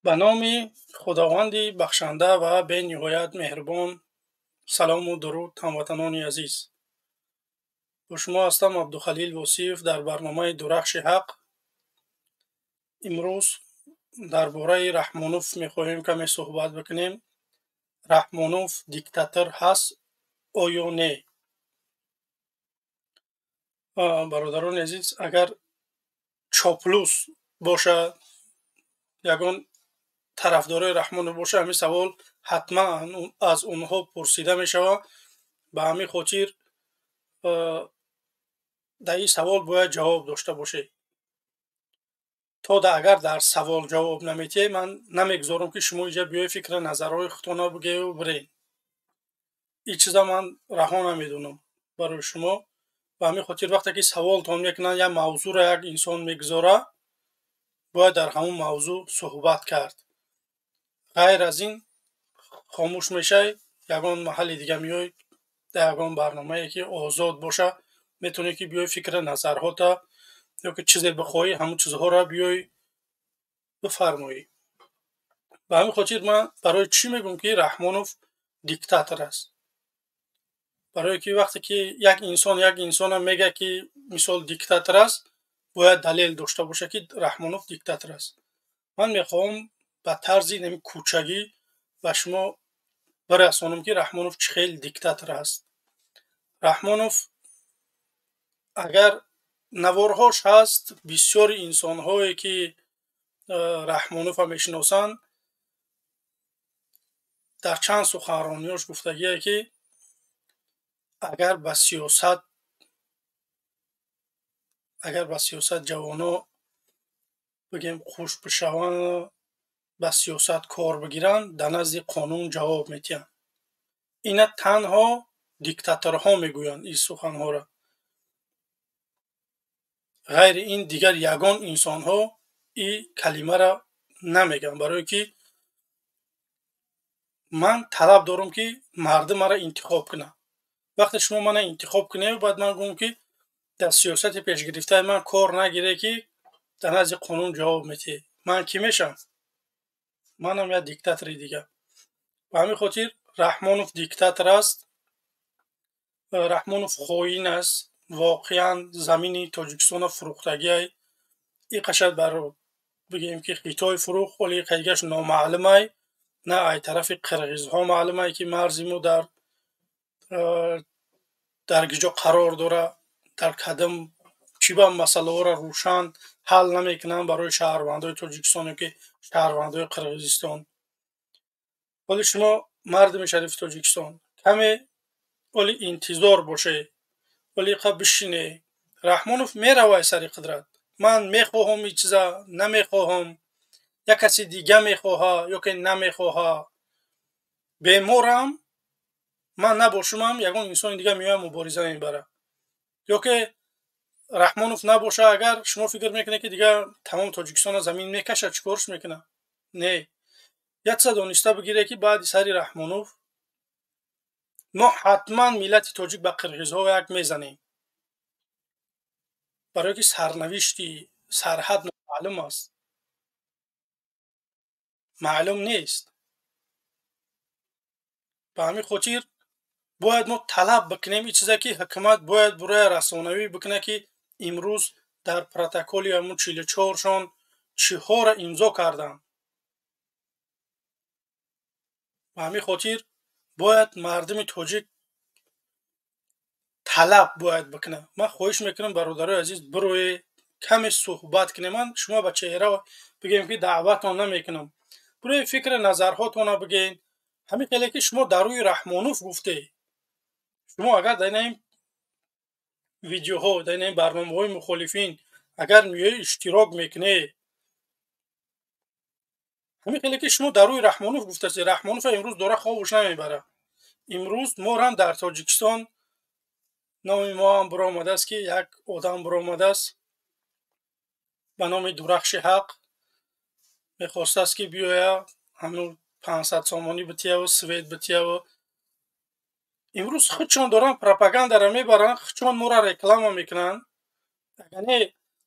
Ба номи Худованди бахшанда ва бениҳоят меҳрубон. Салому дуруд, ҳамватанони азиз. Бо шумо ҳастам Абдухалил Восиев дар барномаи Дурахши ҳақ. Имрӯз дар бораи Раҳмонов мехоҳем каме суҳбат бикунем. Раҳмонов диктатор ҳаст оё не? Бародарони азиз, агар чоплус бошад, ягон тарафдорои Раҳмонов боша, ҳамин савол ҳатман аз онҳо пурсида мешавад. Ба ҳамин хотир дар ин савол бояд ҷавоб дошта бошед. То агар дар савол ҷавоб наметиҳед, ман намегузорам, ки шумо инҷа биёед, фикри назарҳои худтонро бигӯю биред. Ин чиза ман раҳо намедонам барои шумо. Ба ҳамин хотир вақте ки саволтон мекунанд, як мавзӯъро як инсон мегузора, бояд дар ҳамон мавзӯъ суҳбат кард. Ғайр аз ин хомӯш мешавӣ, ягон маҳалли дига меоӣ, дар ягон барномае ки озод боша, метавонӣ ки биёй, фикри назарҳота ё ки чизе бихоҳӣ, ҳамон чизҳоро биёй бифармоӣ. Ба ҳамин хотир ман барои чӣ мегӯям, ки Раҳмонов диктатор аст? Барое ки вақте ки як инсон як инсона мегӯяд, ки мисол диктатор аст, бояд далел дошта бошад, ки Раҳмонов диктатор аст. Ман мехоҳам ба тарзи нами кӯчагӣ ба шумо бирасонам, ки Раҳмонов чӣ хел диктатор аст. Раҳмонов агар наворҳош ҳаст, бисёри инсонҳое ки Раҳмоновро мешиносанд, дар чанд суханрониёш гуфтагие, ки агар ба сиёсат ҷавоно бигем хуш бишаванд, ба сиёсат кор бигиранд, дар назди қонун ҷавоб медиҳанд. Ина танҳо диктаторҳо мегӯянд ин суханҳоро. Ғайри ин дигар ягон инсонҳо ин калимаро намегӯянд, барое ки ман талаб дорам, ки мардум маро интихоб кунад. Вақте шумо мана интихоб кунед, бояд ман гӯям, ки дар сиёсати пешгирифтаи ман кор нагире, ки дар назди қонун ҷавоб медиҳед. Ман кӣ мешавам? Манам як диктатори дигар. Ба ҳамин хотир Раҳмонов диктатор аст. Раҳмонов хоин аст. Воқеан замини Тоҷикистонро фурӯхтагиай. Иқашад бар бигӯем, ки Хитой фурӯхт, ҳоли иқадигаш номаълумай. На ай тарафи қирғизҳо маълумай, ки марзи мо дар киҷо қарор дорад, дар кадом чӣ ба масъалаҳоро рӯшан ҳал намекунанд барои шаҳрвандои Тоҷикистон ё ки шаҳрвандои Қирғизистон. Ҳоли шумо, мардуми шарифи Тоҷикистон, каме ҳоли интизор бошед, ҳоли иқа бишине. Раҳмонов меравад сари қудрат. Ман мехоҳам ин чиза, намехоҳам, як каси дига мехоҳа ё ки намехоҳа, беморам ман набошумам, ягон инсони дига меояд, мубориза мебарад. Ё ки Раҳмонов набоша агар, шумо фикр мекунед, ки дигар тамоми Тоҷикистонро замин мекашад, чӣ корш мекунад? Не, як чиза дониста бигиред, ки баъди сари Раҳмонов мо ҳатман миллати тоҷик ба қирғизҳо як мезанем, барое ки сарнавишти сарҳад номаълум аст, маълум нест. Ба ҳамин хотир бояд мо талаб бикунем ин чизе, ки ҳукумат бояд буроя расонавӣ бикунад, ки имрӯз дар протоколи ҳамун 44-шон чиҳоро имзо карданд. Ба ҳамин хотир бояд мардуми тоҷик талаб бояд бикунад. Ман хоҳиш мекунам, бародарои азиз, бироед, каме суҳбат кунем. Ман шумо ба чеҳра бигӯем, ки даъватон намекунам. Бироед, фикри назарҳотонро бигӯед. Ҳамин хеле ки шумо дар рӯи Раҳмонов гуфтед, шумо агар дар ин видеоҳо, дар ин барномаҳои мухолифин агар меоед, иштирок мекунед, ҳамин хеле ки шумо дар рӯи Раҳмонов гуфтастед, Раҳмонов имрӯз дора хобуш намебарад. Имрӯз морам дар Тоҷикистон номи мо ҳам биромадааст, ки як одам биромадааст ба номи Дурахши ҳақ, мехостааст, ки биёя, ҳамун 500 сомонӣ битияву свет битияву. Имрӯз худшон доранд пропагандаро мебаранд, худшон моро реклама мекунанд. Яъне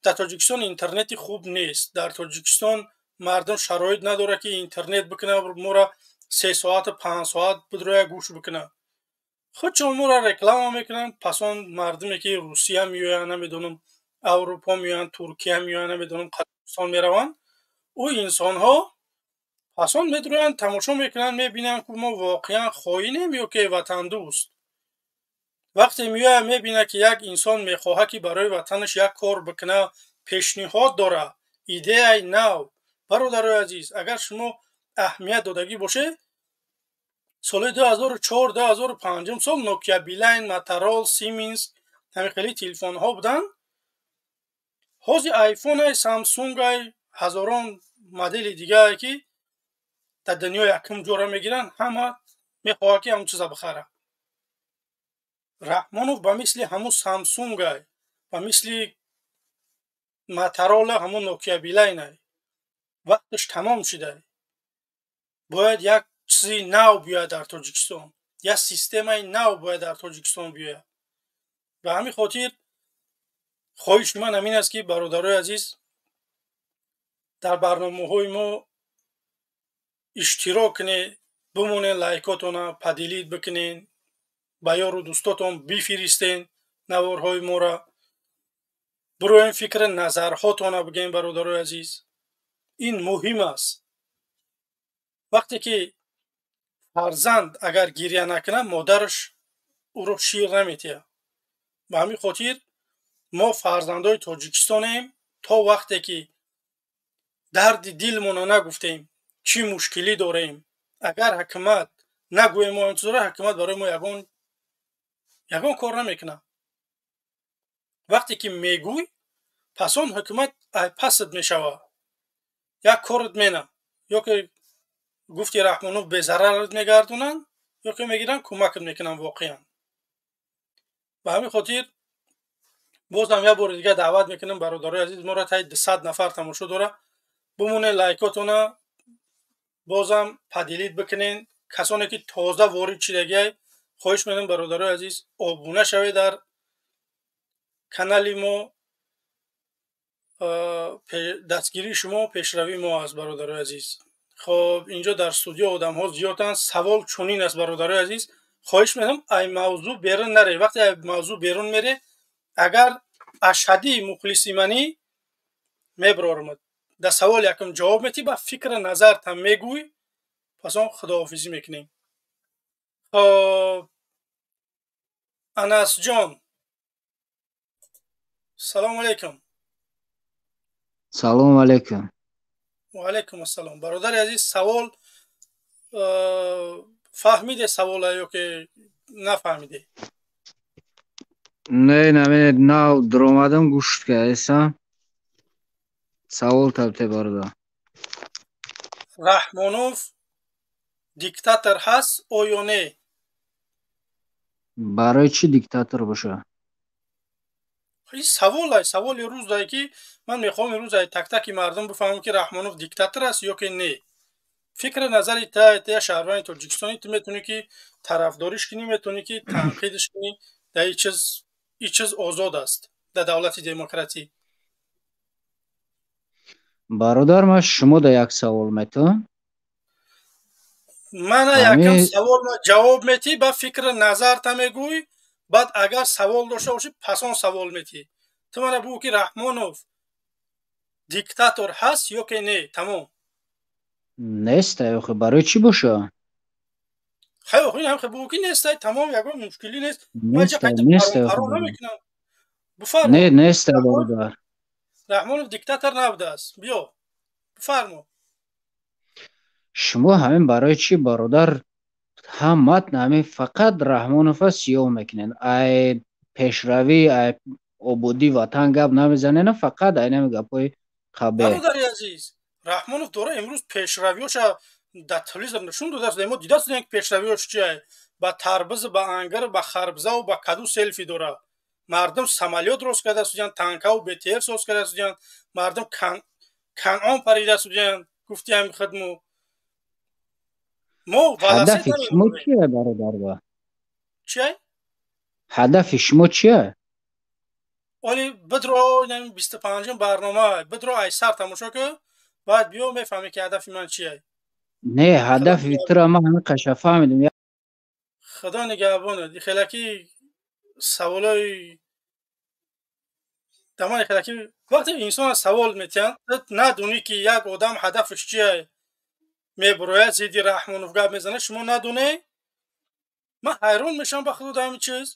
дар Тоҷикистон интернети хуб нест, дар Тоҷикистон Мардум шароит надорад, ки интернет бикунад, моро 3 соату 5 соат бидроя гӯш бикунад. Худшон моро реклама мекунанд. Пас он мардуме, ки Русия меоянд, намедонам, Аврупо меоянд, Туркия меоянд, намедонам, Қазоқистон мераванд, ӯ инсонҳо пас он медроянд, тамошо мекунанд, мебинанд, ки мо воқеан хоинем ё ки ватандӯст. Вақте меояд, мебинад, ки як инсон мехоҳад, ки барои ватанаш як кор бикунад, пешниҳод дорад, идеяи нав. Бародарои азиз, агар шумо аҳамият додагӣ бошед, соли 2004, 2005 сол Нокия, Билайн, Моторол, Сименс, ҳамин хели телефонҳо буданд. Ҳозир Айфонай, Самсунгай, ҳазорон модели дигае, ки дар дунё якум ҷора мегиранд, ҳама мехоҳад, ки ҳамон чиза бихарад. Раҳмонов ба мисли ҳамун Самсунгай, ба мисли Моторола, ҳамун Нокия, Билайнай. Вақташ тамом шуда, бояд як чизи нав биёяд дар Тоҷикистон, як системаи нав бояд дар Тоҷикистон биёяд. Ба ҳамин хотир хоҳиши ман ҳамин аст, ки, бародарои азиз, дар барномаҳои мо иштирок кунед, бимонед, лайкотона поделить бикунед, ба ёру дӯстотон бифиристен наворҳои моро, бироем, фикри назарҳотона бигӯем. Бародарои азиз, ин муҳим аст. Вақте ки фарзанд агар гиря накунад, модараш ӯро шир наметиҳад. Ба ҳамин хотир мо фарзандои тоҷикистонем. То вақте ки дарди дилмона нагуфтем, чӣ мушкилӣ дорем, агар ҳакумат нагӯем мо ҳамчизоро, ҳакумат барои мо ягон кор намекунад. Вақте ки мегӯй, пас он ҳукумат пасат мешавад, як корат мена, ё ки гуфти Раҳмонов безарарат мегардонанд, ё ки мегиранд, кӯмакат мекунанд воқеан. Ба ҳамин хотир бозам як бори дига даъват мекунам, бародарои азиз, моро таи 200 нафар тамошо дора, бимонед, лайкотона бозам поделить бикунен. Касоне ки тоза ворид шидагиай, хоҳиш менам, бародарои азиз, обуна шавед дар канали мо. Дастгирии шумо пешравии мо аст, бародарои азиз. Хоб, инҷо дар студио одамҳо зиёданд. Савол чунин аст, бародарои азиз: хоҳиш менам, ай мавзӯъ берун наре. Вақте ай мавзӯъ берун мере, агар ашаддии мухлиси манӣ, мебарорам. Дар савол якум ҷавоб метӣ, ба фикри назартам мегӯй, пас он худоҳофизӣ мекунем. Хоб, Анасҷон, салому алайкум. Салому алайкум. Ваалайкум ассалом, бародари азиз. Савол фаҳмиде савола ё ки нафаҳмиде? Не, намед, нав дуромадам, гӯш кардесам. Савол табте, бародар. Раҳмонов диктатор ҳаст оё не? Барои чӣ диктатор боша? Ин саволай, саволи рӯзае, ки ман мехоҳам имрӯз ай тактаки мардум бифаҳмам, ки Раҳмонов диктатор аст ё ки не. Фикри назари та, я шаҳрванди тоҷикистонӣ, ту метавонӣ, ки тарафдориш кунӣ, метавонӣ, ки танқидш кунӣ. Дар ин чиз озод аст дар давлати демократӣ. Бародар, ман шумо да як савол метавам. Мана якам савол ҷавоб метӣ, ба фикри назарта мегӯй, баъд агар савол дошта бошӣ, пас он савол метӣ. Ту мана бугӯ, ки Раҳмонов диктатор ҳаст ё ки не, тамом. Нест, охи барои чӣ боша? Хай, охи ҳам бугӯ, ки нестай, тамом, ягон мушкилӣ нест. Намекунам. Бифармо. Не, нест, бародар. Раҳмонов диктатор набудааст, биё, бифармо. Шумо ҳамин барои чӣ, бародар, ҳамат ҳамин фақат Раҳмонова сиёҳ мекунед? Ай пешравӣ, ай ободии ватан гап намезанена, фақат айнами гапҳои қабеҳ. Бародари азиз, Раҳмонов дора имрӯз пешравиёша дар телевизор нишон додааст. Мо дида судем, ки пешравиёш чия: ба тарбиз, ба ангир, ба харбзаву ба каду селфи дора. Мардум самолёт рост карда судянд, танкаву БТР соз карда судянд, мардум Канъон парида судянд. Гуфтиам хидму мо. Ҳадафи шумо чия, бародарба? Чия? Ҳадафи шумо чия? Оли бидро, 25-ум барнома бидро, айсар тамошо ки. Баъд биё, мефаҳмӣ, ки ҳадафи ман чие. Не, ҳадафи тура ман ҳамин қаша фаҳмидам. Худо нигаҳбонад. Хелаки саволои дамани хелаки вақте инсон савол метиҳанд, надонӣ, ки як одам ҳадафаш чие, мебурояд, зидди Раҳмонов гап мезанад, шумо надоне, ман ҳайрон мешавам ба худо дар ҳамин чиз.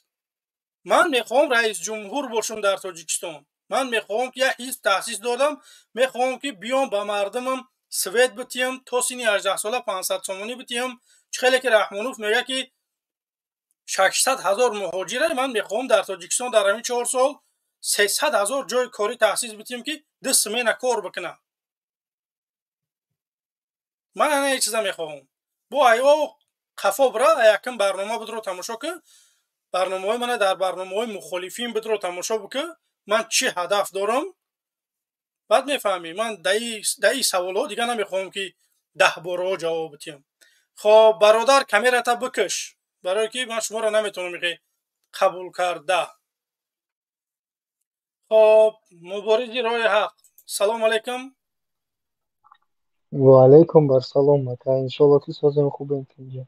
Ман мехоҳам раисҷумҳур бошам дар Тоҷикистон. Ман мехоҳам, ки як ҳизб таъсис додам, мехоҳам, ки биём, ба мардумам свет битиҳам, то синни 18 сола 500 сомонӣ битиҳам. Чӣ хеле ки Раҳмонов мегӯяд, ки 600 000 муҳоҷира, ман мехоҳам дар Тоҷикистон дар ҳамин 4 сол 300 000 ҷои корӣ таъсис битиҳам, ки ду смена кор бикунам. Ман ана чиза мехоҳам. Бо айо қафо бира, якм барнома будро тамошо кун, барномаҳои мана дар барномаҳои мухолифин будро тамошо бикун, ман чӣ ҳадаф дорам, баъд мефаҳмӣ. Ман даи саволҳо дига намехоҳам, ки 10 борҳо ҷавоб битиҳам. Хоб, бародар, камерата бикаш, барое ки ман шуморо наметавонам қабул карда. Хоб, муборизи роҳи ҳақ, салому алайкум. Ва алайкум барсалом, ака. Иншолло, ки созем, хубем инҷа.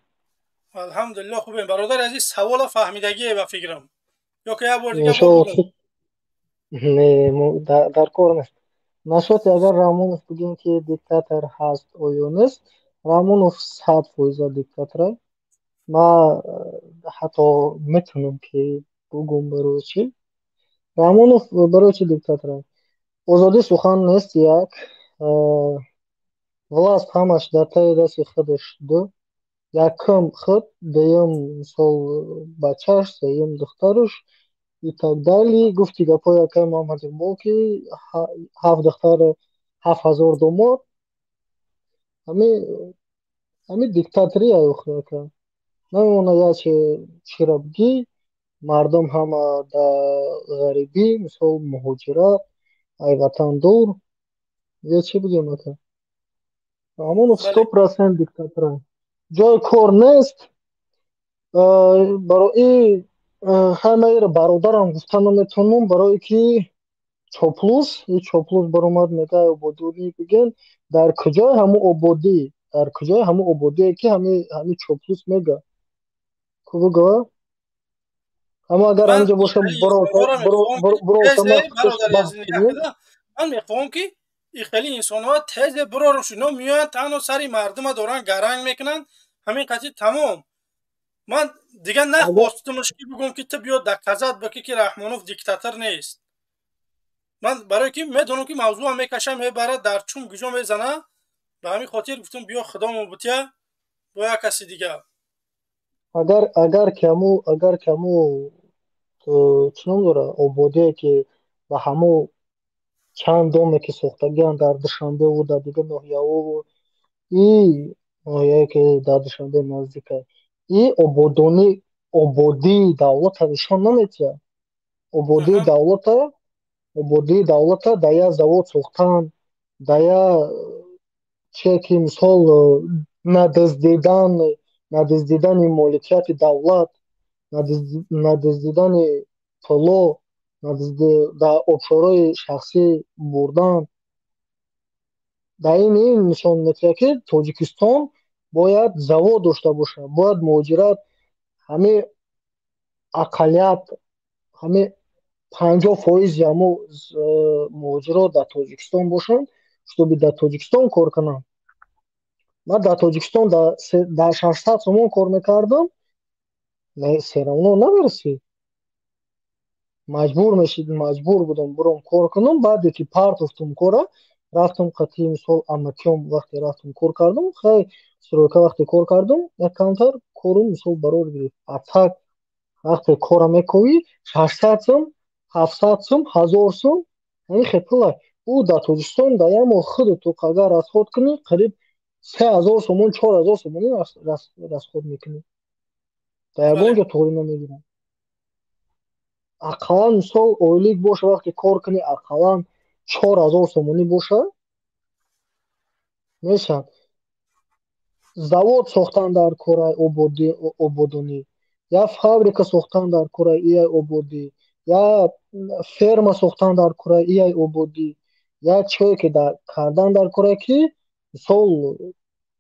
Алҳамдулилло, хубем, бародари азиз. Савола фаҳмидагие ба фикрам, ё ки як бор дига? Иншолло. Не, дар кор нест. Насчёти агар Раҳмонов бигем, ки диктатор ҳаст оё нест, Раҳмонов 100% диктатора. Ман ҳатто метавонам, ки бугум, барои чӣ Раҳмонов, барои чӣ диктатора. Озодии сухан нест, як власть ҳамаш дар таи дасти худаш, ду якум худ, дуюм, мисол, бачааш, сеюм духтараш и так далее. Гуфти гапҳои акаи Муҳаммад Иқбол, ки ҳафт духтар, 7000 домод, ҳами диктатория. Охи, ака, намемона як чира бигӣ, мардум ҳама дар ғарибӣ, мисол, муҳоҷират, ай ватан дур. Я чӣ бигем, ака? Раҳмонов 100% диктатора. Ҷои кор нест барои ҳамаиро. Бародарам гуфта наметавонам, барое ки чоплус и чоплус баромад, мега ободонӣ бигем. Дар куҷои ҳамун ободӣ, дар куҷои ҳамун ободие, ки ҳами чоплус мега ку бугава? Аммо агар ҳаминҷо боша, ман мехоҳам, ки хеле инсонҳо тезе бирорам. Ино меоянд, танҳо сари мардума доранд гаранг мекунанд, ҳамин қатъи тамом. Ман дигар нахостумш, ки бигӯм, ки ту биё доказать бикӣ, ки Раҳмонов диктатор нест. Ман барое ки медонам, ки мавзӯам мекаша, мебарад, дар чум гуҷо мезана. Ба ҳамин хотир гуфтум, биё, худомо бутя бо як каси дигар. Агар ки ҳаму чӣ ном дора, ободие, ки ба ҳаму чанд доме, ки сохтагианд дар Душанбеву дар дигар ноҳияҳову и ноҳияе, ки дар Душанбе наздика, и ободонӣ, ободии давлата нишон наметиҳад. Ободии давлата, ободии давлата дар як завод сохтан, дар як чие, ки, мисол, надуздидани моликияти давлат, надуздидани пуло, дар обшорҳои шахсӣ бурдан, дар ин нишон метиҳад, ки Тоҷикистон бояд завод дошта бошад, бояд муҳоҷират ҳамин ақаллият, ҳамин 50 фоизи ҳамо муҳоҷирот дар Тоҷикистон бошанд, чтобы дар Тоҷикистон кор кунанд. Ман дар Тоҷикистон дар 600 сомон кор мекардам, всё равно намерасид. Маҷбур мешид, маҷбур будам буром кор кунам. Баъде ки партофтум кора, рафтам қатъи, мисол, амакиём. Вақте рафтам, кор кардам, хай, стройка вақте кор кардам, як камтар корум, мисол, барор гирифт. А так вақте кора мековӣ, 600 сум, 700 сум, 1000 сум, ҳамин хел пула. Ӯ дар Тоҷикистон дар як моҳ худату агар расход кунӣ, қариб 3000 сомон, 4000 сомонӣ расход мекунӣ. Дар ягон ҷо тоғрӣ намегиранд. Ақаллан, мисол, ойлик боша, вақте кор кунӣ, ақаллан 4000 сомонӣ боша мешавад. Завод сохтан дар кораи ободонӣ, я фабрика сохтан дар кораи ияй ободӣ, я ферма сохтан дар кораи ияй ободӣ. Як чое ки кардан дар коре ки мисол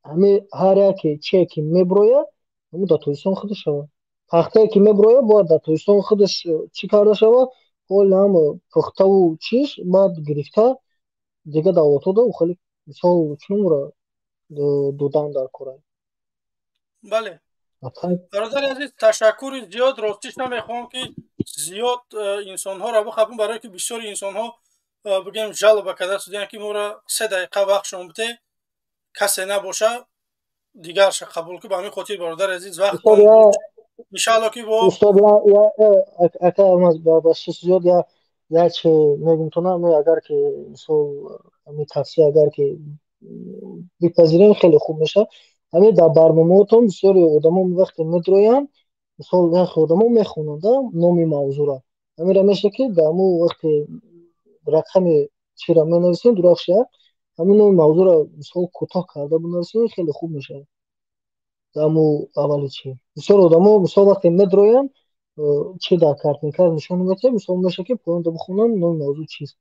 ҳами ҳар яке чие ки меброяд, ҳамун дар Тоҷикистон худаш шавад. Пахтае ки меброяд, бояд дар Тоҷикистон худаш чӣ карда шавад, ҳоли ҳам пухтаву чиз баъд гирифта дигар давлатҳо да хеле мисол чунонро додан дар кора. Бале. Бародари азиз, ташаккури зиёд. Ростиш намехоҳам ки зиёд инсонҳоро бихапам, барое ки бисёри инсонҳо бигем жалоба карда шуданд ки моро 3 дақиқа вақтшон бите, касе набоша дигарша қабул ки. Ба ҳамин хотир, бародари азиз, вақт иншаалло ки бо устод ака бахшиш зиёд, як чи мегум то на, агар ки мисол ҳамин тавсия агар ки бипазирем, хеле хуб мешавад. Ҳамин дар барномаотон бисёри одамо вақте медроянд, мисол яхе одамо мехонанд номи мавзӯъра, ҳаминра мешавад ки дар ҳамун вақте рақами чира менависем, дурафш як ҳамин номи мавзӯъро мисол кӯтоҳ карда бинависем, хеле хуб мешавад. Дар ҳамун аввали чи бисёр одамо мисол вақте медроянд, чи дар картинка нишон медиҳад, мисол мешавад ки поёнда бихонанд номи мавзӯъ чист.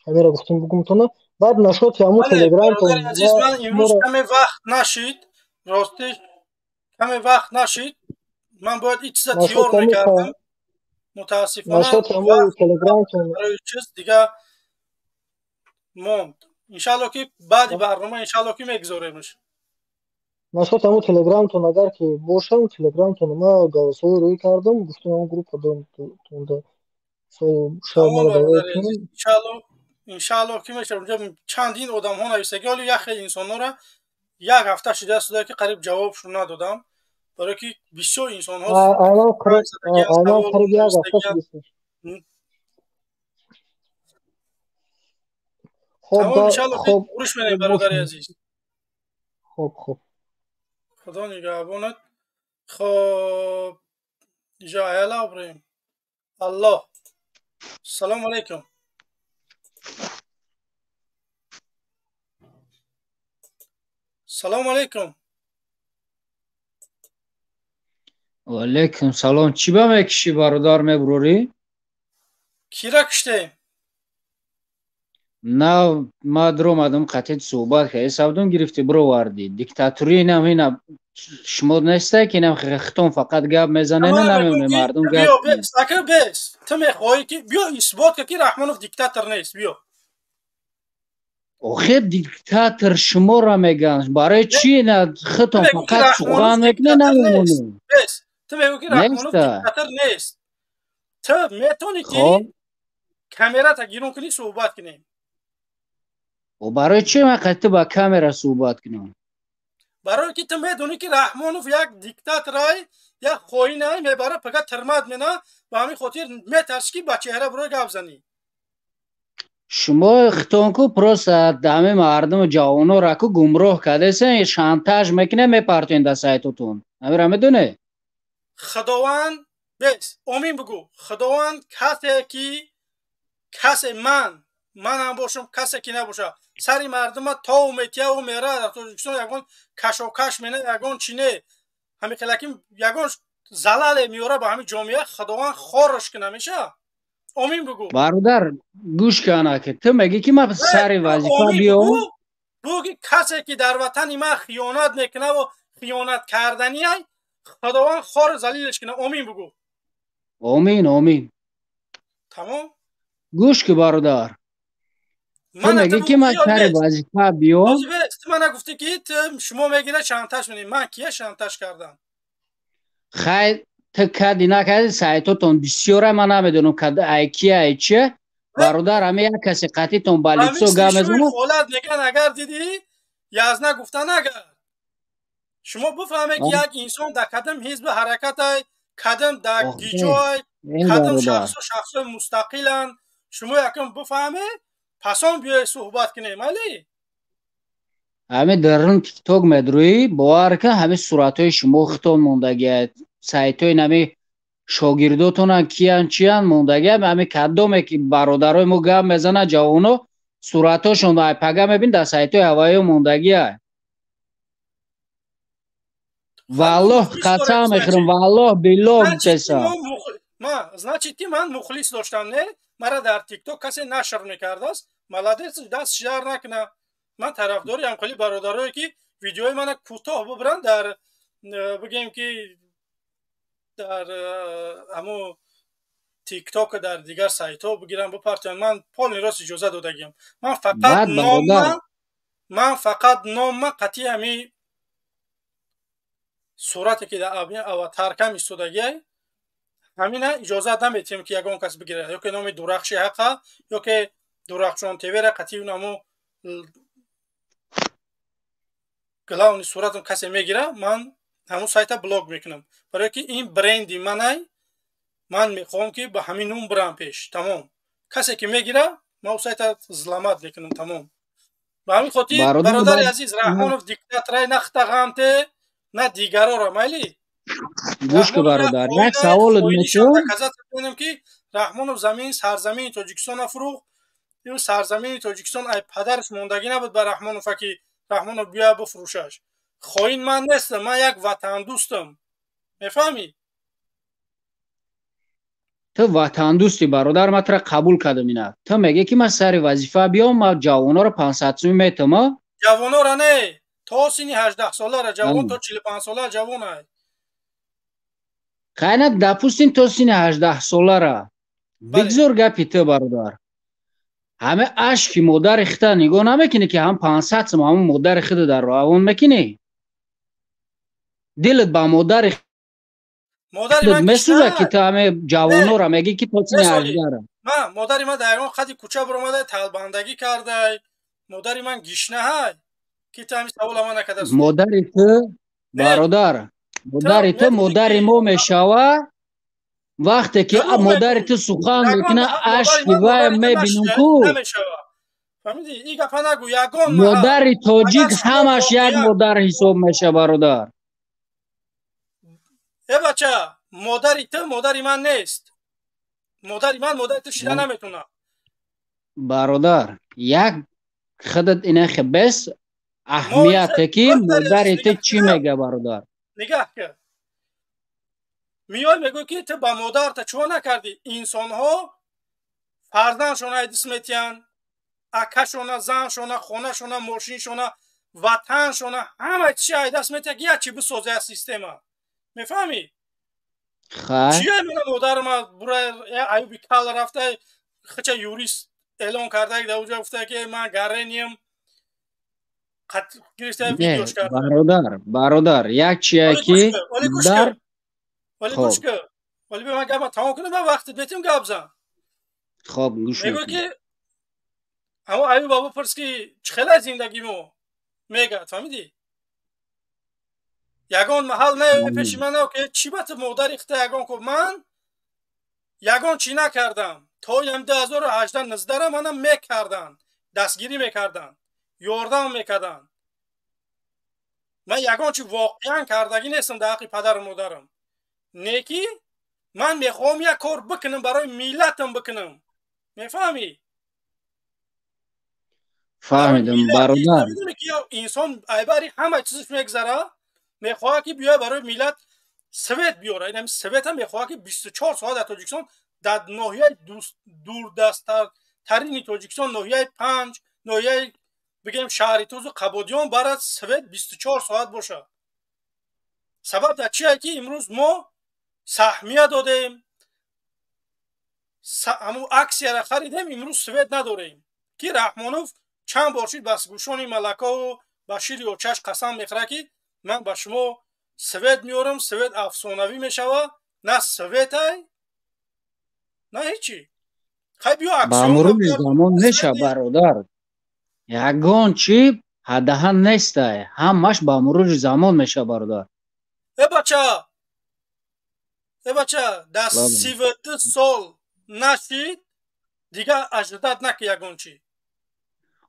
Ҳаминра гуфтум бугумтона. Баъд нашоти ҳамун телеграмтон. Азиз, ман имрӯз каме вақт нашид, ростиш каме вақт нашид, ман бояд ин чиза тиёр мекардам, мутаассифона барои чиз дига монд. Иншаалло ки баъди барнома иншаалло ки мегузоремш. Нашоти ҳамун телеграмтон агар ки боша, телеграмтон ма голосовой рӯй кардам, гуфтум ҳамун группа донда. Иншаалло ки мешавад. Унҷа чандин одамҳо нависаги, ҳоло як хел инсонҳоро як ҳафта шудааст ки қариб ҷавобшон надодам, барое ки бисёр инсонҳо. Иншаалло ки гӯш менем, бародари азиз. Хуб, хуб. Худо нигаҳбонат. Хоб, иҷо аяла обрем. Аллоҳ. Салому алайкум. Салому алайкум. Ва алайкум салом. Чӣ ба мекишӣ, бародар, мебурорӣ? Кира киштем? На, ма дуромадам, қатъи суҳбат кардем, савдум гирифтӣ, бировардӣ. Диктатурӣ инам ина шумо нестай ки инам хитон фақат гап мезанена, намемонем мардум гап. Биё, бес, ака бес. Ту мехоҳӣ ки биё исбот кар ки Раҳмонов диктатор нест, биё. Охир диктатор шуморо мегӯянд. Барои чӣ ина хитон фақат сухан мекунед, намемонем? Бес, ту мегӯӣ ки Раҳмонов диктатор нест. Ту метавонӣ ки камерата гирон кунӣ, суҳбат кунем. Барои чӣ ман қатъи ба камера суҳбат кунам? Барое ки ту медонӣ ки Раҳмонов як диктаторай, як хоинай, мебара пага тирмат мена, ба ҳамин хотир метарсӣ ки ба чеҳра бирои гап занӣ. Шумо хитонку просто ҳами мардуму ҷавонора ку гумроҳ кардесен, шантаж мекунед, мепартоен дар сайтотон. Ҳамира медонед? Худованд бес, омин бигӯ. Худованд касе ки касе манам бошам, касе ки набошад, сари мардума тов метияву мера дар Тоҷикистон ягон кашокаш мена, ягон чи не, ҳамин хелаки ягон залале меёра ба ҳамин ҷомеа, Худованд хораш кунад, меша? Омин бигӯ. Бародар, гӯш кана ки ту мегӣ ки ман сари вазифа биём. Бигӯ ки касе ки дар ватани ман хиёнат мекунаву хиёнат карданиай, Худованд хор залилаш кунад. Омин бигӯ. Омин, омин. Тамом. Гӯш ки, бародар, ту мегӣ ки ман сари вазифа биём. Ту мана гуфтӣ ки шумо мегира шантаж менӣ. Ман кия шантаж кардам? Хай, ту кади накарди, сайтотон бисёра, ман намедонам ай кия, ай чия. Бародар, ҳами як касе қатъитон ба лицо гап мезанад. Ҳолат меган, агар дидӣ, язна гуфта нагар. Шумо бифаҳмед ки як инсон дар кадом ҳизби ҳаракатай, кадом дар гиҷой, кадом шахсу шахсои мустақиланд. Шумо якм бифаҳмед, пасон биёед суҳбат кунем, али? Ҳамин дарун тикток медрӯӣ, бовар кун, ҳамин суратҳои шумо хитон мондагиад. Сайтҳои нами шогирдотонан киян чиян мондагиад. Ҳамин кадоме ки бародарои мо гап мезананд, ҷавоно, суратҳошон ай пага мебин дар сайтҳои ҳавоиё мондагиад. Валлоҳ қасам мехӯрам, валлоҳ биллоҳ гуфтесам. Значит, ки ман мухлис доштам, не? Мара дар ТикТок касе нашр мекардааст, молодец, даст шиар накуна. Ман тарафдори ҳамхели бародарое, ки видеои мана кӯтоҳ бубаранд, дар бигем, ки дар ҳамо ТикТок, дар дигар сайтҳо бигирам, бипартоянд. Ман полный рост иҷоза додагиам. Ман фақат нома, ман фақат нома қатъи ҳами сурате, ки дар аватаркам истодагиай, ҳамина иҷозат наметиҳем, ки ягон кас бигирад, ё ки номи Дурахши ҳақа, ё ки Дурахшон ТВра қатъи намо главный суратам касе мегира, ман ҳамун сайта блок мекунам, барое ки ин бренди манай. Ман мехоҳам, ки ба ҳамин нум бирам пеш, тамом. Касе ки мегира, ман сайта взломать мекунам, тамом. Ба ҳамин хотир, бародари азиз, Раҳмонов диктаторай, на хитағамте, на дигарора, майли. Гӯш ку, бародар, як саволот мешавам, ки Раҳмонов замин, сарзамини Тоҷикистона фурӯхт. Сарзамини Тоҷикистон ай падараш мондагӣ набуд ба Раҳмонова, ки Раҳмонов биёя бифурӯшаш. Хоин ман нестам, ман як ватандӯстам, мефаҳмӣ? Ту ватандӯсти, бародар, ман тура қабул кардам. Ина ту мегӣ, ки ман сари вазифа биём, ман ҷавонора 500 сумӣ метам. Ҷавонора не, то синни 18-солара. Ҷавон то 45-сола ҷавонай. Қайна, допустим, то синни 18-солара бигзор. Гапи ту, бародар, ҳаме ашки модари хита нигоҳ намекунӣ, ки ҳам 500 сум ҳамун модари хида дар равон мекунӣ? Дилат ба модари месӯзад, ки ту ҳаме ҷавонора мегӣ, ки то синни 18-ра? Модари ман дар ягон қади кӯча баромада талбандагӣ кардай? Модари ман гишнаҳай, ки ту ҳамин савола ман накарда? Модари ту, бародар, модари ту модари мо мешава. Вақте ки модари ту сухан мекуна, ашки вай мебинам ку. Модари тоҷик ҳамаш як модар ҳисоб меша, бародар. Э, бача, модари ту модари ман нест. Модари ман модари ту шида наметуна. Бародар, як худат инахе бес аҳамияте, ки модари ту чӣ мега, бародар. Нигаҳ кар, меёй мегӯй, ки ту ба модарта чӯ накардӣ. Инсонҳо фарзандшона айдис метиҳанд, акашона, заншона, хонашона, мошиншона, ватаншона, ҳама чи айдаст метиҳад, ки як чи бисоза, як система, мефаҳмӣ? Чия мена модарма бура аюби кал рафта, хича юрист эълон карда, дар уҷа гуфта, ки ман гарениям. Бародар, бародар, як чия ки дар вале гӯш кар, вале ман гапа тамом кунам, ба вақти бетим гап зан. Хоб, гӯш. Мегӯ, ки ҳамо аюба бипурс, ки чӣ хела зиндагӣ мо мегӯяд, фаҳмидӣ? Ягон маҳал не пеши ман, ки чӣ ба ту модари хита ягон ку. Ман ягон чӣ накардам. То ям 2018 нуздара манам мекарданд, дастгирӣ мекарданд, ёрдам мекарданд. Ман ягон чи воқеан кардагӣ нестам дар ҳаққи падару модарам. Не ки ман мехоҳам як кор бикунам, барои миллатам бикунам, мефаҳмӣ? Фаҳмидам, бародар. Инсон айбари ҳама чизаш мегзара, мехоҳад, ки биёяд, барои миллат свет биёрад. Инами света мехоҳад, ки 24 соат дар Тоҷикистон, дар ноҳияи дурдасттарини Тоҷикистон, ноҳияи Панҷ, ноҳияи бигем шаҳри Тузу Қабодиён барад, свет 24 соат бошад. Сабаб дар чие, ки имрӯз мо саҳмия додем, ҳамун аксияра харидем, имрӯз свет надорем, ки Раҳмонов чанд бор шид ба гӯшони малакову ба шири очаш қасам мехӯрад, ки ман ба шумо свет меорам, свет афсонавӣ мешавад. На светай, на ҳечи. Хай, биё. Ба мурури замон меша, бародар. Ягон чи ҳадаҳан нестай, ҳамаш ба мурури замон меша, бародар. Э, бача, э, бача, дар 32 сол нашид, дигар ожидать наки ягон чи.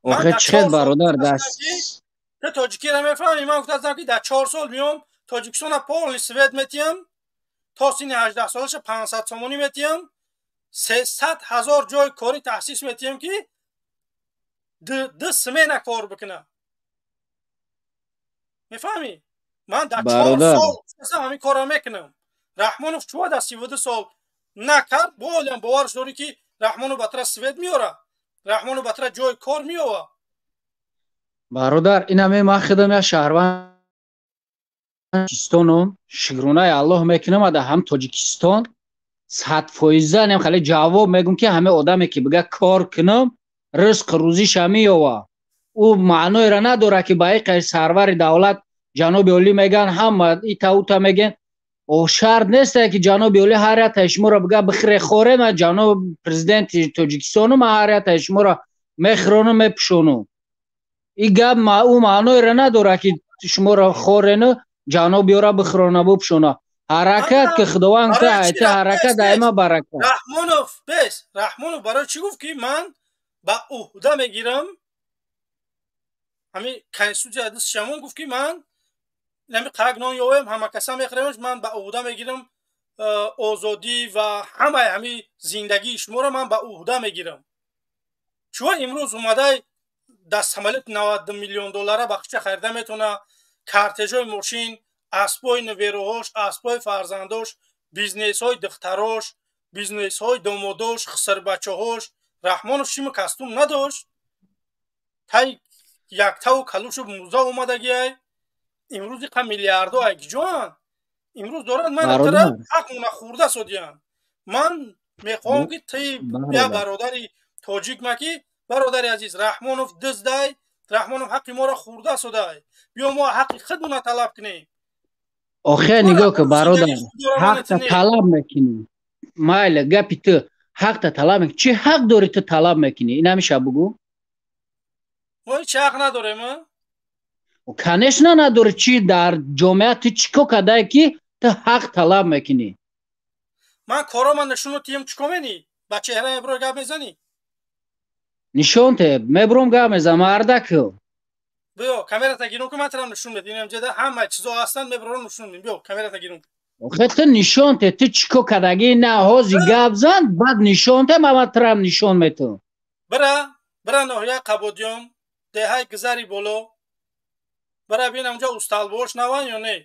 Охе, чӣ хел, бародар, даст Ту тоҷикиро мефаҳмӣ? Ман гуфтам, ки дар 4 сол меом, Тоҷикистона полный свет метиҳам, то синни 18-солаша 500 сомонӣ метиҳам, 300 000 ҷои корӣ таъсис метиҳам, ки ду смена кор бикунад, мефаҳмӣ? Ман дар 4 сол ҳамин корро мекунам. Раҳмонов чӯ дар 32 сол накард? Болям боварш дорӣ, ки Раҳмонов ба тра свет меёра, Раҳмонов ба тра ҷои кор меёва. Бародар, инаме ман худам як шаҳрванд Тоҷикистонум, шукронаи Аллоҳ мекунам, ада ҳам Тоҷикистон 100% нем хеле ҷавоб мегум, ки ҳаме одаме ки бига кор кунам, ризқ рӯзиша меёва. Ӯ маъноеро надорад, ки ба иқаи сарвари давлат ҷаноби олӣ меган, ҳама ита ута меген. О шарт несте, ки ҷаноби олӣ ҳар яктаи шуморо бига бихӯре хоре, ман ҷаноб президенти Тоҷикистонум, ман ҳар яктаи шуморо мехӯронум, мепӯшонум. Ин гап ӯ маъноеро надорад, ки шуморо хорену ҷаноб ёра бихӯрона, бупӯшона. Ҳаракат ки Худованд гуфта, айта ҳаракат даима баракат. Раҳмонов бес, Раҳмонов барои чӣ гуфт, ки ман ба уҳда мегирам? Ҳамин конститутсия дастшамон гуфт, ки ман ҳами қак нон ёвем, ҳама каса мехӯремаш, ман ба уҳда мегирам озодӣ ва ҳамаи ҳами зиндагии шуморо ман ба уҳда мегирам. Чун имрӯз омадай дар самолёт 90 миллион доллара бахча харида метавона, кортежҳои мошин, аспои невероҳош, аспои фарзандош, бизнесҳои духтарош, бизнесҳои домодош, хисрбачаҳош. Раҳмонов шиму костюм надошт, тай яктаву калушу муза омадагиай. Имрӯз иқа миллиардо ай киҷоанд? Имрӯз дорад ман ҳақмона хӯрда содиянд. Ман мехоҳам, ки ти як бародари тоҷик ма, ки бародари азиз, Раҳмонов диздай, Раҳмонов ҳаққи моро хӯрда содай, биё мо ҳаққи худмона талаб кунем. Охе, нигоҳ ки, бародар, ҳақта талаб мекунӣ, майли, гапи ту, ҳақта талаб мекунӣ, чӣ ҳақ дорӣ ту талаб мекунӣ? Ин ҳамеша бугӯ. Мо ҳеҷ ҳақ надорем? Конечно, надорӣ. Чӣ дар ҷомеа ту чӣ кор кардае, ки ту ҳақ талаб мекунӣ? Ман коро ман нишону тием, чӣ кор менӣ? Ба чеҳра меброи, гап мезанӣ? Нишон те, мебуром, гап мезанам, мардаку. Биё, камерата гирум ку, ман тарам нишон медиҳам. Инҷода ҳама чизо ҳастанд, мебурам, нишон медиҳам. Биё, камерата гирум. Охе, ту нишон те, ту чӣ кор кардагӣ? На, ҳози гап зан, баъд нишон те, ман тарам нишон метавам. Бира, бира ноҳияи Қабодиён, деҳаи Гузари Боло, бира бин, онҷа усталбош наван ё не.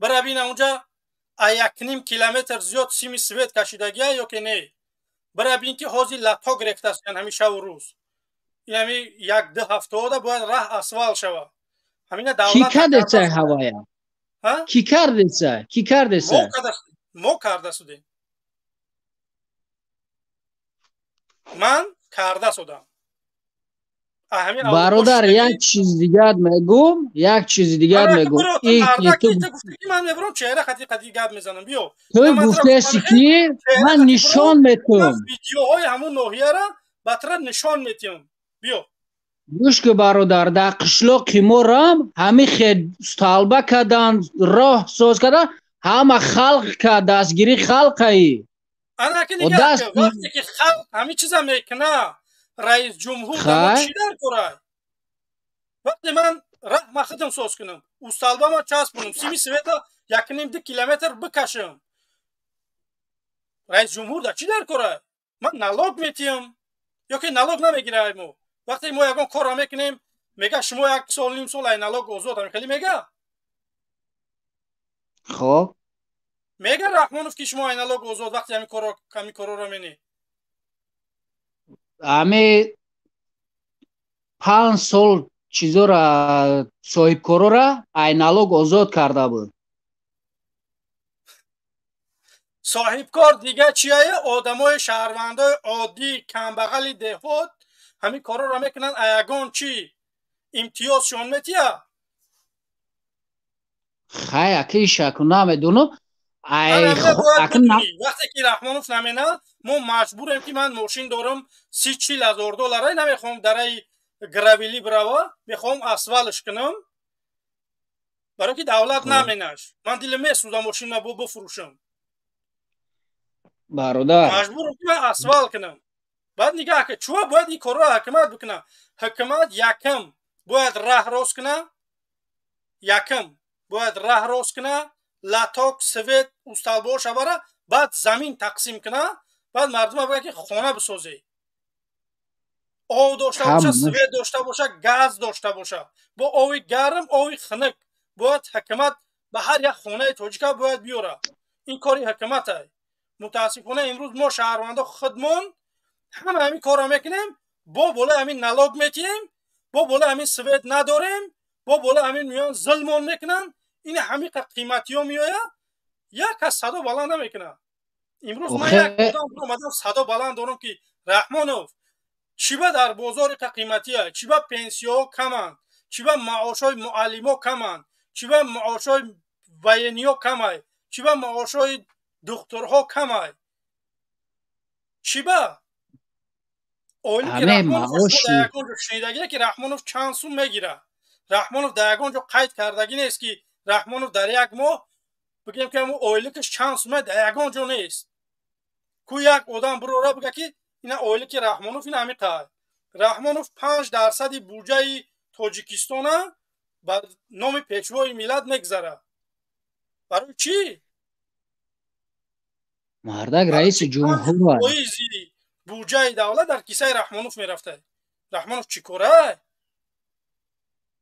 Бира бин, онҷа а 1,5 километр зиёд сими свет кашидагия ё ки не. Бира бин, ки ҳозир латок рехтастян ҳамин шаву рӯз. Ин ҳами 1-ду ҳафтаода бояд раҳ асфалт шавад. Ҳамина давлат Ки кардеса ҳавая? Ки кардеса? Ки кардеса? Мо карда судем, ман карда судам. Бародар, як чиз дигар мегӯм, як чизи дигар мегӯм. Ман мебурам, чеҳра қати қати гап мезанам, биё. Ту гуфтеси, ки ман нишон метавам. Видеоҳои ҳамун ноҳияра ба тра нишон метиҳам, биё. Гӯш ки, бародар, дар қишлоқи морам ҳами хел столба кардан, роҳ соз кардан, ҳама халқ кард, дастгирӣ халқаи. Ана ки нигоҳ, вақте ки халқ ҳамин чиза мекуна, раис ҷумҳур чӣ дар корай? Вақте ман раҳ ма худам соз кунам, устолбама часпонам, сими света 1,5-ду километр бикашам, раис ҷумҳур да чӣ дар корай? Ман налог метиҳам ё ки налог намегирай? Мо вақте мо ягон корро мекунем, мега шумо як сол, ним сол ай налог озод, хеле мега. Хоб. Мега Раҳмонов, ки шумо ай налог озод, вақте ҳамин корро менӣ? Ҳами 5 сол чизора, соҳибкорора ай налог озод карда буд. Соҳибкор дига чияе? Одамои шаҳрвандои оддӣ, камбағали деҳот ҳамин корҳоро мекунанд, ягон чӣ имтиёзшон метия? Хай, аки ишаку намедонам. Вақте ки Раҳмонов намена, мо маҷбурем, ки ман мошин дорам 30-40 ҳазор доллара, намехоҳам дараи гравели бирава, мехоҳам асфалш кунам, барое ки давлат наменаш. Ман дилам месӯзам мошинма бифурӯшам. Бародар, маҷбурам, ки ман асфал кунам. Баъд нигаҳ ки чӯа бояд ин корро ҳукумат бикуна. Ҳукумат якам бояд раҳ рост куна, якам бояд раҳ рост куна, латок, свет, усталбо шавара, баъд замин тақсим куна, баъд мардума бигӯяд, ки хона бисозӣ, об дошта боша, свет дошта боша, газ дошта боша, бо ови гарм, ови хунук бояд ҳукумат ба ҳар як хонаи тоҷика бояд биёра. Ин кори ҳукумат ай. Мутаассифона, имрӯз мо шаҳрвандо худмон. Ҳама ҳамин корро мекунем, бо болои ҳамин налог метиҳем, бо болои ҳамин свет надорем, бо болои ҳамин миён зулмон мекунанд. Ин ҳамиқа қиматиҳо меояд, як кас садо баланд намекунад. Имрӯз ман як одам омадам, садо баланд дорам, ки Раҳмонов, чӣ ба дар бозор иқа қиматия, чӣ ба пенсияҳо каманд, чӣ ба маошҳои муаллимо каманд, чӣ ба маошҳои военниҳо камай, чӣ ба маошҳои духтурҳо камай, чӣ ба ягон ҷо шунидагие, ки Раҳмонов чанд сум мегирад? Раҳмонов дар ягон ҷо қайд кардагӣ нест, ки Раҳмонов дар як моҳ, бигем, ки ойликаш чанд сума, дар ягон ҷо нест. Ку як одам бирора бига, ки ина ойлики Раҳмонов ина ҳамиқа. Раҳмонов 5 дарсади буҷаи Тоҷикистона ба номи Пешвои миллат мегзарад. Барои чӣ? Мардак раиси ҷумҳур. Фоизи буҷаи давлат дар кисаи Раҳмонов мерафта. Раҳмонов чӣ кора?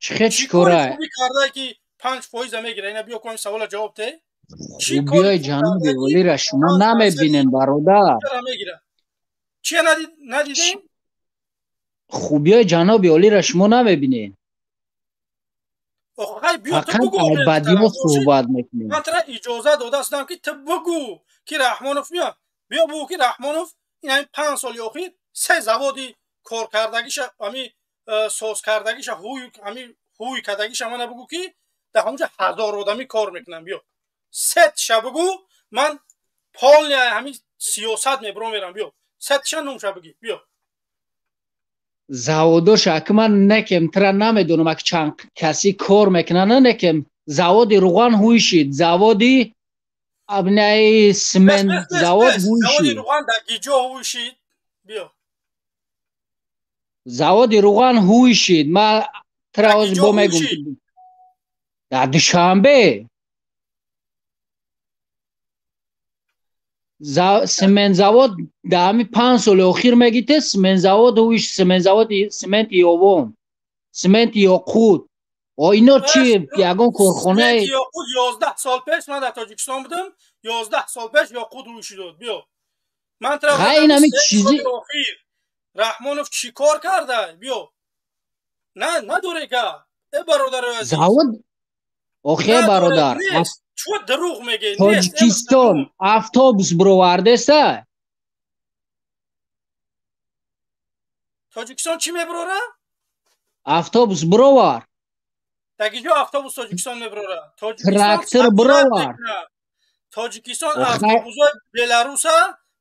Чӣ хел чӣ кора? Карда, ки 5 фоиза мегира? Ина биё, коми савола ҷавоб те. Хубиёи ҷаноби олира шумо намебинен, бародар. Чия надидем? Хубиёи ҷаноби олира шумо намебинен. Фақат бадиҳо суҳбат мекунем. Ман тара иҷоза додастам, ки ту бугӯ, ки Раҳмонов меяд. Биё бугӯ, ки Раҳмонов ин ҳамин 5 соли охир се заводи коркардагиша, ҳами созкардагиша, ҳами ҳуй кардагиша мана бугӯ, ки дар ҳамонҷо 1000 одамӣ кор мекунанд. Биё, сетша бугӯ, ман полный ҳамин сиёсат мебуром, мерам. Биё, сетша номша бугӣ, биё. Заводоша аки ман некем, тра намедонам, ак чанд каси кор мекунанд, некем. Заводи руған ҳуй шид, заводи абнаи смент завод ҳуй шид. Руған дар гиҷо ҳуй шид? Биё. Заводи руған ҳуй шид, ма тра ҳозир бо мегум, дар Душанбе. Сементзавод дар ҳамин 5 соли охир мегите, сементзавод ҳуй, сементзаводи сементи Ёвон, сементи Ёқут. О, ино чи, ягон корхонаи Ёқут 11 сол пеш ман дар Тоҷикистон будам, 11 сол пеш Ёқут ҳуй шудод. Биё, ман тра ҳами чизи охир Раҳмонов чӣ кор карда? Биё, на надоре ка, э бародарои азиз. Завод охе, бародар. Чӯ дурӯғ мегӯӣ? Тоҷикистон автобус бировардеса? Тоҷикистон чӣ мебирора? Автобус бировар. Дагиҷо автобус Тоҷикистон мебирора? Трактор бировар. Тоҷикистон автобусҳои Беларуса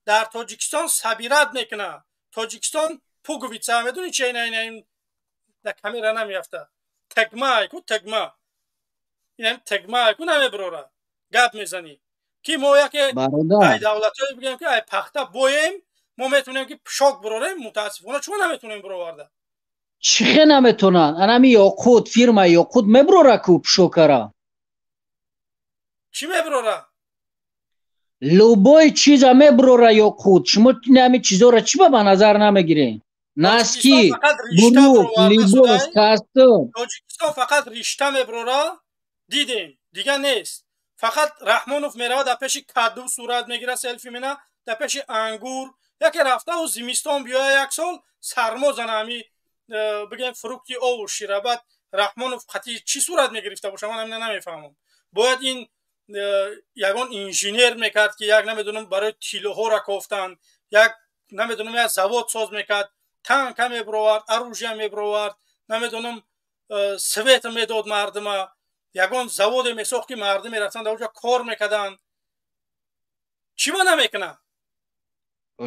дар Тоҷикистон собирать мекунад. Тоҷикистон пуговица медони чи? Ина дар камера намеафта, тагма ку, тагма, инам тагма ку намебирора. Гап мезанӣ, ки мо яке ай давлатҳое бигӯем, ки ай пахта боем, мо метавонем, ки пӯшок бирорем. Мутаассифона, чума наметавонем бироварда? Чӣ хе наметавонанд? Анами Ёқут, фирма Ёқут мебирора ку пӯшокара. Чӣ мебирора? Любой чиза мебирора Ёқут. Шумо ҳами чизоро чӣ ба назар намегиред? Носки, брюк, либос, костюм. Тоҷикистон фақат ришта мебирора, дидем, дига нест. Фақат Раҳмонов меравад, дар пеши каду сурат мегирад, селфи мена, дар пеши ангур. Яке рафтаву зимистон биёя, як сол сармо зана, ҳами бигем, фрукти ову шира, баъд Раҳмонов қатъи чӣ сурат мегирифта боша, ман ҳамина намефаҳмам. Бояд ин ягон инженер мекард, ки як, намедонам, барои тиллоҳоро кофтан, як, намедонам, як завод соз мекард, танка мебировард, оружия мебировард, намедонам, свет медод мардума, ягон заводе месохт, ки мардум мерафтанд, дар оҷа кор мекарданд. Чӣ ба намекунад?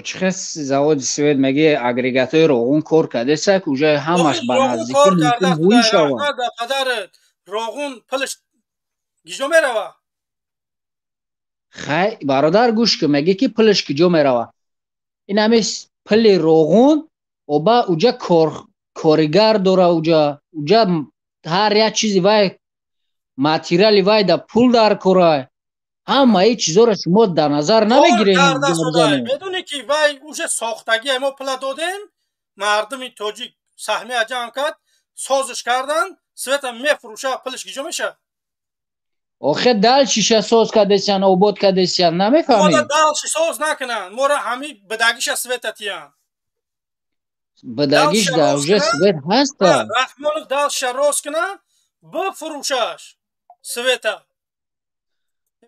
Чӣ хел заводи свет меги? Агрегатҳои Роғун кор кардесак, уже ҳамаш ба наздикӣ мумкин ҳуй шавад. Падарат, Роғун пулаш гиҷо мерава? Хай, бародар, гӯш кун, меги, ки пулаш куҷо мерава. Ин ҳами пули Роғун оба уҷа коригар дора, уҷа ҳар як чизи вай, материали вай да пул дар кора. Ҳамаи чизоро шумо дар назар намегиред. Медонӣ, ки вай уже сохтагия, мо пула додем, мардуми тоҷик саҳмия ҷамъ кард, созиш кардан, света мефурӯша, пулаш киҷо мешавад? Охе, дальшиша соз кардесиян, обод кардесиян, намефаҳмед? Дальше соз накунанд, моро ҳами бидагиша света тиян. Бадагиш да уже свет ҳаста. Раҳмонов дастша рост куна, бифурӯшаш света.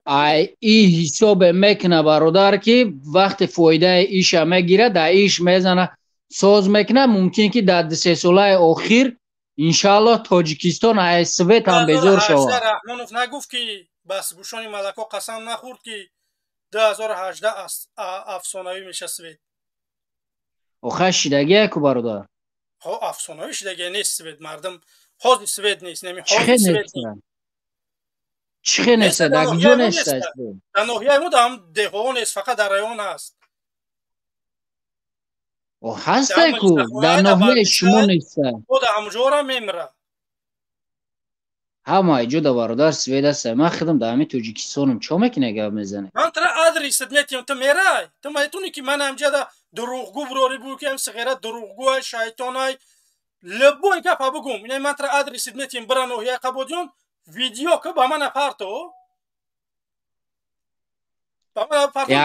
Ай и ҳисобе мекуна, бародар, ки вақте фоидаи иша мегира, да иш мезана, соз мекуна. Мумкин ки дар 2-3 солаи охир, иншааллоҳ, Тоҷикистон ай свет ҳам безор шавад. Раҳмонов нагуфт, ки бас гӯшони малако қасам нахӯрд, ки 2018 афсонавӣ меша свет? Охай шидагия ку, бародар. Ҳо, афсонавӣ шидагия нест свет. Мардум ҳозир свет нест, неми ҳозир свет. Чӣ хел неста? Дар куҷо неста? Дар ноҳияи мо, дар деҳоҳо нест, фақат дар район ҳаст. Ҳастай ку, дар ноҳияи шумо неста. Дар ҳамҷора мемира. Ҳама ҷо да, бародар, свет аста. Ман худам дар ҳамин Тоҷикистонам, чо мекунӣ, гап мезанӣ? Ман тра адресат метиҳам, ту мерай, ту метони ки ман ҳамҷада дурӯғгӯ бурорӣ, бу ки ҳам сиғера дурӯғгӯай, шайтонай, любой гапа бугум. Ина ман тра адресат метиҳам, бира ноҳияи Қабодиён, видео ки ба ман апарто.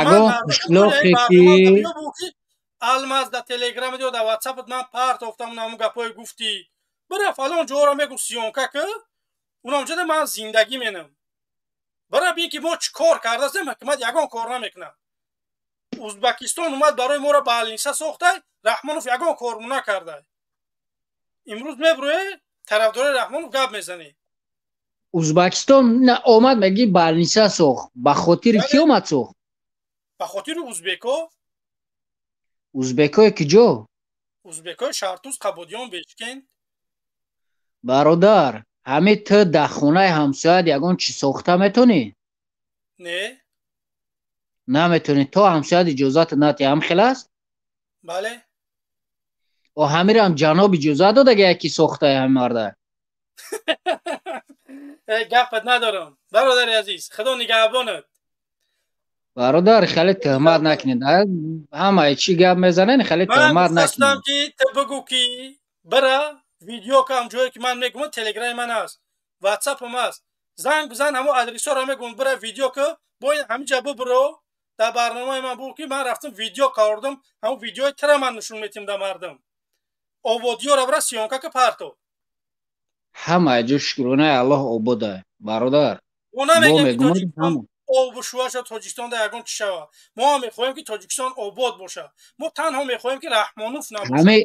Ягон қишлоқе ки Алмаз, да Телеграм ё да Ватсапат ман партофтам ҳамун гапҳои гуфтӣ. Бира фалон ҷоро мегум, съёмка ки унамҷода ман зиндагӣ менам. Бира бин, ки мо чӣ кор кардастем. Ҳукумат ягон кор намекунад. Узбакистон омад, барои моро больница сохтай, Раҳмонов ягон кор накардай. Имрӯз мебурӯе, тарафдори Раҳмонов гап мезанӣ. Узбакистон омад, меги, больница сохт. Ба хотири кӣ омад, сохт? Ба хотири узбеко. Узбекое киҷо? Узбекои Шартуз, Қабодиён, Бешкент. Бародар, ҳамин ту дар хонаи ҳамсояд ягон чиз сохта метонӣ? Не. Наметонӣ, то ҳамсояд иҷозат натиҳ. Ҳам хел аст? Бале. О, ҳамирам ҷаноб иҷозат додага, яки сохтаи ҳамин марда. Гапат надорам, бародари азиз, Худо нигаҳбонат. Бародар, хеле тӯҳмат накунед. Ҳамаи чӣ гап мезанед, хеле тӯҳмат накунед. Ки ту бигӯ, ки бира видео кам ҷое ки ман мегӯям. Телеграми ман аст, Ватсапам аст, занг бизан, ҳамо адресҳоро мегӯям. Бира видео ки бо ҳаминҷа бубуро, дар барномаи ман буд, ки ман рафтам, видео кардам. Ҳамон видеои тира ман нишон метиҳам да мардум. Ободиёро бира, съёмка ки парто. Ҳамаи ҷо, шукронаи Аллоҳ, обода, бародар. Обу шуваша Тоҷикистонда ягон чӣ шава. Мо ҳам мехоҳем, ки Тоҷикистон обод боша. Мо танҳо мехоҳем, ки Раҳмонов набошад.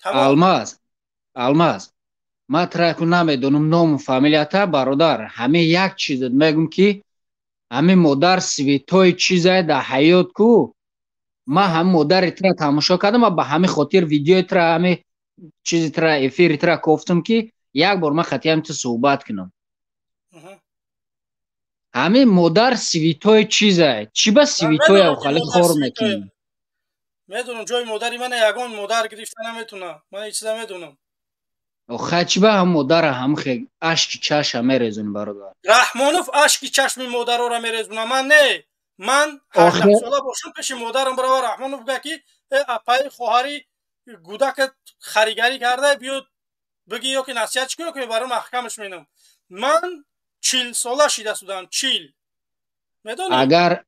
Алмаз, Алмаз, ман траку намедонам ному фамилията, бародар. Ҳамин як чизат мегум, ки ҳамин модар святой чизае дар ҳаёт ку. Ман ҳамин модари тра тамошо кардам ва ба ҳамин хотир видеои тра, ҳамин чизи тра, эфири тра кофтам, ки як бор ман хатиам ту суҳбат кунам. Ҳамин модар святой чизае. Чӣ ба святое хали хор мекунӣ? Медонам, ҷои модари мана ягон модар гирифта наметунам. Ман ин чиза медонам. Охай, чӣ ба ҳам модара ҳам ашки чаша мерезонӣ, бародар? Раҳмонов ашки чашми модароро мерезона, ман не. Ман 18 сола бошам, пеши модарам барава, Раҳмонов буга, ки апаи хоҳари гудакат харигарӣ карда, биёд биги ё ки насиҳат чӣ кунӣ, барои маҳкамаш менам. Ман 40 сола шида судам, 40, медонӣ? Агар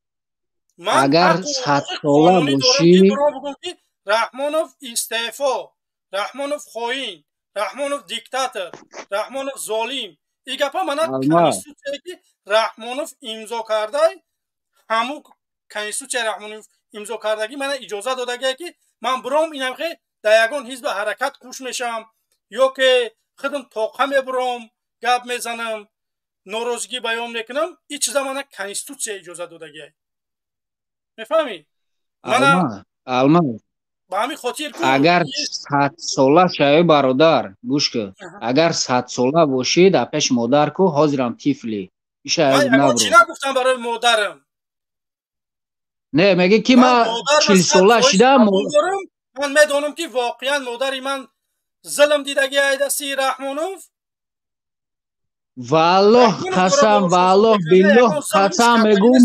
100 сола бошӣ. Бигум, ки Раҳмонов истеъфо, Раҳмонов хоин, Раҳмонов диктатор, Раҳмонов золим. И гапа мана конститутсияе ки Раҳмонов имзо кардай, ҳамун конститутсияи Раҳмонов имзо кардагӣ мана иҷоза додагие, ки ман буром, инамхе дар ягон ҳизби ҳаракат куш мешавам ё ки худам тоқа мебуром, гап мезанам, норозигӣ баён мекунам. Ин чиза мана конститутсия иҷоза додагие, мефаҳмӣ? Мана Алмаз, ба ҳамин хотир. Агар 100 сола шавӣ, бародар, гӯш кун, агар 100 сола бошӣ, дар пеши модар ку ҳозирам тифли. Чӣ нагуфтам барои модарам. Не, меги, ки ман 40 сола шидам. Ман медонам, ки воқеан модари ман зулм дидагӣ ай дасти Раҳмонов. Валлоҳ қасам, валлоҳ биллоҳ қасам мегум,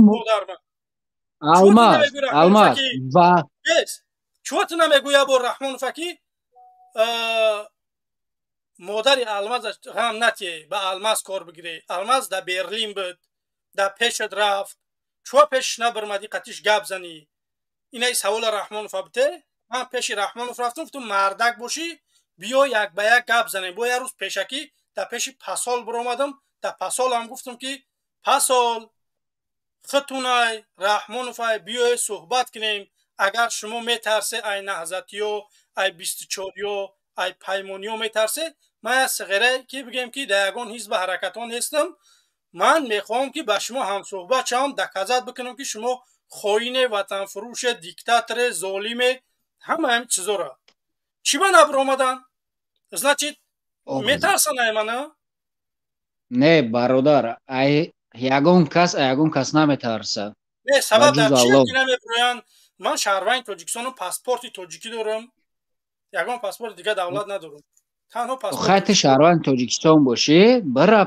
Алмаз, Алмаз, ва Чӯ ту намегӯя бо Раҳмонова, ки модари Алмаз ғам натие, ба Алмаз кор бигире? Алмаз дар Берлин буд, дар пешат рафт, чӯ пешш набирмадӣ, қатиш гап занӣ? Инаи савола Раҳмонова бите. Ман пеши Раҳмонов рафтам, гуфтам, мардак бошӣ, биё, як ба як гап занем. Бо як рӯз пешакӣ дар пеши Пасол биромадам, дар Пасолам гуфтам, ки Пасол, хитунай Раҳмоновай, биёе, суҳбат кунем. Агар шумо метарсе, ай наҳзатиё, ай 24-ё, ай паймониё метарсе, ман як сиғере ки бигем, ки дар ягон ҳизби ҳаракатҳо нестам, ман мехоҳам, ки ба шумо ҳамсуҳбат шавам, доказать бикунам, ки шумо хоине, ватанфурӯше, диктаторе, золиме, ҳама ҳамин чизоро. Чӣ ба набиромадан? Значит, метарсан ай мана? Не, бародар, ай ягон кас, ягон кас наметарса. Не, сабаб дар чи ки намебироянд? Ман шаҳрванди Тоҷикистонам, паспорти тоҷикӣ дорам, ягон паспорти дигар давлат надорам, танҳо паспорт. Хай, ту шаҳрванди Тоҷикистон бошӣ, бира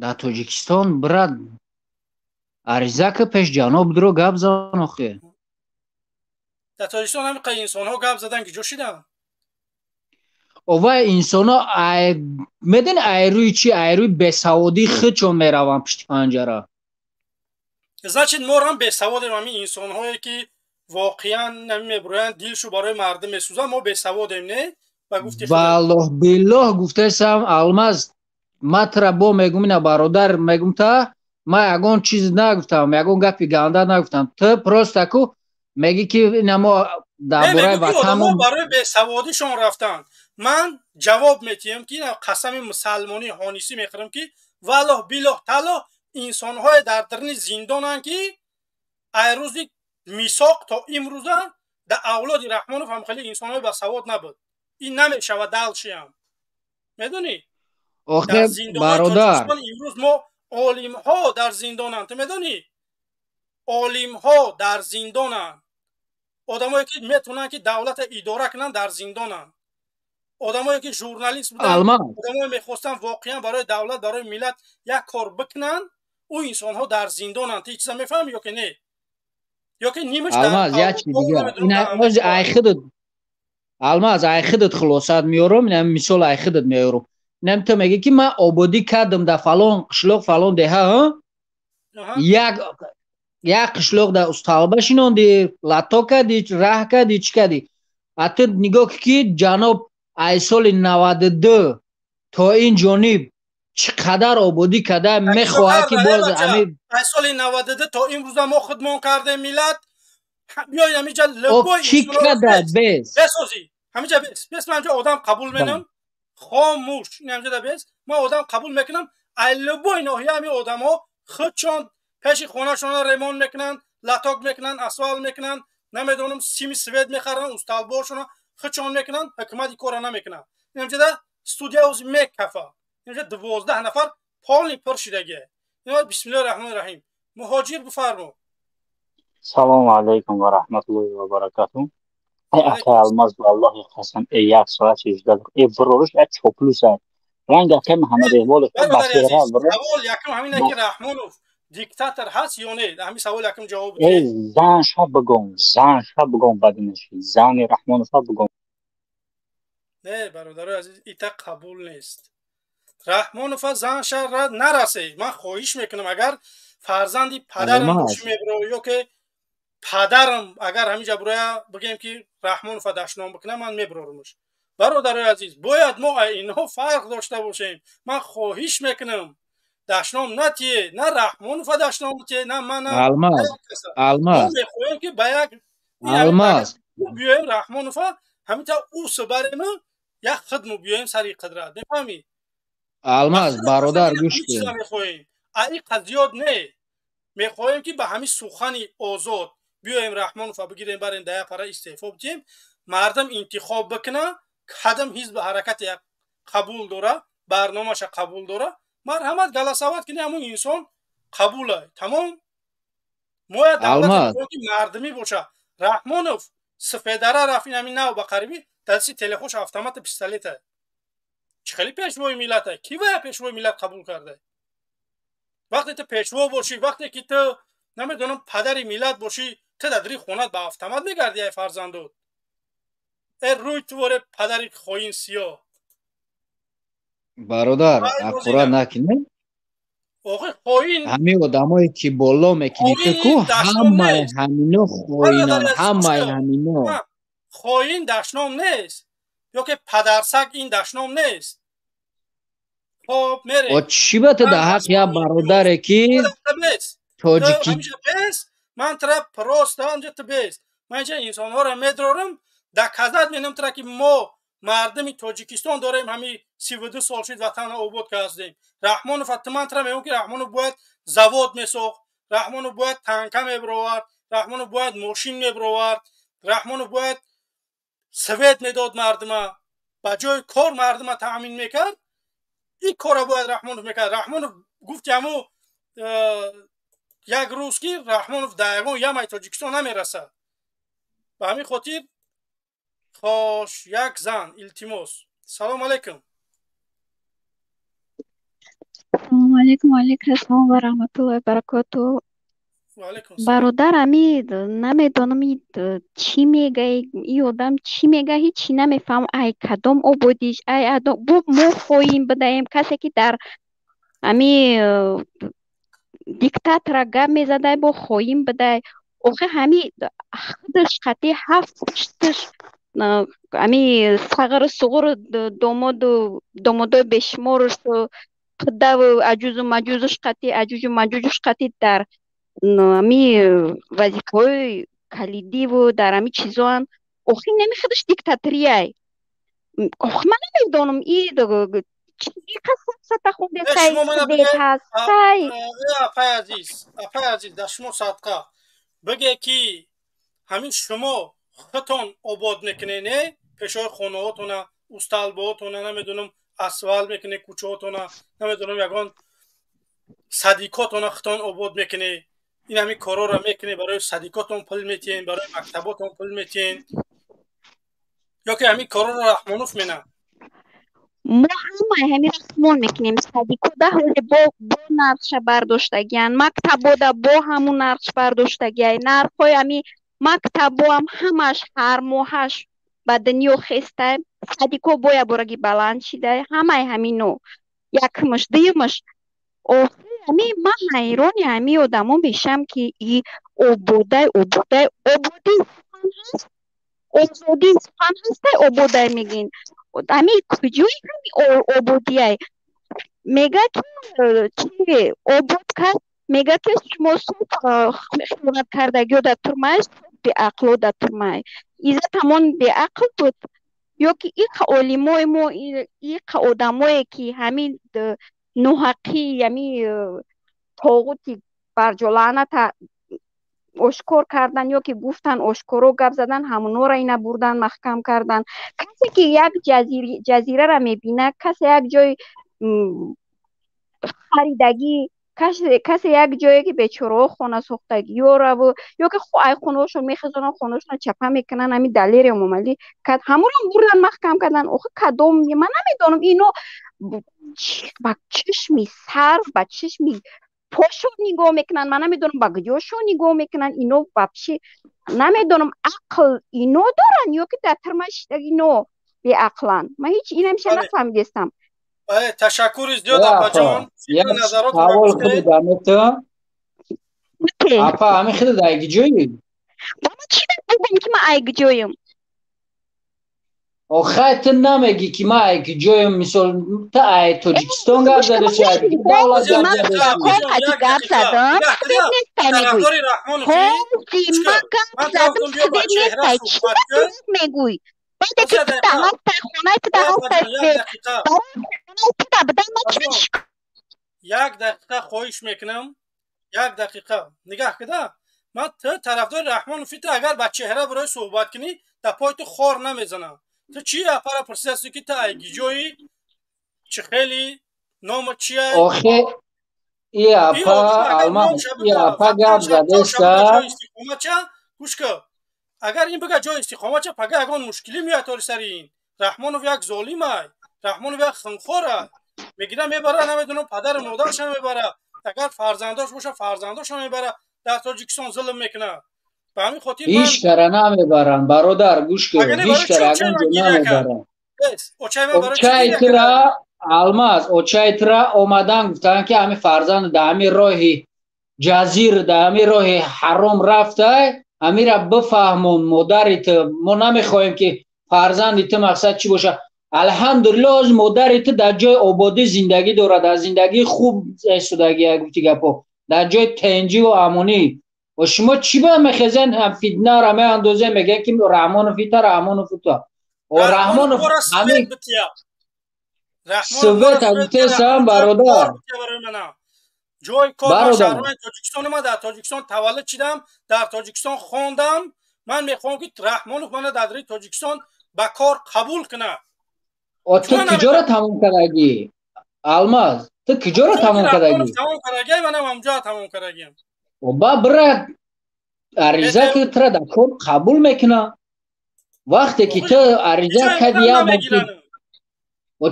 дар Тоҷикистон, бира, ариза ки, пеш ҷаноб дуро гап зан охе. Дар Тоҷикистон ҳамин қадр инсонҳо гап задан, ки ҷо шидан. Овай, инсонҳо медони ай рӯи чи? Ай рӯи бесаводии худшон мераванд пишти панҷара. Значит, морам бесаводем. Ҳамин инсонҳое, ки воқеан мебироянд, дилшу барои мардум месӯзанд, мо бесаводем, не? Ба гуфти Валлоҳ биллоҳ гуфтесам, Алмаз, матра бо мегум, ина, бародар, мегум, та ма ягон чиз нагуфтам, ягон гапи ганда нагуфтам. Ту просто ку меги, ки ина мо дар бораи ватанмо барои бесаводишон рафтанд. Ман ҷавоб метиҳам, ки қасами мусалмонӣ ҳонисӣ мехӯрам, ки валлоҳ, биллоҳ, таллоҳ, инсонҳое дар дарни зиндонанд, ки ай рӯзи мисоқ то имрӯза дар авлоди Раҳмонов ҳам хеле инсонҳои басавод набуд. Ин намешавад далшиам, медонӣ? Охе, бародар, имрӯз мо олимҳо дар зиндонанд, ту медонӣ, олимҳо дар зиндонанд, одамое ки метавонанд, ки давлата идора кунанд, дар зиндонанд, одамое ки журналист буданд, одамое мехостанд воқеан барои давлат, барои миллат як кор бикунанд, ӯ инсонҳо дар зиндонанд. Ту чиза мефаҳмӣ ё ки не? Ё ки нимаш Алмаз, як чи дигар, ай худат, Алмаз, ай худат хулосат меорам, ина мисол ай худат меорам. Инам ту мегӣ, ки ман ободӣ кардам дар фалон қишлоқ, фалон деҳа, як қишлоқ дар усталба шинонди, латок кардӣ, раҳ кардӣ, чӣ кардӣ? А ту нигоҳ, ки ҷаноб ай соли 92 то ин ҷониб чӣ қадар ободӣ карда, мехоҳад, ки боз ами ай соли 92 то имрӯза мо худмон кардем. Миллат, биёед, ҳамиҷа любой чӣ када бес? Бесозӣ, ҳамиҷа бес, бес, ман ҳамиҷа одам қабул менам, хомӯш, ин ҳамиҷа бес, ман одам қабул мекунам ай любой ноҳия. Ҳами одамҳо худшон пеши хонашонро ремонт мекунанд, латок мекунанд, асфалт мекунанд, намедонам, сими свет мехаранд, усталборшона худшон мекунанд, ҳукумат ин корро намекунад. Инҷода студия ози мекафа, инҷа 12 нафар полный пур шидагия. Бисмиллоҳи раҳмони раҳим, муҳоҷир, бифармо. Салому алайкум ва раҳматуллоҳи ва баракату. Ай, акай Алмаз, валлоҳи қасам, э як соат 18 э вроруш як чоплуса ранг акай Муҳаммад Иқболов ба савол якум ҳамина, ки Раҳмонов диктатор ҳаст ё не, ҳамин савол якум ҷавоб. Э, зан ша бигом, зан ша бигом, бадинаши зани Раҳмонов ша бигом. Не, бародарои азиз, ита қабул нест. Раҳмонова занша нарасе. Ман хоҳиш мекунам, агар фарзанди падарам боши, мебро, ё ки падарам агар ҳаминҷа буроя, бигем, ки Раҳмонова дашном бикунам, ман меброрумш. Бародарои азиз, бояд мо инҳо фарқ дошта бошем. Ман хоҳиш мекунам, дашном натие, на Раҳмонова дашном битие, на мана. Алмаз, Алмаз, мехоҳем, ки ба як Алмаз, биёем, Раҳмонова ҳаминта ус барему, як хидму биёем сари қудрат, мефаҳмӣ? Алмаз, бародар, гӯш кун. Мехоҳем, аиқа зиёд не, мехоҳем, ки ба ҳамин сухани озод биёем, Раҳмонова бигирем, барем, да як пара истеъфо бидиҳем, мардум интихоб бикуна, кадам ҳизби ҳаракате қабул дора, барномаша қабул дора, марҳамат, голосовать кини, ҳамун инсон қабула, тамом. Моя давлати мардумӣ боша. Раҳмонов сафедара рафт, ин ҳамин нав ба қарибӣ дасти телефонш автомата, пистолета. Чӣ хеле пешвои миллата? Ки вая пешвои миллат қабул карда? Вақте ту пешво бошӣ, вақте ки ту, намедонам, падари миллат бошӣ, ту дар дари хонат ба автомат мегардӣ, ай фарзандот? Э, рӯй ту воре, падари хоин сиёҳ. Бародар, аққура накунем. Охи, хоин. Ҳамин одамое ки боло мекунӣ ту ку, ҳамаи ҳамино хоинанд, ҳамаи ҳамино. Хоин дашном нест, ё ки падарсаг ин дашном нест. Хоб, мерем. Чӣ ба ту да ҳақ як бародаре ки тоҷики ман тра просто анҷа ту бес. Ман инҷа инсонҳоро медорам, доказать менам тра, ки мо мардуми Тоҷикистон дорем, ҳами 32 сол шид ватанро обод кардем. Раҳмонов, ту ман тра мегӯям, ки Раҳмонов бояд завод месохт, Раҳмонов бояд танка мебировард, Раҳмонов бояд мошин мебировард, Раҳмонов бояд свет медод мардума, ба ҷои кор мардума таъмин мекард. Ин корро бояд Раҳмонов мекард. Раҳмонов гуфти ҳаму як рӯз ки Раҳмонов дар ягон ямаи Тоҷикистон намерасад. Ба ҳамин хотир хош як зан, илтимос. Салому алайкум. Салому алайкум, алайкум ассалом ва раҳматуллоҳи баракоту. Бародар, ами намедонам, чӣ мега и одам, чӣ мега, ҳичи намефаҳмам. Ай кадом ободиш, ай бо мо хоҳем бидаем? Касе ки дар ами диктатора гап мезадай, бо хоҳим бидай. Охи, ҳами худаш қати ҳафт пушташ ами сағиру суғуру домоду домодои бешуморушу қидаву аҷузу маҷузуш қати, аҷуҷу маҷуҷуш қати дар ами вазифаҳои калидиву дар ами чизоам. Охи, нами худаш диктаторияй. Охи, ман намедонам, и Апай азиз, апай азиз, дар шумо садқа. Биге ки ҳамин шумо худтон обод мекунед, не пешои хонаҳотона, усталбоотона, намедонам, асфалт мекунед кӯчаҳотона, намедонам, ягон садикотона худтон обод мекунед. Ин ҳамин корҳоро мекунед, барои садикотон пул метиҳен, барои мактаботон пул метиҳен, ё ки ҳамин корҳоро Раҳмонов менад? Мо ҳамаи ҳамин рахмон мекунем. Садикода ҳоли бо нархша бардоштагиян, мактабода бо ҳамун нархш бардоштагиай. Нархҳои ҳами мактабоам ҳамаш ҳар моҳаш ба дунё хестай. Садико бо ябораги баланд шидай. Ҳамаи ҳамино якмаш. Дуюмаш, охир ҳами ман ҳайрони ҳами одамо мешам, ки и ободай, ободай, ободии сухан ҳаст, озодии сухан ҳастай, ободай мегин. Ҳами куҷои ҳами ободияй? Мега ки чи обод кард? Мега ки шумо суб хиёнат кардагиё дар турмай, беақло дар турмай. Иззат ҳамон беақл буд, ё ки иқа олимои мо, иқа одамое ки ҳамин ноҳақӣ, ҳами тоғути барҷолааната ошкор кардан ё ки гуфтан, ошкоро гап задан, ҳамонҳоро ина бурдан маҳкам кардан. Касе ки як ҷазираро мебинад, касе як ҷои харидагӣ, касе як ҷое ки бечораҳо хонасохтагиёраву ё ки ай хонаҳошон мехезонанд, хонаҳошонро чапа мекунанд, ҳамин Далери Эмомалӣ ҳамонро бурдан маҳкам кардан. Охи, кадом, ман намедонам, ино ба чишми сар, ба чишми пошон нигоҳ мекунанд, ман намедонам, ба куҷошон нигоҳ мекунанд ино. Вообще намедонам, ақл ино доранд ё ки дар тирма ино беақланд. Ман ҳеҷ инамиша нафаҳмидестам. Бале, ташаккури зиёд, апаҷон. Савол худо апа, ҳамин худо дар айгиҷои? Ман чӣ бигӯм, ки ман айгиҷоем? Охай, ту намегӣ, ки ман айгиҷоем? Мисол, ту ай Тоҷикистон гап задеси, ай давлат гап задам? Ман гап задам, нестай, чӣ мегӯй? Баъде ки ту дар ҳастай, хонаи ту дар ҳастай, свет барои хонаи ту дар будан ман чӣ? Як дақиқа, хоҳиш мекунам, як дақиқа нигаҳ кида. Ман ту тарафдори Раҳмонофи, ту агар ба чеҳра барои суҳбат кунӣ, дар пои ту хор намезанам. Ту чи апара пурсидастӣ, ки ту айгиҷои, чӣ хели нома чия? Охе, и апа алман, и апа гап задеста. Гӯш кун, агар ин бига ҷои истиқоматча, пага ягон мушкилӣ меояд тори сари ин. Раҳмонов як золимай, Раҳмонов як хунхора мегира, мебара, намедонам, падару модараша мебара, агар фарзандош боша, фарзандоша мебара, дар Тоҷикистон зулм мекунад. Ба ҳамин хотир ҳеҷ кара намебаранд, бародар, гӯш кун, ҳеҷ кара ягон ҷо намебаранд. Очаи тура, Алмаз, очаи тура омадан гуфтанд, ки ҳамин фарзанд дар ҳамин роҳи ҷазир, дар ҳамин роҳи ҳаром рафтай. Ҳамира бифаҳмон модари ту. Мо намехоҳем ки фарзанди ту мақсад чӣ боша. Алҳамдулиллоҳ, ҳозир модари ту дар ҷои ободӣ зиндагӣ дорад, дар зиндагии хуб истодагӣ, гуфти гапҳо, дар ҷои тенҷиву амонӣ. Ва шумо чӣ ба мехезен, фитнаро меандозем, мегӯян ки Раҳмонов ита, Раҳмонов ута. Раҳмонов ҳамин свет гуфтесам, бародар. Ҷои кор шаҳрванди Тоҷикистон, ман дар Тоҷикистон таваллуд шидам, дар Тоҷикистон хондам. Ман мехоҳам ки Раҳмонов мана дар Тоҷикистон ба кор қабул кунад. Ту куҷоро тамом кардагӣ, Алмаз? Ту куҷоро тамом кардагӣ? Тамом кардагӣ, манам ҳамҷо тамом кардагиам. Ба бира ариза ки тура дар кор қабул мекуна. Вақте ки ту ариза кардӣ,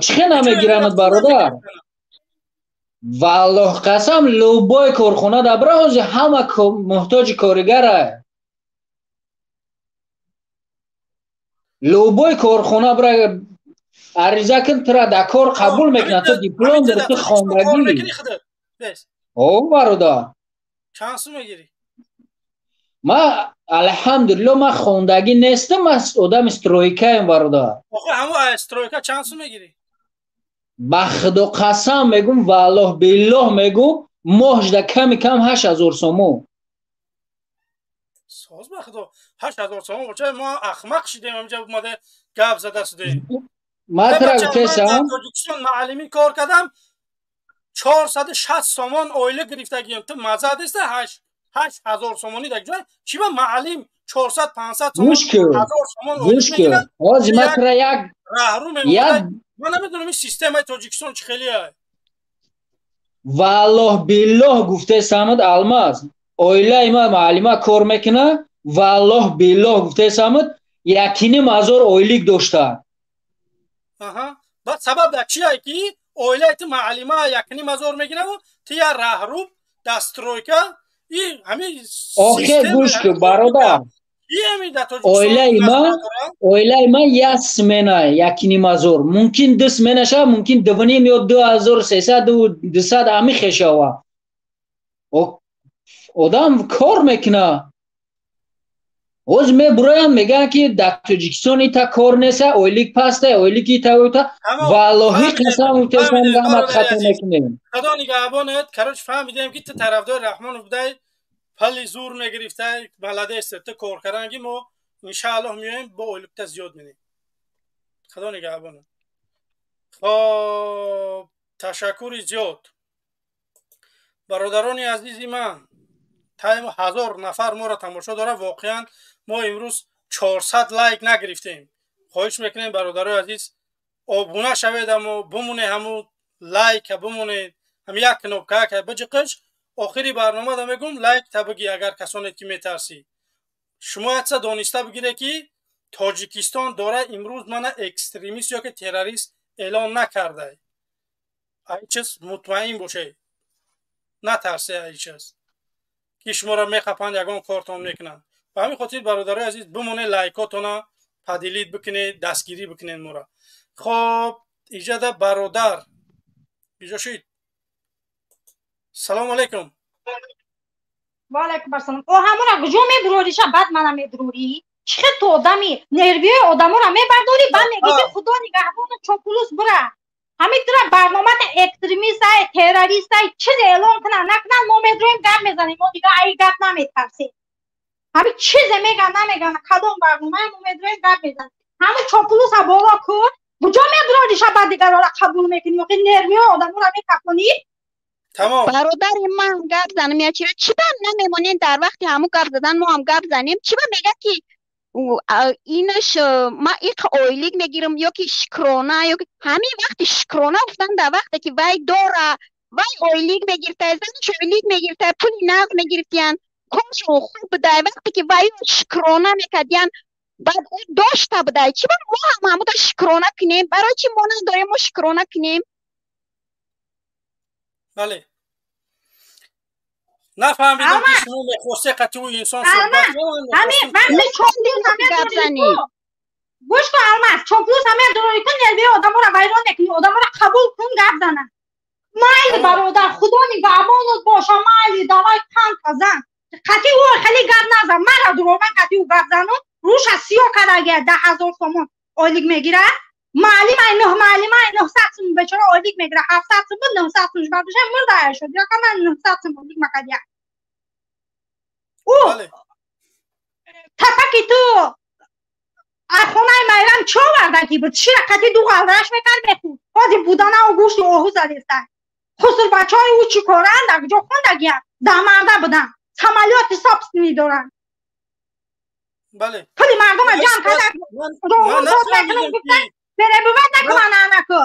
чӣ хел намегиранад, бародар? Валлоҳ қасам, любой корхона дар бира, ҳозир ҳама муҳтоҷи коригара. Любой корхона бира, ариза кун, тура дар кор қабул мекунад. Ту диплом дори, ту хондагӣ. О, бародар, чанд сум мегирӣ? Ма алҳамдулилло, ман хондагӣ нестам, ман одами стройкаем, бародар. Охо, ҳамун стройка чанд сум мегирӣ? Ба худо қасам мегум, валлоҳ биллоҳ мегум, моҳшда ками кам 8000 сомон. Соз, ба худо, 8000 сомон боча, мо ахмақ шидем, ҳаминҷа омада гап зада шудем. Ман тура гуфтесам, Тоҷикистон маълимӣ кор кардам, 460 сомон ойлик гирифтагием. Ту маза диста, 8000 сомонӣ дар ҷой чӣ ба маълим 400 500 сомон, 1000 сомон гӯш кун. Ҳозир ман тура як раҳру мемонад. Ман намедонам ин системаи Тоҷикистон чӣ хеле. Валлоҳ биллоҳ гуфтесамад, Алмаз, оилаи ман маълима кор мекунад. Валлоҳ биллоҳ гуфтесамад, 1500 ойлик дошта. Баъд сабаб дар чие ки оилаи ту маълима 1500 мегираву ту я раҳруб дар стройка? Охе, гӯш кун, бародар, оилаи ман як смена 1500, мумкин ду смена шава, мумкин дувним ё 2300, 200, ҳамин шава. Одам кор мекуна. Ҳозир мебуроянд, мегӯянд ки дар Тоҷикистон ита кор неста, ойлик паста, ойлик ита ита. Валлоҳи қасам гуфтесам, раҳмат, хато мекунем. Худо нигаҳбонет. Короче, фаҳмидем ки ту тарафдори Раҳмонов будай, пали зур мегирифтай. Молодец, ту кор карданги, мо иншааллоҳ меоем, бо ойликта зиёд менем. Худо нигаҳбонет. Хоб, ташаккури зиёд, бародарони азизи ман. Тайм 1000 нафар моро тамошо дорад. Воқеан мо имрӯз 400 лайк нагирифтем. Хоҳиш мекунем, бародарои азиз, обуна шавед, амо бимоне, ҳаму лайка бимонед, ҳам як кнопкаака биҷиқиш. Охири барномада мегӯм, лайк та бигӣ. Агар касоне ки метарсӣ, шумо якса дониста бигире ки Тоҷикистон дора имрӯз мана экстремист ё ки террорист эълон накардай. Ай чиз мутмаин бошед, натарсе ай чиз ки шуморо мехапанд, ягон кортон мекунанд. Ба ҳамин хотир, бародарои азиз, бимонед, лайкотона поделить бикунед, дастгирӣ бикунед моро. Хоб, иҷода бародар иҷо шид. Салому алайкум. Ваалайкум ассалом. О, ҳамона куҷо мебурориша, баъд мана медурорӣ? Чӣ хел ту одами нервиҳои одаморо мебардорӣ, баъд мегӣ ки худо нигаҳбона, чопулус бура. Ҳамин тура барномата экстремистай, террористай, чизе эълон кунанд накунанд, мо медроем, гап мезанем, мо дига ай гап наметарсем. Ҳамин чизе меган намеган, кадом барномае, мо медроем, гап мезанем. Ҳамин чопулуса боло кун, куҷо мебурориша, баъд дигарора қабул мекунӣ, охи нервиҳои одаморо мекафонӣ. Бародари ман, гап занам я чира? Чӣ ба намемонем дар вақти ҳамун гап задан, мо ҳам гап занем? Чӣ ба мегӯяд ки инаш ма иқ ойлик мегирам ё ки шукрона, ё ки ҳамин вақти шукрона гуфтан, дар вақте ки вай дора, вай ойлик мегирифта, занаш ойлик мегирифта, пули нағз мегирифтиян, коршон хуб будай, вақте ки вай шукрона мекардиян, баъд ӯ дошта будай, чӣ ба мо ҳам ҳамуда шукрона кунем? Барои чӣ мо надорем, мо шукрона кунем? Бале, нафаҳмидам ки шумо мехосте қатъи ӯ инсон суҳбат. Гӯш кун, Алмаз, чоплус ҳамин дорӣ кун, нервии одаморо вайрон мекунӣ, одаморо қабул кун, гап занад. Майли, бародар, худо нигаҳбонот боша, майли, давай, танка зан. Қати ӯ хеле гап назан. Мара дурор, ман қати ӯ гап занам. Руша сиё кардагия 10 000 сомон ойлик мегирад. Муаллим ай нӯҳ, муаллим ай 900 сум бечора ойлик мегирад. 700 сум буд, 900 сум бардоша мурда шуд. Яка ман 900 сум ойлик макадия. Ӯ тапаки ту ай хонаи Майрам чӣ овардаги буд? Шира қати ду ғалдараш мекард, мехӯрд. Ҳозир буданау гӯшти оҳу задеста. Хусур бачаҳои ӯ чӣ коранд? Дар куҷо хондагиянд? Дамарда буданд. Самолёти собственный доранд. Пули мардума ҷамъ карда роғун соз мекунам гуфтан, перебивать накунан анаку.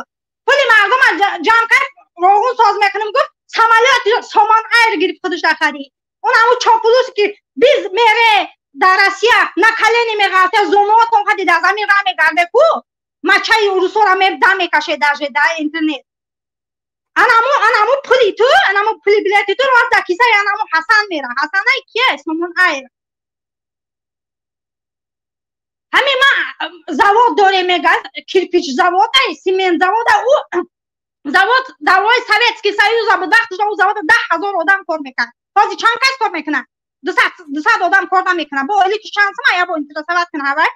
Пули мардума ҷамъ кард, роғун соз мекунам гуфт, самолёти Сомон Айр гирифт, худаш харид. Он ҳамун чопулус ки биз мере дар Россия на колени меғалта, зонуотон қади дар замин ра мегарде ку, мачаи урусора дам мекаше даже дар интернет. Анаму пули ту, анаму пули билети ту рафт дар кисаи анаму Ҳасан мера. Ҳасанай кия? Сомон Айр. Ҳамин ма завод дорем мегӯяд, кирпич завод ай, цемент завод. Ӯ завод давраи Советский Союза буд. Вақташ ӯ завода 10 000 одам кор мекард. Ҳозир чанд кас кор мекунад? 200 одам кор намекунад. Бо ойлики чанд сум я бо интересовать кунад ҳавай?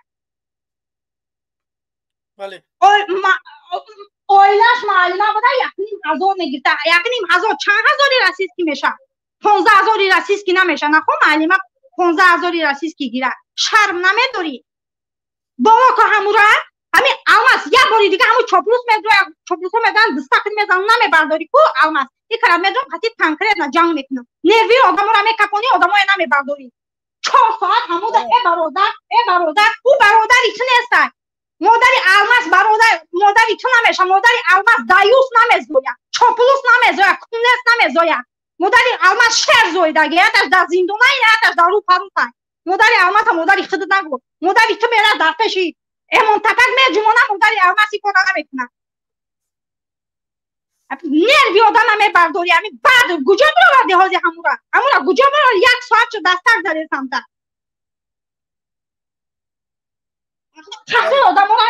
Оилаш муаллима буда, 1,5 ҳазор мегирифта. 1,5 ҳазор чанд ҳазори российский мешавад? 15 ҳазори российский намешавад. Нахо муаллима 15 ҳазори российский гирад? Шарм намедорӣ? Бобо ко ҳамура ҳамин алмаз як бори дига ҳамун чоплус медроя, чоплусо мезанам, дистақил мезанам, намебардорӣ ку алмаз. Икара медром, қати конкретно ҷанг мекунам. Нерви одаморо мекапонӣ, одамоя намебардорӣ. 4 соат ҳамуда э бародар, э бародар, ӯ бародари ту нестай. Модари алмаз бародар модари ту намеша. Модари алмаз даюс намезоя, чоплус намезоя, кунес намезоя. Модари алмаз шер зоидаги, яташ дар зиндонай, яташ дар рӯпарӯтай. Модари алмаза модари худат нагӯ. Модари ту мера дар пеши эмонтапак меҷумона, модари алмаз ин кора намекунад. Нерви одама мебардорӣ. Ами баъд куҷо бироварди ҳози ҳамура? Ҳамура куҷо бироварди? Як соат шуд дастак заде самта. Қафи одаморо.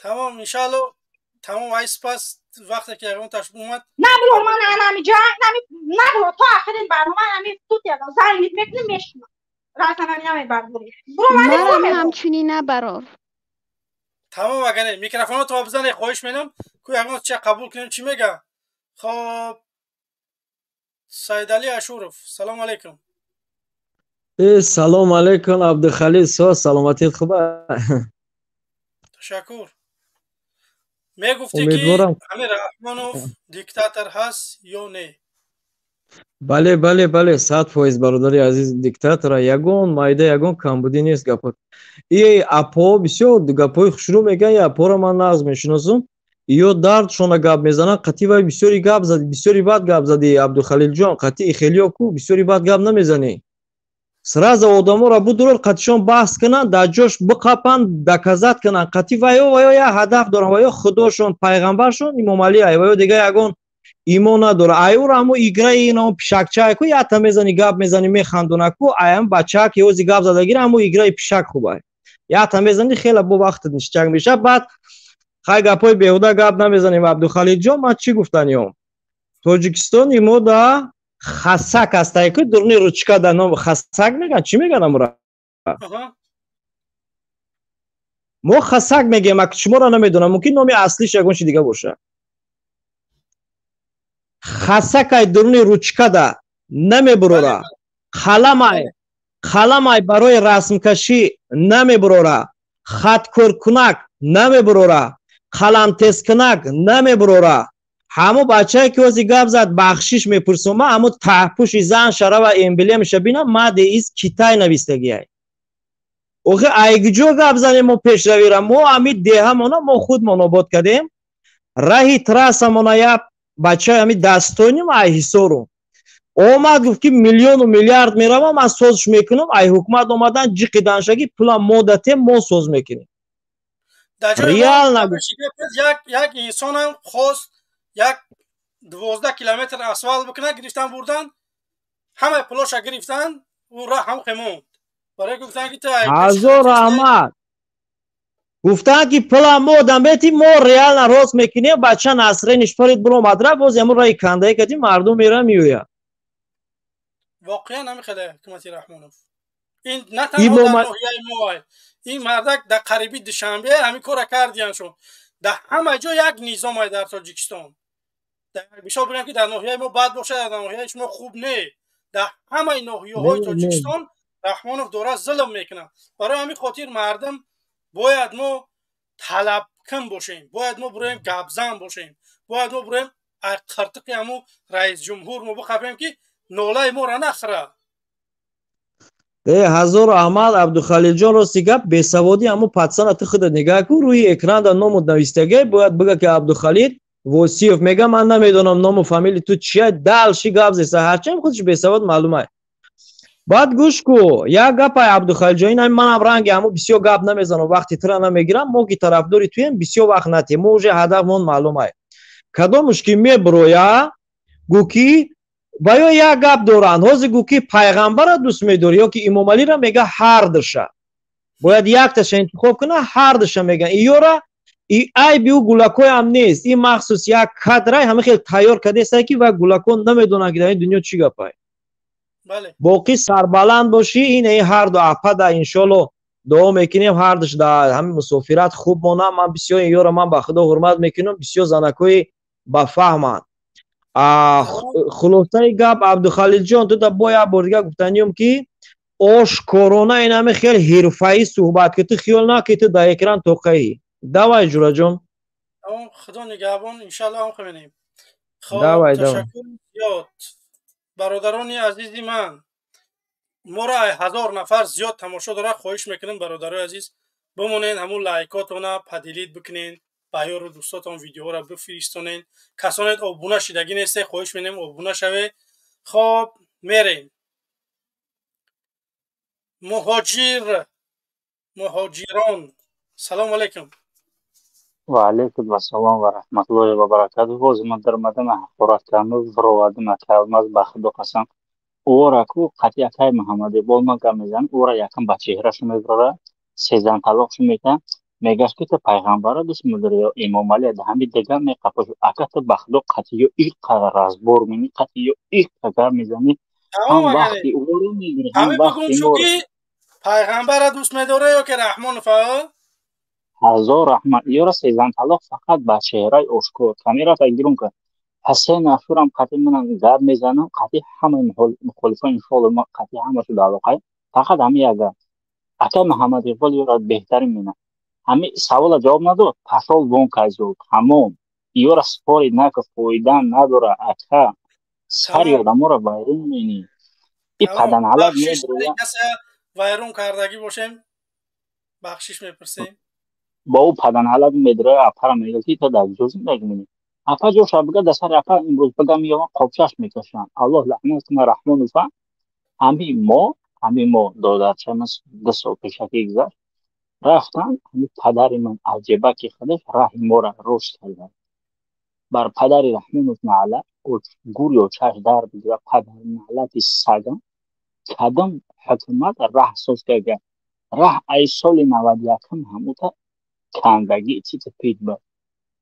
Тамом, иншаалло, тамом. Ай сипас, вақте ки ягон таш омад. Наброр, ман анамиҷа наброр, то ахирин барнома ами тут ягон занг мекунем, мешунам. Расанами намебардорӣ. Марам ҳамчунин набарор. Тамом, агане микрофонро бизане, хоҳиш менам ку ягон чия қабул кунем, чӣ мега. Хоб, Саидалӣ Ашуров, салому алайкум. Э, салом алейкум, Абдухалил со, саломатият хуба? Ташаккур. Мегуфтӣ ки Амир Раҳмонов диктатор ҳаст ё не? Бале, 100%, бародари азиз, диктатора. Ягон майда, ягон камбудӣ нест гапот. И апо бисёр гапҳои хушрӯ мегӯянд. И апоро ман нағз мешиносум. Ё дардшона гап мезананд. Қатъи вай бисёри гап зади, бисёри бад гап зади, Абдухалилҷон. Қатъи хелиё ку бисёри бад гап намезанӣ. Сразу одаморо будурор, қатишон баҳс кунанд, дар ҷош биқапанд, доказать кунанд. Қатъи ваё як ҳадаф доранд. Ваё худошон, пайғамбаршон Имомалӣ ай, ваё дига ягон имон надора. Аюро ҳамо играи инао пишакчае ку, ята мезани, гап мезани, механдона ку. Аям бачаак ёзи гап задагира, ҳамо играи пишак хубай. Ята мезани, хеле бо вақтат ништяк меша. Баъд хай, гапҳои беҳуда гап намезанем. Абдухалилҷон, ман чӣ гуфтаниём? Тоҷикистони мо да хасак ҳастае ку, дурни ручка да ном хасак мегӯянд, чӣ мегӯянд амура? Мо хасак мегӯем, ак шуморо намедонам, мумкин номи аслиш ягон чи дига бошад. Хасакай дуруни ручкада намебурора, қаламай барои расмкашӣ намебурора, хаткӯркунак намебурора, қаламтезкунак намебурора. Ҳамо бачае ки ози гап зад, бахшиш мепурсум, ма ҳамо таҳпӯши зан шарава эмблемаша бинам, made из Китай навистагиай. Охи айгиҷо гап занем мо пешравира? Мо ами деҳамона мо худмон обод кардем, раҳи трассамона. Як бачаи ами дастоним ай Ҳисору омад, гуфт ки миллиону миллиард меравам, ман созиш мекунам. Ай ҳукумат омадан, ҷиқиданшаги, пулам мо датем, мо соз мекунем. Реально як инсонам хост як 12 километр асфалт бикунад, гирифтан бурдан, ҳамаи пулоша гирифтан, ӯ раҳ ҳам хемонд. Барои гуфтан ки ҳазор раҳмат. Гуфтанд ки пула мо дамбети мо реально рост мекунем, бача насрениш парид биромад рафт, боз ҳамун раи кандае кати мардум мера меояд. Воқеан ҳамин хеле ҳукумати Раҳмонов. Ин на танҳо дар ноҳияи мо, ин мардак дар қариби Душанбе ҳамин кора кардияншон. Дар ҳама ҷо як низомай дар Тоҷикистон. Мисол бигӯям ки дар ноҳияи мо бад бошад, дар ноҳияи шумо хуб не. Дар ҳамаи ноҳияҳои Тоҷикистон Раҳмонов дора зулм мекунад. Барои ҳамин хотир мардум бояд мо талабкун бошем, бояд мо бироем гапзан бошем, бояд мо бироем қиртиқи ҳамун раисҷумҳур мо бихапем ки нолаи моро нахӯра. Э ҳазор Аҳмад Абдухалилҷон, рости гап, бесаводӣ ҳамун патсана ту худат нигаҳ кун, рӯи экранда ному навистагай, бояд бига ки Абдухалил Восиев мега, ман намедонам ному фамили ту чия, дальше гап зеса, ҳарчанд худаш бесавод маълумай. Баъд гӯш ку, як гапай Абдухалилҷон, ин манам ранги ҳамун бисёр гап намезанам, вақти тира намегирам, мо ки тарафдори туем, бисёр вақт натем, мо уже ҳадафмон маълумай. Кадомуш ки меброя, гӯ ки ва ё як гап доранд, ҳозир гӯ ки пайғамбара дӯст медорӣ ё ки Имомалиро, мега ҳардуша. Бояд якташа интихоб куна, ҳардуша меган. Иёра и айби ӯ гулакоям нест, ин махсус як кадрай ҳама хел тайёр кардесай ки ва гулакон намедонанд ки дар ин дунё чӣ гапай. Боқӣ сарбаланд бошӣ, ин ҳарду апада иншолло дуо мекунем, ҳардуш дар ҳамин мусофират хуб монанд. Ман бисёр иёра ман ба худо ҳурмат мекунам, бисёр занакҳои бафаҳманд. Хулосаи гап, Абдухалилҷон, ту да бо як бор дига гуфтаниём ки ошкорона ин ҳами хел ҳирфаӣ суҳбат ки ту хиёл накӣ ту дар экран тоқаӣ. Давай, ҷураҷон. Худо нигаҳбон, иншалло ҳам мебинем. Хоб, Давай, давай. Ташаккур зиёд. Бародарони азизи ман, моро 1000 нафар зиёд тамошо дорад. Хоҳиш мекунем, бародарои азиз, бимонед, ҳамун лайкотона поделить бикунед, ба ёру дӯстотон видеоро бифиристонед. Касоне обуна шидагӣ несте, хоҳиш менем обуна шавед. Хоб, мерем. Муҳоҷир, муҳоҷирон, салому алайкум. Ва алайкум ассалом ва раҳматуллоҳи ва баракатуҳ. Боз ман даромадам, ҳақорат кардам, вировардам акай Алмаз, ба худо қасам. Ӯра ку қатъи акай Муҳаммад Иқбол ман гап мезанам, ӯра якам ба чеҳрашу мебарора, сезан талоқшу метаҳ, мегӯяд ки ту пайғамбарро дӯст медорӣ ё Имомалӣ, ҳами дигар меқапош. Ака, ту ба худо қатъиё иққадар разбор менӣ, қатъиё иққа гап мезанӣ, ҳам вақти ӯро мегирӣ, ҳам вақти моро. Пайғамбарро дӯст медорӣ ё ки Раҳмонова? Ҳазор раҳмат. Ёра сезан талоқ фақат ба чеҳраи ошкор. Камерата гирум кар. Пас се нафурам қатъи манам гап мезанам, қатъи ҳамаи мухолифон иншоалло ма қатъи ҳамашу дар алоқаем. Фақат ҳами як гап. Акай Муҳаммад Иқбол ёра беҳтарин мена. Ҳами савола ҷавоб надод, пашол вон кайзуд. Ҳамон. Ёра спорить нака, фоида надора, ака. Сари одаморо вайрон менӣ. И паданалат меброя. Вайрон кардагӣ бошем, бахшиш мепурсем. Бо ӯ паданалат медроя, апара мегӯяд ки то дар ҷо зиндагӣ менӣ. Апа ҷоша бига, дар сари апа имрӯз бига меёванд, қобчаш мекашанд. Аллоҳ лаънат кунад Раҳмонова. Ҳами мо додарчамаз 2 сол пешакӣ гузашт, рафтанд, ҳами падари ман аҷебаки худаш раҳи моро рост карданд. Бар падари Раҳмонов наълат, гур ё чаш дар бигира, падари наълати сагам, кадом ҳукумат раҳ соз карда? Раҳ ай соли 91-м ҳамута кандагӣ титу пит буд.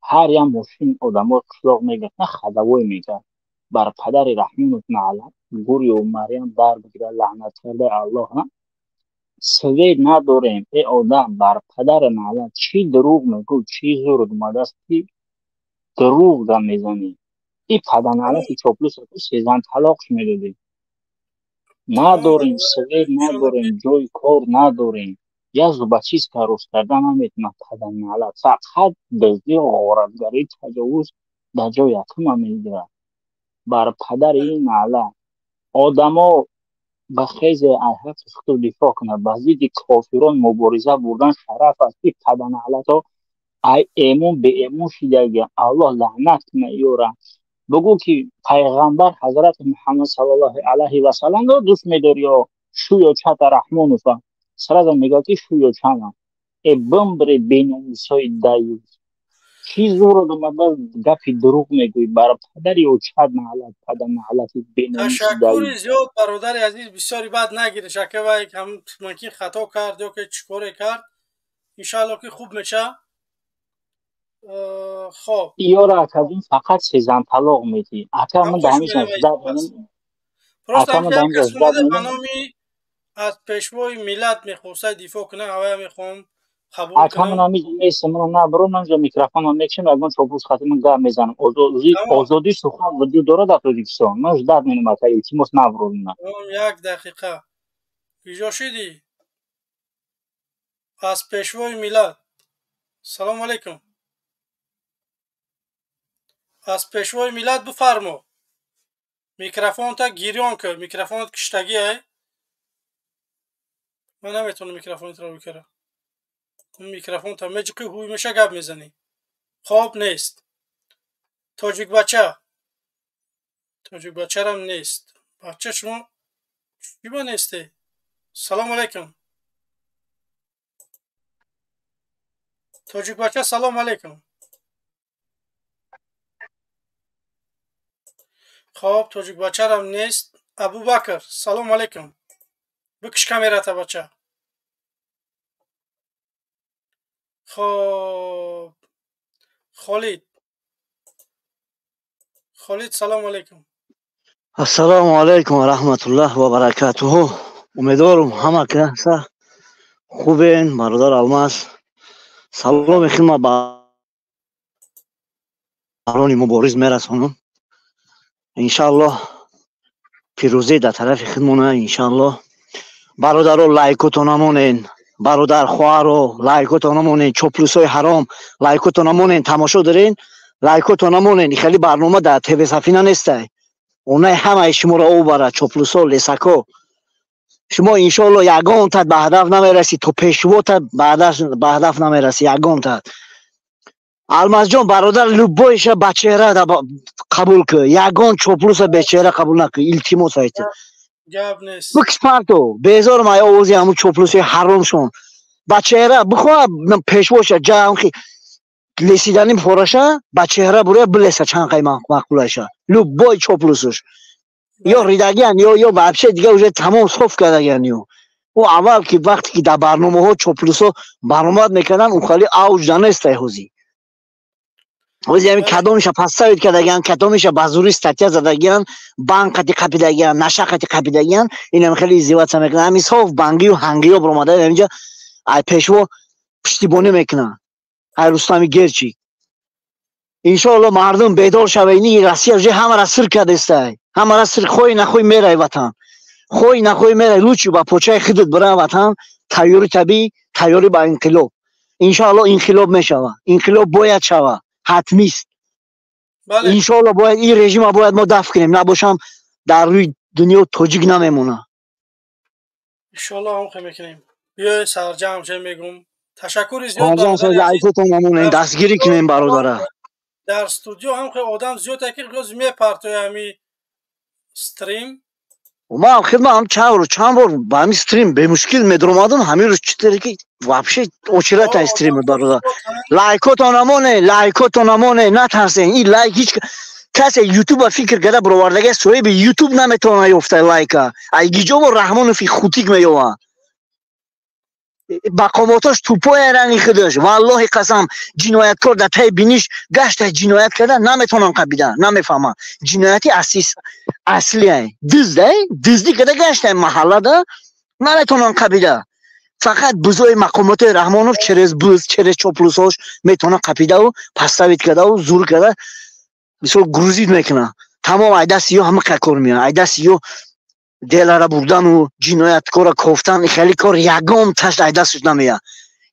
Ҳар як мошин одамо қишлоқ мегирифт, на ходовой мекард. Бар падари Раҳмонов наълат, гурё Марьям дар бигира, лаънат кардаи Аллоҳ. Свет надорем, э одам, бар падари наълат, чӣ дурӯғ мегӯ, чӣ зур омадааст ки дурӯғ гап мезанӣ? И паданалати чоплусо сезан талоқш медодӣ. Надорем, свет надорем, ҷои кор надорем, як зубочистка рост карда наметавонад паданалат. Фақат дуздӣ, ғоратгарӣ, таҷовуз дар ҷои якума мегирад. Бар падари ин наълат, одамо ба хезе аз ҳаққи худ дифоъ кунад, ба зидди кофирон мубориза бурдан шараф аст. Ки паданалато ай эмон беэмон шидагия. Аллоҳ лаънат кунад ёра. Бугӯ ки пайғамбар ҳазрати Муҳаммад саллаллоҳу алайҳи васалламро дӯст медорӣ ё шӯё чата Раҳмонова? Сразу мегӯяд ки шӯё чана. Э бимбре, беномусои даюс, чӣ зур омада гапи дурӯғ мегӯӣ? Бар падари очат наълат, падар наълати беномуси. Ташаккури зиёд, бародари азиз. Бисёри бад нагириш, ака, вай мумкин хато кард ё ки чӣ коре кард. Иншаалло ки хуб меша. Хоб, Иёра акаҷон, фақат сезан талоқ медиҳ. Ака, ман да ҳамиша Просто ба номи аз пешвои миллат мехостад дифоъ кунад, авая мехоҳам қабул. Ака, ман ҳамиҷа нестам, ман набро, ман ҷа микрофонро мекшам, ягон чопус хати ман гап мезанам. Озодии сухан вуҷуд дорад дар Тоҷикистон. Ман ждать менам, ака, илтимос, набро. Як дақиқа. Куҷо шидӣ? Аз пешвои миллат, салому алайкум. Аз пешвои миллат, бифармо, микрофонта гирён кӯ. Микрофонат киштагӣ ай, ман наметавонам микрофонатро бикара. Микрофонта меҷиқи, ҳуй меша, гап мезанӣ. Хоб, нест. Тоҷикбача, тоҷикбачарам нест. Бача, шумо чиба несте? Салому алайкум, тоҷикбача, салому алайкум. Хоб, тоҷикбачарам нест. Абубакр, салому алайкум. Бикиш камерата, бача. Хоб, Холид, Холид, салому алайкум. Ассалому алайкум ва раҳматуллоҳ ва баракатуҳу. Умедворам, ҳама каса хубен. Бародар Алмаз, саломи хидма ба арони мубориз мерасонам. Иншааллоҳ, пирӯзӣ дар тарафи хидмона, иншааллоҳ. Бародаро, лайкото намонен. Бародар, хоҳаро, лайкото намонен. Чоплусои ҳаром, лайкото намонен. Тамошо дорен, лайкото намонен. Хеле барнома дар ТВ Сафина нестай. Онаи ҳамаи шуморо обара, чоплусо, лесако. Шумо, иншоалло, ягонтат ба ҳадаф намерасӣ, то пешвотат ба ҳадаф намерасӣ ягонтат. Алмазҷон, бародар, любой иша ба чеҳра қабул кӯ, ягон чоплуса бечеҳра қабул накӯ, илтимос айта. Гап нест. Бикиш, парто, безорам ай овози ҳамун чоплусои ҳаромшон. Ба чеҳра бихоҳа пешвоша ҷамхи лесидани фораша, ба чеҳра буроя, билеса чанд қай маъқулаша. Любой чоплусуш ё ридагиан, ё вообще дига уже тамом соф кардагиан. Ё ӯ аввал ки вақте ки дар барномаҳо чоплусо баромад мекарданд, ӯ хали авҷ нанестай. Ҳози ҳами кадомиша подставить кардагиан, кадомиша ба зури статья задагиан, банк қати қапидагиан, наша қати қапидагиан, инам хеле издеваться мекунад. Ҳами соф бангию ҳангиё баромада инҷа ай пешво пуштибонӣ мекунад, ай Рустами Герчик. Иншоалло, мардум бедор шава. Ини Россия уже ҳамара сир кардестай, ҳамара сир. Хоҳӣ нахоҳӣ мерай ватан, хоҳӣ нахоҳӣ мерай. Лучше ба почаи худат бира ватан. Тайёрӣ табиӣ, тайёрӣ ба инқилоб. Иншоалло, инқилоб мешава, инқилоб бояд шава, ҳатмист. Иншоалло, бояд ин режима бояд мо дафт кунем, набошам дар рӯи дунё тоҷик намемона. Иншоалло, ҳамхе мекунем. Биёед, сарҷамъ ше мегум. Ташаккури зиёд. Лайкотон намонем, дастгирӣ кунем бародара. Дар студио ҳам хе одам зиёд, ки рӯз мепартои ҳами стрим. Ман хидмат ҳам чанд бор ба ҳами стрим бемушкил медромадам, ҳамин рӯз читере ки вообще очередь ай стрим. Бародар, лайкотон намоне, лайкотон намоне, натарсен. Ин лайк ҳеҷ касе ютуба фикр карда баровардага, соҳиби ютуб наметавона ёфта лайка. Ай гиҷово Раҳмонофи хутик меёвад? Мақомотош тупоя ранги худаш. Валлоҳи қасам, ҷинояткор дар таи биниш гашта ҷиноят карда наметавонам қабида, намефаҳмам. Ҷинояти аслиай дуздай, дуздӣ карда гашта маҳаллада, наметавонам қабида. Фақат бузои мақомотои Раҳмонов через буз, через чоплусош метавонад қапидаву подставить кардаву зур карда, мисол, грузить мекунад. Тамом, ай дасти ё ҳама кор меояд, ай дасти ё делара бурдану ҷинояткора кофтан, хеле кор ягонташ ай дасташ намеяд,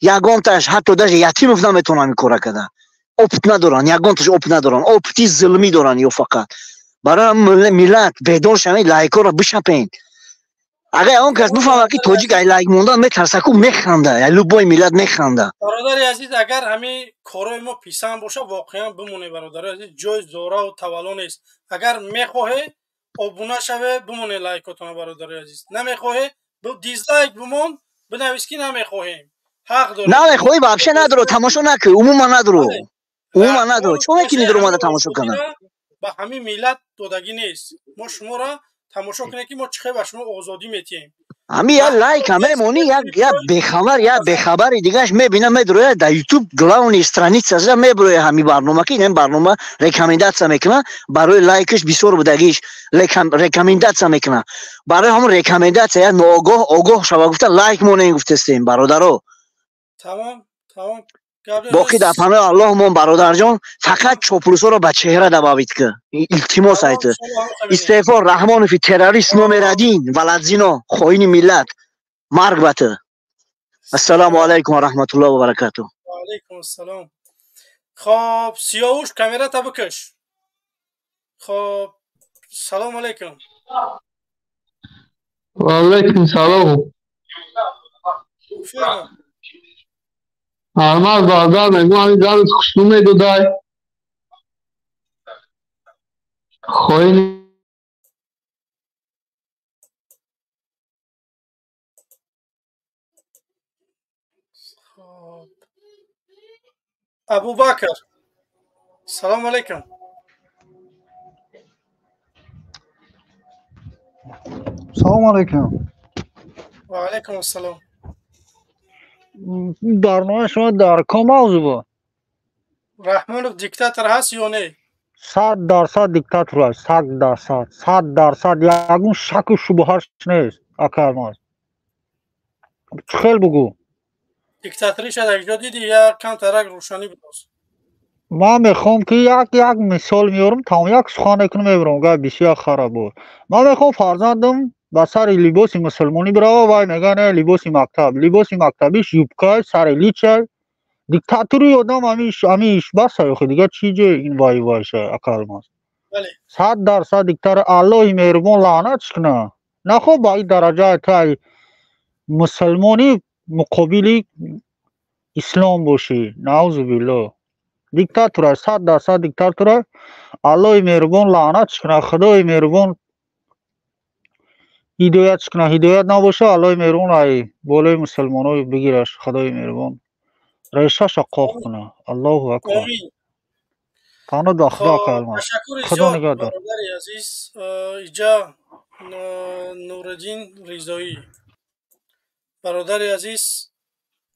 ягонташ. Ҳатто даже Ятимов наметавонад ин кора карда, опыт надоранд, ягонташ опыт надоранд, опыт и зулмӣ доранд ё. Фақат барои миллат бедор шавед, лайкоро бишапед. Агар он кас бифаҳмад, ки тоҷик ай лайк мондан метарсаку, механда, любой миллат механда. Бародари азиз, агар ҳамин корои мо писанд боша, воқеан бимонед. Бародари азиз, ҷои зораву тавалло нест. Агар мехоҳед, обуна шаве, бимонед лайкотона. Бародари азиз, намехоҳе, дизлайк бимон, бинавис, ки намехоҳем, ҳақ дорем. Намехоҳӣ, вообще надро, тамошо накӣ, умуман надро, умуман надро. Чо мекунӣ дуромада тамошо кана? Ба ҳамин миллат додагӣ нест. Мо шуморо тамошо кунем, ки мо чӣ хел ба шумо озодӣ метиҳем. Ҳами я лайк мемонӣ, як бехабар, як бехабари дигаш мебина, медроя дар ютуб главный страница за меброя ҳами барнома, ки ин барнома рекомендация мекуна барои лайкаш бисёр будагиш, рекомендация мекуна. Барои ҳамон рекомендация я ноогоҳ огоҳ шава гуфта лайк монем гуфтестем, бародаро. Тамом, тамом. Боқӣ дар паноҳи Аллоҳ мон, бародарҷон, фақат чоплусоро ба чеҳра добавить ки. Илтимос айт. Истеъфо Раҳмонови террорист номер один, валадзино, хоини миллат. Марг ба ту. Ассалому алайкум ва раҳматуллоҳи ва баракатуҳ. Ва алайкум ассалом. Хоб, Сиёвуш, камерата бикаш. Хоб, салом алайкум. Ва алайкум салом. Алмаз бародар, мегӯям ҳамин занат хушнӯ медодай. Хоини Абубакр, салом алайкум. Салом алайкум. Ва алайкум ассалом. Барномаи шумо дар ком мавзӯъ буд? Раҳмонов диктатор ҳаст ё не? 100% диктатор аст, 100%, 100%, ягон шаку шубҳаш нест, ака Алмаз. Чӣ хел бугӯ? Диктаториша дар ҷо дидӣ, я камтарак рӯшанӣ бидоз. Ман мехоҳам ки як мисол меорам, тамом як сухан мекунам, мебарам, гап бисёр хароб буд. Ман мехоҳам фарзандам ба сари либоси мусулмонӣ бирава, вай мега не, либоси мактаб, либоси мактабиш юбкай, сари личай. Диктатури одам ҳамиш бас охи, дигар чӣ ҷой ин вай вайша, ака Алмаз. 100% диктатор, Аллоҳи меҳрубон лаънатш куна. Нахоҳ ба ин дараҷа тай мусулмонӣ муқобили ислом бошӣ, наузу биллоҳ. Диктатора, 100% диктатора, Аллоҳи меҳрубон лаънатш куна, Худои меҳрубон ҳидоятш куна, ҳидоят набоша, Аллоҳи меҳрубон ай болои мусулмоно бигираш, Худои меҳрубон решаша қоқ куна. Аллоҳу акбар. Паноҳ ба Худо, ака Алмаз. Худо нигаҳдор. Бародари азиз, иҷа Нуриддин Ризоӣ. Бародари азиз,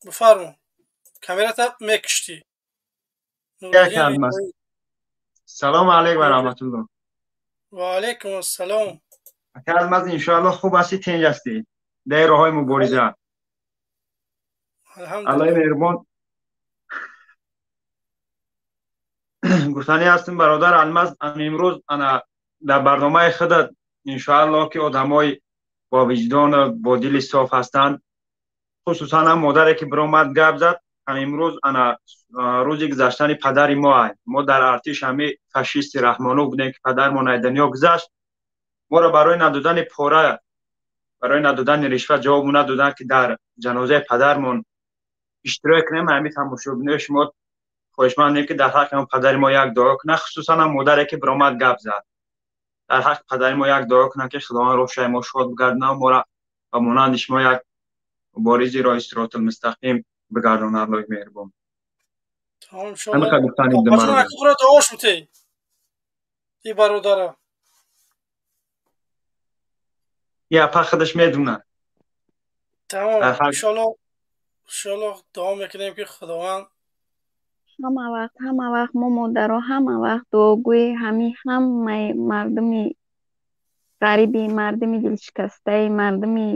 бифармо. Камерата мекуштӣ. Салом алайкум ва раҳматуллоҳ. Ва алайкум ассалом. Ака Алмаз, иншоаллоҳ хуб ҳастӣ, тинҷ ҳастӣ дар роҳҳои мубориза. Аллоҳи меҳрубон. Гуфтанӣ ҳастем, бародар Алмаз, имрӯз ана дар барномаи худат иншоаллоҳ ки одамои бо виҷдон, бо дили соф ҳастанд, хусусан ҳам модаре ки биромад гап зад, ҳам имрӯз ана рӯзи гузаштани падари мо ай. Мо дар артиш ҳами фашисти Раҳмонов будем ки падармон ай дунё гузашт. Моро барои надодани пора, барои надодани ришва ҷавобу надоданд ки дар ҷанозаи падармон иштирок кунем. Ҳамин тамошобинои шумо хоҳишмандем ки дар ҳаққи падари мо як дуо кунанд, хусусан ҳам модаре ки биромад гап зад. Дар ҳаққи падари мо як дуо кунанд ки Худованд рӯҳшаи мо шод бигардонад, моро ба монанди шумо як муборизи роҳи сиротул мустақим бигардонад, Аллоҳи меҳрубон. Дуош бутей и бародара. Я апа худаш медонад. Тамом, иншоаллоҳ дуо мекунем ки Худованд ҳама вақт мо модаро ҳама вақт дуогӯи ҳамаи мардуми ғариби, мардуми дилшикастаи, мардуми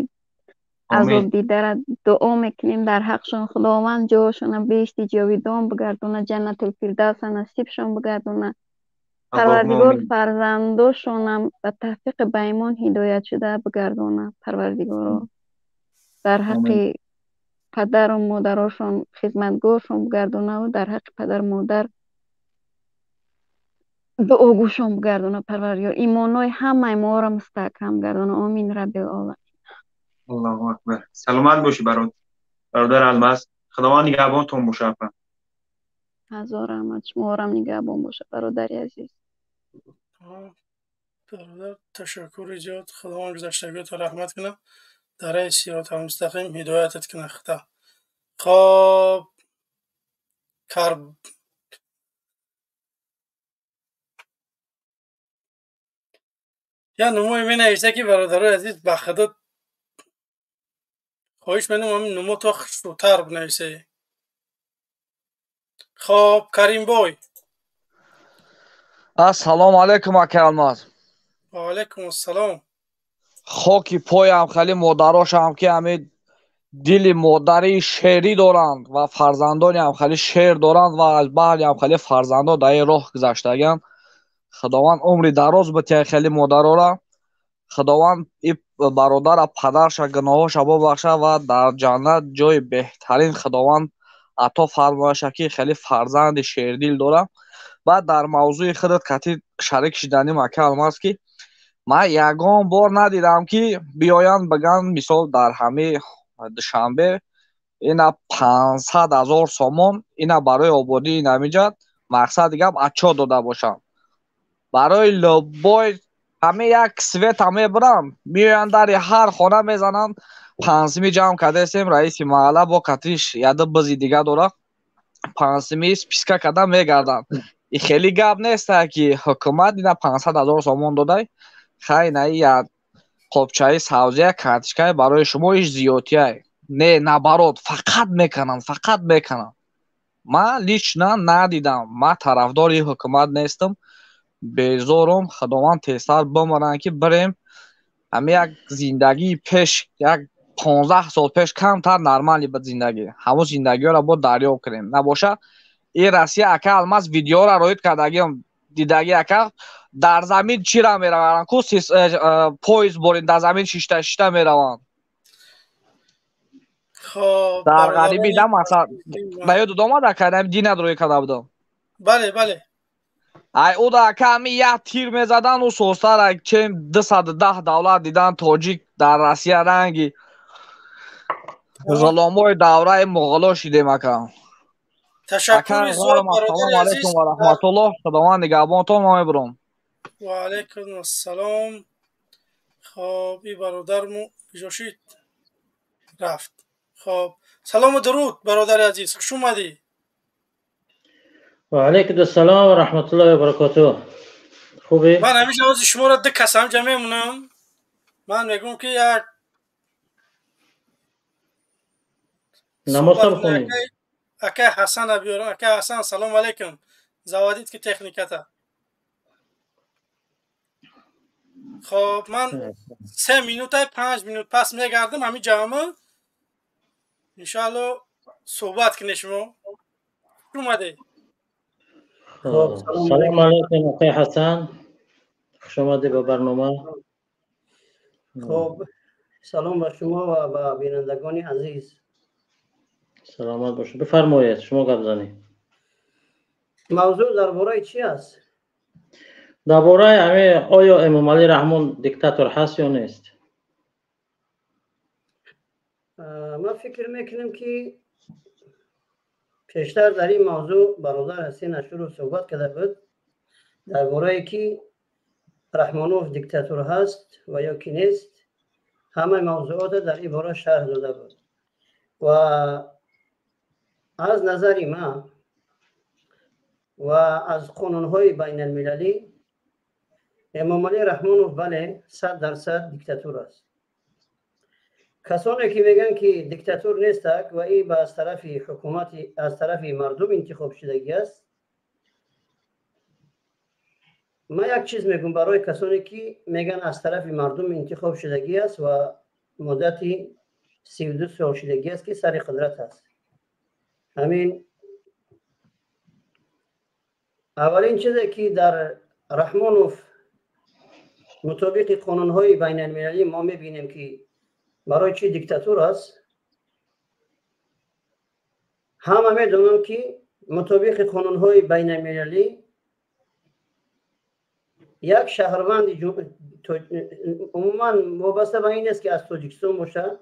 азобдидара дуо мекунем дар ҳақшон. Худованд ҷоашона беҳишти ҷовидон бигардона, ҷаннатулфирдавса насибшон бигардона. Парвардигор фарзандошонам ба тавфиқи ба имон ҳидоят шуда бигардона. Парвардигоро дар ҳаққи падару модарошон хизматгоршон бигардонаву дар ҳаққи падару модар дуогӯшон бигардона. Парвардигор имонҳои ҳамаи моро мустаҳкам гардона. Омин раббил оламин. Аллоҳу акбар. Саломат бошӣ бародар Алмаз. Худованд нигаҳбонтон бошад апа. Ҳазор раҳмат, шуморам нигаҳбон бошад бародари азиз. Бародар, ташаккури зиёд. Худованд гузаштагиётро раҳмат кунад, дар раи сироти мустақим ҳидоятат кунад худо. Хоб, я нумои менависа ки бародарои азиз ба худо Хоҳиш менам, ҳамин нумото хушрӯтар бинависе. Хоб, Каримбой. Ассалому алайкум, ака Алмаз. Ва алайкум ассалом. Хоки поям хеле модарошам, ки ҳами дили модарии шерӣ доранд ва фарзандони ҳам хеле шер доранд ва аз баъди ҳам хеле фарзандо дар ин роҳ гузаштагианд. Худованд умри дароз битиҳад хеле модарора. Худованд и бародара, падарша гуноҳоша бубахша ва дар ҷаннат ҷои беҳтарин Худованд ато фармояша, ки хеле фарзанди шердил дорад. Баъд дар мавзӯи худат кати шарик шиданим, ака Алмаз, ки ман ягон бор надидам, ки биёянд бигӯянд, мисол, дар ҳамаи Душанбе ина 500 000 сомон ина барои ободии инамиҷа, мақсади гап, отчёт дода бошанд. Барои любой ҳама як света мебаранд, меоянд, дари ҳар хона мезананд: пансими ҷамъ кардесем. Раиси маҳалла бо катиш яду бизи дига дора, пансими списка карда мегарданд. И хеле гап неста, ки ҳукумат ина 500 000 сомон додай, хай, на я қопчаи савзия, картишкаи барои шумо иш зиёдтияй. Не, наоборот, фақат мекунанд, фақат мекунанд. Ман лично надидам. Ман тарафдори ҳукумат нестам, безорум. Худованд тезтар бимонанд, ки бирем ҳами як зиндагии пеш, як 15 сол пеш камтар нормальный буд зиндагӣ, ҳамон зиндагиҳоро бо дарёб кунем. Набоша, и Россия, ака Алмаз, видеоро роид кардагиам, дидагӣ, ака, дар замин чира мераванд ку, поезд борин, дар замин шишта шишта мераванд. Дар ғарибӣ да масалан, ба ёдат омад, ака, динат рӯй карда будам? Бале. Ай уда, ака, ҳами як тир мезадан, ӯ состара чем 210 давлат дидан. Тоҷик дар Россия ранги ғуломои давраи муғуло шидем, ака. Ташаккури зиёд, бародари азиз. Алайкум ва раҳматуллоҳ, Худованд нигаҳбонтон, мо мебурам. Ва алайкум ассалом. Хоб, и бародарму куҷо шид, рафт. Хоб, салому дуруд, бародари азиз, хуш омадӣ. Ва алайкум ассалом ва раҳматуллоҳи ва баракотуҳ. Хубӣ? Ман ҳамеша ози шуморо ду кас ҳамҷа мемонам. Ман мегӯм, ки як намозам хонем. Акай Ҳасана биёрам. Акай Ҳасан, салому алайкум. Заводить ки техниката. Хоб, ман 3 минутай, 5 минут пас мегардам ҳамин ҷамъа, иншоалло суҳбат кунед. Шумо хуш омадед. Салому алайкум, акай Ҳасан, хуш омадед ба барнома. Хоб, салом ба шумо ва ба бинандагони азиз. Саломат бошед, бифармоед, шумо гап занед. Мавзӯъ дар бораи чӣ аст? Дар бораи ҳамин, оё Эмомалӣ Раҳмон диктатор ҳаст ё нест? Ман фикр мекунам, ки пештар дар ин мавзӯъ бародар Ҳасен Ашуров суҳбат карда буд дар борае ки Раҳмонов диктатор ҳаст ва ё ки нест. Ҳамаи мавзӯотро дар ин бора шарҳ дода буд ва аз назари ман ва аз қонунҳои байналмилалӣ Эмомалӣ Раҳмонов, бале, 100% диктатур аст. Касоне ки мегӯянд, ки диктатур нестак ва и ба аз тарафи ҳукумати, аз тарафи мардум интихоб шудагӣ аст, ман як чиз мегӯм барои касоне ки мегӯянд аз тарафи мардум интихоб шудагӣ аст ва муддати 32 сол шудагӣ аст, ки сари қудрат аст. Ҳамин аввалин чизе ки дар Раҳмонов мутобиқи қонунҳои байналмилалӣ мо мебинем, ки барои чӣ диктатур аст, ҳама медонанд, ки мутобиқи қонунҳои байналмилалӣ як шаҳрванди, умуман вобаста ба ин нест, ки аз Тоҷикистон бошад,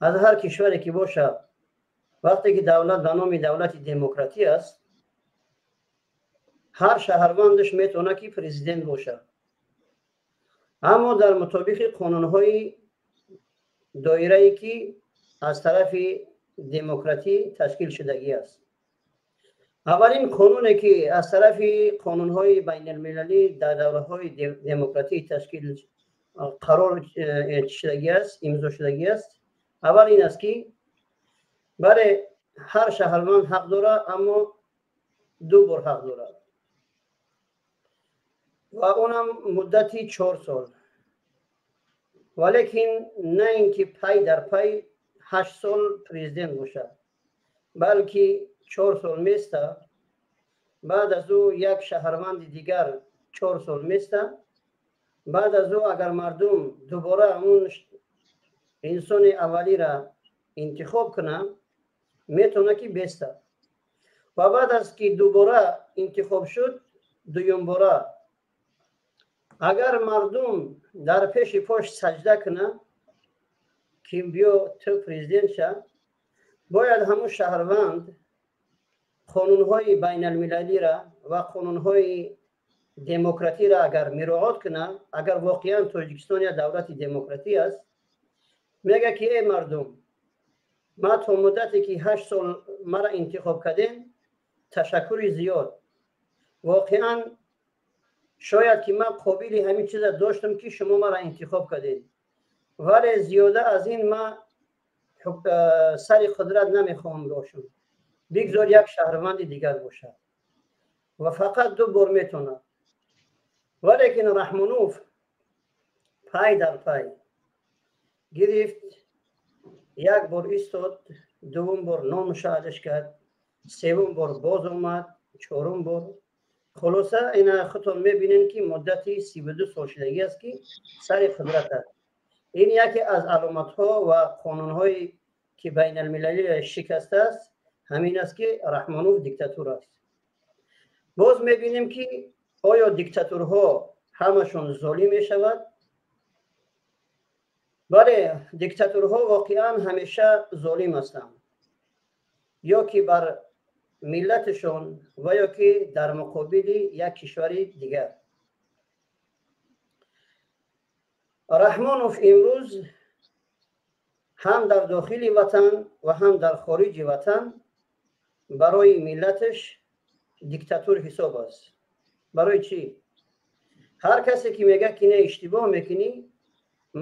аз ҳар кишваре ки бошад, вақте ки давлат ба номи давлати демократӣ аст, ҳар шаҳрвандаш метавонад, ки президент бошад. Аммо дар мутобиқи қонунҳои доирае ки аз тарафи демократӣ ташкил шудагӣ аст, аввалин қонуне ки аз тарафи қонунҳои байналмилалӣ дар давраҳои демократӣ ташкил қарор шудагӣ аст, имзо шудагӣ аст, Аввал ин аст, ки бале, ҳар шаҳрванд ҳақ дорад, аммо ду бор ҳақ дорад ва онам муддати 4 сол, валекин на ин ки пай дар пай 8 сол президент бошад, балки 4 сол места, баъд аз ӯ як шаҳрванди дигар 4 сол места, баъд аз ӯ агар мардум дубора ҳамун инсони аввалиро интихоб кунад, метавонад ки беста ва баъд аз ки дубора интихоб шуд, дуюмбора агар мардум дар пеши пош саҷда кунад, ки биё ту президент ша, бояд ҳамун шаҳрванд қонунҳои байналмилалиро ва қонунҳои демократиро агар муроат кунад, агар воқеан Тоҷикистон як давлати демократӣ аст, мега ки: «Эй мардум, ма то муддате ки 8 сол мара интихоб кардем, ташаккури зиёд. Воқеан шояд ки ман қобили ҳамин чиза доштам, ки шумо мара интихоб кардед, вале зиёда аз ин ман сари қудрат намехоҳам бошам. Бигзор як шаҳрванди дигар бошад». Ва фақат ду бор метавонад. Валекин Раҳмонов пай дар пай гирифт, як бор истод, дуввум бор номуша алиш кард, севум бор боз омад, чорум бор. Хулоса, ина худтон мебинем, ки муддати 32 сол шудагӣ аст, ки сари қудрат аст. Ин яке аз аломатҳо ва қонунҳое ки байналмилалӣ шикастааст, ҳамин аст, ки Раҳмонов диктатур аст. Боз мебинем, ки оё диктатурҳо ҳамашон золим мешавад? Бале, диктатурҳо воқеан ҳамеша золим ҳастанд, ё ки бар миллаташон ва ё ки дар муқобили як кишвари дигар. Раҳмонов имрӯз ҳам дар дохили ватан ва ҳам дар хориҷи ватан барои миллаташ диктатур ҳисоб аст. Барои чӣ? Ҳар касе ки мегӯяд, ки не, иштибоҳ мекунӣ,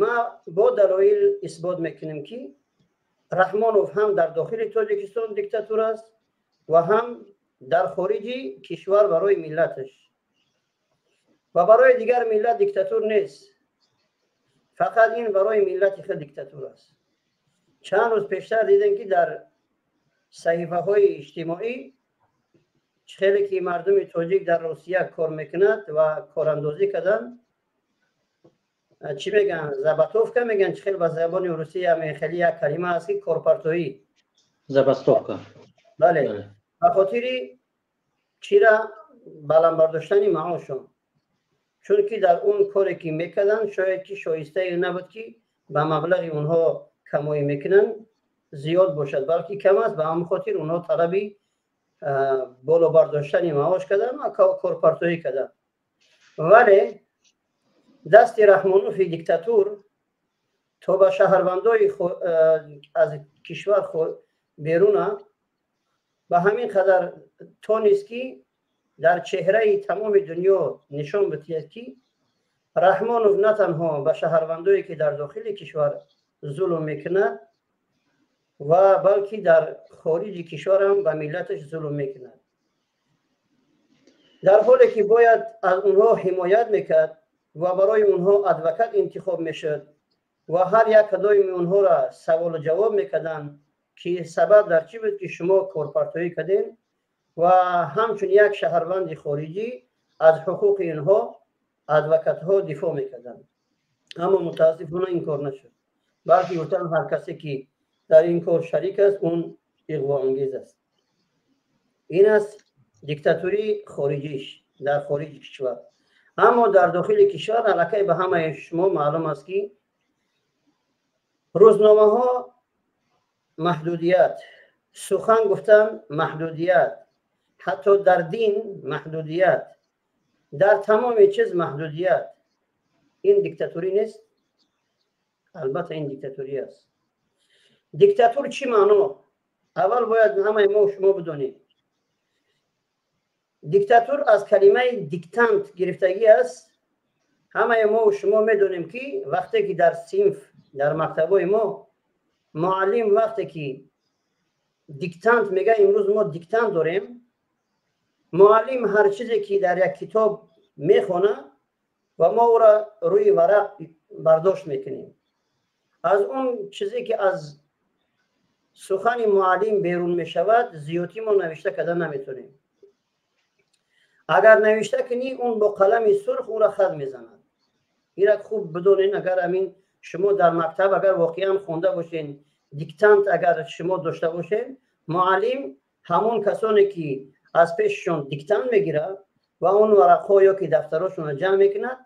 ма бо далоил исбот мекунем, ки Раҳмонов ҳам дар дохили Тоҷикистон диктатур аст ва ҳам дар хориҷи кишвар барои миллаташ. Ва барои дигар миллат диктатур нест, фақат ин барои миллати худ диктатур аст. Чанд рӯз пештар дидем, ки дар саҳифаҳои иҷтимоӣ хеле ки мардуми тоҷик дар Русия кор мекунад ва корандозӣ карданд, чӣ мегӯянд, забастовка мегӯянд, чӣ хел ба забони русия хеле як калима аст, ки корпартоӣ. Забастовка. Бале, ба хотири чира баланд бардоштани маошон, чунки дар он коре ки мекарданд, шояд ки шоистае набуд, ки ба маблағи онҳо камоӣ мекунанд зиёд бошад, балки кам аст. Ба ҳамин хотир онҳо талаби боло бардоштани маош карданд ва корпартоӣ карданд. Вале дасти Раҳмонофи диктатур то ба шаҳрвандои аз кишвар беруна ба ҳамин қадар тонист, ки дар чеҳраи тамоми дунё нишон бидиҳад, ки Раҳмонов на танҳо ба шаҳрвандое ки дар дохили кишвар зулм мекунад, ва балки дар хориҷи кишварам ба миллаташ зулм мекунад, дар ҳоле ки бояд аз онҳо ҳимоят мекард ва барои онҳо адвокат интихоб мешуд ва ҳар як кадоми онҳоро саволу ҷавоб мекарданд, ки сабаб дар чӣ буд, ки шумо корпартоӣ кардем, ва ҳамчун як шаҳрванди хориҷӣ аз ҳуқуқи инҳо адвокатҳо дифоъ мекарданд. Аммо мутаассифона ин кор нашуд, балки гуфтанд, ҳар касе ки дар ин кор шарик аст, он иғвоангез аст. Ин аст диктатурии хориҷиш дар хориҷи кишвар. Аммо дар дохили кишвар аллакай ба ҳамаи шумо маълум аст, ки рӯзномаҳо маҳдудият, сухан гуфтан маҳдудият, ҳатто дар дин маҳдудият, дар тамоми чиз маҳдудият. Ин диктатурӣ нест? Албатта, ин диктатурӣ аст. Диктатур чӣ маъно? Аввал бояд ҳамаи мо шумо бидонем. Диктатур аз калимаи диктант гирифтагӣ аст. Ҳамаи мо шумо медонем, ки вақте ки дар синф, дар мактабҳои мо Муаллим вақте ки диктант мега, имрӯз мо диктант дорем, муаллим ҳар чизе ки дар як китоб мехонад ва мо ӯро рӯи варақ бардошт мекунем. Аз он чизе ки аз сухани муаллим берун мешавад, зиёдтӣ мо навишта карда наметонем. Агар навишта кунӣ, он бо қалами сурх ӯро хат мезанад. Ира хуб бидонен, агар ҳамин шумо дар мактаб агар воқеан хонда бошен, диктант агар шумо дошта бошен, муаллим ҳамон касоне ки аз пешашон диктант мегирад ва он варақҳо ё ки дафтарошонро ҷамъ мекунад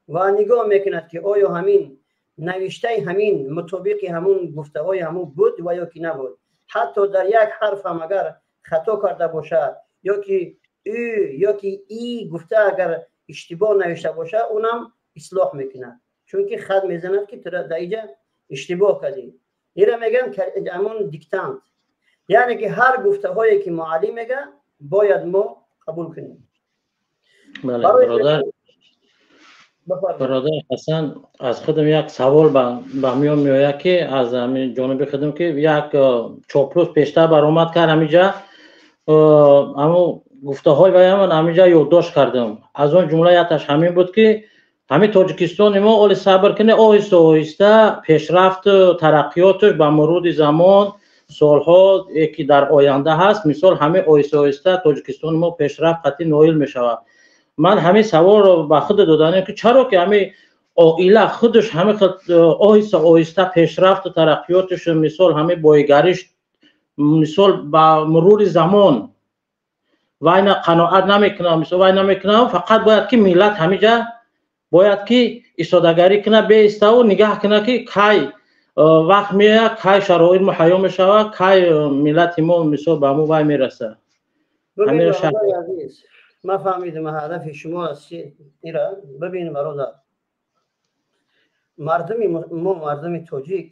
ва нигоҳ мекунад, ки оё ҳамин навиштаи ҳамин мутобиқи ҳамун гуфтаҳои ҳамун буд ва ё ки набуд. Ҳатто дар як ҳарф ҳам агар хато карда бошад, ё ки ӯ ё ки и гуфта агар иштибоҳ навишта бошад, унам ислоҳ мекунад, чунки хат мезанад, ки дар иҷа иштибоҳ кардӣ. Ира мегӯянд ҳамон диктант, яъне ки ҳар гуфтаҳое ки муаллим мега, бояд мо қабул кунем. Бародар Ҳасан, аз худам як савол ба миён меояд, ки аз ҳамин ҷониби худам, ки як чоплус пештар баромад кард ҳамиҷа, ҳамун гуфтаҳои ваяман ҳамиҷа ёддошт кардам. Аз он ҷумла якташ ҳамин буд, ки ҳамин Тоҷикистони мо оли сабр кунед, оҳиста оҳиста пешрафту тараққиёташ ба мурури замон, солҳо ки дар оянда ҳаст, мисол, ҳамин оҳиста оҳиста Тоҷикистони мо пешрафт қатъӣ ноил мешавад. Ман ҳамин саволро ба худ доданем, ки чаро ки ҳамин оила худаш ҳамин оҳиста оҳиста пешрафту тараққиёташ, мисол, ҳамин боигариш, мисол, ба мурури замон вайна қаноат намекунам, мисол, вай намекунам, фақат бояд ки миллат ҳамиҷа бояд ки истодагарӣ кунад, беиставу нигаҳ кунад, ки кай вақт меояд, кай шароит муҳайё мешавад, кай миллати мо, мисол, ба ҳамун вай мерасад. Ман фаҳмидам ҳадафи шумо аз ира. Бибин, бародар, мардуми мо, мардуми тоҷик,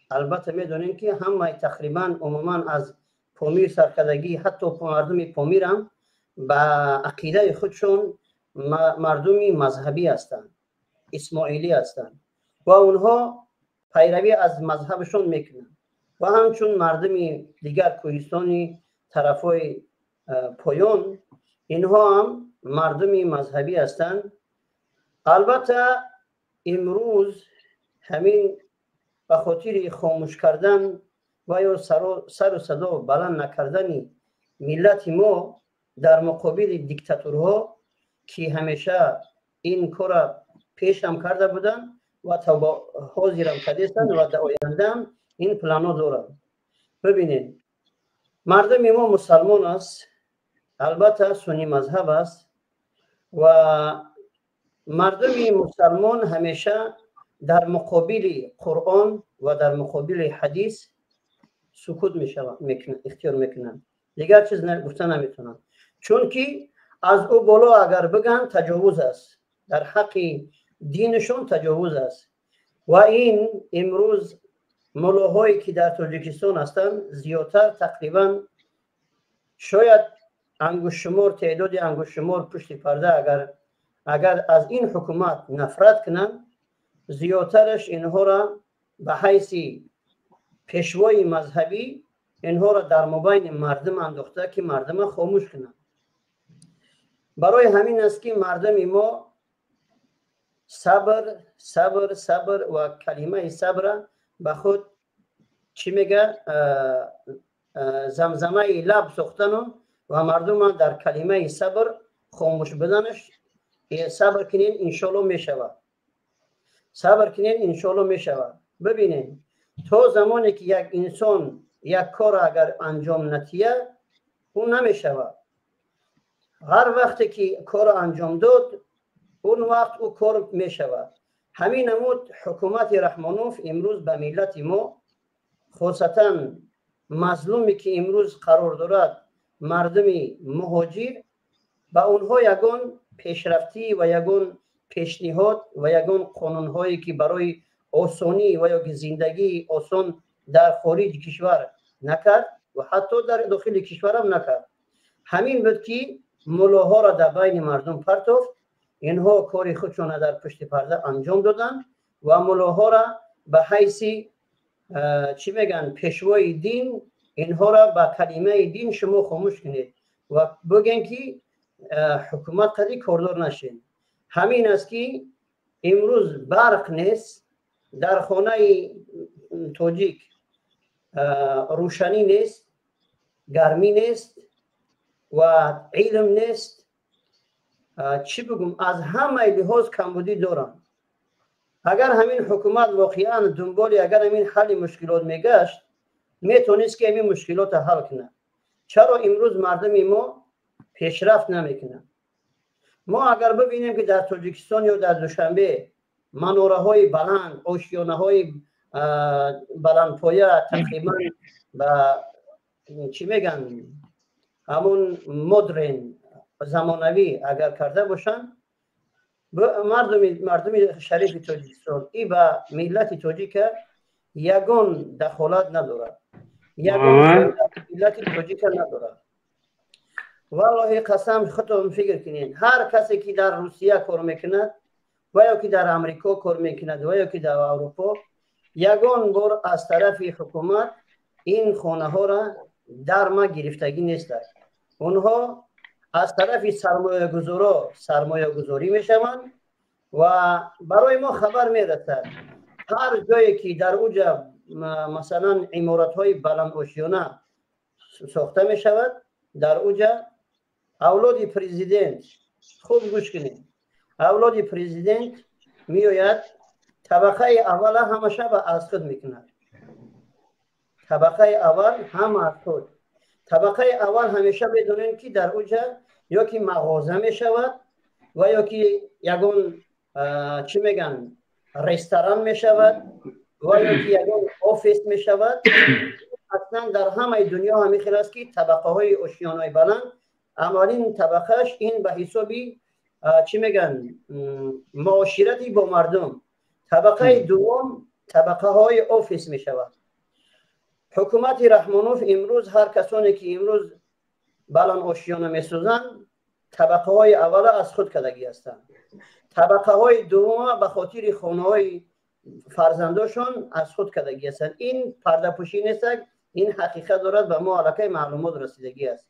албатта медонем, ки ҳамаи тақрибан умуман аз Помир саркардагӣ, ҳатто мардуми Помирам ба ақидаи худшон мардуми мазҳабӣ ҳастанд, исмоилӣ ҳастанд ва онҳо пайравӣ аз мазҳабашон мекунанд ва ҳамчун мардуми дигар кӯҳистони тарафҳои поён, инҳо ҳам мардуми мазҳабӣ ҳастанд. Албатта, имрӯз ҳамин ба хотири хомӯш кардан ва ё сару садо баланд накардани миллати мо дар муқобили диктатурҳо, ки ҳамеша ин корра пешам карда буданд ва то ҳозирам кардестанд ва дар ояндаам ин планҳо доранд. Бибинед, мардуми мо мусалмон аст, албатта суннӣ мазҳаб аст ва мардуми мусалмон ҳамеша дар муқобили Қуръон ва дар муқобили ҳадис сукут ихтиёр мекунанд, дигар чиз гуфта наметавонанд, чунки аз ӯ боло агар бигӯянд, таҷовуз аст, дар ҳаққи динашон таҷовуз аст. Ва ин имрӯз муллоҳое ки дар Тоҷикистон ҳастанд, зиёдтар, тақрибан шояд ангуштшумор, теъдоди ангуштшумор, пушти парда агар аз ин ҳукумат нафрат кунанд, зиёдтараш инҳоро ба ҳайси пешвои мазҳабӣ инҳоро дар мобайни мардум андохта, ки мардума хомӯш кунанд. Барои ҳамин аст, ки мардуми мо сабр, сабр, сабр ва калимаи сабра ба худ чӣ мега, замзамаи лаб сохтану ва мардума дар калимаи сабр хомӯш буданаш. Сабр кунен, иншоалло мешавад, сабр кунен, иншоалло мешавад. Бибинед, то замоне ки як инсон як корро агар анҷом натия, ӯ намешавад. Ҳар вақте ки корро анҷом дод, он вақт ӯ кор мешавад. Ҳамин намуд ҳукумати Раҳмонов имрӯз ба миллати мо, хосатан мазлуме ки имрӯз қарор дорад мардуми муҳоҷир, ба онҳо ягон пешрафтӣ ва ягон пешниҳод ва ягон қонунҳое ки барои осонӣ ва ё ки зиндагии осон дар хориҷи кишвар накард ва ҳатто дар дохили кишварам накард. Ҳамин буд, ки муллоҳоро дар байни мардум партофт. Инҳо кори худшонро дар пушти парда анҷом доданд ва муллоҳоро ба ҳайси Чӣ мегӯянд, пешвои дин, инҳоро ба калимаи дин шумо хомӯш кунед ва бигӯен, ки ҳукумат қади кордор нашед. Ҳамин аст, ки имрӯз барқ нест дар хонаи тоҷик, рӯшанӣ нест, гармӣ нест ва илм нест. Чӣ бигӯм, аз ҳамаи лиҳоз камбудӣ дорам. Агар ҳамин ҳукумат воқеан дунболи агар ҳамин ҳалли мушкилот мегашт, метавонист, ки ҳамин мушкилотро ҳал кунад. Чаро имрӯз мардуми мо пешрафт намекунад? Мо агар бибинем, ки дар Тоҷикистон ё дар Душанбе манораҳои баланд, ошёнаҳои баландпоя, тақрибан ба чӣ мегӯянд, ҳамун модерн, замонавӣ агар карда бошанд, мардуми шарифи Тоҷикистон, и ба миллати тоҷика ягон дахолат надорад, ягон миллати тоҷика надорад. Валлоҳи қасам, худтон фикр кунед, ҳар касе ки дар Русия кор мекунад ва ё ки дар Амрико кор мекунад ва ё ки дар Аврупо, ягон бор аз тарафи ҳукумат ин хонаҳоро дарма гирифтагӣ нестанд. Онҳо аз тарафи сармоягузоро сармоягузорӣ мешаванд ва барои мо хабар мерасад, ҳар ҷое ки дар уҷа масалан иморатҳои баландошёна сохта мешавад, дар уҷа авлоди президент, хуб гӯш кунед, авлоди президент меояд, табақаи аввала ҳамаша ба аз худ мекунад. Табақаи аввал ҳама аз худ. Табақаи аввал ҳамеша медонем, ки дар уҷа ё ки мағоза мешавад ва ё ки ягон, чӣ мегӯянд, ресторан мешавад ва ё ки ягон офис мешавад. Аслан дар ҳамаи дунё ҳамин хел аст, ки табақаҳои ошёнаҳои баланд, аввалин табақааш ин ба ҳисоби, чӣ мегӯянд, муоширати бо мардум, табақаи дуввум табақаҳои офис мешавад. Ҳукумати Раҳмонов имрӯз ҳар касоне ки имрӯз баландошёна месозанд, табақаҳои аввала аз худ кардагӣ ҳастанд, табақаҳои дуввума ба хотири хонаҳои фарзандошон аз худ кардагӣ ҳастанд. Ин пардапӯшӣ нестак, ин ҳақиқат дорад, ба мо аллакай маълумот расидагӣ аст.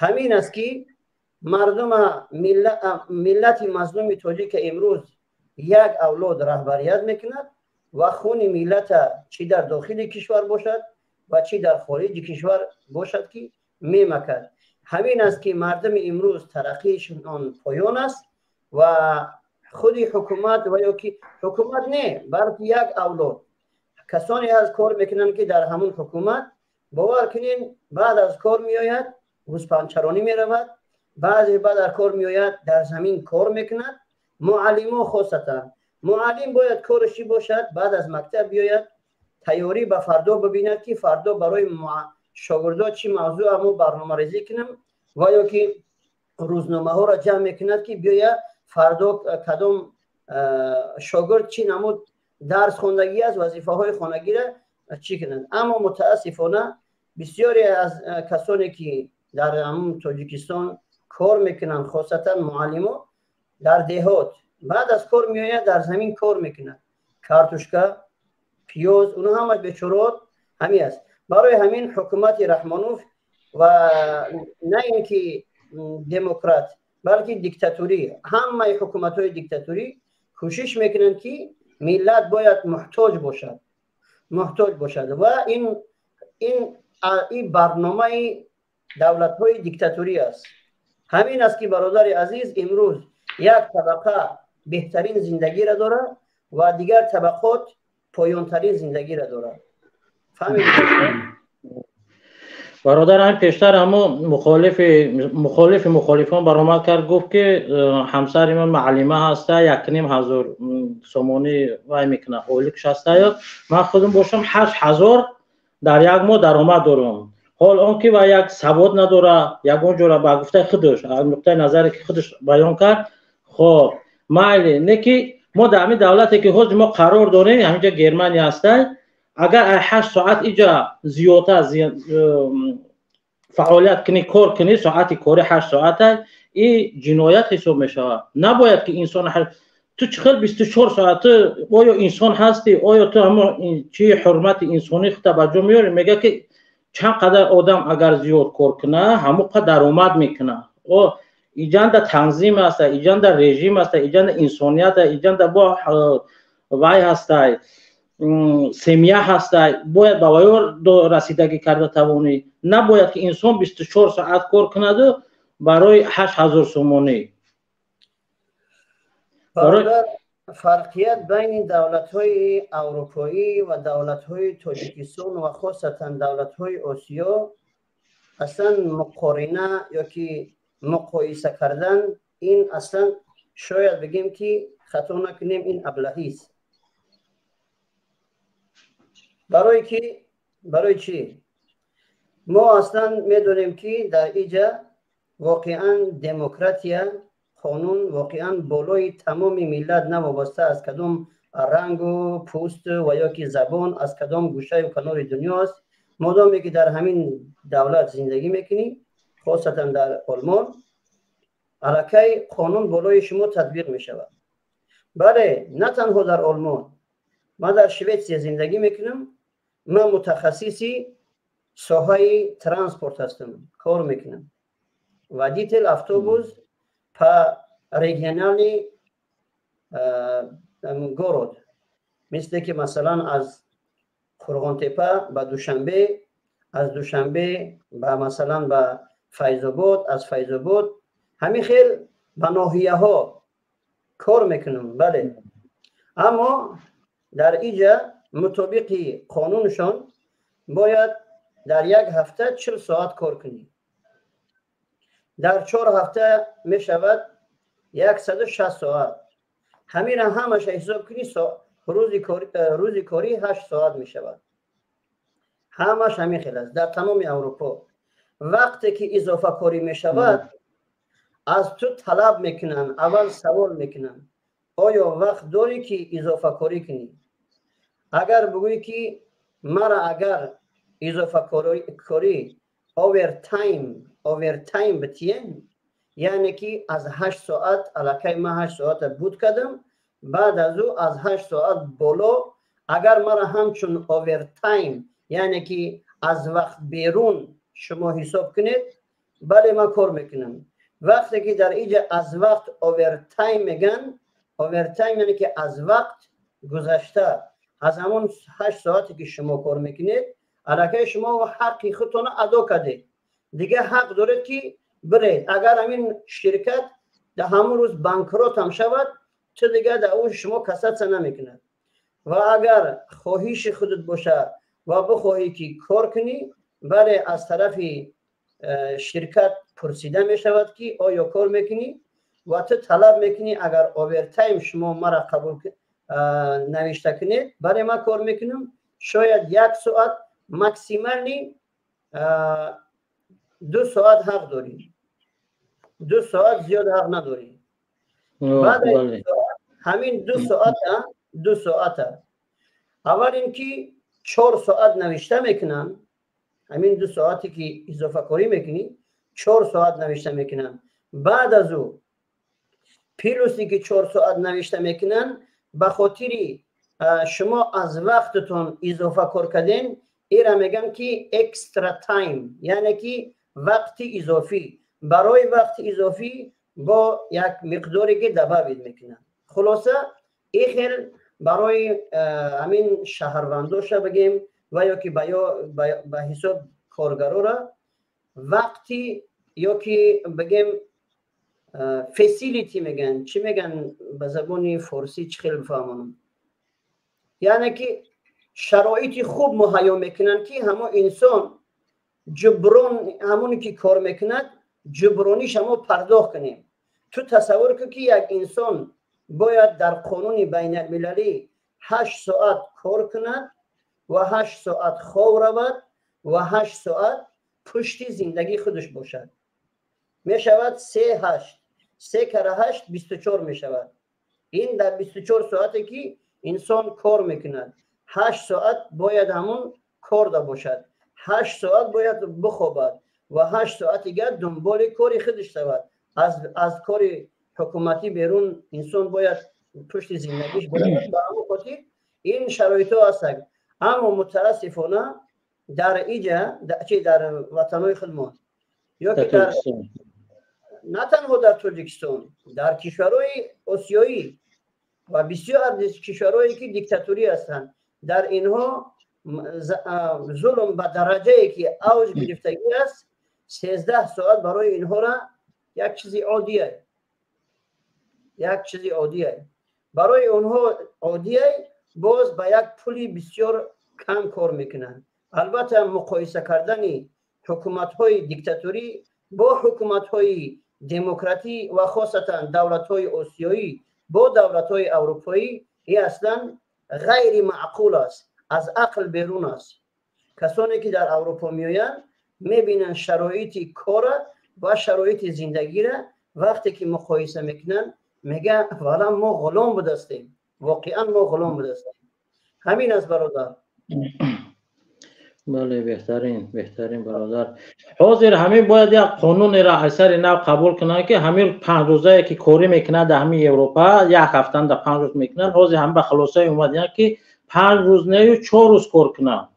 Ҳамин аст, ки мардума, миллати мазлуми тоҷика имрӯз як авлод раҳбарият мекунад ва хуни миллата чӣ дар дохили кишвар бошад ва чӣ дар хориҷи кишвар бошад, ки мемакад. Ҳамин аст, ки мардуми имрӯз тараққиашон поён аст ва худи ҳукумат ва ё ки ҳукумат не, балки як авлод касоне аз кор мекунанд, ки дар ҳамун ҳукумат, бовар кунед, баъд аз кор меояд, гӯспандчаронӣ меравад, баъзе баъд аз кор меояд, дар замин кор мекунад. Муаллимо, хосатан муаллим, бояд кораш чӣ бошад? Баъд аз мактаб биёяд, тайёрӣ ба фардо бибинад, ки фардо барои шогирдо чӣ мавзӯъ мо барномарезӣ кунам, ва ё ки рӯзномаҳоро ҷамъ мекунад, ки биёя фардо кадом шогирд чӣ намуд дарс хондагӣ аст, вазифаҳои хонагиро чӣ кунанд. Аммо мутаассифона бисёре аз касоне ки дар ҳамун Тоҷикистон кор мекунанд, хосатан муаллимо дар деҳот, баъд аз кор меояд, дар замин кор мекунад, картошка, пиёз, оно ҳамаш бечораот ҳамин аст. Барои ҳамин ҳукумати Раҳмонов ва на ин ки демократ, балки диктатурӣ, ҳамаи ҳукуматҳои диктатурӣ кӯшиш мекунанд, ки миллат бояд муҳтоҷ бошад, муҳтоҷ бошад ва ин барномаи давлатҳои диктатурӣ аст. Ҳамин аст, ки бародари азиз, имрӯз як табақа беҳтарин зиндагиро дорад ва дигар табақот поёнтарин зиндагиро дорад. Фаҳмидед? Бародар, ҳамин пештар ҳамо мухолифи мухолифон баромад кард, гуфт, ки ҳамсари ман муаллима ҳаста, 1500 сомонӣ вай мекунад, ойликш ҳастаю ман худам бошам 8000 дар як моҳ даромад дорам. Ҳол он ки вай як савод надора, ягон ҷора, ба гуфтаи худаш, нуқтаи назаре ки худаш баён кард. Хоб, майли, не ки мо дар ҳамин давлате ки ҳозир мо қарор дорем, ҳаминҷа Германия ҳастай, агар 8 соат иҷа зиёдтар фаъолият кунӣ, кор кунӣ, соати кори 8 соата, и ҷиноят ҳисоб мешавад. Набояд ки инсон Ту чӣ хел 24 соата оё инсон ҳастӣ? Оё ту ҳамон чи ҳурмати инсонӣ хута ба ҷо меёрӣ? Мега ки чанд қадар одам агар зиёд кор куна, ҳамон қадар даромад мекуна. О иҷанда танзим аста, иҷанда режим аста, иҷанда инсоният, иҷанда бо вай ҳастай, семья ҳастай, бояд ба вайо расидагӣ карда тавонӣ. Набояд ки инсон 24 соат кор кунаду барои 8000 сомонӣ. Фарқият байни давлатҳои аврупоӣ ва давлатҳои Тоҷикистон ва хосатан давлатҳои Осиё аслан муқорина ёки муқоиса кардан ин аслан шояд бигем ки хато накунем, ин аблаҳист. Барои ки барои чӣ? Мо аслан медонем ки дар иҷа воқеан демократия, қонун воқеан болои тамоми миллат, навобаста аз кадом рангу пӯст ва ё ки забон, аз кадом гӯшаю канори дунё аст, модоме ки дар ҳамин давлат зиндагӣ мекунӣ, хосатан дар Олмон, аллакай қонун болои шумо татбиқ мешавад. Бале, на танҳо дар Олмон, ман дар Шветсия зиндагӣ мекунам, ман мутахассиси соҳаи транспорт ҳастам, кор мекунам, водитель автобус по региональный город, мисле ки масалан аз Қурғонтепа ба Душанбе, аз Душанбе ба масалан ба Файзобод, аз Файзобод ҳамин хел ба ноҳияҳо кор мекунам. Бале, аммо дар иҷа мутобиқи қонуншон бояд дар як ҳафта 40 соат кор кунӣ, дар 4 ҳафта мешавад 160 соат. Ҳамина ҳамаша ҳисоб кунӣ, рӯзи корӣ 8 соат мешавад. Ҳамаш ҳамин хел аст дар тамоми Аврупо. Вақте ки изофакорӣ мешавад, аз ту талаб мекунанд, аввал савол мекунанд: оё вақт дорӣ ки изофакорӣ кунӣ? Агар бигӯӣ ки мара агар изофакорӣ овертайм битиен, яъне ки аз 8 соат аллакай ман 8 соата буд кардам, баъд аз ӯ аз 8 соат боло агар мара ҳамчун овертайм, яъне ки аз вақт берун шумо ҳисоб кунед, бале, ман кор мекунам. Вақте ки дар иҷа аз вақт овертайм меган, овертайм яъне ки аз вақт гузашта, аз ҳамон 8 соате ки шумо кор мекунед, аллакай шумо ҳаққи худтонро адо кардед, дигар ҳақ доред ки биред. Агар ҳамин ширкат дар ҳамон рӯз банкрот ҳам шавад, ту дигар дар ӯ шумо касатса намекунад. Ва агар хоҳиши худат бошад ва бихоҳӣ ки кор кунӣ, бале, аз тарафи ширкат пурсида мешавад ки оё кор мекунӣ, ва ту талаб мекунӣ агар овертайм шумо мара қабул навишта кунед, бале, ман кор мекунам, шояд 1 соат, максимални 2 соат ҳақ дорӣ, 2 соат зиёд ҳақ надорӣ. Баъд ҳамин 2 соата, 2 соата аввал ин ки 4 соат навишта мекунанд, ҳамин 2 соате ки изофакорӣ мекунӣ, 4 соат навишта мекунанд. Баъд аз ӯ плюсе ки 4 соат навишта мекунанд, ба хотири шумо аз вақтатон изофа кор карден, ира мегӯям ки экстра тайм, яъне ки вақти изофӣ. Барои вақти изофӣ бо як миқдоре ки добавить мекунанд. Хулоса, ин хел барои ҳамин шаҳрвандоша бигем ва ё ки ба ҳисоб коргарора вақти ё ки бигем фесилити мегӯянд, чӣ мегӯянд ба забони форсӣ, чӣ хел бифаҳмонам, яъне ки шароити хуб муҳайё мекунанд ки ҳамон инсон ҷуброн, ҳамоне ки кор мекунад, ҷуброниш ҳамо пардохт кунем. Ту тасаввур кун ки як инсон бояд дар қонуни байналмилалӣ 8 соат кор кунад ва 8 соат хов равад ва 8 соат пушти зиндагии худаш бошад. Мешавад 3 8, 3 кара 8 24 мешавад. Ин дар 24 соате ки инсон кор мекунад, 8 соат бояд ҳамон корда бошад, 8 соат бояд бихобад ва 8 соат дигар дунболи кори худаш шавад. Аз кори ҳукуматӣ берун инсон бояд Пушти зиндагиш биравад. Ба ҳамон хотир ин шароитҳо ҳастанд, аммо мутаассифона дар иҷа чи дар ватанҳои худмон ё ки дар на танҳо дар Тоҷикистон, дар кишварҳои осиёӣ ва бисёр кишварҳое ки диктатурӣ ҳастанд, дар инҳо зулм ба дараҷае ки авҷ гирифтагӣ аст. 13 соат барои инҳора як чизи оддие, як чизи оддие барои онҳо оддие. Боз ба як пули бисёр кам кор мекунанд. Албатта, муқоиса кардани ҳукуматҳои диктатурӣ бо ҳукуматҳои демократӣ ва хосатан давлатҳои осиёӣ бо давлатҳои аврупоӣ ин аслан ғайри маъқул аст, аз ақл берун аст. Касоне ки дар Аврупо меоянд, мебинанд шароити кора ва шароити зиндагира. Вақте ки муқоиса мекунанд, мегӯянд: вала мо ғулом будастем, воқеан мо ғулом будастем. Ҳамин аст, бародар. Бале, беҳтарин, беҳтарин, бародар. Ҳозир ҳамин бояд як қонунеро аз сари нав қабул кунанд, ки ҳамин 5 рӯзае ки корӣ мекунад дар ҳамин Европа, як ҳафтанда 5 рӯз мекунанд. Ҳозир ҳам ба хулосае омадиянд, ки 5 рӯз нею 4 рӯз кор кунанд,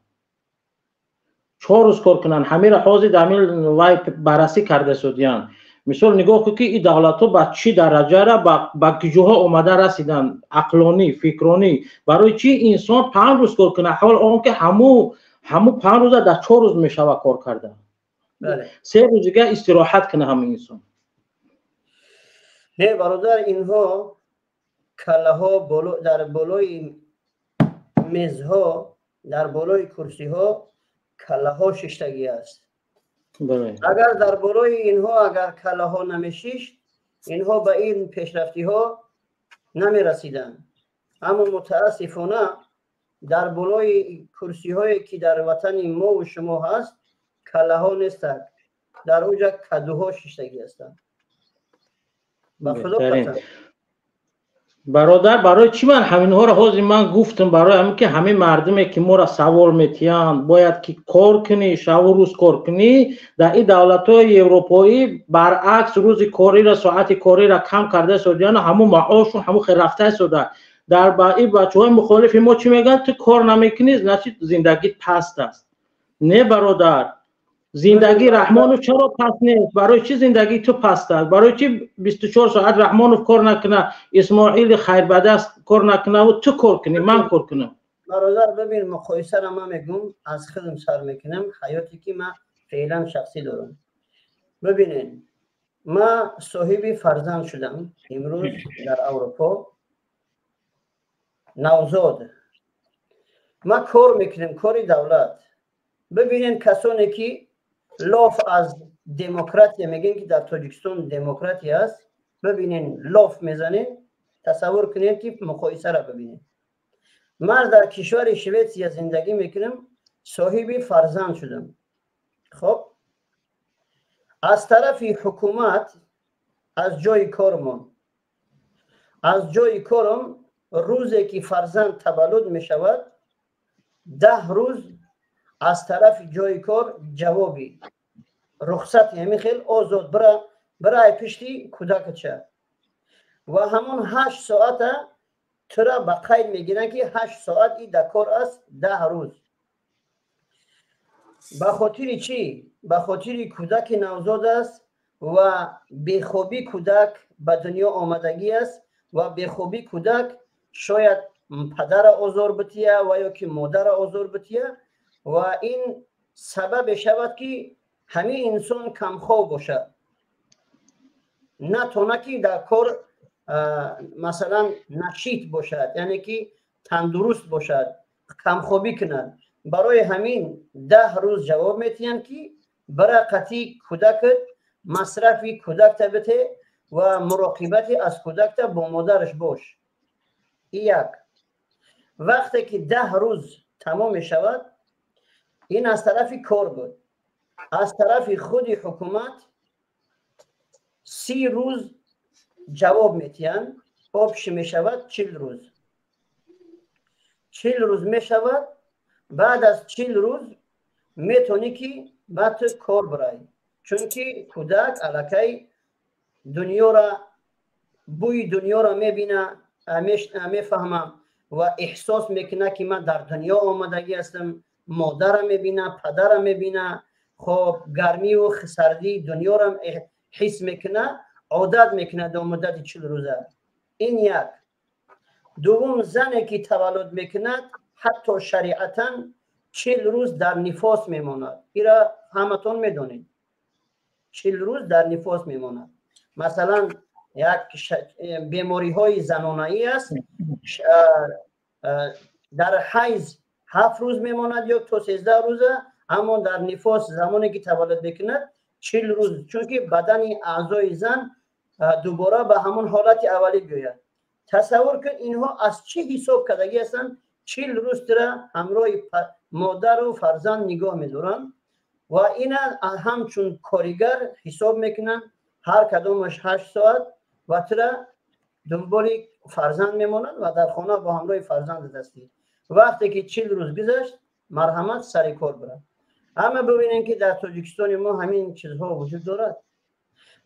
4 рӯз кор кунанд. Ҳаминро ҳозир дар ҳамин вай баррасӣ карда истодиянд. Мисол, нигоҳ кун, ки ин давлатҳо ба чӣ дараҷара, ба куҷоҳо омада расиданд ақлонӣ, фикронӣ. Барои чӣ инсон 5 рӯз кор кунад, ҳол он ки ҳамун 5 рӯза дар 4 рӯз мешавад кор карда, 3 рӯз дига истироҳат кунад ҳамин инсон? Не, бародар, инҳо каллаҳо дар болои мезҳо, дар болои курсиҳо каллаҳо шиштагӣ аст. Агар дар болои инҳо агар каллаҳо намешишт, инҳо ба ин пешрафтиҳо намерасиданд. Аммо мутаассифона дар болои курсиҳое ки дар ватани мову шумо ҳаст, каллаҳо нестанд, дар оҷа кадуҳо шиштагӣ ҳастанд, ба Худо қасам. Бародар, барои чӣ ман ҳаминҳоро ҳозир ман гуфтам? Барои ҳамин ки ҳамин мардуме ки моро савол метиҳанд, бояд ки кор кунӣ, шаву рӯз кор кунӣ. Дар ин давлатҳои европоӣ баръакс, рӯзи кориро, соати кориро кам карда истодияну ҳамун маошун ҳамун хел рафта истода. Дар ба ин бачаҳои мухолифи мо чӣ мегӯянд? Ту кор намекунӣ, значит, зиндагит паст аст. Не, бародар, зиндагии Раҳмонов чаро паст нест? Барои чӣ зиндагии ту паст аст? Барои чӣ 24 соат Раҳмонов кор накуна, Исмоили хайрбадаст кор накунаву ту кор кунӣ, ман кор кунам? Бародар, бибин, муқоисаро ман мегӯм, аз худам сар мекунам, ҳаёте ки ман феълан шахсӣ дорам. Бибинед, ман соҳиби фарзанд шудам имрӯз дар Аврупо, навзод. Ман кор мекунем, кори давлат. Бибинед, касоне ки лоф аз демократия мегӯем, ки дар Тоҷикистон демократия аст, бибинед, лоф мезанед. Тасаввур кунед, ки муқоисаро бибинед. Ман дар кишвари Шветсия зиндагӣ мекунам, соҳиби фарзанд шудам. Хоб, аз тарафи ҳукумат, аз ҷои кормон, аз ҷои корам, рӯзе ки фарзанд таваллуд мешавад, 10 рӯз аз тарафи ҷои кор ҷавоби рухсати ҳамин хел озод, бира, бирай пишти кӯдакача. Ва ҳамон 8 соата тура ба қайд мегиранд, ки 8 соат и дар кор аст 10 рӯз. Ба хотири чӣ? Ба хотири кӯдаки навзод аст ва бехобӣ кӯдак ба дунё омадагӣ аст ва бехобӣ кӯдак шояд падара озор бития ва ё ки модара озор бития, ва ин сабабе шавад, ки ҳамин инсон камхоб бошад, натона ки дар кор масалан нашит бошад, яъне ки тандуруст бошад, камхобӣ кунад. Барои ҳамин 10 рӯз ҷавоб метиҳанд, ки бира қатӣ кӯдакат, масрафи кӯдакта бите ва муроқибати аз кӯдакта бо модараш бош. Як вақте ки 10 рӯз тамом мешавад, ин аз тарафи кор буд, аз тарафи худи ҳукумат 30 рӯз ҷавоб метиҳанд, общий мешавад 40 рӯз. 40 рӯз мешавад. Баъд аз 40 рӯз метавонӣ, ки баъд ту кор бирай, чунки кӯдак аллакай дунёра, бӯи дунёра мебина. мефаҳмад ва эҳсос мекунад, ки ман дар дунё омадагӣ ҳастам, модарам мебина, падарам мебина, хоб, гармию сардии дунёрам ҳис мекунад, одат мекунад до муддати 40 рӯза. Ин як. Дуввум, зане ки таваллуд мекунад, ҳатто шариатан 40 рӯз дар нифос мемонад. Ира ҳаматон медонед. 40 рӯз дар нифос мемонад. Масалан, як бемориҳои занонаӣ аст, дар ҳайз 7 рӯз мемонад ё то 13 рӯза, аммо дар нифос, замоне ки таваллуд мекунад, 40 рӯз, чунки бадани аъзои зан дубора ба ҳамон ҳолати аввалӣ биёяд. Тасаввур кун, инҳо аз чӣ ҳисоб кардагӣ ҳастанд? 40 рӯз тира ҳамроҳи модару фарзанд нигоҳ медоранд ва ина ҳамчун коригар ҳисоб мекунанд, ҳар кадомаш 8 соат, ва тира дунболи фарзанд мемонанд ва дар хона бо ҳамроҳи фарзанд ҳастӣ. Вақте ки 40 рӯз гузашт, марҳамат, сари кор бирад. Аммо бибинем, ки дар Тоҷикистони мо ҳамин чизҳо вуҷуд дорад.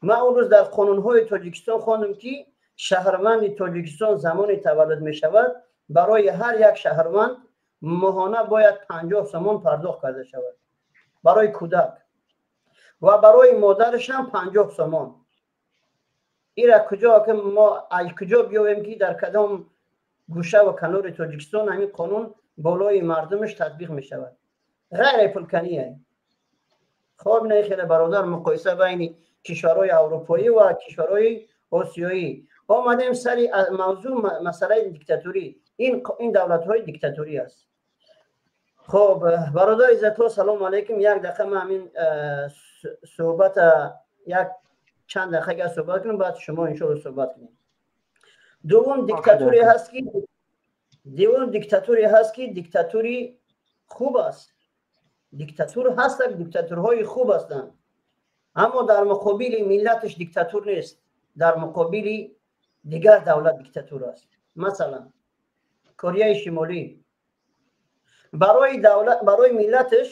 Ман он рӯз дар қонунҳои Тоҷикистон хондам, ки шаҳрванди Тоҷикистон замоне таваллуд мешавад, барои ҳар як шаҳрванд моҳона бояд 50 сомон пардохт карда шавад барои кӯдак ва барои модарашам 50 сомон. Ира куҷо ки мо аз куҷо биёвем, ки дар кадом гӯша ва канори Тоҷикистон ҳамин қонун болои мардумаш татбиқ мешавад? Ғайри пулкание. Хоб, не, хеле бародар, муқоиса байни кишварҳои аврупоӣ ва кишварҳои осиёӣ. Омадем сари мавзӯъ, масъалаи диктатурӣ. Ин давлатҳои диктатурӣ аст. Хоб, бародар иззатҳо, салому алайкум. Як дақиқа ман ҳамин суҳбата як чанд дақиқа суҳбат кунам, баъд шумо иншоалло суҳбат кунед. Дуввум, диктатуре ҳаст, ки диктатури хуб аст. Диктатур ҳастанд, диктатурҳои хуб ҳастанд, аммо дар муқобили миллаташ диктатур нест, дар муқобили дигар давлат диктатур аст. Масалан, Кореяи Шимолӣ барои давлат, барои миллаташ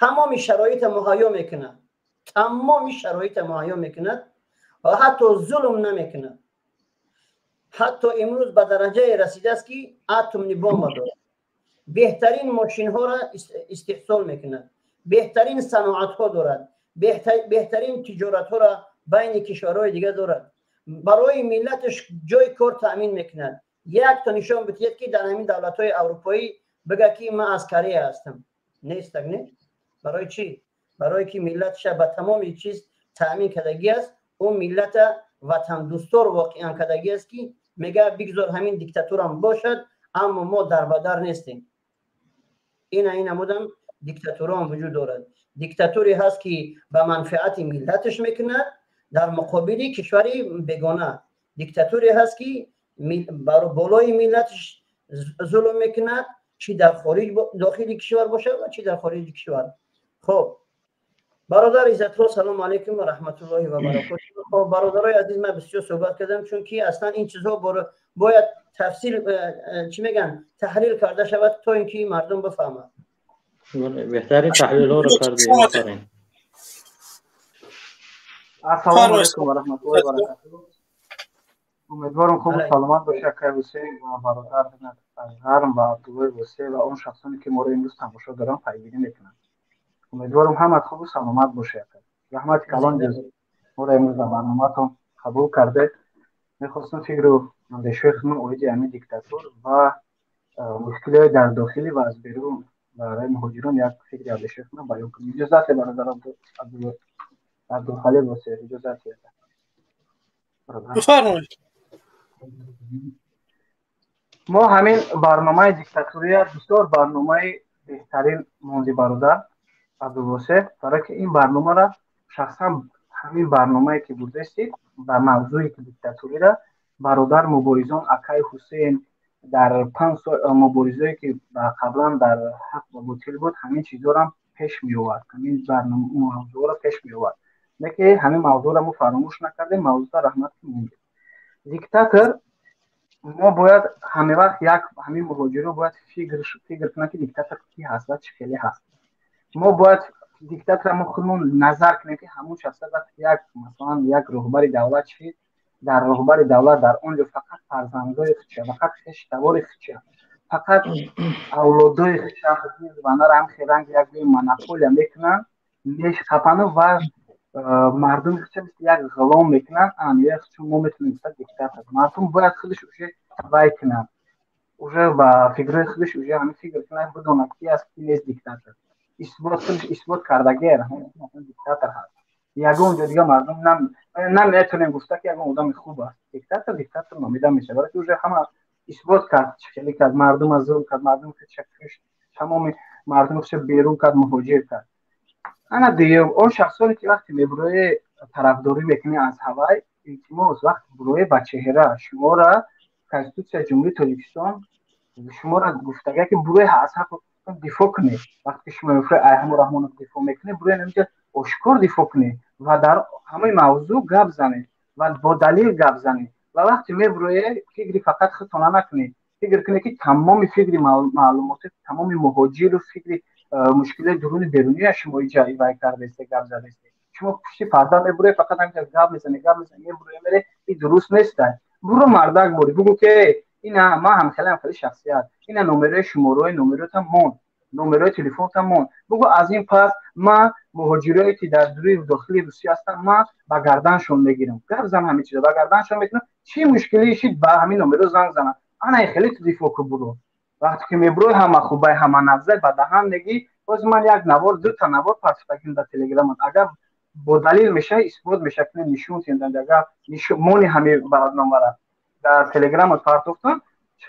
тамоми шароита муҳайё мекунад, тамоми шароита муҳайё мекунад ва ҳатто зулм намекунад. Ҳатто имрӯз ба дараҷае расидааст, ки атомный бомба дорад, беҳтарин мошинҳоро истеҳсол мекунад, беҳтарин саноатҳо дорад, беҳтарин тиҷоратҳоро байни кишварҳои дигар дорад, барои миллаташ ҷои кор таъмин мекунад. Як то нишон бидиҳед, ки дар ҳамин давлатҳои аврупоӣ бигӯяд, ки ман аз Корея ҳастам. Нестак, не? Барои чӣ? Барое ки миллаташа ба тамоми чиз таъмин кардагӣ аст. Ӯ миллата ватандӯстор воқеан кардагӣ аст, ки мегӯяд: бигзор ҳамин диктатурам бошад, аммо мо дарбадар нестем. Ина ин намудам диктатурон вуҷуд дорад. Диктатуре ҳаст, ки ба манфиати миллаташ мекунад дар муқобили кишвари бегона. Диктатуре ҳаст, ки болои миллаташ зулм мекунад, чӣ дар хориҷ, дохили кишвар бошад ва чӣ дар хориҷи кишвар. Хоб, бародар иззатҳо, салому алайкум ва раҳматуллоҳи ва баракоту. Хоб, бародарои азиз, ман бисёр суҳбат кардам, чунки аслан ин чизҳо бояд тафсил, чӣ мегӯянд, таҳлил карда шавад, то ин ки мардум бифаҳмад. Беҳтарин таҳлилҳоро кардӣ. Офарин. Ассалому алайкум ва раҳматуллоҳи ва баракатуҳ. Умедворам, хубу саломат бошед, акай Ҳусейн ва бародар Азғарм ва Абдуллои Восеъ ва он шахсоне, ки моро имрӯз тамошо доранд, пайгирӣ мекунанд. Умедворам, ҳамат хубу саломат бошед, акай. Раҳмати калон, ҷуз моро имрӯз дар барномаатон қабул кардед. Мехостам фикру андешаҳои худмон оиди ҳамин диктатур ва мушкилиҳои дар дохилӣ ва аз берун барои муҳоҷирон як фикри андешаи худро баён кунем. Иҷозате, бародар Абдулхалил Восеъ, иҷозате? Бифармоед. Мо ҳамин барномаи диктатурия бисёр барномаи беҳтарин монди, бародар Абдулвосеъ, барое ки ин барномаро шахсан ҳамин барномае ки бурдастед ба мавзӯе ки диктатурира, бародар муборизон акай Ҳусейн дар 5 сол муборизое ки қаблан дар ҳақ ва ботил буд, ҳамин чизҳоро пеш меовард, ҳамин мавзӯъро пеш меовард. Леки ҳамин мавзӯъро мо фаромӯш накардем. Мавзӯъда раҳмат, ки мондем. Диктатор мо бояд ҳамевақт як ҳамин муҳоҷиро бояд фикр кунад, ки диктатор кӣ ҳаст ва чӣ хеле ҳаст. Мо бояд диктатора мо худмон назар кунем, ки ҳамун шахсият вақте як, масалан, як роҳбари давлат шид. Дар роҳбари давлат дар он ҷо фақат фарзандои худша, фақат хештавори худша, фақат авлодои худша ванара ҳам херанг як гӯи монополия мекунанд, мешқапану ва мардуми худша мисли як ғулом мекунанд. Ан худша мо метавонем гуфта диктатор. Мардум бояд худаш уже вай кунад, уже ба фикрҳои худаш уже ҳамин фикр кунад, бидонад ки аст, ки нест диктатор. Исбот худаш исбот кардагӣ, диктатор ҳаст. Ягон ҷо дига мардум наметавонем гуфта ки ягон одами хуб аст. Диктатор диктатор номида мешавад, барои ки уже ҳама исбот кард, чӣ хеле кард, мардума зулм кард, мардуми худша кушт, тамоми мардуми худша берун кард, муҳоҷир кард. Ана дуюм, он шахсоне ки вақте мебурои тарафдорӣ мекунӣ аз ҳавай, илтимос, вақте бурои ба чеҳра, шумора Конститутсияи Ҷумҳурии Тоҷикистон шуморо гуфтага ки бурои аз ҳақ дифоъ кунед. Вақте ки шумо мефуред Айҳаму Раҳмонов дифоъ мекунед, бурои ҳаминҷа ошкор дифоъ кунед ва дар ҳамаи мавзӯъ гап занед ва бо далил гап занед. Ва вақте мебуроед, фикри фақат худтона накунед, фикр кунед ки тамоми фикри маълумоти тамоми муҳоҷиру фикри мушкилои дуруни беруния шумо иҷа ивай кардаесте, гап задаесте. Шумо пушти парда мебуроед, фақат ҳаминҷа гап мезанед, гап мезанед, мебуроед, мере, ин дуруст нест. Буро мардак бори, бугӯ ки ина ман ҳам хеле ҳам хеле шахсият, ина номерои шумораи номеротам мон, номерои телефонтам мон, бугӯ аз ин пас ман муҳоҷирое ки дар дуруи дохили Русия ҳастам, ман ба гарданшон мегирам. Гап зан, ҳамин чиза ба гарданшон мекунам, чӣ мушкиле шид ба ҳамин номеро занг занам. Ана хеле ту дифоъ ку, буро. Вақте ки мебурои ҳама хубай, ҳама нағзай, ба даҳан мегӣ. Боз ман як навор, дута навор партофтагим дар телеграмат, агар бо далил мешава, исбот мешава, ки нишон тиҳанд, агар мони ҳамин барномара дар телеграмат партофтам,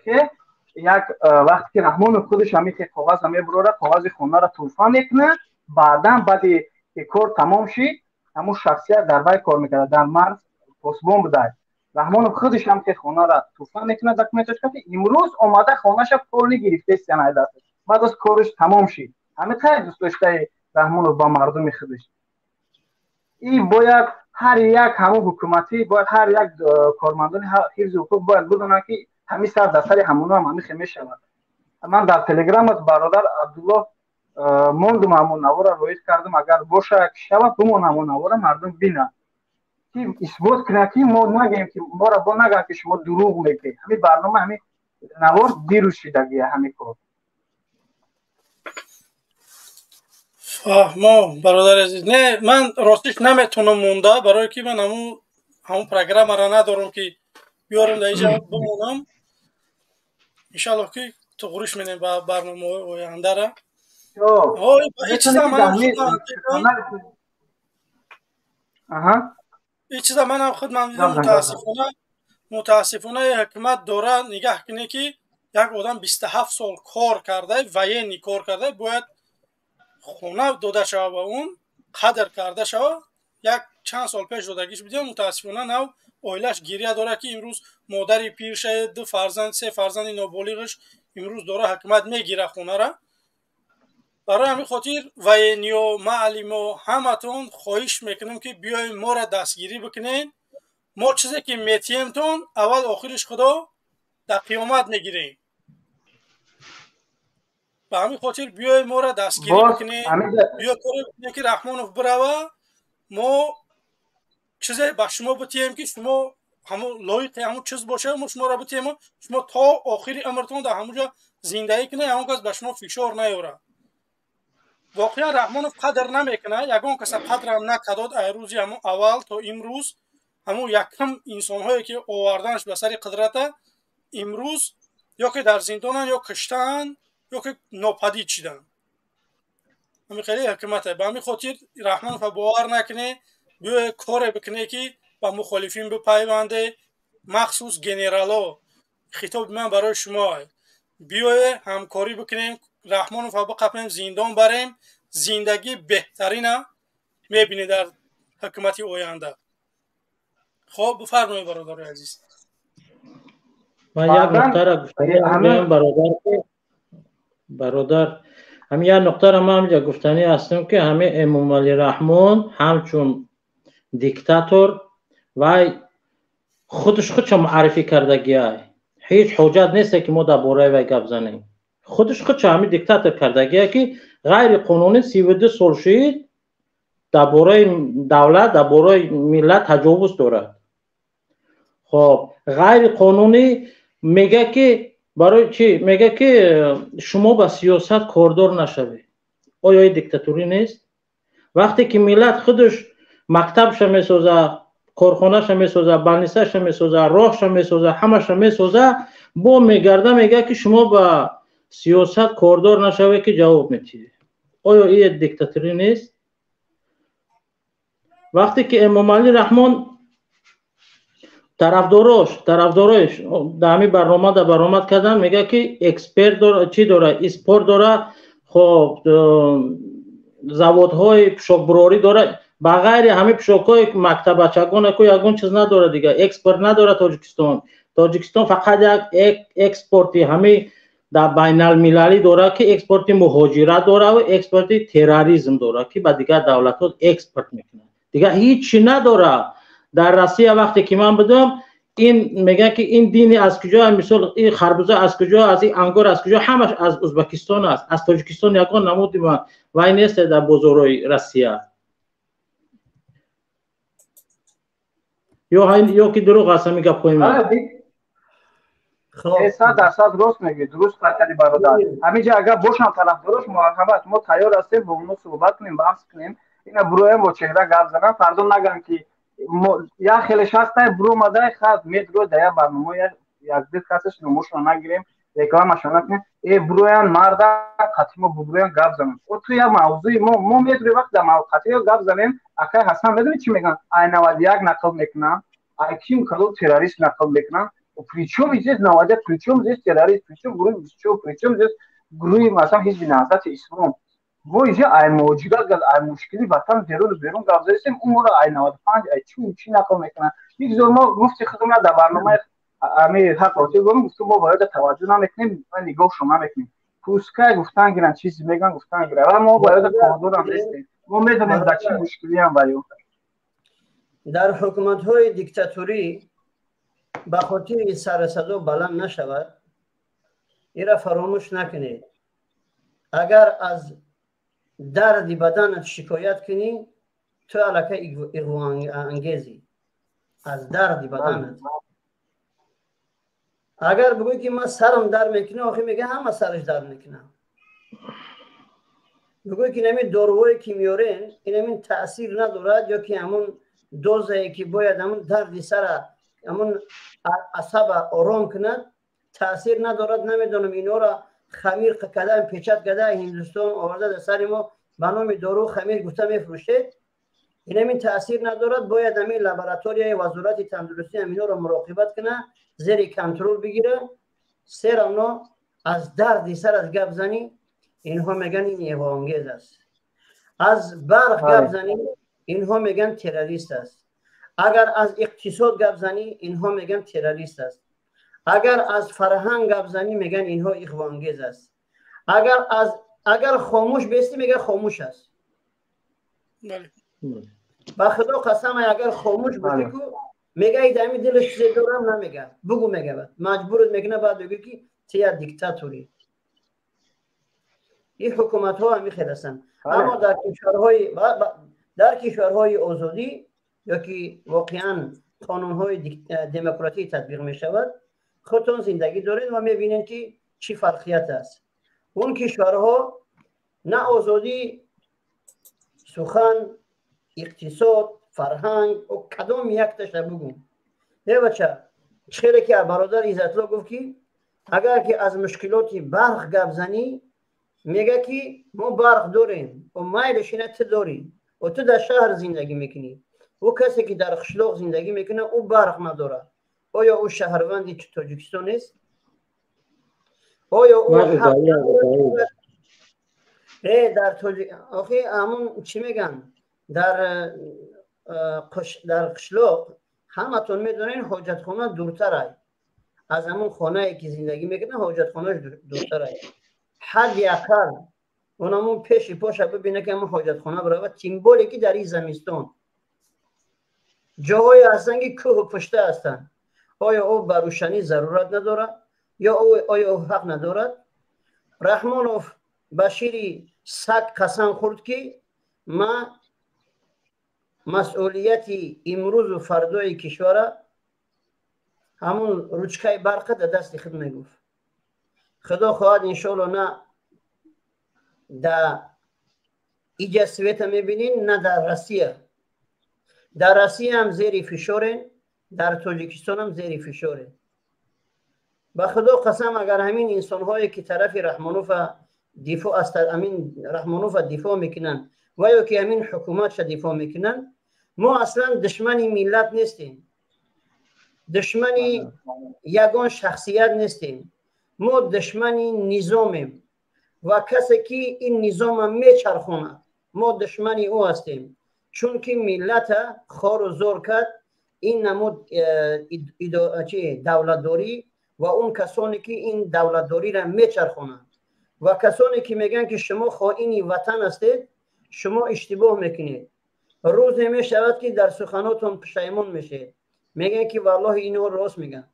ки як вақте ки Раҳмонов худаш ҳамин ки коғаза мебурора, коғази хонаро тӯҳфа мекунад, баъдан баъди ки кор тамом шид, ҳамун шахсият дар вай кор мекарда, дар марз посбон будай. Раҳмонов худаш ҳам ки хонаро тӯҳфа мекунад, документаш ки имрӯз омада хонаша полни гирифтест, яна дасташ баъд аз кораш тамом шид. Ҳамин қайд дӯст доштаи Раҳмонов ба мардуми худаш. Ин бояд ҳар як ҳамун ҳукуматӣ, бояд ҳар як кормандони ҳифзи ҳуқуқ бояд бидонанд ки ҳамин сар дар сари ҳамоно ҳам ҳамин хел мешавад. Ман дар телеграмат, бародар Абдуллоҳ, мондум, ҳамон навора роид кардам, агар боша шавад, бимон ҳамон навора, мардум бинанд ки исбот кунад, ки мо нагӯем, ки моро бо нагӯянд ки шумо дурӯғ мегӯед. Ҳамин барнома, ҳамин навор дирӯз шидагия ҳамин кор. Фаҳмо, бародари азиз. Не, ман ростиш наметавонам монда, барое ки ман ҳамун программаро надорам ки биёрам дар инҷа бимонам. Иншаллоҳ ки туғриш менем ба барномаҳои ояндара. Ин чиза манам худ ман дидам, мутаассифона ҳукумат дора нигаҳ кунӣ ки як одам 27 сол кор карда, военный кор карда, бояд хона дода шава, ба он қадр карда шава. Як чанд сол пеш додагиш будем, мутаассифона нав оилаш гиря дорад ки имрӯз модари пирша, ду фарзанд, се фарзанди ноболиғаш имрӯз дора ҳукумат мегира хонара. Барои ҳамин хотир военниё, маълимо, ҳаматон хоҳиш мекунем ки биёем моро дастгирӣ бикунед. Мо чизе ки метиҳемтон, аввал охириш худо дар қиёмат мегирем. Ба ҳамин хотир биёем моро дастгирӣ бикунед, биё коре бикунем ки Раҳмонов бирава, мо чизе ба шумо битиҳем ки шумо ҳамон лоиқи ҳамон чиз боша, мо шуморо битиҳем, шумо то охири умртон дар ҳамон ҷо зиндагӣ кунед, ҳамон кас ба шумо фишор наёрад. Воқеан Раҳмонов қадр намекунад, ягон каса қадрам накардод ай рӯзи ҳамон аввал то имрӯз. Ҳамон якум инсонҳое ки оварданаш ба сари қудрата, имрӯз ё ки дар зиндонанд, ё куштаанд, ё ки нопадид шиданд. Ҳамин хеле ҳукумате. Ба ҳамин хотир Раҳмонова бовар накунед, биёе коре бикунед ки ба мухолифин бипайванде, махсус генерало. Хитоби ман барои шумо, биёе ҳамкорӣ бикунем, Раҳмонова биқапем, зиндон барем, зиндагӣ беҳтарина мебинед дар ҳукумати оянда. Хоб, бифармоед, бародари азиз. Ман як нуқтаро гуфтанӣ, бародар, ҳамин як нуқтаро ман ҳаминҷа гуфтанӣ ҳастам ки ҳамин Эмомалӣ Раҳмон ҳамчун диктатор вай худаш худша муаррифӣ кардагиай. Ҳеҷ ҳоҷат несте ки мо дар бораи вай гап занем. Худаш худша ҳамин диктатор кардагиай ки ғайриқонунӣ 32 сол шид дар бораи давлат, дар бораи миллат таҷовуз дорад. Хоб, ғайриқонунӣ мега ки барои чӣ мега ки шумо ба сиёсат кордор нашавед. Оё ин диктатурӣ нест? Вақте ки миллат худаш мактабша месоза, корхонаша месоза, больницаша месоза, роҳша месоза, ҳамаша месоза, бо мегарда мега ки шумо ба сиёсат кордор нашавед ки ҷавоб метиҳед. Оё ин диктатурӣ нест? Вақте ки Эмомалӣ Раҳмон тарафдорош дар ҳамин барномада баромад кардан, мега ки эксперт дора, чӣ дора, испорт дора, хоб заводҳои пӯшокбурорӣ дора. Ба ғайри ҳамин пӯшокҳои мактабачагона ку ягон чиз надора дига, экспорт надора Тоҷикистон. Тоҷикистон фақат як экспорти ҳамин дар байналмилалӣ дора ки экспорти муҳоҷират дора ва экспорти терроризм дора ки ба дигар давлатҳо экспорт мекунад. Дигар ҳеҷ чи надора. Дар Россия вақте ки ман будам, ин мегӯянд ки ин дини аз куҷо, мисол ин харбуза аз куҷо, аз ин ангур аз куҷо, ҳамаш аз Ӯзбекистон аст. Аз Тоҷикистон ягон намуди вай нест дар бозорҳои Россия. Ё ки дурӯғ аст ҳамин гапҳои ман? 100% рост мегӯӣ, дуруст қайд кардӣ бародар. Ҳаминҷа агар бошам тарафдорош, марҳамат, мо тайёр ҳастем бо онҳо суҳбат кунем, баҳс кунем. Ина буроем бо чеҳра гап занам, фардо наган ки як хелеш ҳастай, буромадай хат медро дар як барнома як ду касаш номошро нагирем, рекламашро накунем. Буроян марда қатъи мо бубуроян гап занам. О ту як мавзӯи мо медрои вақт дар қатъи гап занем, акай Ҳасан медонӣ чӣ мегӯянд? Ай 91 нақл мекунам, ай ким кадом террорист нақл мекунам. Причём здесь 91, причём здесь террорист, причём гурӯҳи 24, причём здесь гурӯҳи масалан ҳизби Наҳзати Ислом. Мо инҷа ай муҳоҷират, ай мушкили ватан берун гап задистем, умро ай 95, ай чӣ чӣ нақл мекунанд. Бигзор мо гуфти худамона дар барномаи ами ҳақ ротиб дорем, гуфтем мо бояд таваҷҷӯҳ намекунем ва нигоҳшо намекунем. Пускай гуфтан гиранд, чизе мегӯянд гуфтан гиранд. Ва мо бояд кордорам нестем. Мо медонем дар чӣ мушкилиам баё. Дар ҳукуматҳои диктатурӣ ба хотири сарсадо баланд нашавад, ира фаромӯш накунед. Агар аз дарди баданат шикоят кунӣ, ту аллакай иғвоангезӣ. Аз дарди баданат агар бигӯӣ ки ман сарам дард мекунам, охир мега ҳама сараш дард мекунам. Бигӯӣ ки инамин доруҳое ки меорен, инамин таъсир надорад, ё ки ҳамон дозае ки бояд ҳамон дарди сара, ҳамон асаба ором кунад, таъсир надорад. Намедонам инора хамир кардан, печат карда Ҳиндустон оварда дар сари мо ба номи дору хамир гуфта мефурӯшед, инамин таъсир надорад. Бояд ҳамин лабораторияи вазорати тандурустӣ ҳаминҳоро муроқибат кунад, зери контрол бигира. Все равно аз дарди сар аз гап занӣ, инҳо мегӯянд ин иғвоангез аст. Аз барқ гап занӣ, инҳо мегӯянд террорист аст. Агар аз иқтисод гап занӣ, инҳо мегӯянд террорист аст. Агар аз фарҳанг гап занӣ, мегӯянд инҳо иғвоангез аст. Агар хомӯш бестӣ, мегӯянд хомӯш аст. Ба худо қасам, агар хомӯш бошӣ ку мегӯяд дар ҳамин дилаш чизе дорам, намегӯяд, бугӯ мегӯяд, маҷбурат мекунад, баъд мегӯяд ки ту як диктаторӣ. Ин ҳукуматҳо ҳамин хел ҳастанд. Аммо дар кишварҳои озодӣ ё ки воқеан қонунҳои демократӣ татбиқ мешавад, худтон зиндагӣ доред ва мебинед ки чӣ фарқият аст. Он кишварҳо на озодӣ сухан, иқтисод, фарҳанг, кадом якташа бугӯ. Э бача, хеле ки бародар Иззатло гуфт ки агар ки аз мушкилоти барқ гап занӣ, мега ки мо барқ дорем, о майлиш ина ту дорӣ, о ту дар шаҳр зиндагӣ мекунӣ. Ӯ касе ки дар қишлоқ зиндагӣ мекунад, ӯ барқ надорад. Оё ӯ шаҳрванди Тоҷикистон нест? Оё ӯ дар охи ҳамун чӣ мегӯянд, дар қишлоқ ҳаматон медонед ҳоҷатхона дуртар ай аз ҳамун хонае ки зиндагӣ мекунад, ҳоҷатхонааш дуртар ай. Ҳадди ақал он ҳамун пеши поша бибинад ки ҳамун ҳоҷатхона биравад, тимболе ки дар ин замистон ҷоҳое ҳастанд ки кӯҳу пушта ҳастанд. Оё ӯ ба рӯшанӣ зарурат надорад? Ё оё ӯ ҳақ надорад? Раҳмонов ба шири саг қасам хӯрд ки ман масъулияти имрӯзу фардои кишвара Ҳамун ручкаи барқа дар дасти худ мегуфт. Худо хоҳад, иншоалло, на да иҷа света мебинин, на дар Россия. Дар Россия ҳам зери фишорен, дар Тоҷикистонам зери фишорен. Ба Худо қасам, агар ҳамин инсонҳое ки тарафи Раҳмонова дифоъ аз ҳамин Раҳмонова дифоъ мекунанд ва ё ки ҳамин ҳукуматша дифоъ мекунанд, мо аслан душмани миллат нестем, душмани ягон шахсият нестем, мо душмани низомем ва касе ки ин низома мечархонад, мо душмани ӯ ҳастем, чунки миллата хору зор кард ин намуд давлатдорӣ ва он касоне ки ин давлатдориро мечархонанд ва касоне ки мегӯянд ки шумо хоини ватан ҳастед, шумо иштибоҳ мекунед. Рӯзе мешавад ки дар суханотон пушаймон мешавед, мегӯянд ки валлоҳи инҳо рост мегӯянд.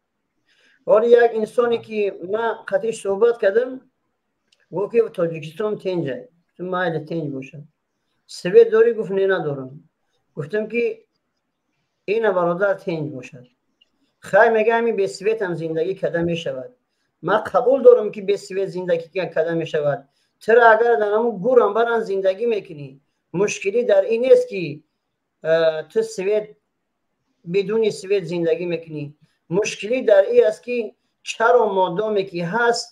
Ҳоли як инсоне ки ман қатиш суҳбат кардам, гуфт ки Тоҷикистон тенҷай. Гуфтам, майли, тенҷ бошад. Свет дорӣ? Гуфт, не, надорам. Гуфтам ки ина бародар, тенҷ бошад. Хай, мега, ҳамин бе светам зиндагӣ карда мешавад. Ман қабул дорам ки бе свет зиндагӣ карда мешавад. Чаро агар дар ҳамун гурам баран, зиндагӣ мекунӣ. Мушкилӣ дар ин нест ки ту свет бидуни свет зиндагӣ мекунӣ. Мушкилӣ дар ин аст ки чаро модоме ки ҳаст,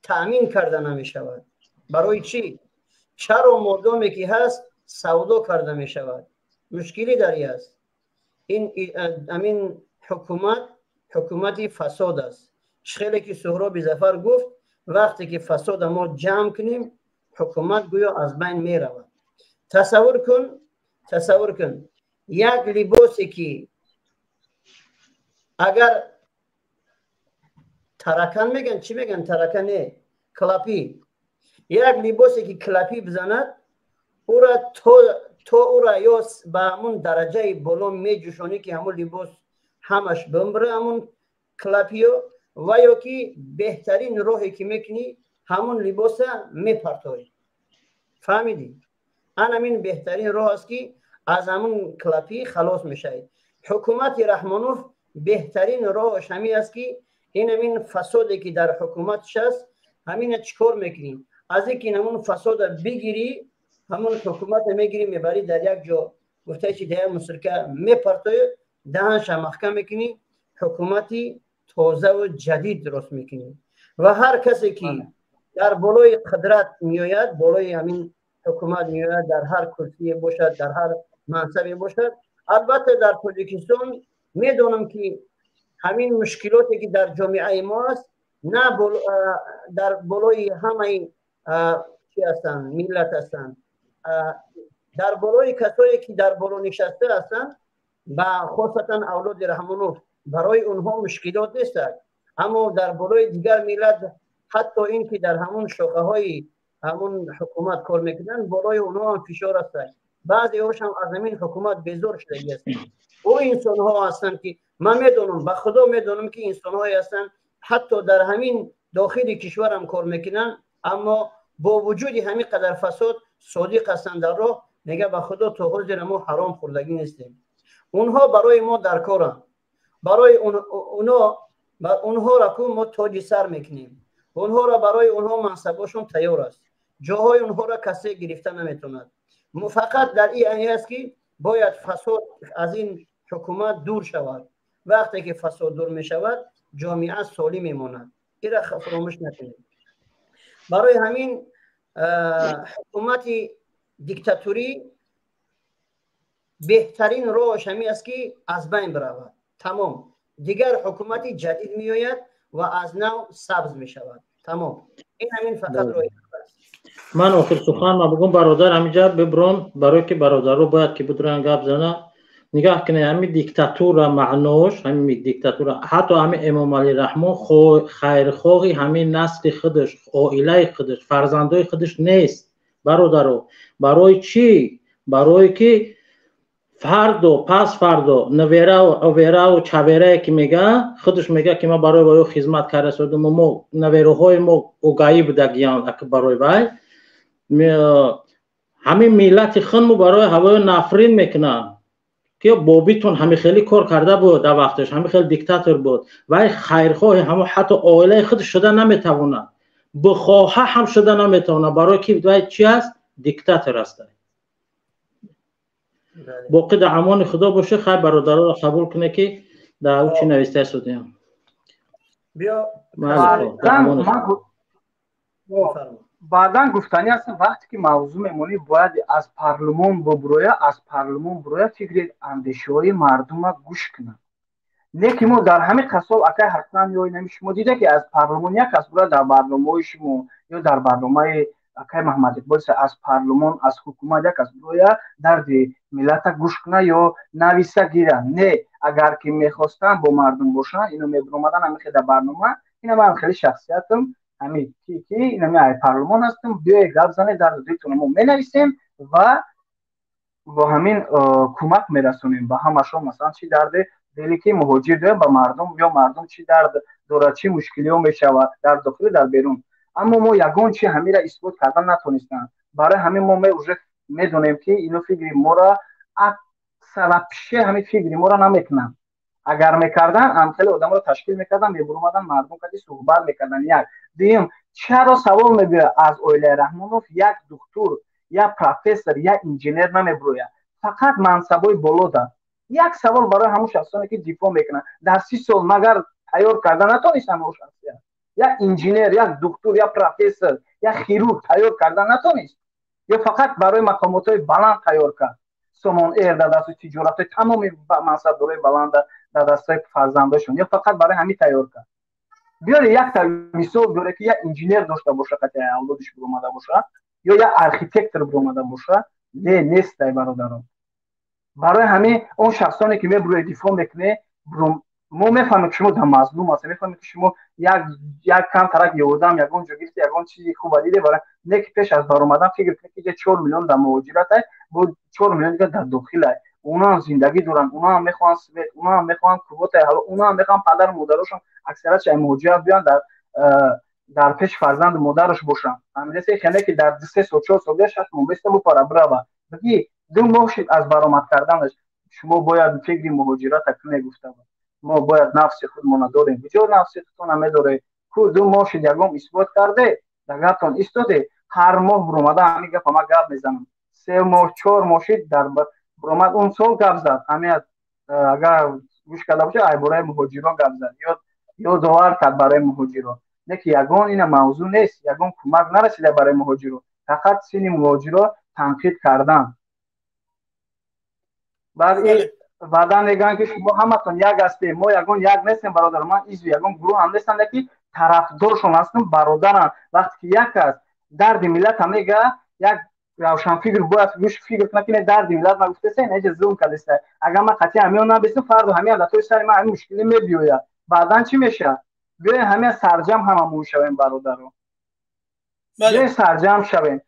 таъмин карда намешавад? Барои чӣ? Чаро модоме ки ҳаст, савдо карда мешавад? Мушкилӣ дар ин аст. Ин ҳамин ҳукумат ҳукумати фасод аст. Хеле ки Суҳроби Зафар гуфт, вақте ки фасода мо ҷамъ кунем, ҳукумат гӯё аз байн меравад. Тасаввур кун, тасаввур кун, як либосе ки агар таракан меган, чӣ меган, таракан не, клопи, як либосе ки клопи бизанад, ӯра то ӯра ё ба ҳамун дараҷаи боло меҷӯшонӣ ки ҳамун либос ҳамаш бимбира, ҳамун клопиё, ва ё ки беҳтарин роҳе ки мекунӣ, ҳамун либоса мепартоӣ. Фаҳмидӣ? Анамин беҳтарин роҳ аст ки аз ҳамун клопӣ халос мешавӣ. Ҳукумати Раҳмонов беҳтарин роҳаш ҳамин аст ки ин ҳамин фасоде ки дар ҳукуматш аст, ҳамина чӣ кор мекунӣ? Аз ин ки ҳамун фасода бигирӣ, ҳамун ҳукумата мегирӣ, мебарӣ, дар як ҷо гуфтаи чи, дар як мусорка мепартоӣ, даҳанша маҳкам мекунӣ, ҳукумати тозаву ҷадид дуруст мекунӣ. Ва ҳар касе ки дар болои қудрат меояд, болои ҳамин ҳукумат меояд, дар ҳар курсие бошад, дар ҳар мансабе бошад, албатта дар Тоҷикистон медонам ки ҳамин мушкилоте ки дар ҷомеаи мо аст, на дар болои ҳамаи чи ҳастанд, миллат ҳастанд, дар болои касое ки дар боло нишаста ҳастанд ба хосатан авлоди Раҳмонов, барои онҳо мушкилот нестад, аммо дар болои дигар миллат, ҳатто ин ки дар ҳамун шохаҳои ҳамун ҳукумат кор мекунанд, болои онҳо ҳам фишор ҳастад. Баъзеҳошам аз ҳамин ҳукумат безор шудагӣ ҳастанд. Ӯ инсонҳо ҳастанд ки ман медонам, ба Худо медонам ки инсонҳое ҳастанд, ҳатто дар ҳамин дохили кишварам кор мекунанд, аммо бо вуҷуди ҳамин қадар фасод содиқ ҳастанд дар роҳ. Мега, ба Худо, то ҳозира мо ҳаром хӯрдагӣ нестем. Онҳо барои мо дар коранд. Барои онҳоро ку мо тоҷи сар мекунем. Онҳоро, барои онҳо мансабошон тайёр аст, ҷоҳои онҳоро касе гирифта наметавонад. Фақат дар ин аст ки бояд фасод аз ин ҳукумат дур шавад. Вақте ки фасод дур мешавад, ҷомеа солим мемонад. Ира фаромӯш накунед. Барои ҳамин ҳукумати диктатурӣ беҳтарин роҳаш ҳамин аст ки аз байн биравад, тамом. Дигар ҳукумати ҷадид меояд ва аз нав сабз мешавад, тамом. Ин ҳамин фақат роҳи. Ман охир сухан ма бугум, бародар, ҳаминҷа биброн, барое ки бародаро бояд ки бидуран гап зана. Нигаҳ кунед, ҳамин диктатура маънош, ҳамин диктатура, ҳатто ҳамин Эмомалӣ Раҳмон хайрхоҳи ҳамин насли худаш, оилаи худаш, фарзандои худаш нест, бародаро. Барои чӣ? Барое ки фардо, пас фардо наверау, аверау, чаверае ки мега, худаш мега ки ман барои ваё хизмат карда содум, мо навераҳои мо огаҳӣ будагиянд барои вай, ҳамин миллати худмо барои ҳавоё нафрин мекунанд. Ки бобитон ҳами хеле кор карда буд, дар вақташ ҳами хеле диктатор буд. Вай хайрхоҳи ҳамо ҳатто оилаи худ шуда наметавонад, бихоҳа ҳам шуда наметавонад, барои ки вай чи аст? Диктатор аст. Боқӣ дар амони Худо боше. Хайр, бародароро қабул куне, ки дар ӯ чӣ нависта судиям. Баъдан гуфтанӣ аст, вақте ки мавзӯъ мемонӣ, бояд аз парлумон бубуроя, аз парлумон буроя, фикри андешаҳои мардума гӯш кунад. Не ки мо дар ҳамин қасол, акай Ҳасан, ё инами шумо дида, ки аз парлумон як кас буроя дар барномаҳои шумо ё дар барномаи акай Маҳмад Иқбол, аз парлумон, аз ҳукумат як кас буроя, дарди миллата гӯш куна ё нависа гира? Не, агар ки мехостанд бо мардум бошанд, ино мебиромадан ҳамин дар барнома: ина ман хеле шахсиятам, ҳами ки инами ай парлумон ҳастам, биёе гап занед, дарду дилтона мо менависем ва бо ҳамин кӯмак мерасонем ба ҳамашон. Масалан, чӣ дарде дили ки муҳоҷир дорем ба мардум, ё мардум чӣ дард дорад, чӣ мушкилиҳо мешавад дар дохилу дар берун. Аммо мо ягон чи ҳамира исбот кардан натонистанд. Барои ҳамин мо уже медонем, ки ино фикри моро аксарапше ҳамин фикри моро намекунанд. Агар мекардан, ам хеле одамро ташкил мекардан, мебуромадан, мардум кади суҳбат мекардан. Як дуюм, чаро савол мебиёяд, аз оилаи Раҳмонов як духтур, як профессор, як инженер намебурояд, фақат мансабҳои боло дар? Як савол барои ҳамон шахсоне, ки дифоъ мекунанд: дар 30 сол магар тайёр карда натонистанд ҳамон шахсият? Як инженер, як духтур, як профессор, як хирург тайёр карда натонист ё фақат барои мақомотҳои баланд тайёр кард? Сомон Эйр дар дасти тиҷоратҳои тамоми мансабдорои баланд дар дастҳои фарзандошон ё фақат барои ҳамин тайёр кард? Биёре, якта мисол биёре, ки як инженер дошта боша, қати авлодиш биромада боша ё як архитектор биромада боша. Не, нестай, бародарон. Барои ҳамин он шахсоне, ки мебурои дифоъ мекунед, мо мефаҳмем, ки шумо дар мазлум ҳастед, мефаҳмем, ки шумо як камтарак ёрдам ягон ҷо гирифте, ягон чизи хуба диде. Барои не ки пеш аз баромадан фикр кунед, ки 4 миллион дар муҳоҷират, бо 4 миллион дигар дар дохилай, оноам зиндагӣ доранд, оноам мехоҳанд свет, оноам мехоҳанд квотаи ҳалол, оноам мехоҳанд падару модарошон, аксариятш ай муҳоҷират биёянд, дар пеши фарзанду модараш бошанд. Фаҳмидасе? Хеле ки дар 2-3 сол, 4 сол бия, 6 моҳ беста бупара бирава, биги 2 моҳ шид аз баромад карданаш. Шумо бояд фикри муҳоҷирата кунед, гуфта буд. Мо бояд нафси худмона дорем. Куҷо нафси худтона медоред? Ку 2 моҳ шид, ягон исбот карде, дар гаптон истоде? Ҳар моҳ буромада ҳамин гапа ма гап мезанам. 3 моҳ, 4 моҳ шид, дар буромад, он сол гап зад. Ҳамин агар гӯш карда бошед, ай бораи муҳоҷирон гап зад, ёдовар кард барои муҳоҷирон. Не ки ягон ина мавзӯъ нест, ягон кӯмак нарасида барои муҳоҷирон, фақат сини муҳоҷиро танқид кардан. Баъд баъдан мегӯянд, ки шумо ҳаматон як ҳастем. Мо ягон як нестем, бародар. Ман изу ягон гурӯҳ ҳам нестам, ки тарафдоршон ҳастам. Бародарам, вақте ки як аст дарди миллата мега, як равшанфикр бояд гӯш фикр кунад, ки не, дарди миллат ма гуфтеса, инеҷа зулм кардеста. Агар ман қатъи ҳамиён набестам, фардо ҳамин латои сари ман ҳамин мушкилӣ мебиёяд. Баъдан чӣ мешавад? Биёем, ҳамин сарҷам ҳамамон шавем, бародаро, биёем сарҷам шавем.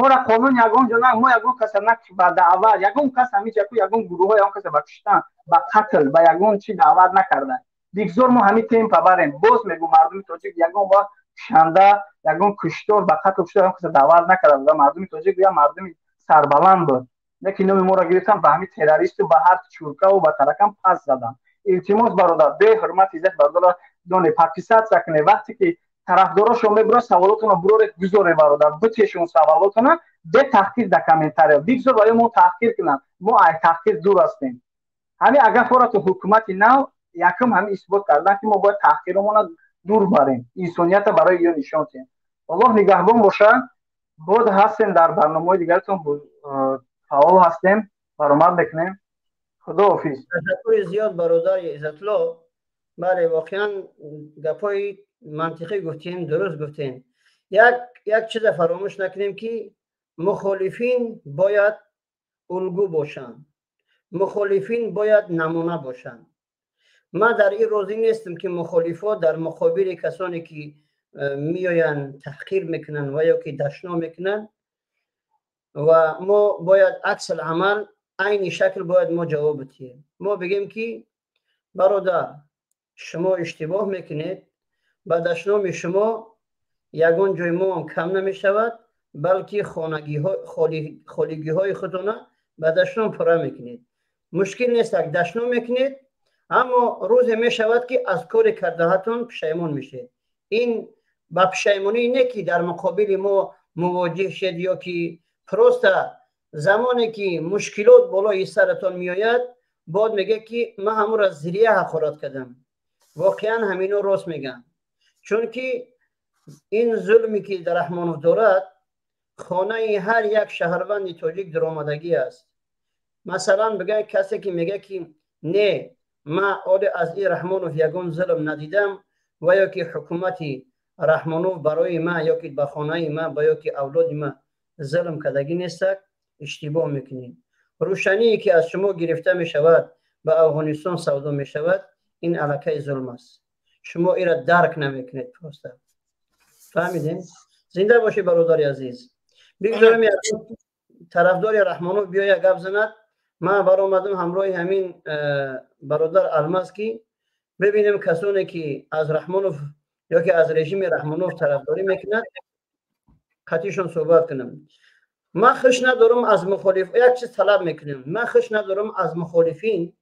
Мора қонун ягон ҷо на, мо ягон каса на ба даъват, ягон кас ҳамиҷа ку, ягон гурӯҳҳо ягон каса ба куштан, ба қатл, ба ягон чи даъват накарда. Бигзор мо ҳамин темпа барем. Боз мегӯ, мардуми тоҷик ягон вақт кушанда, ягон куштор, ба қатл, куштор ягон каса даъват накарда ва мардуми тоҷик я мардуми сарбаланд буд. Лекин номи моро гирифтан, ба ҳамин террористу, ба ҳар чуркаву ба таракам пас задан. Илтимос, бародар, беҳурмат, иззат, бародар, доне подписаться кунед. Вақте ки тарафдорошон мебурад, саволотонро буроре, гузоре, бародар, битешон саволотона бе таҳқир дар комментария. Бигзор ва ё мо таҳқир кунанд, мо ай таҳқир дур ҳастем. Ҳамин агар форату ҳукумати нав якум ҳамин исбот кардан, ки мо бояд таҳқиромона дур барем, инсонията барои ё нишон диҳем. Аллоҳ нигаҳбон бошад. Боз ҳастем, дар барномаҳои дигаратон фаъол ҳастем, баромад мекунем. Худоҳофиз. Ташаккури зиёд, бародари Иззатулло. Бале, воқеан гапҳои мантиқӣ гуфтем, дуруст гуфтем. Як чиза фаромӯш накунем, ки мухолифин бояд улгӯ бошанд, мухолифин бояд намуна бошанд. Ман дар ин розӣ нестам, ки мухолифо дар муқобили касоне ки меоянд, таҳқир мекунанд ва ё ки дашном мекунанд, ва мо бояд аксул-амал, айни шакл бояд мо ҷавоб бидиҳем. Мо бигем, ки бародар, шумо иштибоҳ мекунед, ба дашноми шумо ягон ҷои мо ҳам кам намешавад, балки холигиҳои худтона ба дашном пурра мекунед. Мушкил нест, дашном мекунед, аммо рӯзе мешавад, ки аз кори кардаҳатон пушаймон мешед. Ин ба пушаймонӣ не, ки дар муқобили мо мувоҷиҳ шед, ё ки просто замоне ки мушкилот болои саратон меояд, бод мегӯяд, ки ман ҳамонро зря ҳақорат кардам. Воқеан ҳамино рост мегӯянд, чунки ин зулме ки Раҳмонов дорад, хонаи ҳар як шаҳрванди тоҷик даромадагӣ аст. Масалан, бигӯяд касе ки мегӯяд, ки не, ман оле аз ин Раҳмонов ягон зулм надидам, ва ё ки ҳукумати Раҳмонов барои ман ё ки ба хонаи ман ба ё ки авлоди ман зулм кардагӣ нестак, иштибоҳ мекунед. Рӯшание ки аз шумо гирифта мешавад, ба Афғонистон савдо мешавад, ин аллакай зулм аст. Шумо инро дарк намекунед просто. Фаҳмидем? Зинда бошӣ, бародари азиз. Бигзорем тарафдори Раҳмонов биёя гап занад. Ман баромадам ҳамроҳи ҳамин бародар Алмаз, ки бибинем касоне ки аз Раҳмонов ё ки аз режими Раҳмонов тарафдорӣ мекунад, қатишон суҳбат кунам. Ман хуш надорам аз мухолиф, як чиз талаб мекунам: ман хуш надорам аз мухолифин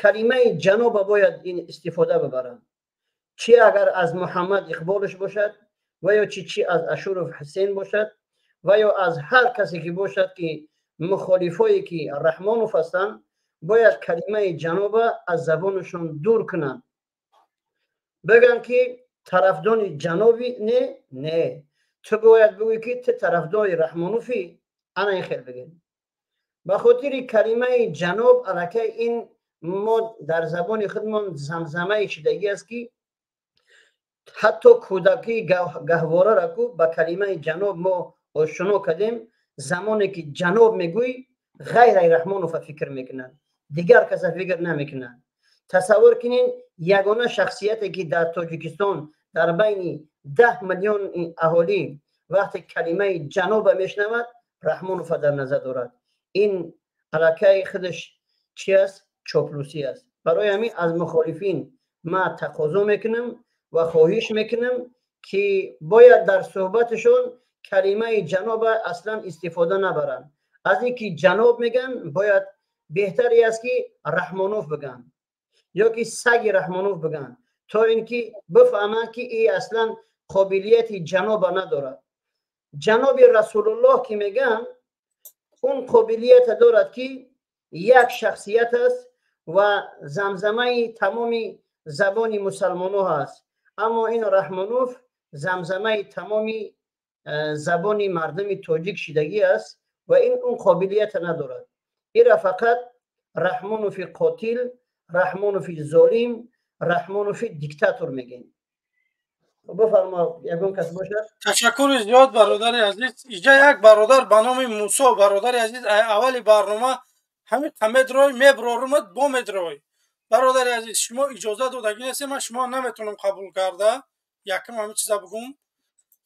калимаи ҷаноба бояд ин истифода бибаранд, чи агар аз Муҳаммад Иқболш бошад ва ё чи аз Ашуров Ҳусейн бошад ва ё аз ҳар касе ки бошад, ки мухолифое ки Раҳмонов ҳастанд, бояд калимаи ҷаноба аз забонашон дур кунанд. Бигӯянд, ки тарафдори ҷаноби не, не, ту бояд бигӯӣ, ки ту тарафдори Раҳмонофӣ. Ана ин хел бигӯ. Ба хотири калимаи ҷаноб аллакай ин мо дар забони худмон замзамаи шидагӣ аст, ки ҳатто кӯдакии гаҳвораро ку ба калимаи ҷаноб мо ошно кардем. Замоне ки ҷаноб мегӯй, ғайраи Раҳмонова фикр мекунанд, дигар каса фикр намекунанд. Тасаввур кунед, ягона шахсияте ки дар Тоҷикистон дар байни 10 миллион аҳолӣ вақте калимаи ҷаноба мешунавад, Раҳмонова дар назар дорад, ин аллакай худаш чи аст? Чоплусӣ аст. Барои ҳамин аз мухолифин ман тақозо мекунам ва хоҳиш мекунам, ки бояд дар суҳбаташон калимаи ҷаноба аслан истифода набаранд. Аз ин ки ҷаноб мегӯянд, бояд беҳтаре аст, ки Раҳмонов бигӯянд ё ки саги Раҳмонов бигӯянд, то ин ки бифаҳманд, ки и аслан қобилияти ҷаноба надорад. Ҷаноби Расулуллоҳ ки мегӯянд, он қобилията дорад, ки як шахсият аст ва замзамаи тамоми забони мусалмоно ҳаст. Аммо ин Раҳмонов замзамаи тамоми забони мардуми тоҷик шидагӣ аст ва ин он қобилията надорад. Ира фақат Раҳмонофи қотил, Раҳмонофи золим, Раҳмонофи диктатор мегӯем. Бифармо, ягон кас бошад. Ташаккури зиёд, бародари азиз. Иҷа як бародар ба номи Мусо. Бародари азиз, аввали барнома ҳамин қамедрой меброрумад бо медрой. Бародари азиз, шумо иҷоза додагӣ нестем, ман шумо наметавонам қабул карда. Якум ҳамин чиза бугум.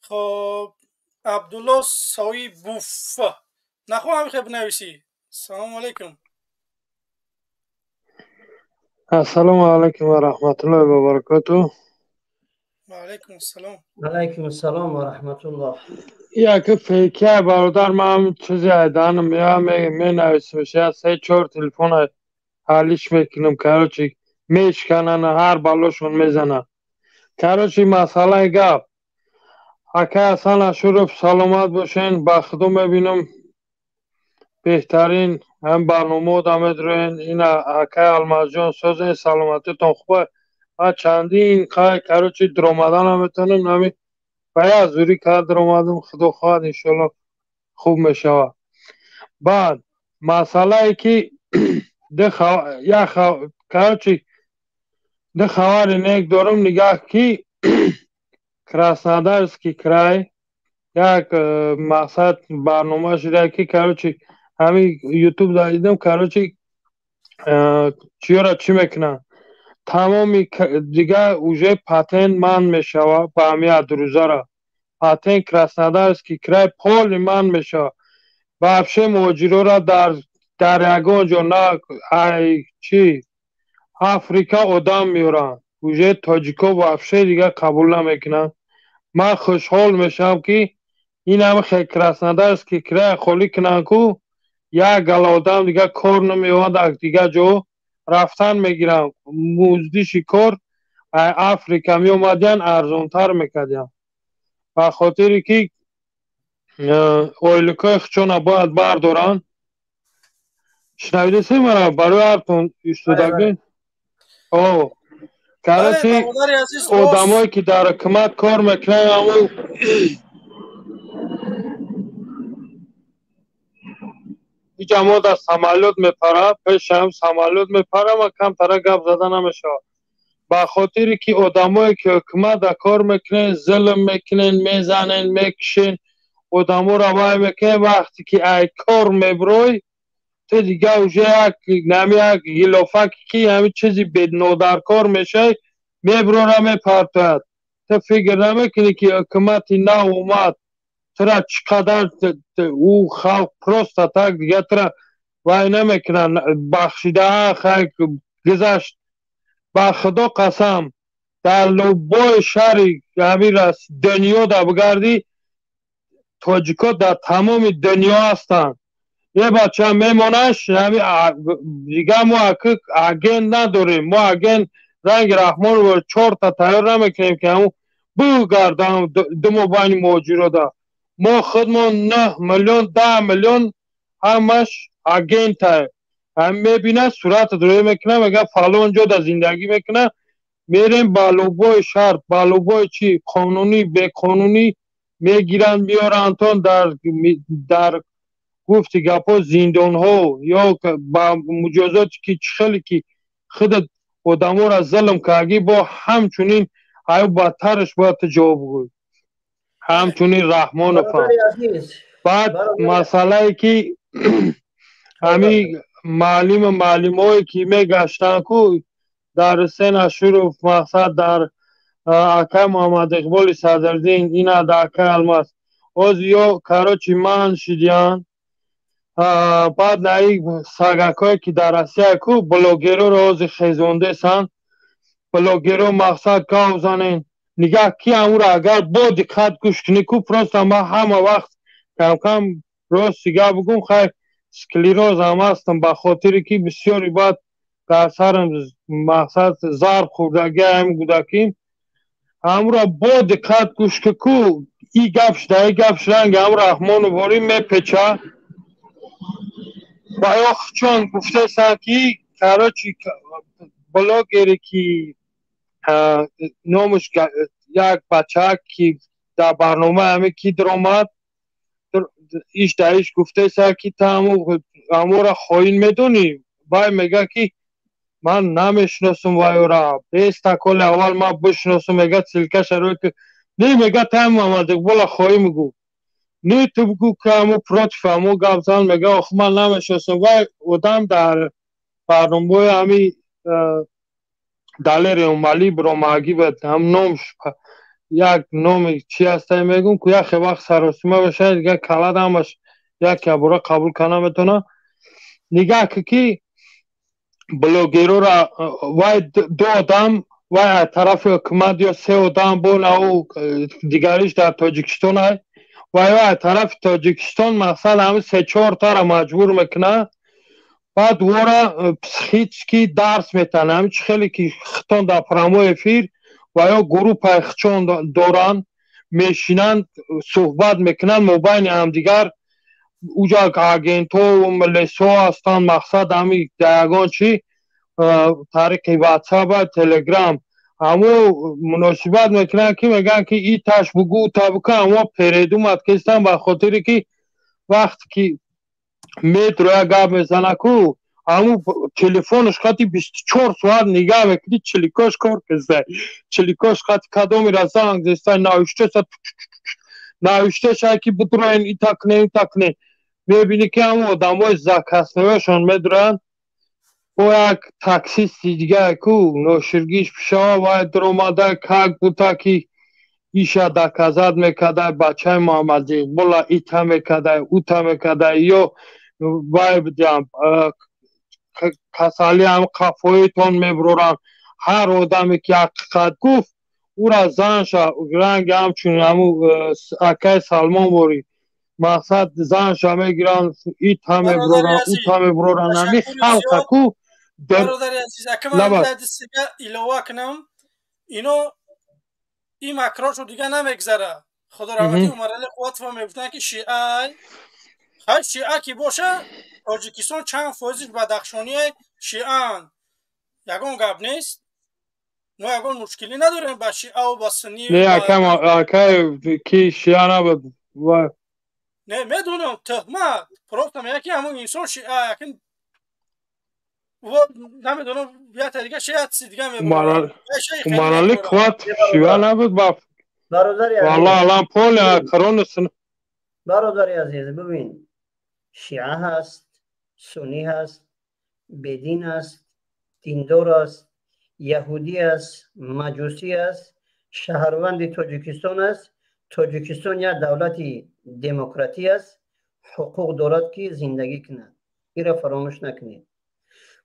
Хоб, Абдулло Соибуф, нахоҳам ҳамин хел бинависӣ. Салому алайкум. Ассалому алайкум ва раҳматуллоҳи ва баракотуҳ. Ва алайкум ассалом. Алайкум ассалом ва раҳматуллоҳ. Яке фейкия, бародар, ман чизе айданам я менависам, я се чор телефон ҳалиш мекунам, короче, мешканана, ҳар балошон мезанад. Короче, масъалаи гап, акай Ҳасан Ашуров, саломат бошен, ба худо мебинам, беҳтарин ҳам барномаода медроен. Ина акай Алмазҷон, созен, саломатитон хуба. Ман чандин қай, короче, дуромада наметавонам, нами ба як зурӣ кард дуромадам. Худо хоҳад, иншоалло, хуб мешавад. Баъд масъалае ки короче, ду хабари нек дорам. Нигаҳ ки Краснодарский край як мақсад барнома шуда, ки, короче, ҳамин Ютуб дидам, короче, чиёра чӣ мекунанд, тамоми дигар уже патент манъ мешавад. Ба ҳамин адрӯзара патент Краснодарский край полный манъ мешавад. Вообще муҳоҷирора дар ягон ҷо на ай чӣ Африка одам меоранд, уже тоҷико вообще дигар қабул намекунанд. Ман хушҳол мешавам, ки ин ҳама хел Краснодарский край холӣ кунанд ку. Як гала одам дигар кор намеёбад, аз дигар ҷо рафтан мегиранд. Муздиши кор Африка меомадиян, арзонтар мекардиян. Ба хотире ки ойликҳои худшона бояд бардоранд. Шунавидесем мара барои ҳартон истодагӣ? О, короче, одамое ки дар ҳукумат кор мекунанд, ҳамун иҷа мо дар самолёт мепара, пешам самолёт мепара, ма камтара гап зада намешавад. Ба хотире ки одамое ки ҳукумат дар кор мекунен, зулм мекунен, мезанен, мекушен, одаморо вай мекунен, вақте ки ай кор меброй, ту дига уже як нами як гилофаке ки ҳами чизи бенодаркор мешавӣ, меброра мепартояд. Ту фикр намекунӣ ки ҳукумати нав омад, тура чӣ қадар ӯ халқ просто так дига тура вай намекунад, бахшида хай гузашт. Ба худо қасам, дар любой шаҳри ҳамин дунё да бигардӣ, тоҷико дар тамоми дунё ҳастанд. Е бача мемонаш, дига мо агент надорем, мо агент ранги Раҳмонова чорта тайёр намекунем ки ҳамун бугардам думо байни муҳоҷирода. Мо худмон 9 миллион, 10 миллион ҳамаш агента. Ҳам мебинад, суратат рӯй мекунад, мегӯяд фалон ҷо дар зиндагӣ мекунад, мерем ба любой шарт, ба любой чи қонунӣ, беқонунӣ мегиранд, меорандтон дар гуфти гапҳо зиндонҳо ё ба муҷозоте ки чӣ хеле ки худат одаморо зулм кардӣ, бо ҳамчунин аю бадтараш бояд ту ҷавоб гӯӣ. Ҳамчунин Раҳмоновам. Баъд масъалае ки ҳамин маълиму маълимое ки мегаштанд ку дар Ҳусен Ашуров, мақсад дар акай Муҳаммад Иқболи Садриддин, ина дар акай Алмаз. Оз ё короче ман шидиянд. Баъд наи сагакҳое ки дар Россия ку блогерҳоро ҳозир хезондесанд, блогерҳо мақсад гав занен. Нигаҳ ки ҳамуро агар бо диққат гӯш кунӣ ку, просто ман ҳама вақт камкам рости гап бигӯм, хай склерозам ҳастам, ба хотире ки бисёри баъд дар сарам мақсад зарб хӯрдагӣ ҳам гудаким. Ҳамуро бо диққат гӯш ки ку, и гап шуда, и гап шуданг ҳам Раҳмонов ворӣ мепеча. Ва ё чон гуфтесанд ки короче блогере ки номаш як бача ки дар барнома ҳаме ки даромад, иш дар иш гуфтеса ки ту ҳаморо хоин медонӣ. Вай мегӯяд ки ман намешиносам вайора, беста коли аввал ман бишиносам, мегӯяд силкаша рӯй ки не, мегӯяд ту ҳам Муҳаммад Иқбола хоҳӣ мегӯ, не ту бигӯ ки ҳамо против ҳамо гап зан, мегӯяд охи ман намешиносам. Вай одам дар барномаҳои ҳами Далери Умалӣ биромагӣ буд, ҳам номш як номи чи ҳастай мегӯм ку яхе вақт саросима бошад, дигар калад ҳамаш як ябора қабул карда наметавонад. Нигаҳ ки ки блогерора вай ду одам, вай аз тарафи ҳукумат ё се одам бо ау дигариш дар Тоҷикистон ай, вай аз тарафи Тоҷикистон мақсад ҳами се чортара маҷбур мекунад, баъд вора психически дарс метаҳанд. Ҳами чӣ хеле ки хитон дар прямой эфир ва ё группаи хичон доранд, мешинанд, суҳбат мекунанд мобайни ҳамдигар. Уҷа агентҳо милисҳо ҳастанд, мақсад ҳами дар ягон чи тариқи ватсап, телеграм ҳамо муносибат мекунанд ки мегӯянд ки и таш бугӯ, та бикун, ҳамо передумат кестанд, ба хотире ки вақте ки метроя гап мезана ку, ҳамун телефонаш хати 24 соат нигаҳ мекунӣ, чиликош кор кестай, чиликош хати кадомира занг зестай, навиштеса навиштеша ки бидроен, ита кунем, ита кунем. Мебинӣ ки ҳамон одамои закасноёшон медроянд, бо як таксисти дига ку ноширгиш пишава, вай даромада как бута ки иша доказат мекардай, бачаи Муҳаммад Иқбола ита мекардай, ута мекардай, ё вай бидиям касали ҳам қафоитон мебуроранд. Ҳар одаме ки ҳақиқат гуфт, ӯра занша ранги ҳамчун ҳамун акай Салмон ворӣ Мақсад занша мегиранд, ита мебуроранд, ута мебуроранд, ҳами халқа ку. Бародари азиз, ака, ман илова кунам, ино ин макрошу дига намегзара. Худо раҳмати Умарали Қувватова мегуфтанд, ки шиай хай шиа ки боша, Тоҷикистон чанд фоизиш бадахшоние шиаанд, ягон гап нест, мо ягон мушкилӣ надорем ба шиаву ба сунни. Не, ака, ки шиа набуд. Не, медонам, тӯҳмат, просто мега, ки ҳамон инсон шиа, якин намедонам, ята дига шиа чизи дига. Умарали Қувват шиа набуд ба бародари валлоҳ алам поля корона. Бародари азиз, бибин, шиа ҳаст, суннӣ ҳаст, бедин аст, диндор аст, яҳудӣ аст, маҷусӣ аст, шаҳрванди Тоҷикистон аст. Тоҷикистон як давлати демократӣ аст, ҳуқуқ дорад, ки зиндагӣ кунад. Инро фаромӯш накунед.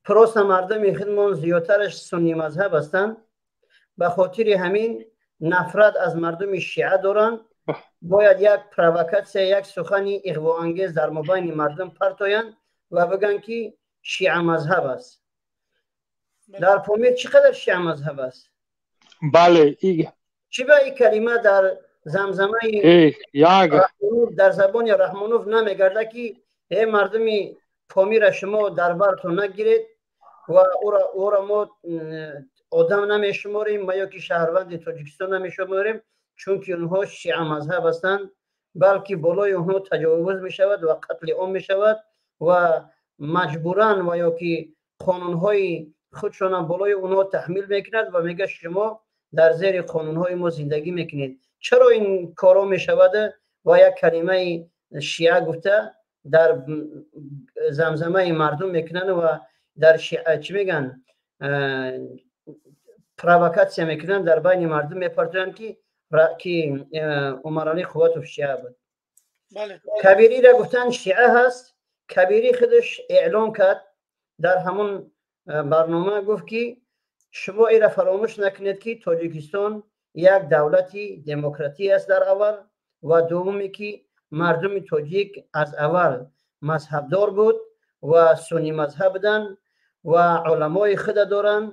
Просто мардуми худмон зиёдтараш суннӣ мазҳаб ҳастанд, ба хотири ҳамин нафрат аз мардуми шиа доранд. Бояд як провокатсия, як сухани иғвоангез дар мобайни мардум партоянд ва бигӯянд, ки шиа мазҳаб аст. Дар Помир чӣ қадар шиа мазҳаб аст? Бале. Чӣ ба ин калима дар замзамаи дар забони Раҳмонов намегарда, ки э мардуми Помира, шумо дар бартон нагиред ва ӯро мо одам намешуморем ва ё ки шаҳрванди Тоҷикистон намешуморем, чунки онҳо шиа мазҳаб ҳастанд, балки болои онҳо таҷовуз мешавад ва қатли ом мешавад ва маҷбуран ва ё ки қонунҳои худшона болои онҳо таҳмил мекунад ва мегӯяд, шумо дар зери қонунҳои мо зиндагӣ мекунед. Чаро ин корҳо мешавад ва як калимаи шиа гуфта дар замзамаи мардум мекунанд ва дар чӣ мегӯянд, провокатсия мекунанд, дар байни мардум мепартоянд, ки Умаралӣ Қувватов шиа буд? Кабириро гуфтанд шиа ҳаст. Кабирӣ худаш эълон кард, дар ҳамон барнома гуфт, ки шумо инро фаромӯш накунед, ки Тоҷикистон як давлати демократӣ аст дар аввал ва дуввуме, ки мардуми тоҷик аз аввал мазҳабдор буд ва суннӣ мазҳаб буданд ва уламои худа доранд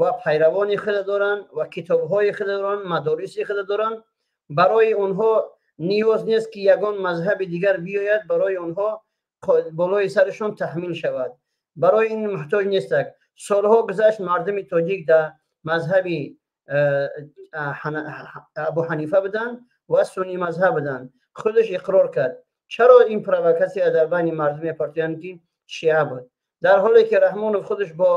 ва пайравони худа доранд ва китобҳои худа доранд, мадориси худа доранд. Барои онҳо ниёз нест, ки ягон мазҳаби дигар биёяд, барои онҳо болои сарашон таҳмил шавад. Барои ин муҳтоҷ нестак. Солҳо гузашт, мардуми тоҷик дар мазҳаби Абу Ҳанифа буданд ва суннӣ мазҳаб буданд, худаш иқрор кард. Чаро ин провокатсия дар байни мардум мепартоянд, ки шиа буд, дар ҳоле ки Раҳмонов худаш бо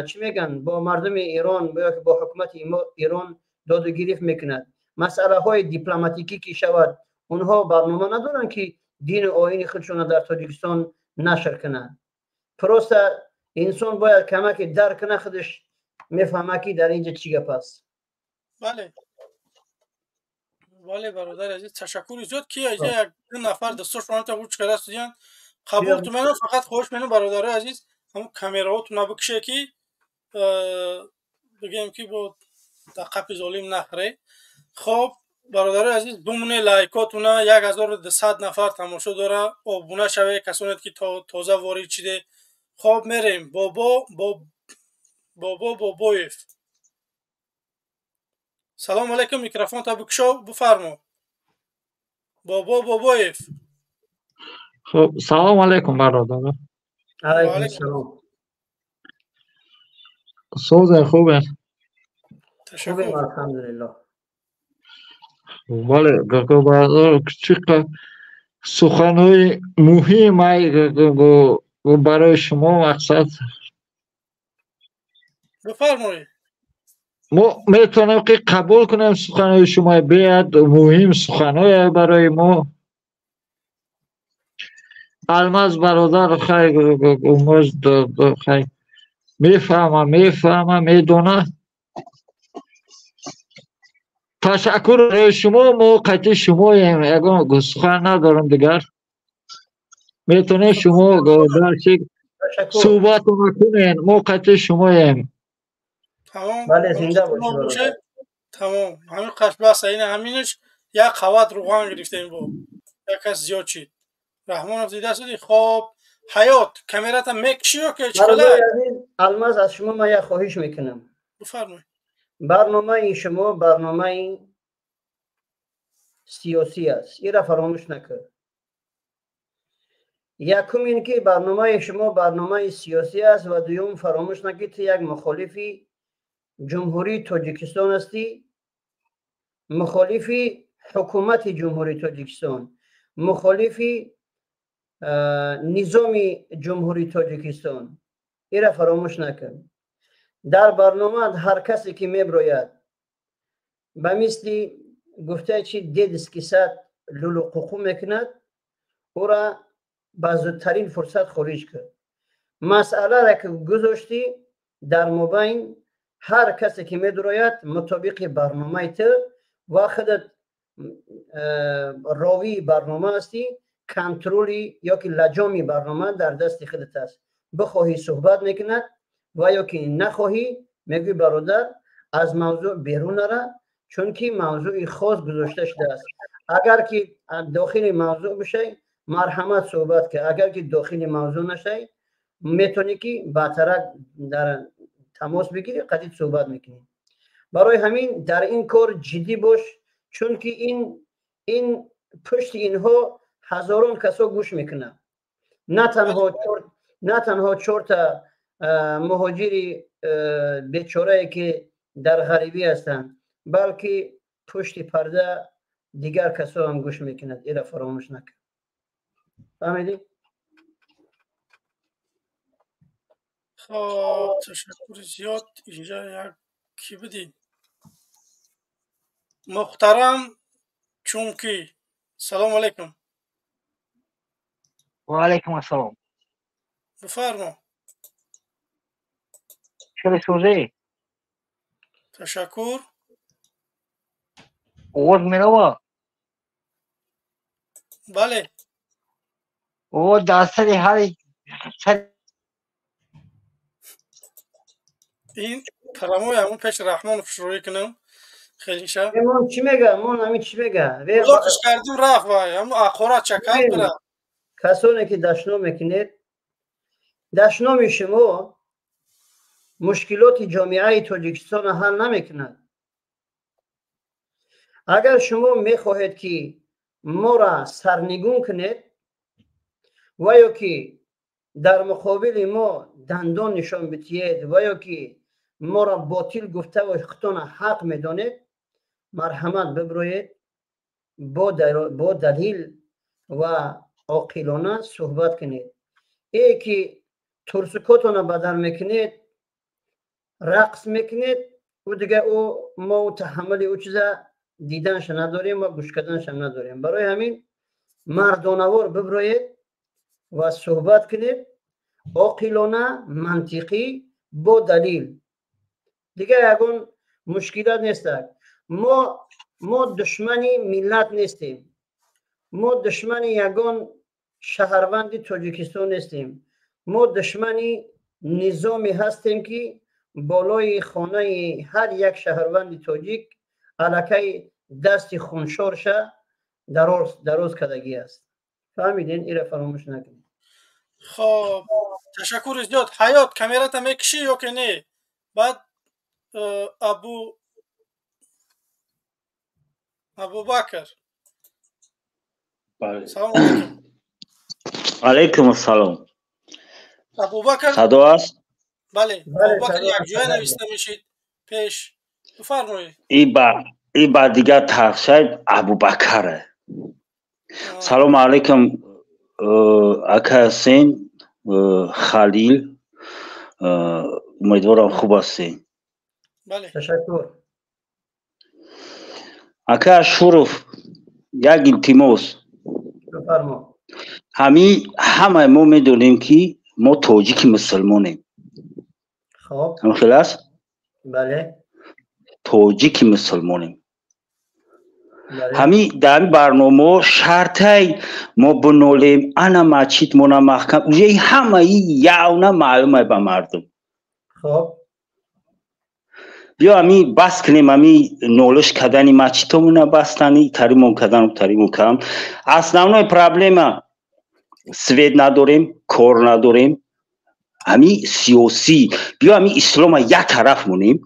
чӣ мегӯянд, бо мардуми Эрон ё бо ҳукумати Эрон доду гирифт мекунад, масъалаҳои дипломатикӣ ки шавад, онҳо барнома надоранд, ки дину оини худшонро дар Тоҷикистон нашр кунанд. Просто инсон бояд камаке дарк кунад, худаш мефаҳмад, ки дар инҷа чӣ гап аст. Бале, бародари азиз, ташаккури зиёд, ки як ду нафар дастошон гӯш карда студиян қабул тумена. Фақат хоҳиш менам, бародарои азиз, ҳамн камераҳотона бикше, ки бигем, ки бо дар қапи золим нахӯре. Хоб, бародарои азиз, бумоне лайкотуна, 1200 нафар тамошо дора, обуна шаве, касоне ки тоза ворид шиде. Хоб, мерем, Бобо Бобо Бобоев, салому алайкум, микрофонта бикушо, бифармо, Бобо Бобоев. Хоб, салому алайкум, бародаро. Алайкум салом. Созен, хубен? Хубем, алҳамдулиллоҳ. Бале, бародар, чӣ суханҳои муҳим ай барои шумо, мақсад. Бифармоед. Мо метавонем, ки қабул кунем суханҳои шумо, беҳад муҳим суханҳое барои мо. Алмаз бародар хай хай мефаҳма, медона. Ташаккур барои шумо, мо қатъи шумоем, ягон сухан надорам дигар. Метавонед шумо дарчи суҳбатона кунед, мо қатъи шумоем. Тамом. Бале, зинда бошед. Тамом, ҳамин қаш бас, ина ҳаминаш як қават руған гирифтем, бо Як кас зиёд шид. Раҳмонов дида шуди. Хоб, Ҳаёт, камерата мекушӣ ё ки чӣ хела? Алмаз, аз шумо ман як хоҳиш мекунам. Бифармоед. Барномаи шумо барномаи сиёсӣ аст, инро фаромӯш накун. Якум ин ки барномаи шумо барномаи сиёсӣ аст ва дуюм фаромӯш накун, ту як мухолифи Ҷумҳурии Тоҷикистон ҳастӣ, мухолифи ҳукумати Ҷумҳурии Тоҷикистон, мухолифи низоми Ҷумҳурии Тоҷикистон. Инро фаромӯш накун. Дар барнома ҳар касе ки меброяд, ба мисли гуфтаи чи детский сад лулуқуқу мекунад, ӯра ба зудтарин фурсат хориҷ кун. Масъаларо ки гузоштӣ дар мобайн, ҳар касе ки медурояд мутобиқи барномаи ту ва худат ровии барнома ҳастӣ, контроли ё ки лаҷоми барнома дар дасти худат аст. Бихоҳӣ суҳбат мекунад ва ё ки нахоҳӣ мегӯӣ бародар аз мавзӯъ берун нара, чунки мавзӯи хос гузошта шудааст. Агар ки дохили мавзӯъ бишай, марҳамат суҳбат кун. Агар ки дохили мавзӯъ нашай, метавонӣ ки баъдтарак дар тамос бигирӣ, қадид суҳбат мекунӣ. Барои ҳамин дар ин кор ҷиддӣ бош, чунки ин пушти инҳо ҳазорон касо гӯш мекунанд. На танҳо чорта муҳоҷири бечорае ки дар ғарибӣ ҳастанд, балки пушти парда дигар касо ҳам гӯш мекунад. Инро фаромӯш накун. Фаҳмидӣ? Хоб, ташаккури зиёд. Инҷа як ки будӣ? Муҳтарам Чунки. Салому алайкум. Ва алайкум ассалом. Бифармо. Хеле сӯзӣ? Ташаккур. Овоз мерава? Бале. Овоз дар сари ҳар ин парамои ҳамун пеш Раҳмонов шурӯъ кунам. Хелиша. Мон чӣ мега? Мон ҳамин чӣ мега? Блокш кардим рафт вай, ҳамун ақорат чакар бира. Касоне ки дашном мекунед, дашноми шумо мушкилоти ҷомеаи Тоҷикистонро ҳал намекунад. Агар шумо мехоҳед ки моро сарнигун кунед ва ё ки дар муқобили мо дандон нишон бидиҳед ва ё ки моро ботил гуфта ва худтонро ҳақ медонед, марҳамат биброед, бо далил ва оқилона суҳбат кунед. Э ки турсукотонро бадар мекунед, рақс мекунед, ӯ дига ӯ мо таҳаммули ӯ чиза диданша надорем ва гӯш карданша надорем. Барои ҳамин мардонавор биброед ва суҳбат кунед оқилона, мантиқӣ, бо далил. Дигар ягон мушкилот нестак. Мо душмани миллат нестем, мо душмани ягон шаҳрванди Тоҷикистон нестем, мо душмани низоме ҳастем ки болои хонаи ҳар як шаҳрванди тоҷик аллакай дасти хуншорша дароз кардагӣ аст. Фаҳмиден? Инро фаромӯш накунед. Хоб, ташаккури зиёд. Ҳаёт, камерата мекушӣ ё ки не? Баъд Абубакр. Салом алайкум. Алайкум ассалом. Абубакр. Садо аст? Бале, Абубакр якҷоя нависта мешид пеш. Бифармоед. И ба дигар тахшай Абубакаре. Салому алайкум, ака Ҳусейн, Халил. Умедворам хуб ҳастед. Ташаккур. Ака Ашуров, як илтимос. Бифармо. Ҳамин ҳамаи мо медонем ки мо тоҷики мусулмонем. Хоб. Ҳам хел аст? Бале. Тоҷики мусулмонем. Ҳамин дар ҳамин барномаҳо шартай мо бинолем, ана масҷид мона маҳкам, уже ҳамаи явна маълумай ба мардум. Хоб. Биё ами бас кунем, ами нолиш кардани масҷидҳомона бастани, таримон кардан, таримон кардан. Основной проблема свет надорем, кор надорем. Ами сиёсӣ. Биё ами ислома як тараф монем.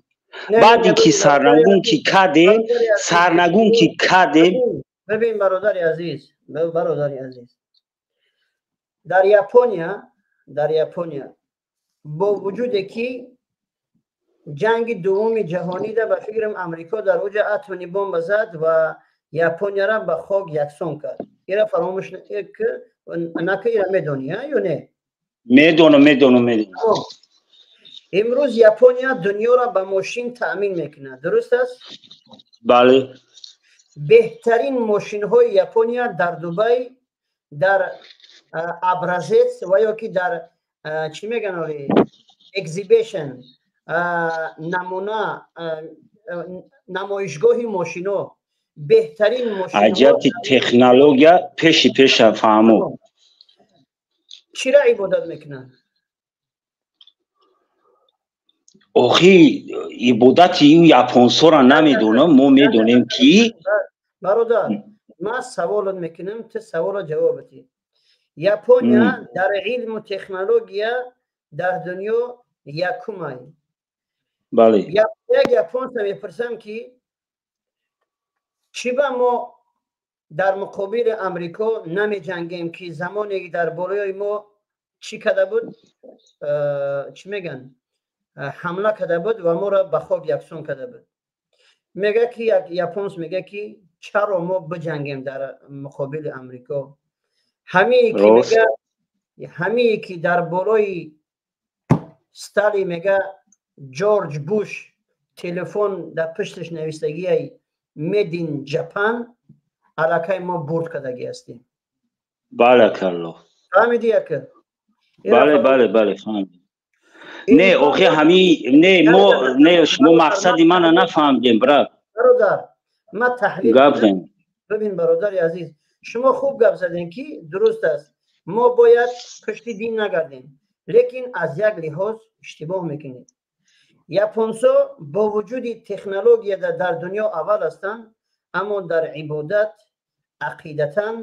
Баъди ки сарнагун ки кардем, сарнагун ки кардем. Бибин, бародари азиз, бародари азиз, дар Япония бо вуҷуде ки ҷанги дуввуми ҷаҳонида, ба фикрам, Амрико дар оҷа атомни бомба зад ва Японияра ба хок яксон кард, ира фаромӯш нака, ира медонӣ ё не? Медонам, медонам, медонам. Имрӯз Япония дунёро ба мошин таъмин мекунад, дуруст аст? Бале. Беҳтарин мошинҳои Япония дар Дубай дар образец ва ё ки дар чӣ меган, оли exhibition, намуна, намоишгоҳи мошино, беҳтарин мошинҳо. Аҷаб, технология пеши пеша, фаҳмо. Чира ибодат мекунанд? Охи, ибодати ю японсора намедонам, мо медонем ки Бародар, ман саволот мекунам, ту саволо ҷавоб бидӣ. Япония дар илму технология дар дунё якумай. Бале. Як японса мепурсам, ки чӣ ба мо дар муқобили Амрико намеҷангем, ки замоне дар болои мо чӣ карда буд, чӣ меган, ҳамла карда буд ва моро ба хок яксон карда буд. Мега ки як японс мега ки чаро мо биҷангем дар муқобили Амрико? Ҳамие ки мега, ҳамие ки дар болои стали, мега, Ҷорҷ Буш телефон дар пушташ навистагиай "Made in Japan", аллакай мо бурд кардагӣ ҳастем. Баракалло. Фаҳмидӣ, яка? Бале, бале, бале, фаҳмидам. Не, охи, ҳами не, мо не, шумо мақсади мана нафаҳмидем, брат. Бародар, ма таҳлил гап зан. Бибин, бародари азиз, шумо хуб гап задем, ки дуруст аст, мо бояд пушти дин нагардем, лекин аз як лиҳоз иштибоҳ мекунед. Японсо бо вуҷуди технология дар дунё аввал ҳастанд, аммо дар ибодат ақидатан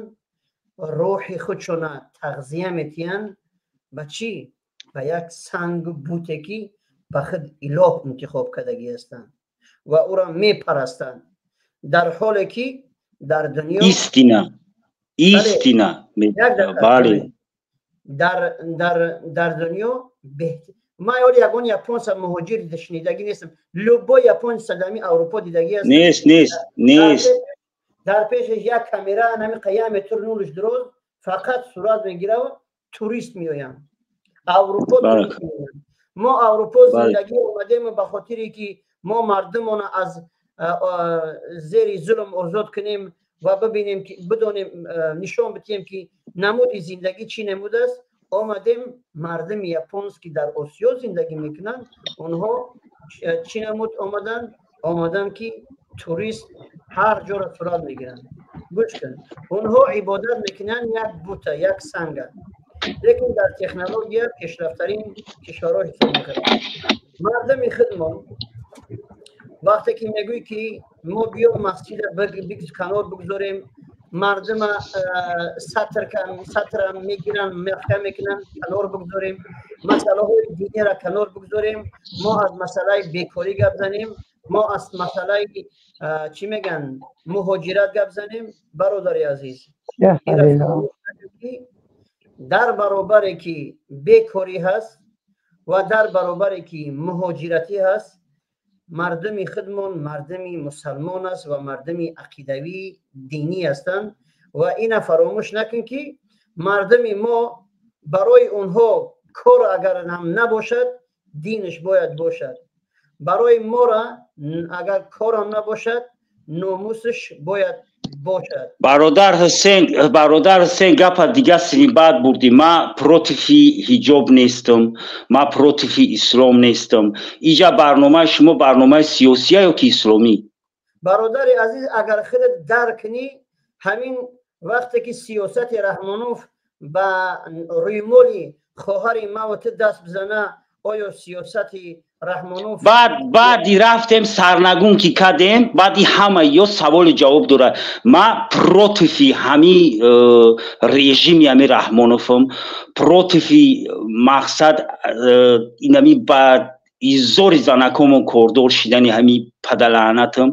рӯҳи худшона тағзия метиҳанд. Ба чӣ? Ба як сангу буте, ки ба худ илоҳ интихоб кардагӣ ҳастанд ва ӯро мепарастанд, дар ҳоле ки дар дунё Истина, истина, бале. Дар дунё ман ёли ягон японса муҳоҷир шунидагӣ нестам. Любой японса дар Аврупо дидагӣ аст? Нест, нест, нест. Дар пешаш як камера нами як метр нулш дроз, фақат сурат мегирав, турист меоянд Аврупо. Мо Аврупо зиндагӣ омадем ба хотире ки мо мардумона аз зери зулм озод кунем ва бибинем, ки бидонем, нишон бидиҳем, ки намуди зиндагӣ чӣ намуд аст, омадем. Мардуми японс, ки дар Осиё зиндагӣ мекунанд, онҳо чӣ намуд омаданд? Омаданд, ки турист ҳар ҷоро сурат мегиранд. Гӯш кун, онҳо ибодат мекунанд як бута, як санга, лекин дар технология пешрафтарин кишварҳо ҳисоб мекунанд. Мардуми худмон вақте ки мегӯй, ки мо биё масҷида канор бигзорем, мардума сатра мегиранд, маҳкам мекунанд, канор бигзорем, масъалаҳои динира канор бигзорем, мо аз масъалаи бекорӣ гап занем, мо аз масъалаи чӣ мегӯянд, муҳоҷират гап занем. Бародари азиз, дар баробаре ки бекорӣ ҳаст ва дар баробаре ки муҳоҷиратӣ ҳаст, мардуми худмон мардуми мусалмон аст ва мардуми ақидавӣ, динӣ ҳастанд. Ва ина фаромӯш накун, ки мардуми мо барои онҳо кор агар ҳам набошад, динаш бояд бошад. Барои мора агар корам набошад, номусаш бояд бошад. Бародар Ҳусейн, бародар Ҳусейн, гапа дига сини баъд бурдӣ. Ма против ҳиҷоб нестам, ма против ислом нестам. Иҷа барномаи шумо барномаи сиёсия ё ки исломӣ? Бародари азиз, агар худат дарк кунӣ, ҳамин вақте ки сиёсати Раҳмонов ба рӯймоли хоҳари ма ва ту даст бизана, оё сиёсати Раҳмонов. Баъди рафтем сарнагун ки кардем, баъди ҳама ё саволи ҷавоб дорад. Ма против и ҳами режими ҳами Раҳмоновам, против и мақсад инами ба изори занакомон кордор шидани ҳами падалаънатам.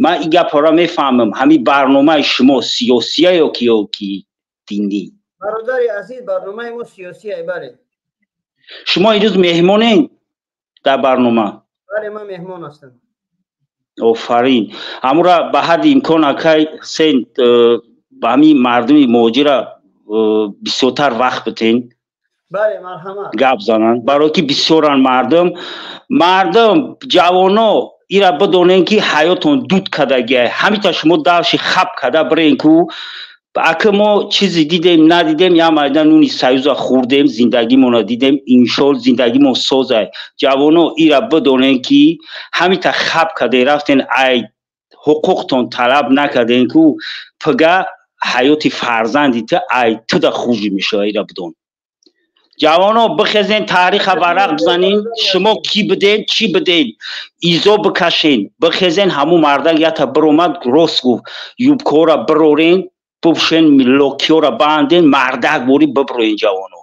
Ман ин гапҳоро мефаҳмам. Ҳами барномаи шумо сиёсия ё ки ё ки динӣ? Бародари азиз, барномаи мо сиёсия, бале. Шумо имрӯз меҳмонед дар барнома? Бале, ман меҳмон ҳастам. Офарин. Ҳамура ба ҳадди имкон, акай сен, ба ҳамин мардуми муҳоҷира бисёртар вақт битен. Бале, марҳамат. Гап зананд, барое ки бисёранд мардум. Мардум, ҷавоно, ира бидонен, ки ҳаётон дуд кардагиай. Ҳамита шумо давши хаб карда бирен ку. Ака, мо чизе дидем, надидем, як майда нуни Союза хӯрдем, зиндагимонро дидем, иншоалло, зиндагимон созай. Ҷавоно, ира бидонен, ки ҳамита хаб карде рафтен, ай ҳуқуқтон талаб накарден ку, пага ҳаёти фарзанди ту ай туда хужи мешава, ира бидон. Ҷавоно, бихезен, таъриха варақ бизанен, шумо кӣ биден, чӣ биден, изо бикашен, бихезен. Ҳамун мардак ята биромад, рост гуфт: юбкаҳоро бирорен, бупӯшен, локиёро баанден, мардак борӣ биброен, ҷавоно.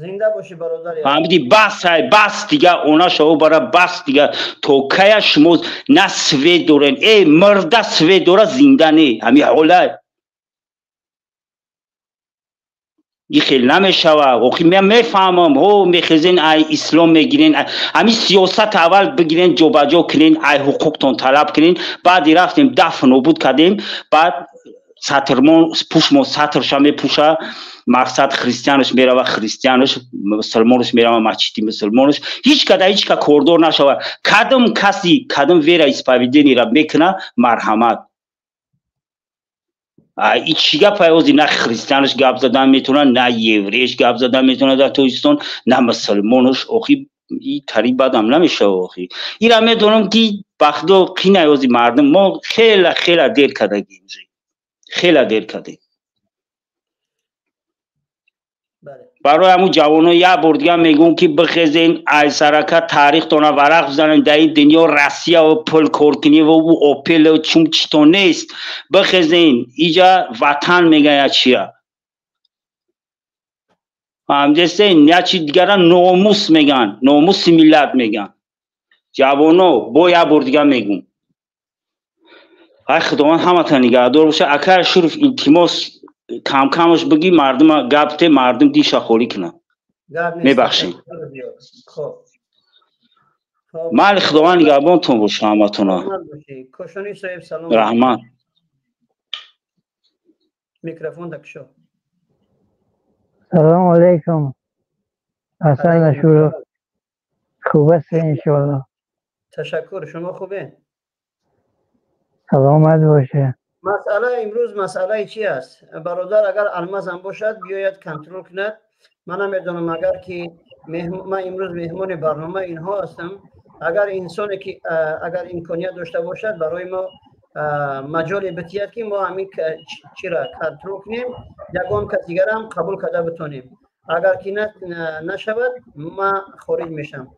Зинда бошӣ, бародари. Фаҳмидӣ? Бас ай, бас дига, она шаво бара, бас дига. То кая шумо на свет дорен? Э, мирда свет дора, зинда не. Ҳами ҳола и хел намешава. Охи, ман мефаҳмам, ҳо, мехезен, ай ислом мегирен, ҳами сиёсат аввал бигирен, ҷобаҷо кунен, ай ҳуқуқтон талаб кунен. Баъди рафтем, даф нобуд кардем, баъд сатрмон пушмо сатрша мепӯша, мақсад христианаш мерава христианаш, мусулмонаш мерава масҷиди мусулмонаш. Ҳеҷ када ҳеҷ ка кордор нашава. Кадом каси кадом вероисповедание ра мекуна, марҳамат. И чӣ гапай ози? На христианаш гап задан метавонад, на еврееш гап задан метавонад дар Тоҷикистон, на мусулмонаш. Охи, и тари бадам намешава. Охи, ира медонам, ки бахдо қинай ози мардум. Мо хела хела дер кардагим, хела дер кардем. Барои ҳамун ҷавоно як бор дига мегӯм, ки бихезен, айсарака таърихтона варақ бизанен. Дар ин дунё Россияву пул коркуниву Опелу чум чито нест. Бихезен, иҷа ватан мегӯяд чия, фаҳмидестен? Як чи дигара номус мегӯянд, номуси миллат мегӯянд. Ҷавоно, бо як бор дига мегӯм, ай Худованд ҳаматон нигаҳдор боша. Ака Шуруф, илтимос, камкамаш бигӣ, мардума гап те, мардум диша холӣ кунад. Мебахшед. Майли, Худованд нигаҳбонтон боша ҳаматона. Кошони соҳиб, салом. Раҳмат. Микрофон дакшо. Салом алейкум. Ҳасан Ашуров. Хуб аст, иншоалло. Ташаккур, шумо хубе? Саломат боше. Масъала имрӯз масъалаи чи аст, бародар? Агар Алмазам бошад, биёяд, контрол кунад. Ман намедонам, агар ки ман имрӯз меҳмони барнома инҳо ҳастам, агар инсоне ки агар имконият дошта бошад, барои мо маҷоле битиҳад, ки мо ҳамин чира контрол кунем, ягон кас дигарам қабул карда битонем. Агар ки нашавад, ман хориҷ мешавам.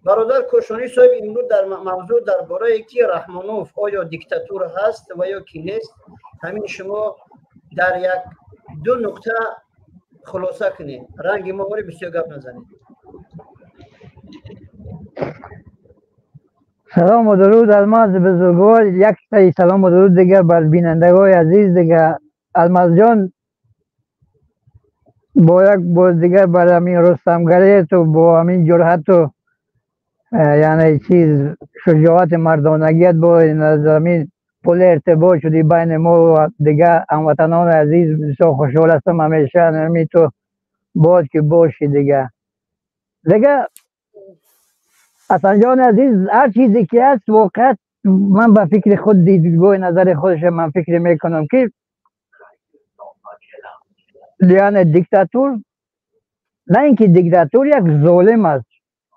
Бародар Кошонӣ соҳиб, имрӯз дар мавзӯъ дар бораи ки Раҳмонов оё диктатур ҳаст ва ё ки нест, ҳамин шумо дар як ду нуқта хулоса кунед. Ранги мо ори бисёр гап назанед. Салом ва дуруд, Алмаз бузургвор. Як салом ва дуруд дигар бар бинандагони азиз дигар. Алмазҷон, бо як боз дигар бар ҳамин рустамгарияту бо ҳамин ҷуръату, яъне чиз, шуҷоати мардонагият бо аз ҳамин пули иртибот шуди байни мо ва дигар ҳамватанони азиз, бисёр хушҳол ҳастам. Ҳамеша ҳамин ту бод ки бошӣ. Дигар, Ҳасанҷони азиз, ҳар чизе ки ҳаст, воқеат, ман ба фикри худ, дидгоҳи назари худша ман фикр мекунам, ки яъне диктатур на ин ки диктатур як золим аст.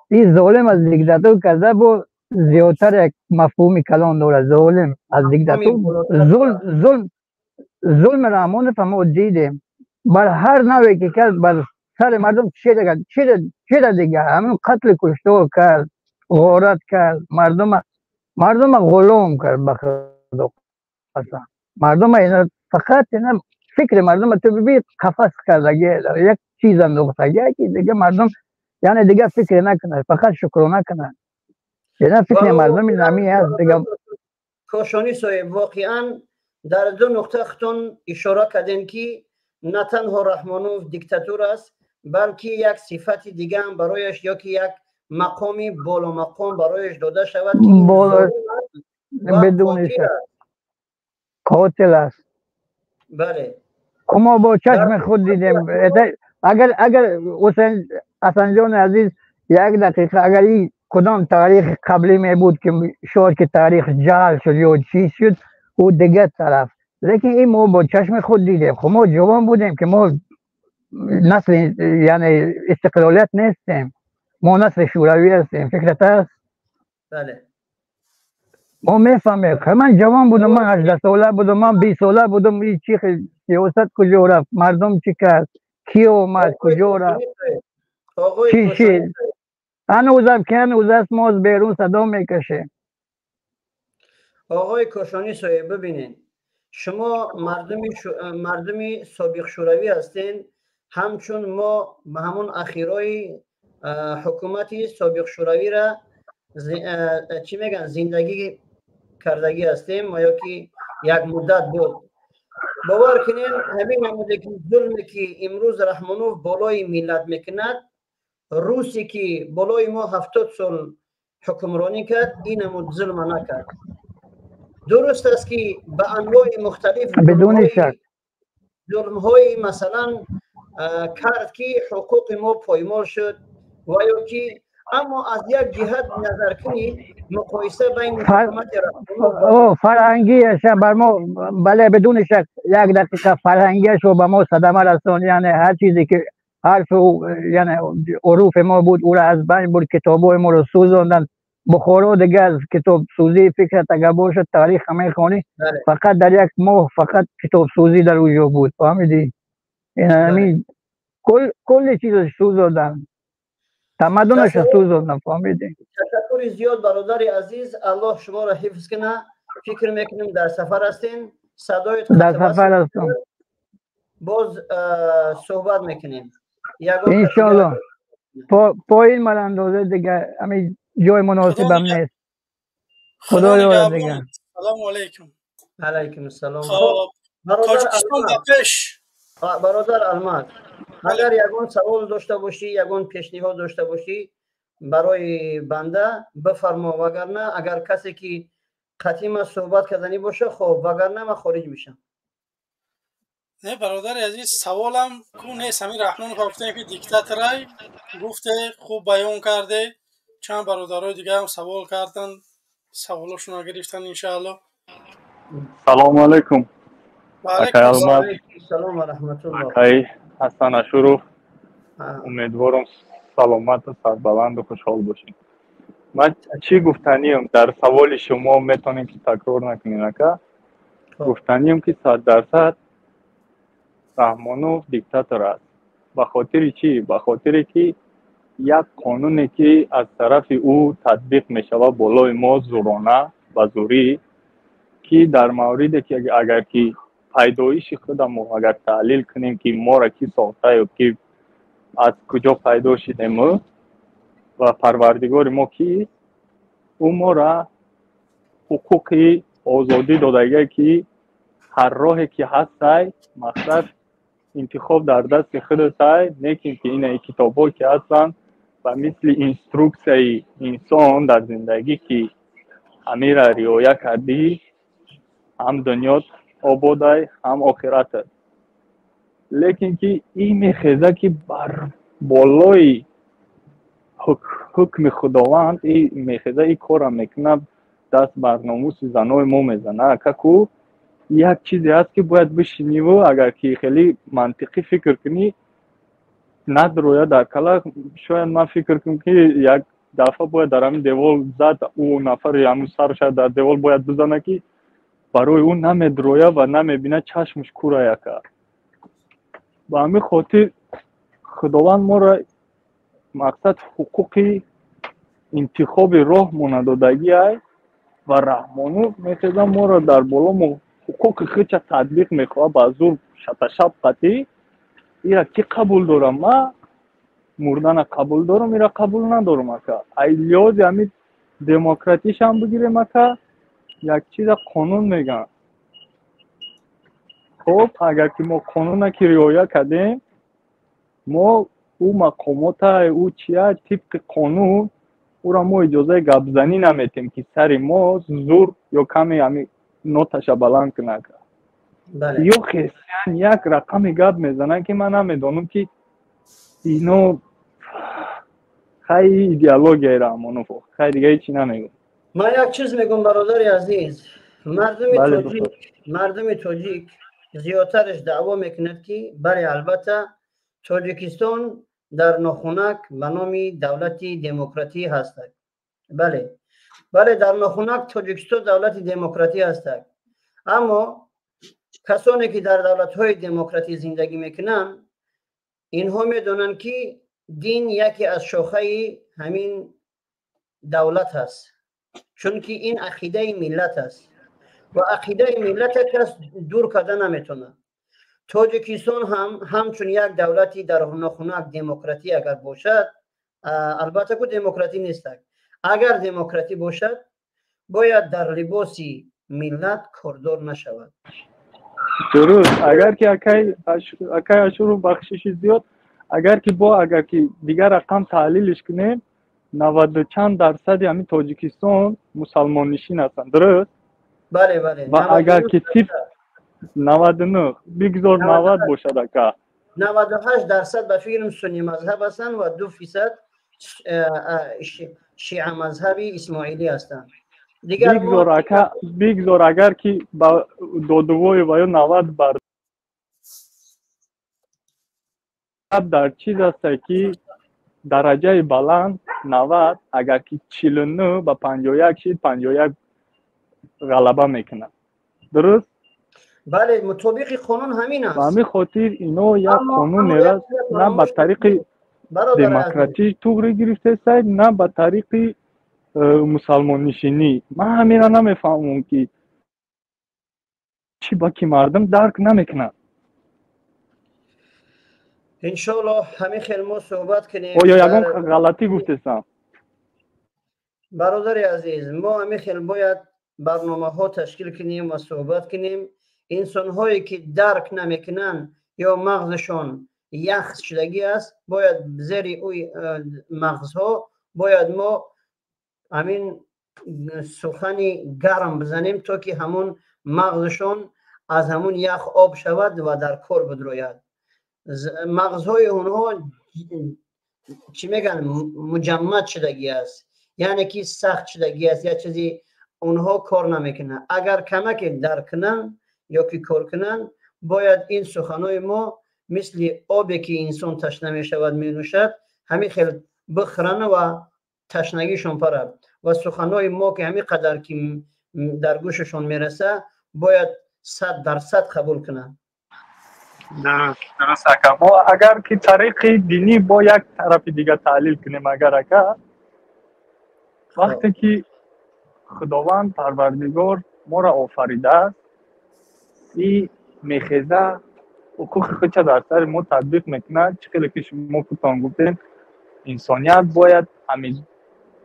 Ин золим аз диктатур карда бо зиёдтар як мафҳуми калон дорад золим аз диктатур. Зулм, зулми Раҳмонов мо дидем бар ҳар навъе ки кард бар Сари мардум чӣ чира дига? Ҳамин қатли куштор кард, ғорат кард, мардума ғулом кард. Ба Худо қасам, мардума ина фақат ина фикри мардума ту бибин, қафас кардаги, дар як чиз андохтаги, ки дига мардум яъне дига фикр накунад, фақат шукрона кунад. Ина фикри мардум ин ҳаст дига. Кошонӣ соҳиб, воқеан дар ду нуқта худтон ишора кардем, ки на танҳо Раҳмонов диктатур аст, балки як сифати дига ҳам барояш ё ки як мақоми боломақом барояш дода шавад, ки бидуни шак қотил аст. Бале. Мо бо чашми худ дидем. Агар Ҳусайн Ҳасанҷони азиз, як дақиқа, агар ин кудом таърихи қаблӣ мебуд, ки шояд ки таърих ҷаҳл шуд ё чиз шуд, ӯ дигар тараф, лекин ин мо бо чашми худ дидем. Хуб, мо ҷавон будем, ки мо насли яъне истиқлолият нестем, мо насли шӯравӣ ҳастем. Фикрат аст? Бале. Мо мефаҳмем. Ман ҷавон будам, ман 18сола будам, ман 20сола будам. Ин чи сиёсат куҷо рафт, мардум чӣ кард, ки омад, куҷо рафт, чӣ шид? Ҳанӯзам ки ҳанӯз аст, мо аз берун садо мекашем. Оғои Кошонӣ соҳиб, бибинед, шумо мардуми собиқ шӯравӣ ҳастен, ҳамчун мо ба ҳамон ахирои ҳукумати собиқ шӯравиро чӣ мегӯянд, зиндагӣ кардагӣ ҳастем ё ки як муддат буд. Бовар кунем, ҳамин намуде ки зулме ки имрӯз Раҳмонов болои миллат мекунад, русе ки болои мо 70 сол ҳукмронӣ кард, ин намуд зулма накард. Дуруст аст, ки ба анвои мухталиф бидуни шак зулмҳои масалан кард, ки ҳуқуқи мо поймол шуд ва ё ки, аммо аз як ҷиҳат назар кунӣ, муқоиса байни ҳукумати фарҳангиаш бар мо, бале, бидуни шак. Як дақиқа, фарҳангиашро ба мо садама расон, яъне ҳар чизе ки ҳарфу яъне ҳуруфи мо буд, ӯро аз байн бурд, китобҳои моро сӯзонданд. Бухоро дига аз китобсӯзӣ, фикрат агар бошад, таърих мехонӣ, фақат дар як моҳ фақат китобсӯзӣ дар уҷо буд, фаҳмидӣ? Ҳамин кулли чизро сӯзонданд, тамаддунашро сӯзонданд, фаҳмидӣ? Ташаккури зиёд, бародари азиз, Аллоҳ шуморо ҳифз кунад. Фикр мекунем, дар сафар ҳастем, садоят Дар сафар ҳастам. Боз суҳбат мекунем. Иншоаллоҳ. Поин мара андоза, дига ҳамин ҷои муносибам нест. Худо ёрад дига. Салому алайкум. Алайкум ассалом. Тоҷикистон ба пеш! Бародар Алмаз, агар ягон савол дошта бошӣ, ягон пешниҳод дошта бошӣ барои банда, бифармо, вагарна агар касе ки қатъима суҳбат карданӣ боша, хоб, вагарна ман хориҷ мешам. Не, бародари азиз, саволам ку нест. Ҳамин Раҳмонов гуфтем, ки диктаторай, гуфте, хуб баён карде. Чанд бародарои дигарам савол карданд, саволошонро гирифтанд, иншаалло. Салому алайкум, акай Алмаз. Салом ва раҳматуллоҳ. Акай Ҳасан Ашуров, умедворам, саломату сарбаланду хушҳол бошед. Ман чӣ гуфтаниям дар саволи шумо, метавонем ки такрор накунем, ака. Гуфтаниям, ки 100% Раҳмонов диктатор аст. Ба хотири чӣ? Ба хотире ки як қонуне ки аз тарафи ӯ татбиқ мешавад болои мо зӯрона, ба зӯрӣ, ки дар мавриде ки агар ки пайдоиши худамо агар таҳлил кунем, ки моро кӣ сохта ё ки аз куҷо пайдо шидему ва парвардигори мо кист, ӯ мора ҳуқуқи озодӣ додагие, ки ҳар роҳе ки ҳастай, мақсад интихоб дар дасти худастай. Лекин ки ина китобҳо ки ҳастанд, ба мисли инструксияи инсон дар зиндагӣ, ки ҳамира риоя кардӣ, ҳам дунёт ободай, ҳам охиратат. Лекин ки ин мехеза, ки бар болои ҳукми Худованд и мехеза, и корра мекунад, даст бар номуси занои мо мезана. Акаку як чизе ҳаст, ки бояд бишиниву агар ки хеле мантиқӣ фикр кунӣ, надроя дар кала. Шояд ман фикр кунам, ки як дафъа бояд дар ҳамин девол зад, ӯ нафари ҳамун сарша дар девол бояд бизана, ки барои ӯ намедроя ва намебина, чашмаш кура яка. Ба ҳамин хотир Худованд моро мақсад ҳуқуқи интихоби роҳмона додагиай ва Раҳмонов мехеза моро дар боло мо ҳуқуқи худша татбиқ мехоҳад ба зур, шаташаб қатъӣ. Ира кӣ қабул дорам? Ма мурдана қабул дорам, ира қабул надорам, ака. Ай лиҳози ҳамин демократишам бигирем, ака, як чиза қонун мегӯянд. Хоб, агар ки мо қонуна ки риоя кардем, мо ӯ мақомота, ӯ чия, тибқи қонун ӯра мо иҷозаи гапзанӣ наметем, ки сари мо зур ё каме ҳами ноташа баланд кунад. Ё хестиян як рақами гап мезананд, ки ман намедонам, ки ино хай идеологияи Раҳмонов, хай дига ҳечи намегӯм. Ман як чиз мегӯм, бародари азиз. Мардуми тоҷик, мардуми тоҷик зиёдтараш даъво мекунад, ки бале, албатта, Тоҷикистон дар нохунак ба номи давлати демократӣ ҳастак. Бале, бале, дар нохунак Тоҷикистон давлати демократӣ ҳастак, аммо касоне ки дар давлатҳои демократӣ зиндагӣ мекунанд, инҳо медонанд, ки дин яке аз шохаи ҳамин давлат аст, чунки ин ақидаи миллат аст ва ақидаи миллата кас дур карда наметавонад. Тоҷикистон ҳам ҳамчун як давлати дар нохунак демократӣ агар бошад, албатта ку демократӣ нестак, агар демократӣ бошад, бояд дар либоси миллат кордор нашавад. Дуруст. Агар ки акай Ашуров, бахшиши зиёд, агар ки бо агар ки дигар рақам таҳлилиш кунем, наваду чанд дарсади ҳамин Тоҷикистон мусалмоннишин ҳастанд, дуруст? Бале, бале. Ва агар ки тип 99, бигзор 90 бошад, ака. 98% ба фикрам сунни мазҳаб ҳастанд ва 2% шиа мазҳаби исмоилӣ ҳастанд. Дигар бигзор, ака, бигзор, агар ки ба додувои ва ё 90 бар дар чиз аста, ки дараҷаи баланд 90, агар ки 49 ба 51 шид, 51 ғалаба мекунад, дуруст? Бале, мутобиқи қонун ҳамин аст. Ба ҳамин хотир ино як қонунера на ба тариқи демократӣ туғри гирифтесай, на ба тариқи мусалмоннишинӣ. Ман ҳамира намефаҳмам, ки чӣ ба ки мардум дарк намекунад. Иншоаллоҳ, ҳамин хел мо суҳбат кунем. Оё ягон ғалатӣ гуфтесам? Бародари азиз, мо ҳамин хел бояд барномаҳо ташкил кунем ва суҳбат кунем. Инсонҳое ки дарк намекунанд ё мағзашон ях шудагӣ аст, бояд зери ӯ мағзҳо бояд мо ҳамин сухани гарм бизанем, то ки ҳамун мағзашон аз ҳамун ях об шавад ва дар кор бидрояд. Мағзҳои онҳо, чӣ мегӯянд, муҷаммад шудагӣ аст, яъне ки сахт шудагӣ аст, як чизи онҳо кор намекунанд. Агар камаке дарк кунанд ё ки кор кунанд, бояд ин суханои мо мисли обе ки инсон ташна мешавад менӯшад, ҳамин хел бихӯранд ва ташнагишон парад. Ва суханои мо ки ҳамин қадар ки дар гӯшашон мераса, бояд 100% қабул кунанд. Дуруст, дуруст, ака. Мо агар ки тариқи динӣ бо як тарафи дига таҳлил кунем, агар, ака, вақте ки Худованд Парвардигор моро офаридааст, и мехеза ҳуқуқи худша дар сари мо татбиқ мекунад. Чӣ хеле ки шумо худтон гуфтем, инсоният бояд ҳамин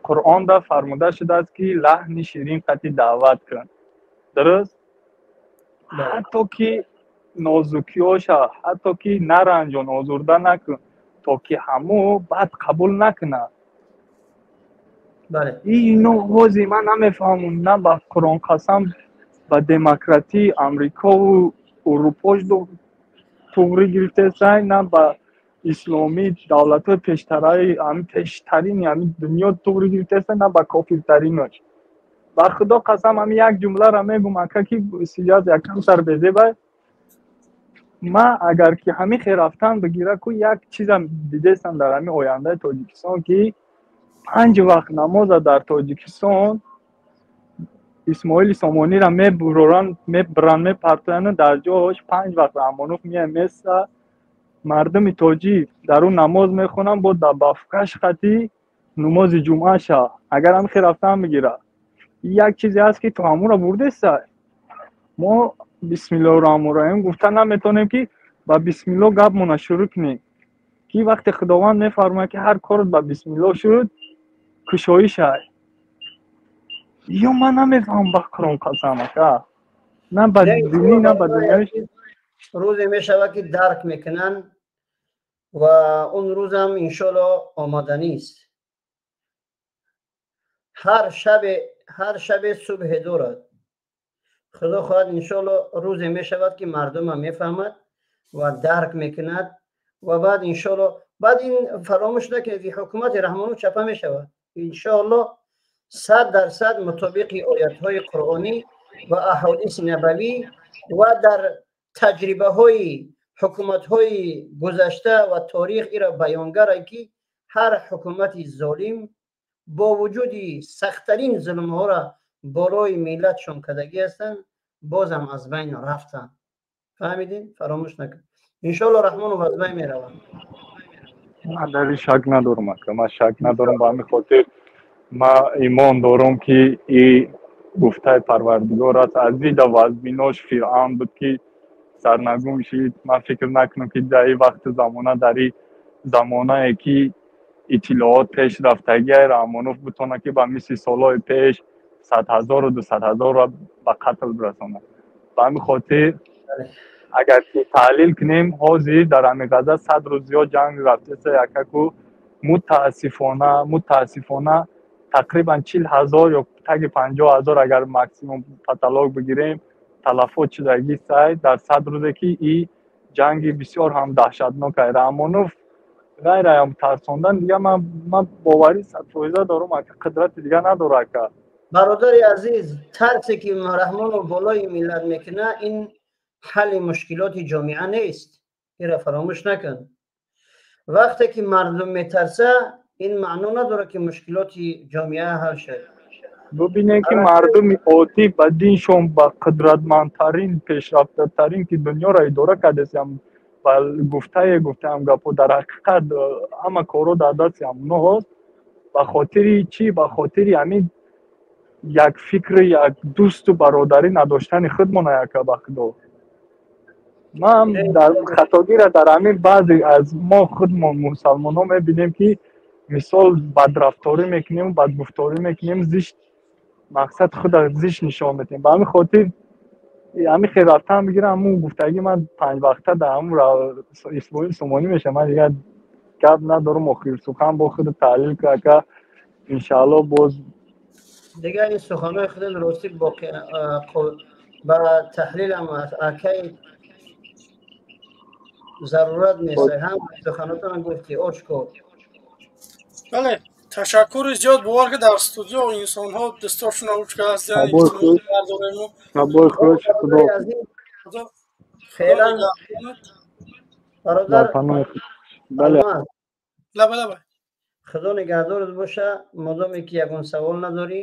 Қуръонда фармуда шудааст, ки лаҳни ширин қатъи даъват кун, дуруст? Ҳатто ки нозукиҳоша, ҳатто ки наранҷон, озурда накун, то ки ҳамо баъд қабул накунад. Ино ҳози ман намефаҳмам, на ба Қуръон қасам, ба демократии Амрикову Урупош туғрӣ гирифтесай, на ба исломӣ давлатҳои пештараи ҳамин пештарини ҳамин дунё туғрӣ гирифтесай, на ба кофиртаринош. Ба Худо қасам, ҳамин як ҷумларо мегум, ака, ки сиёс якам сар безебай. Ма агар ки ҳамин хел рафтан бигира ку, як чизам дидесам дар ҳамин ояндаи Тоҷикистон, ки панҷ вақт намоза дар Тоҷикистон Исмоили Сомониро мебуроранд, мебаранд, мепартоянд, дар ҷош панҷ вақт Раҳмонов мея меса. Мардуми тоҷик дар он намоз мехонанд, бо дар бафкаш хати намози ҷумъа ша агар ҳам хел рафтан бигирад. Як чизе ҳаст, ки ту ҳамонро бурдеста. Мо бисмиллоҳи раҳмони раҳим гуфта наметавонем, ки ба бисмилло гапмона шурӯъ кунем, ки вақте Худованд мефармояд, ки ҳар корот ба бисмилло шуд, кушоишай. Ё ман намефаҳмам, ба Қуръон қасам, ака, на ба динӣ, на ба дунёи. Рӯзе мешавад, ки дарк мекунанд, ва он рӯзам иншоалло омаданист. Ҳар шабе субҳе дорад. Худо хоҳад, иншоалло, рӯзе мешавад, ки мардумам мефаҳмад ва дарк мекунад. Ва баъд, иншоалло, баъд ин фаромӯш накунед, ки ҳукумати Раҳмонов чапа мешавад, иншоалло, 100% мутобиқи оятҳои қуръонӣ ва аҳодиси набавӣ ва дар таҷрибаҳои ҳукуматҳои гузашта ва торих ира баёнгарад, ки ҳар ҳукумати золим бо вуҷуди сахттарин зулмҳоро болои миллатшон кардагӣ ҳастанд, бозам аз байн рафтанд. Фаҳмидин? Фаромӯш накун, иншоалло, Раҳмонов аз байн меравад. Ман дар ин шак надорам, ака, ман шак надорам. Ба ҳамин хотир ман имон дорам, ки и гуфтаи Парвардигор аст. Аз дида вазбинош Фиръавн буд, ки сарнагун шид. Ман фикр накунам, ки дар ин вақти замона, дар ин замонае ки иттилоот пеш рафтагиай, Раҳмонов бутонад, ки ба мисли солҳои пеш 100 0-у 200 0-ро ба қатл бирасонад. Ба ҳамин хотир, агар ки таҳлил кунем, ҳозир дар ҳамин Ғаза 100 рӯз зиёд ҷанг рафтеса, якаку мутаассифона тақрибан 40 000 ё таги 50 000, агар максимум потолок бигирем, талафот шудагӣ сай дар 100 рӯзе, ки и ҷанги бисёр ҳам даҳшатнок ай. Раҳмонов ғайраям тарсондан дига, ман боварӣ 100% дорам, ака, қудрати дига надора, ака. Бародари азиз, тарсе ки Раҳмонов болои миллат мекунад, ин ҳалли мушкилоти ҷомеа нест. Инро фаромӯш накун. Вақте ки мардум метарса, ин маъно надорад, ки мушкилоти ҷомеа ҳал шуд. Бубинед, ки мардуми оддӣ ба диншон, ба қудратмандтарин, пешрафтатарин, ки дунёро идора кардесиам, ба гуфтае гуфтаам гапо, дар ҳақиқат ҳама корҳо дар дасти ҳамоноҳост. Ба хотири чӣ? Ба хотири ҳамин як фикри, як дӯсту бародарӣ надоштани худмона, яка, ба Худо, ман дар хатогира дар ҳамин баъзе аз мо худмон мусалмонҳо мебинем, ки мисол бадрафторӣ мекунем, бадгуфторӣ мекунем, зишт, мақсад худа зишт нишон медиҳем. Ба ҳамин хотир ҳамин хел рафтан бигирам, ҳамун гуфтагӣ ман панҷ вақта дар ҳамун Исмоил Сомонӣ мешавам. Ман дигар гап надорам. Охир сухан бо худу таҳлил ку, ака, иншаалло, боз. Дигар ин суханҳои худат ростӣ ба таҳлилам акай зарурат нест. Ҳам суханотон гуфти ошкор. Бале, ташаккури зиёд. Бовар ки дар студио инсонҳо дастошон учка ҳастанд. Сабои хуш, Худо. Феълан, бародар. Бале. Лаба, лаба. Худо нигаҳдорат боша. Модоме ки ягон савол надорӣ,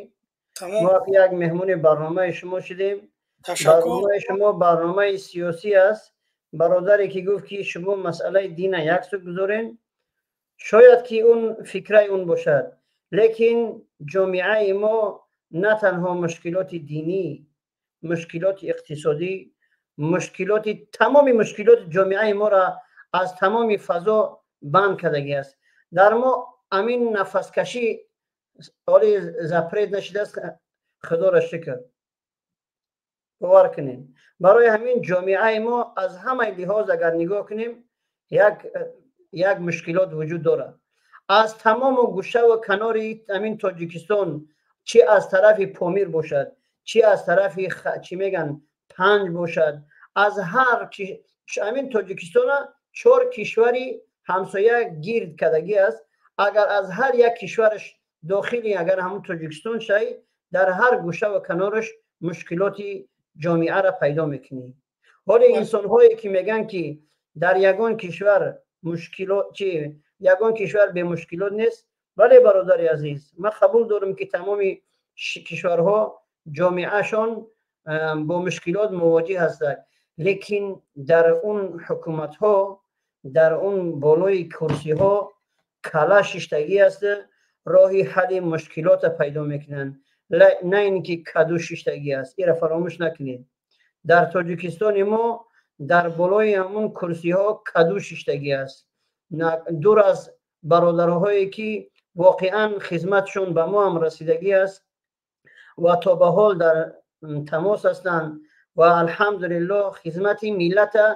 мо як меҳмони барномаи шумо шудем. Барномаи шумо барномаи сиёсӣ аст. Бародаре ки гуфт, ки шумо масъалаи дина як су гузорен, шояд ки он фикраи он бошад, лекин ҷомеаи мо на танҳо мушкилоти динӣ, мушкилоти иқтисодӣ, мушкилоти, тамоми мушкилоти ҷомеаи моро аз тамоми фазо банд кардагӣ аст. Дар мо амин нафаскашӣ ҳоли запрет нашидааст, Худоро шукр. Бовар кунем, барои ҳамин ҷомеаи мо аз ҳамаи лиҳоз агар нигоҳ кунем, як мушкилот вуҷуд дорад. Аз тамому гӯшаву канори ҳамин Тоҷикистон, чӣ аз тарафи Помир бошад, чӣ аз тарафи, чӣ меган, Панҷ бошад, аз ҳар ҳамин Тоҷикистона чор кишвари ҳамсоя гирд кардагӣ аст. Агар аз ҳар як кишвараш дохили агар ҳамун Тоҷикистон шавӣ, дар ҳар гӯшаву канораш мушкилоти ҷомеаро пайдо мекунӣ. Ҳоле инсонҳое ки мегӯянд, ки дар ягон кишвар мушкилот, чи ягон кишвар бемушкилот нест, бале, бародари азиз, ман қабул дорам, ки тамоми кишварҳо ҷомеашон бо мушкилот мувоҷиҳ ҳастанд, лекин дар он ҳукуматҳо Дар он болои курсиҳо кала шиштагӣ аст, роҳи ҳалли мушкилота пайдо мекунанд, на ин ки каду шиштагӣ аст. Ира фаромӯш накунед, дар Тоҷикистони мо дар болои ҳамун курсиҳо каду шиштагӣ аст. Дур аз бародарҳое ки воқеан хизматшон ба мо ҳам расидагӣ аст ва то ба ҳол дар тамос ҳастанд ва алҳамдулиллоҳ хизмати миллата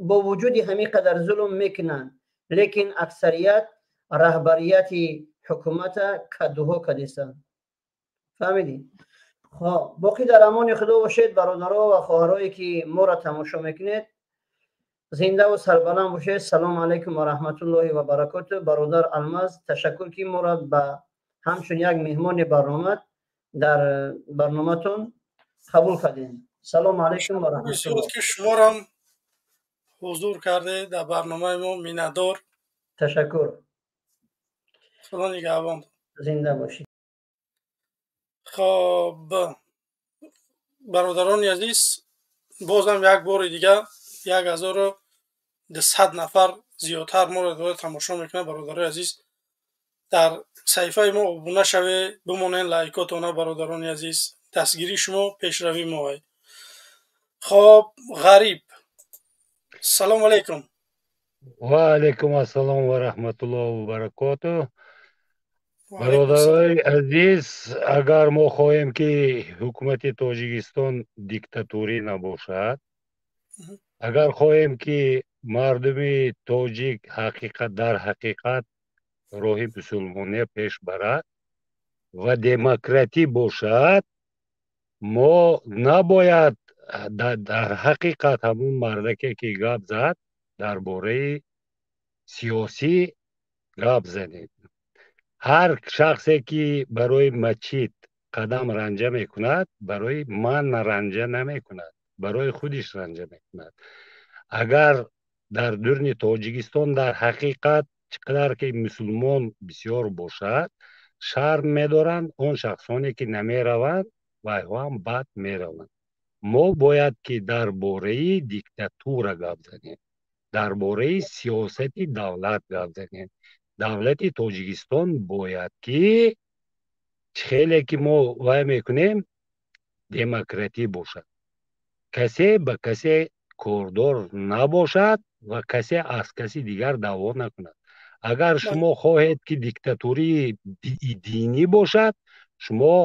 бо вуҷуди ҳамин қадар зулм мекунанд, лекин аксарият раҳбарияти ҳукумата кадуҳо кадистанд. Фаҳмидӣ? Хоб, боқӣ дар амони Худо бошед, бародаро ва хоҳарое ки моро тамошо мекунед. Зиндаву сарбаланд бошед. Салому алайкум ва раҳматуллоҳи ва баракоту. Бародар Алмаз, ташаккур ки моро ба ҳамчун як меҳмони барнома дар барноматон қабул кардем. Салому алайкум ва раҳматуллоҳ. Ки шуморам ҳузур кардед дар барномаи мо, миннатдор. Ташаккур. Худо нигаҳбон. Зинда бошед. Хоб, бародарони азиз, бозам як бори дига 1200 нафар зиёдтар моро дора тамошо мекунад. Бародарои азиз, дар саҳифаи мо обуна шавед, бимонед лайкотона. Бародарони азиз, дастгирии шумо пешравии мо. Хоб, Ғариб, салому алайкум. Ва алайкум ассалом ва раҳматуллоҳи ва баракоту. Бародарои азиз, агар мо хоҳем, ки ҳукумати Тоҷикистон диктатурӣ набошад, агар хоҳем, ки мардуми тоҷик ҳақиқат дар ҳақиқат роҳи мусулмония пеш барад ва демократӣ бошад, мо набояд дар ҳақиқат ҳамун мардаке ки гап зад дар бораи сиёсӣ гап занем. Ҳар шахсе ки барои мачид қадам ранҷа мекунад, барои ман ранҷа намекунад, барои худиш ранҷа мекунад. Агар дар дурни Тоҷикистон дар ҳақиқат чӣ қадар ки мусулмон бисёр бошад, шарм медоранд он шахсоне ки намераванд, вайҳо ҳам бад мераванд. Мо бояд ки дар бораи диктатура гап занем, дар бораи сиёсати давлат гап занем. Давлати Тоҷикистон бояд ки чӣ хеле ки мо вай мекунем, демократӣ бошад, касе ба касе кордор набошад ва касе аз каси дигар даъво накунад. Агар шумо хоҳед ки диктатурии динӣ бошад, шумо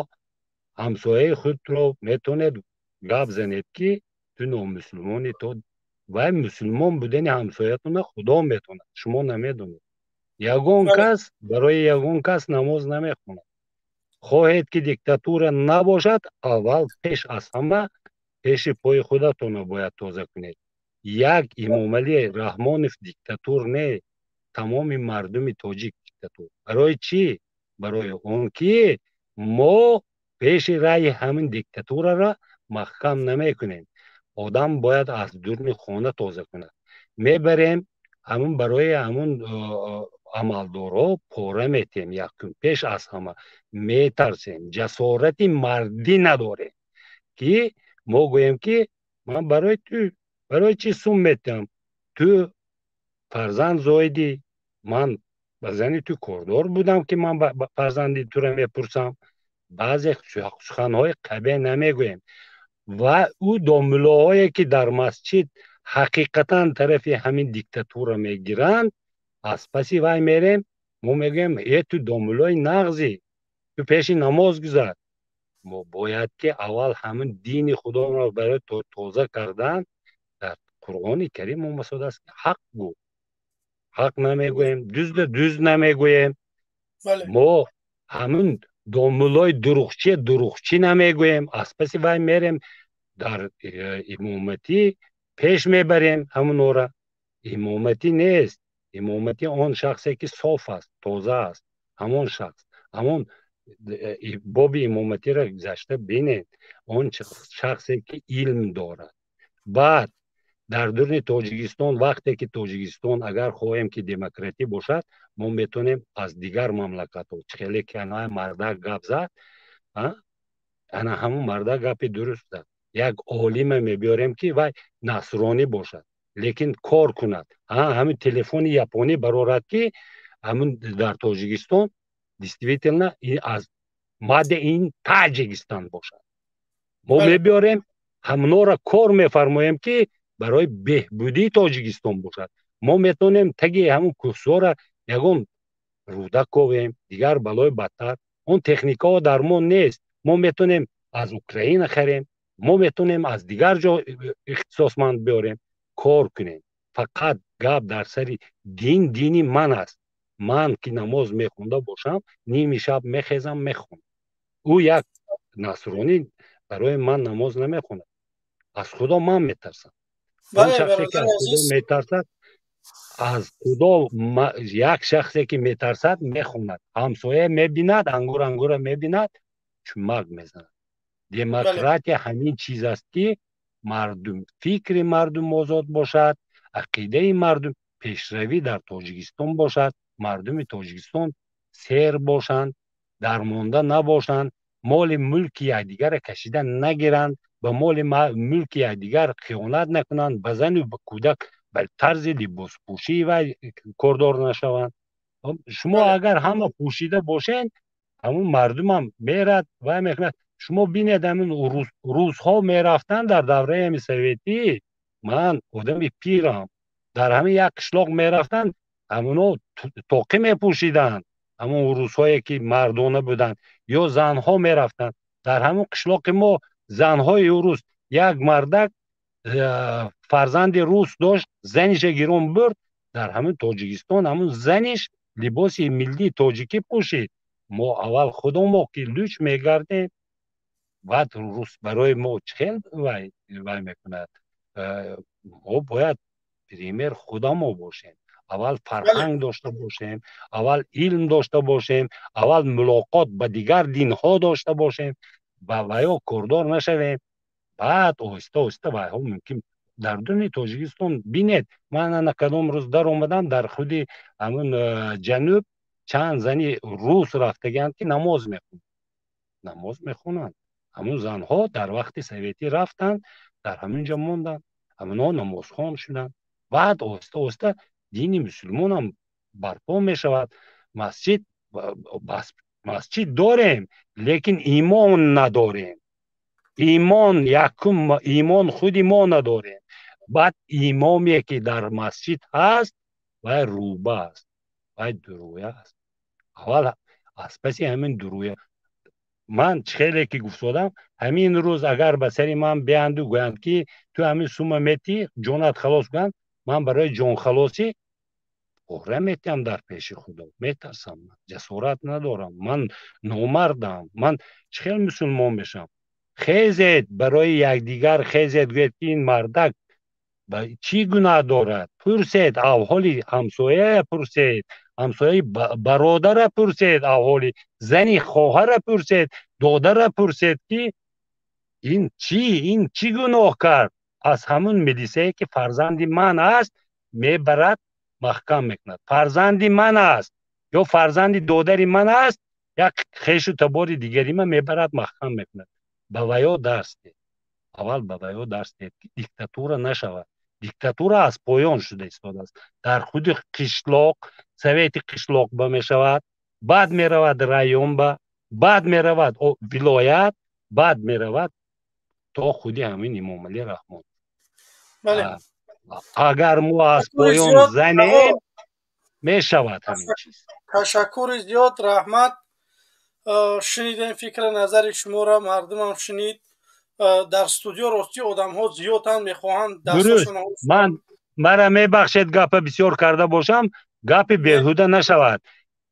ҳамсояи худро метавонед гап занед, ки ту номусулмони, то вай мусулмон будани ҳамсоятона Худо метавонад, шумо намедонед. Ягон кас барои ягон кас намоз намехонад. Хоҳед ки диктатура набошад, аввал пеш аз ҳама пеши пои худатонро бояд тоза кунед. Як Имомалӣ Раҳмонов диктатур не, тамоми мардуми тоҷик диктатур. Барои чӣ? Барои он ки мо пеши раъи ҳамин диктатураро маҳкам намекунем. Одам бояд аз дурни хона тоза кунад. Мебарем ҳамун барои ҳамун амалдорҳо пора метиҳем. Якум пеш аз ҳама метарсем, ҷасорати мардӣ надорем, ки мо гӯем, ки ман барои ту барои чӣ сум метиҳам, ту фарзанд зоидӣ, ман ба зани ту кордор будам, ки ман фарзанди туро мепурсам. Баъзе суханҳои қабеҳ намегӯем. Ва ӯ домуллоҳое ки дар масҷид ҳақиқатан тарафи ҳамин диктатура мегиранд, аз паси вай мерем, мо мегӯем: «Э, ту домуллои нағзӣ, ту пеши намоз гузар». Мо бояд ки аввал ҳамин дини худоро барои тоза кардан. Дар Қуръони Карим омасодааст, ҳақ гӯ. Ҳақ намегӯем, дузда дуз намегӯем. Мо ҳамин домуллои дуруғчи дуруғчӣ намегӯем, аз паси вай мерем, дар имоматӣ пеш мебарем ҳамунора. Имоматӣ нест. Имоматӣ он шахсе ки соф аст, тоза аст, ҳамон шахс. Ҳамон боби имоматиро гузашта бинед, он шахсе ки илм дорад. Баъд дар дурни Тоҷикистон, вақте ки Тоҷикистон агар хоҳем ки демократӣ бошад, мо метавонем аз дигар мамлакатҳо, чӣ хеле ки ана мардак гап зад, ана ҳамун мардак гапи дуруст зад. Як олима мебиёрем, ки вай насронӣ бошад. Лекин кор кунад, ҳамин телефони японӣ барорад, ки ҳамин дар Тоҷикистон действительно аз made in Таҷикистон бошад. Мо мебиёрем, ҳамнора кор мефармоем, ки барои беҳбудии Тоҷикистон бошад. Мо метавонем таги ҳамун кӯҳсора ягон руда ковем, дигар балои бадтар. Он техникаҳо дар мо нест. Мо метавонем аз Украина харем, мо метавонем аз дигар ҷо ихтисосманд биёрем, кор кунем. Фақат гап дар сари дин, дини ман аст. Ман ки намоз мехонда бошам, ними шаб мехезам, мехонам. Ӯ як насронӣ барои ман намоз намехонад. Аз Худо ман метарсам. Он шахсе ки аз Худо метарсад, аз Худо як шахсе ки метарсад, мехонад. Ҳамсоя мебинад, ангур ангура мебинад, чумак мезанад. Демократия ҳамин чиз аст, ки мардум, фикри мардум озод бошад, ақидаи мардум, пешравӣ дар Тоҷикистон бошад, мардуми Тоҷикистон сер бошанд, дармонда набошанд, моли мулки якдигарро кашида нагиранд, ба моли мулки якдигар хиёнат накунанд, ба зану ба кӯдак, ба тарзи либоспӯшии вай кордор нашаванд. Шумо агар ҳама пӯшида бошед, ҳамун мардумам мерад, вай мекунад. Шумо бинед, ҳамин русҳо мерафтанд дар давраи ҳами советӣ. Ман одами пирам. Дар ҳамин як қишлоқ мерафтанд, ҳамуно тоқӣ мепӯшиданд, ҳамон русҳое ки мардона буданд, ё занҳо мерафтанд. Дар ҳамон қишлоқи мо занҳои рус, як мардак фарзанди рус дошт, заниша гирон бурд. Дар ҳамин Тоҷикистон ҳамун заниш либоси миллии тоҷикӣ пӯшид. Мо аввал худомо ки луч мегардем, баъд рус барои мо чӣ хел вай мекунад? Мо бояд пример худамо бошем. Аввал фарҳанг дошта бошем, аввал илм дошта бошем, аввал мулоқот ба дигар динҳо дошта бошем, ба ваё кордор нашавем. Баъд оҳиста оҳиста вайҳо мумкин дар дуни Тоҷикистон. Бинед, ман ана кадом рӯз даромадам, дар худи ҳамун ҷануб чанд зани рус рафтагианд, ки намоз мехонанд, намоз мехонанд. Ҳамун занҳо дар вақти советӣ рафтанд, дар ҳамин ҷо монданд, ҳамунҳо намозхон шуданд. Баъд оҳиста оҳиста дини мусулмонам барпо мешавад. Масҷид, масҷид дорем, лекин имон надорем. Имон якум, имон худи мо надорем. Баъд имоме ки дар масҷид ҳаст, вай рӯба аст, вай дурӯя аст. Аввал аз паси ҳамин дурӯя. Ман чӣ хеле ки гуфтодам, ҳамин рӯз агар ба сари ман биянду гӯянд, ки ту ҳамин сума метӣ, ҷонат халос кунанд, ман барои ҷонхалосӣ пора метиҳам дар пеши Худо. Метарсам, ҷасорат надорам, ман номардам. Ман чӣ хел мусулмон мешавам? Хезед, барои якдигар хезед, гӯед, ки ин мардак чӣ гуноҳ дорад. Пурсед авҳоли ҳамсояя, пурсед ҳамсояи бародара, пурсед авҳоли зани хоҳара, пурсед додара, пурсед, ки ин чӣ, ин чӣ гуноҳ кард? Аз ҳамун милисае ки фарзанди ман аст, мебарад, маҳкам мекунад. Фарзанди ман аст ё фарзанди додари ман аст, як хешу табори дигари ман мебарад, маҳкам мекунад. Ба ваё дарс дед, аввал ба ваё дарс дед, ки диктатура нашавад. Диктатура аз поён шуда истодааст. Дар худи қишлоқ, совети қишлоқ ба мешавад, баъд меравад район ба, баъд меравад вилоят, баъд меравад то худи ҳамин Имомалӣ Раҳмон. Агар мо аз поён занем, мешавад ҳамин чиз. Ташаккури зиёд, раҳмат. Шунидем фикри назари шуморо, мардумам шунид. Дар студио ростӣ одамҳо зиёданд, мехоҳанд. Дуруст. Ман мара мебахшед, гапа бисёр карда бошам, гапи беҳуда нашавад.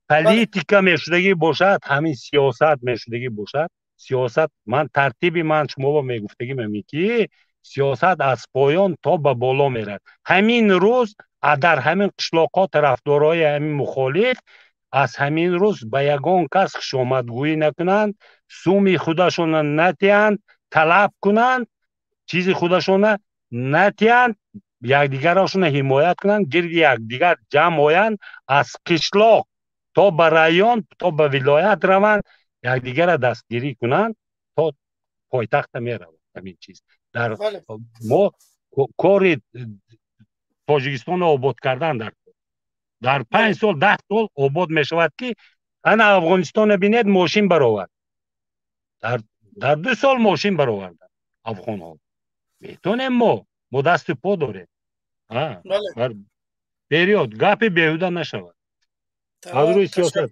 Политика мешудагӣ бошад, ҳамин сиёсат мешудагӣ бошад. Сиёсат, ман тартиби ман шуморо мегуфтагим ҳамин, ки сиёсат аз поён то ба боло мерад. Ҳамин рӯз дар ҳамин қишлоқҳо тарафдорои ҳамин мухолиф аз ҳамин рӯз ба ягон кас хушомадгӯӣ накунанд, суми худашона натиҳанд, талаб кунанд, чизи худашона натиҳанд, якдигарашона ҳимоят кунанд, гирди якдигар ҷамъ оянд, аз қишлоқ то ба район, то ба вилоят раванд, якдигарро дастгирӣ кунанд, то пойтахта меравад ҳамин чиз. Дар мо кори Тоҷикистонро обод кардан дар 5 сол, 10 сол обод мешавад, ки ана Афғонистонро бинед, мошин баровард, дар 2 сол мошин бароварда афғонҳо. Метонем мо дасту по дорем. Вперёд, гапи беҳуда нашавад аз рӯи сиёсат.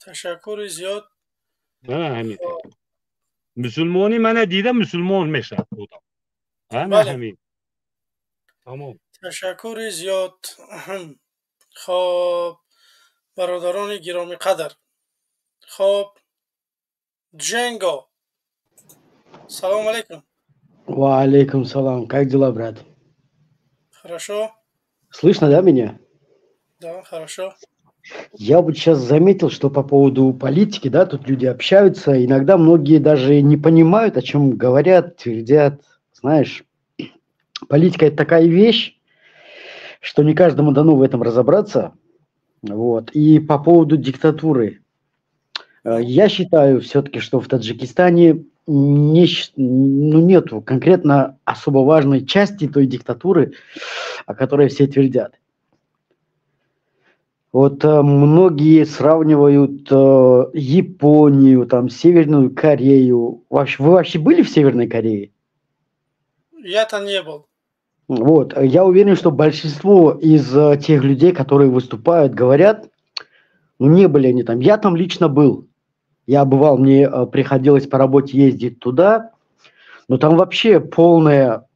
Ташаккури зиёд. Ҳамин мусулмонӣ мана дида мусулмон мешавад одам, ана ҳамин, тамом. Ташаккури зиёд. Хоб, бародарони гиромиқадр, хоб, Дженго, салому алейкум. Ва алейкум салам. Как дела, брат? Хорошо. Слышно, да, меня? Да, хорошо. Я вот сейчас заметил, что по поводу политики, да, тут люди общаются, иногда многие даже не понимают, о чем говорят, твердят. Знаешь, политика – это такая вещь, что не каждому дано в этом разобраться. Вот. И по поводу диктатуры. Я считаю все-таки, что в Таджикистане не, ну, нету конкретно особо важной части той диктатуры, о которой все твердят. Вот многие сравнивают Японию, там, Северную Корею. Вообще, вы вообще были в Северной Корее? Я-то не был. Вот, я уверен, что большинство из тех людей, которые выступают, говорят, ну, не были они там. Я там лично был. Я бывал, мне приходилось по работе ездить туда, но там вообще полная,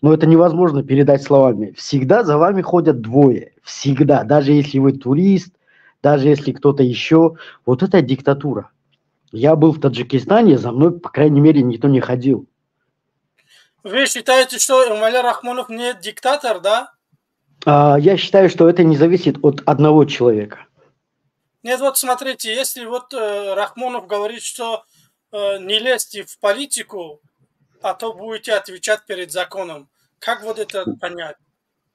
ну, это невозможно передать словами. Всегда за вами ходят двое. Всегда. Даже если вы турист, даже если кто-то еще. Вот это диктатура. Я был в Таджикистане, за мной, по крайней мере, никто не ходил. Вы считаете, что Эмомали Рахмонов не диктатор, да? Я считаю, что это не зависит от одного человека. Нет, вот смотрите, если вот Рахмонов говорит, что не лезьте в политику, а то будете отвечать перед законом. Как вот это понять?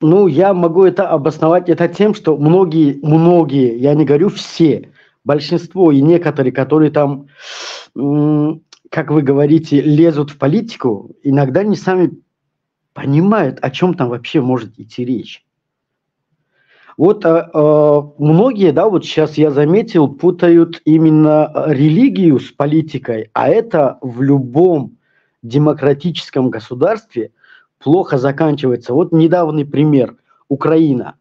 Ну, я могу это обосновать это тем, что многие, многие, я не говорю все, большинство и некоторые, которые там, как вы говорите, лезут в политику, иногда не сами понимают, о чем там вообще может идти речь. Вот многие, да, вот сейчас я заметил, путают именно религию с политикой, а это в любом демократическом государстве плохо заканчивается. Вот недавний пример – Украина.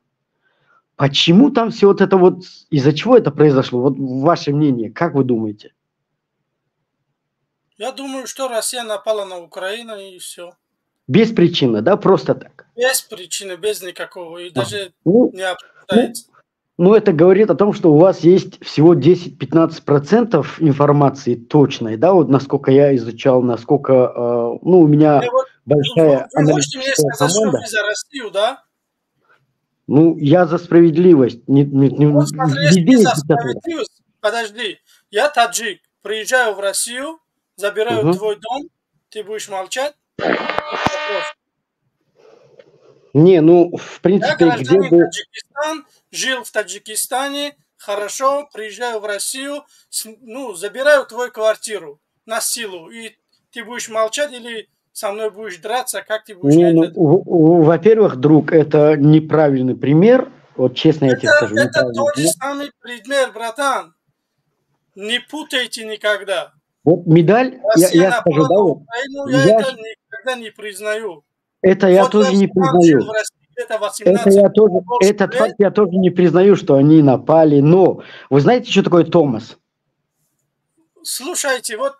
Почему там все вот это вот, из-за чего это произошло? Вот ваше мнение, как вы думаете? Я думаю, что Россия напала на Украину, и все. Без причины, да, просто так? Без причины, без никакого, и даже ну, не обсуждается. Ну, это говорит о том, что у вас есть всего 10-15% информации точной, да, вот насколько я изучал, насколько, ну, у меня вот, большая вы можете мне сказать, команда. Что вы за Россию, да? Ну, я за справедливость. Не, не, не, вот смотри, если ты за справедливость, подожди, я таджик, приезжаю в Россию, забираю твой дом, ты будешь молчать? Вопрос. Не, ну, в принципе, я где бы... Таджикистан, жил в Таджикистане, хорошо, приезжаю в Россию, ну, забираю твою квартиру на силу, и ты будешь молчать или со мной будешь драться, как ты будешь? Не, ну, во-первых, друг, это неправильный пример, вот честно я тебе скажу. Это тот же самый пример, братан. Не путайте никогда. Вот медаль, я скажу, да, вот, Украину, я это никогда не признаю. Это я вот тоже не признаю. Это, я тоже, этот факт я тоже не признаю, что они напали. Но вы знаете, что такое томос? Слушайте, вот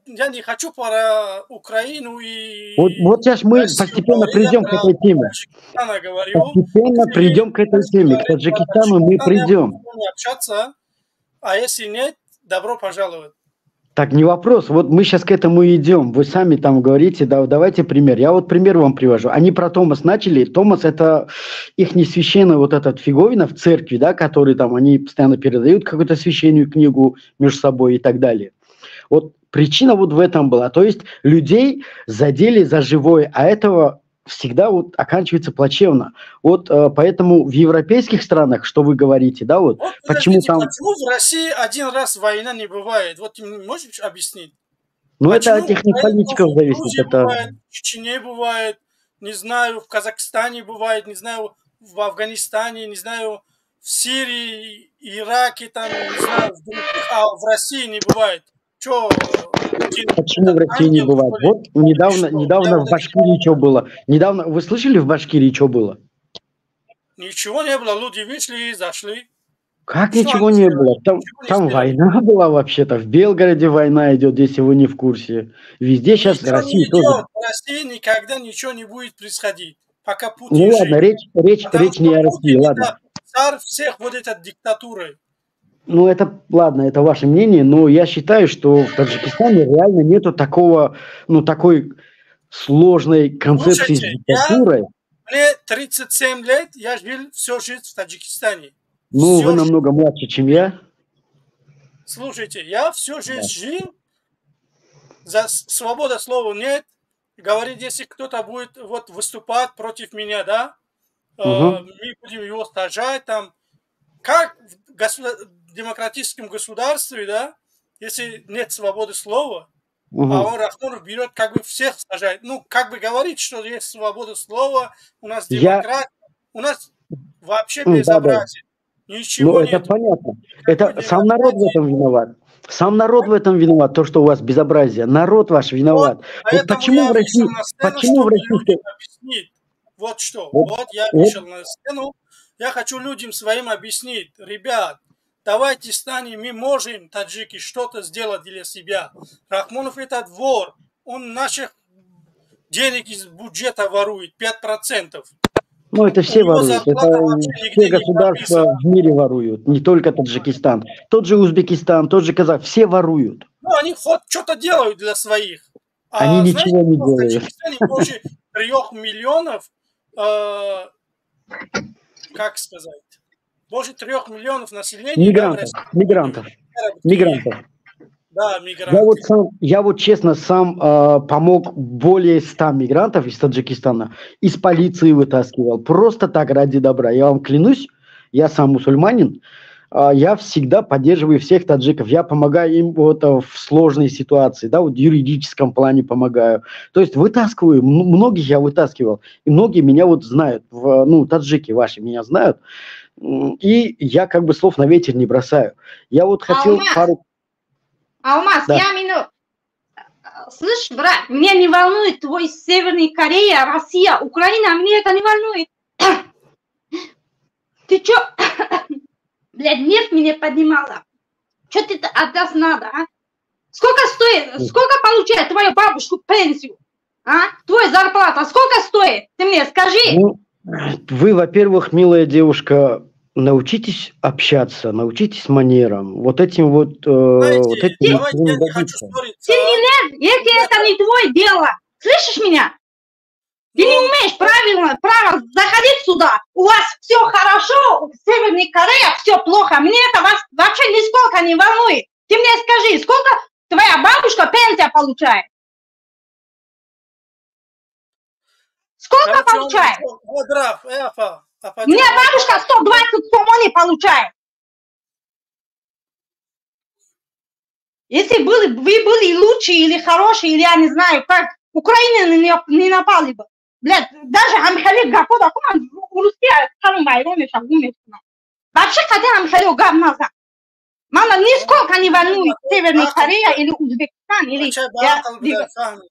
я не хочу про Украину и Вот сейчас мы Россию постепенно говорить, придем я к этой теме. говорю. Постепенно придем к этой теме, к Таджикистану мы придем. Общаться, а если нет, добро пожаловать. Так, не вопрос. Вот мы сейчас к этому и идем. Вы сами там говорите, да, давайте пример. Я вот пример вам привожу. Они про томос начали. Томос – это их не священная вот эта фиговина в церкви, да, который там они постоянно передают какую-то священную книгу между собой и так далее. Вот причина вот в этом была. То есть людей задели за живое, а этого всегда вот оканчивается плачевно. Вот поэтому в европейских странах, что вы говорите, да, вот, вот почему там... Почему в России один раз война не бывает? Вот ты можешь объяснить? Ну, почему это от их политиков зависит. В Это... бывает, в Чечне бывает, Не знаю, в Казахстане бывает, не знаю, в Афганистане, не знаю, в Сирии, Ираке, там, не знаю, в других, а в России не бывает. Чё, Путин, Почему в России не ангел, бывает? что ли? Вот недавно, Что? недавно Я в вот это Башкирии что было? Недавно, вы слышали, в Башкирии что было? Ничего не было, люди вышли и зашли. Как Что ничего они не сделали? было? Там, Ничего не там сделали. война была вообще-то. В Белгороде война идет, если вы не в курсе. Везде сейчас Ничего не Россия тоже. идет. В России никогда ничего не будет происходить, пока Ну Путин ладно, жив. речь, Потому речь не что о России, Путин ладно. это царь всех вот этой диктатуры. Ну это, ладно, это ваше мнение, но я считаю, что в Таджикистане реально нету такого, ну такой сложной концепции с Слушайте, диктатурой. мне 37 лет, я жил всю жизнь в Таджикистане. Ну, Всю вы жизнь. намного младше, чем я. Слушайте, я всю жизнь Да. жил, за свобода слова нет. Говорит, если кто-то будет вот выступать против меня, да, Угу. мы будем его сажать там. Как в демократическом государстве, да, если нет свободы слова, а Угу. он, Рахмонов, берет, как бы всех сажает. Ну, как бы говорит, что есть свобода слова, у нас Я, демократия, у нас вообще да, да. безобразие. Ну, Ничего это нет. понятно. Никакой Это сам народ в демократии. этом виноват. Сам народ в этом виноват, то, что у вас безобразие. Народ ваш Вот виноват. Вот поэтому почему я в России, вышел на сцену, почему в чтобы российской... людям объяснить. Вот что. Вот, Вот я вот, вышел на сцену. Я хочу людям своим объяснить. Ребят, давайте станем, мы можем, таджики, что-то сделать для себя. Рахмонов этот вор. Он наших денег из бюджета ворует, 5%. ну, это У все него воруют. зарплата Это вообще все нигде не государства прописана. в мире воруют. Не только Таджикистан. Тот же Узбекистан, тот же Казах. Все воруют. Ну, они хоть что-то делают для своих. Они А знаете, ничего не что в делают. Таджикистане больше 3 миллионов, как сказать, больше 3 миллионов населения, да, в Мигрантов, России, мигрантов, заработки. мигрантов. Да, Я мигранты. вот сам, я вот честно сам помог более 100 мигрантов из Таджикистана, из полиции вытаскивал, просто так ради добра. Я вам клянусь, я сам мусульманин, я всегда поддерживаю всех таджиков, я помогаю им вот в сложной ситуации, да, вот в юридическом плане помогаю. То есть вытаскиваю, многих я вытаскивал, и многие меня вот знают, ну, таджики ваши меня знают, и я как бы слов на ветер не бросаю. Я вот хотел Алмаз, пару... Алмаз, Да. я минут. Слышь, брат, меня не волнует твой Северная Корея, Россия, Украина, мне это не волнует. Ты чё, блядь, нерв меня поднимала? Чё ты от нас надо, а? Сколько стоит, сколько получает твою бабушку пенсию, а? Твоя зарплата сколько стоит? Ты мне скажи. Ну, вы, во-первых, милая девушка, научитесь общаться, научитесь манерам. Вот этим вот, вот Знаете, этим давайте ничего я не не хочу добиться. ссориться. Ты не лезь, если это не твое дело. Слышишь меня? Ты не Ну, умеешь правильно, право заходить сюда. У вас все хорошо, в Северной Корее все плохо. Мне это вас вообще нисколько не волнует. Ты мне скажи, сколько твоя бабушка пенсия получает? Сколько короче, он получает? ушел. Вот, Раф, апа, У меня апаҷон, бабушка 120 сомони получает. Если были, вы были лучше или хорошие, или я не знаю, как, Украина не напали бы. Блядь, даже ҳамхели гапо да куман русский харум вайрон меша гум мекунам. Вообще хотя ҳамхели гап назан. Мана нисколько не волнует Северная ақл Корея или Узбекистан, или бача ба я ақл буда фаҳмид,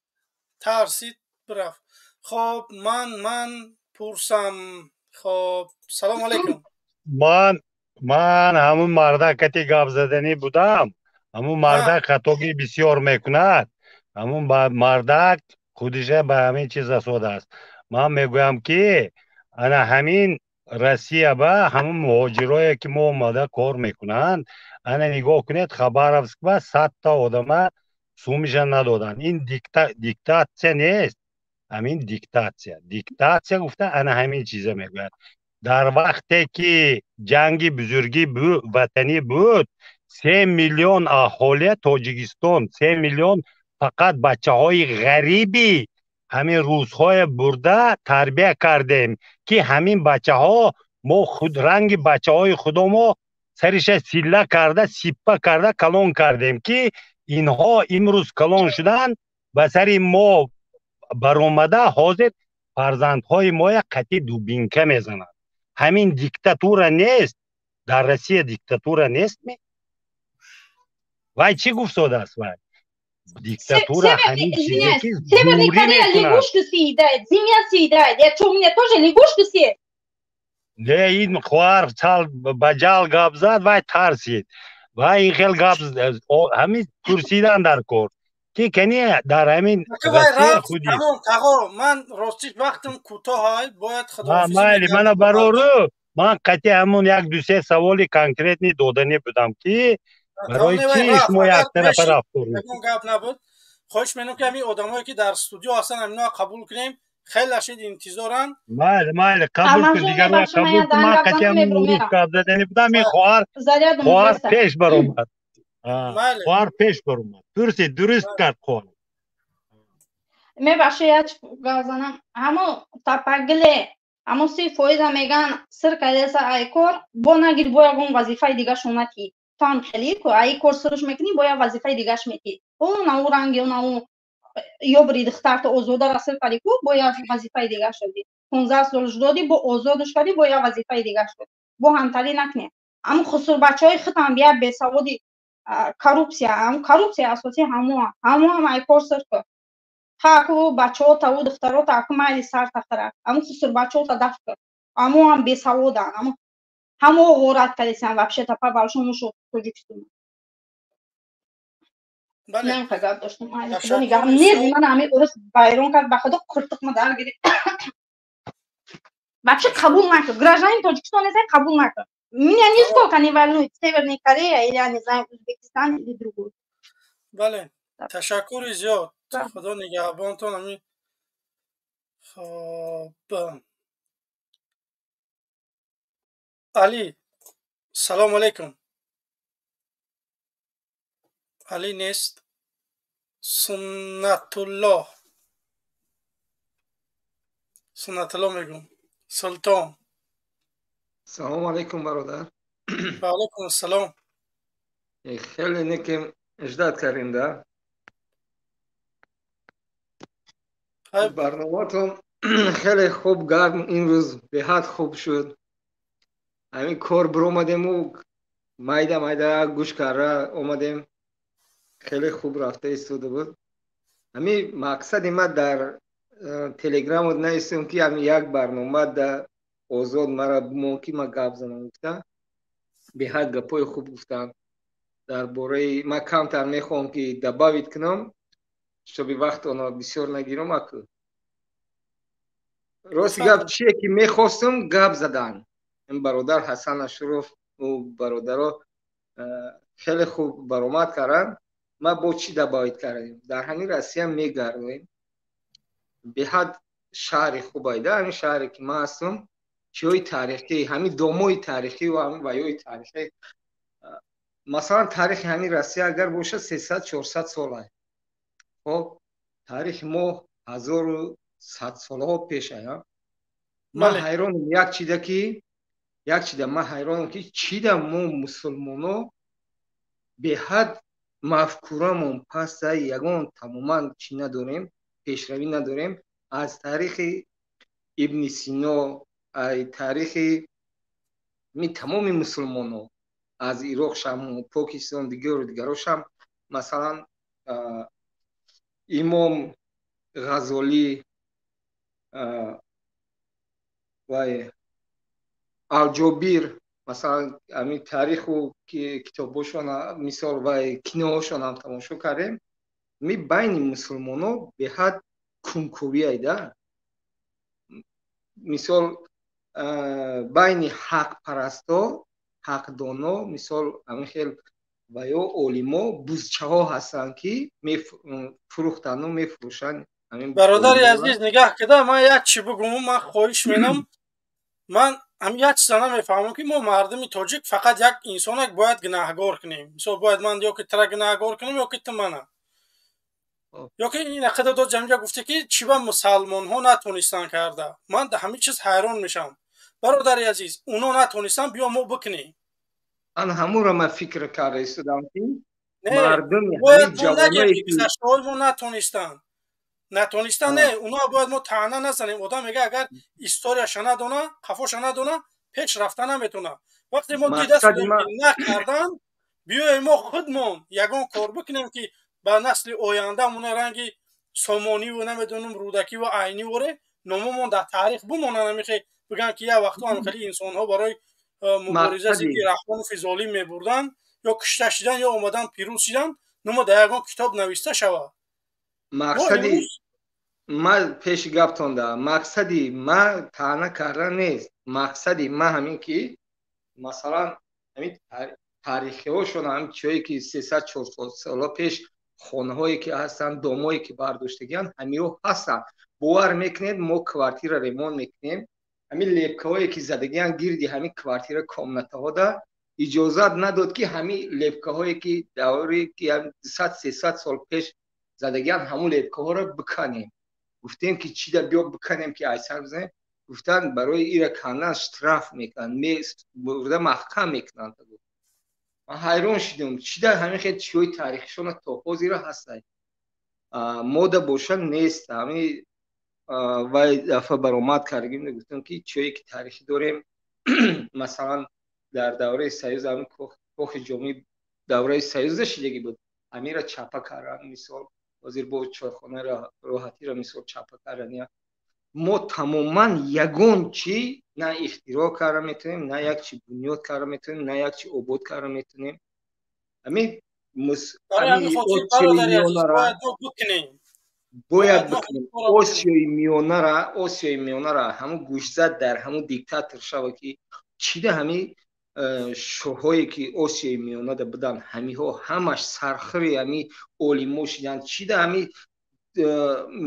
тарсид, бирафт. Хоб, ман пурсам. Хоб, салому алайкум. Ман ҳамун мардак кати гап заданӣ будам. Ҳамун мардак хатогӣ бисёр мекунад. Ҳамун мардак худиша ба ҳамин чиз расодааст. Ман мегӯям ки ана ҳамин Россия ба ҳамун муҳоҷирое ки мо омада кор мекунанд, ана нигоҳ кунед, Хабаровск ба 100-та одама сумиша надоданд. Ин диктатсия нест. Ҳамин диктатсия. Диктатсия гуфта ана ҳамин чиза мегӯяд. Дар вақте ки ҷанги бузурги ватанӣ буд, 3 миллион аҳолия Тоҷикистон, 3 миллион фақат бачаҳои ғариби ҳамин рӯзҳое бурда тарбия кардем, ки ҳамин бачаҳо мо худ ранги бачаҳои худомо сариша силла карда, сиппа карда калон кардем, ки инҳо имрӯз калон шуданд, ба сари мо баромада ҳозир Фарзандҳои моя қатъи дубинка мезанад. Ҳамин диктатура нест? Дар Россия диктатура нестми? Вай чӣ гуфтодааст? Вай диктатура ҳамин чизе ки Северная Корея лягушку съедает, змея съедает. Я что, у меня тоже лягушку съест? Не, ин хоҳар сал ба ҷал гап зад, вай тарсид. Вай ин хел гап ҳамин пурсидан дар кор, ки кани дар ҳамин Россия худи. Тамом, тағо, ман ростиш вақтам кӯтоҳ, бояд худоҳофизӣ. Майли, мана барору, ман қатъи ҳамун як ду се саволи конкретный доданӣ будам, ки барои чӣ шумо яктарафа рафтор мекунед. Гап набуд. Хоҳиш менам, ки ҳамин одамое ки дар студио ҳастанд, ҳаминоа қабул кунем. Хеле ашид интизоранд. Майли, майли, қабул кун, дигарро қабул кун. Ман қатъи ҳамун урус гап заданӣ будам. Ин хоҳар пеш баромад, хоҳар пеш баромад, пурсид, дуруст кард хоҳар. Мебахшед, як гап занам. Ҳамун тапагиле, ҳамун 30%-а меган сир кардеса, ай кор бо нагир, бо ягон вазифаи дигашон натӣ. Ту ҳам хеле ку ай кор сирш мекунӣ, бо як вазифаи дигаш метӣ. Ӯ на ӯ ранги, на ӯ ёбри духтарто озодара сир кардӣ ку, бо як вазифаи дигаш додӣ. 15 солш додӣ, бо озодш кардӣ, бо як вазифаи дигаш додӣ. Бо ҳамталӣ накунӣ. Ҳамун хусурбачаҳои худам бия бесаводи коррупсия, ҳамун коррупсия асосӣ ҳамоам ай кор сир кун. Ха, аку бачаҳота, ӯ духтарота аку майли сар тахара. Ҳамун хусурбачаҳота дафт кун. Ҳамоам бесаводанд. Ҳамун ҳамо ғорат кардесиан вообще-то по большому счету Тоҷикистон. Намехоҳ гап доштам. Худо нигаҳ. Нерви ман ҳамин урус вайрон кард, ба худо қуртиқма дар гирифт. Вообще қабул накун. Гражданин Тоҷикистон нестай, қабул накун. Меня нисколько не волнует Северная Корея или, я не знаю, Узбекистан или другой. Бале, ташаккури зиёд. Худо нигаҳбонтон. Ҳамин, хоб, Али, салому алайкум. Али нест. Суннатуллоҳ, Суннатуллоҳ мегӯм, Султон. Салому алайкум, бародар. Ва алайкум ассалом. Хеле некем ждать кардем да. Барноматон хеле хуб, гарм, имрӯз беҳад хуб шуд. Ҳамин кор биромадему, майда майда гӯш карда омадем, хеле хуб рафта истода буд. Ҳамин мақсади ман дар телеграмот наистем, ки ҳамин як барнома да озод мара бимон, ки ман гап занам гуфта. Беҳад гапҳои хуб гуфтам дар бораи. Ман камтар мехоҳам, ки добавить кунам, чтобы вақт оно бисёр нагирам. Аку рости гап чие, ки мехостам гап задан, ин бародар Ҳасан Ашуров, ӯ бародаро хеле хуб баромад карданд. Ман бо чӣ добавить кардем? Дар ҳамин Россия мегардем, беҳад шаҳри хубайда, ҳамин шаҳре ки ман ҳастам, чиҳои таърихӣ, ҳамин домои таърихӣ ва ҳамин ваёи таърихӣ. Масалан, таърихи ҳамин Россия агар бошад, 300-400 сола. Хоб, таърихи мо 1100 солаҳо пеша. Ман ҳайронам як чида, ки як чида ман ҳайронам, ки чида мо мусулмоно беҳад мафкурамон паста, ягон тамоман чӣ надорем, пешравӣ надорем. Аз таърихи Ибни Сино, таърихи ми тамоми мусулмоно, аз Ироқшам, Покистон, дигару дигарошам, масалан, имом Ғазолӣ вай Алҷобир, масалан, ҳамин таъриху китобҳошон, мисол, вай киноҳошонам тамошо кардем. Ми байни мусулмоно беҳад кунковиайда. Мисол, байни ҳақпарасто, ҳақдоно, мисол, ҳамин хел ва ё олимо бузчаҳо ҳастанд, ки фурӯхтану мефурӯшанд. Бародари азиз, нигаҳ кида, ман як чӣ бигӯм. Ман хоҳиш менам, ман ҳам як чиза намефаҳмам, ки мо мардуми тоҷик фақат як инсонак бояд гунаҳгор кунем. Мисол, бояд ман ё ки тра гунаҳгор кунем, ё ки ту мана, ё ки ин ақида дод. Ҷамиҷа гуфте, ки чӣ ба мусалмонҳо натонистанд карда. Ман да ҳамин чиз ҳайрон мешавам. Бародари азиз, уно натонистанд, биё мо бикунем. Ан ҳамуро ман фикр карда истодам, ки мардуми ҷавонои гузаштаҳои мо натонистанд. Натониста не, уно бояд мо таъна назанем. Одам мега, агар историяша надона, қафоша надона, пеш рафта наметона. Вақте мо дида накардан, биёем мо худмон ягон кор бикунем, ки ба насли оянда мона ранги Сомониву, намедонам, Рӯдакиву Айнӣ воре номомон дар таърих бимонанд. Амихе бигӯянд, ки як вақтҳо ҳам хеле инсонҳо барои мубориза зидди Раҳмонофи золим мебурданд, ё кушта шидан, ё омадан пирӯз шидан, номо дар ягон китоб нависта шавад. Мақсади ма пеши гаптон да, мақсади ма таъна кардан нест. Мақсади ма ҳамин ки, масалан, ҳамин таърихиҳошон, ҳамин чиҳое ки 300-400 сола пеш хонаҳое ки ҳастанд, домое ки бардоштагианд, ҳамиҳо ҳастанд. Бовар мекунед, мо квартира ремонт мекунем, ҳамин лепкаҳое ки задагианд гирди ҳамин квартира, комнатаҳода, иҷозат надод, ки ҳамин лепкаҳое ки даври ки 200-300 сол пеш задагианд, ҳамун лепкаҳоро биканем. Гуфтем, ки чида биё биканем, ки айсар бизанем. Гуфтанд, барои ира кандан штраф мекунанд, бурда маҳкам мекунанд. Ман ҳайрон шудам, чида ҳамин хел чиҳои таърихишона то ҳозира ҳастанд, мода боша нест. Ҳамин вай дафъа баромад кардагим, гуфтам, ки чиҳое ки таърихӣ дорем, масалан, дар давраи Союз ҳамин кохи ҷомӣ давраи Союза шидагӣ буд, ҳаминро чапа карданд. Мисол, ҳозир бо чойхонаи роҳатиро, мисол, чапа карданд. Мо тамоман ягон чӣ на ихтироъ карда метавонем, на як чи бунёд карда метавонем, на як чи обод карда метавонем. Ҳамин бояд бикунем. Осиёи Миёнара ҳамун гӯшзад дар ҳамун диктатор шава, ки чида ҳамин шоҳҳое ки Осиёи Миёнада буданд, ҳамиҳо ҳамаш сархири ҳами олимо шиданд. Чида ҳами,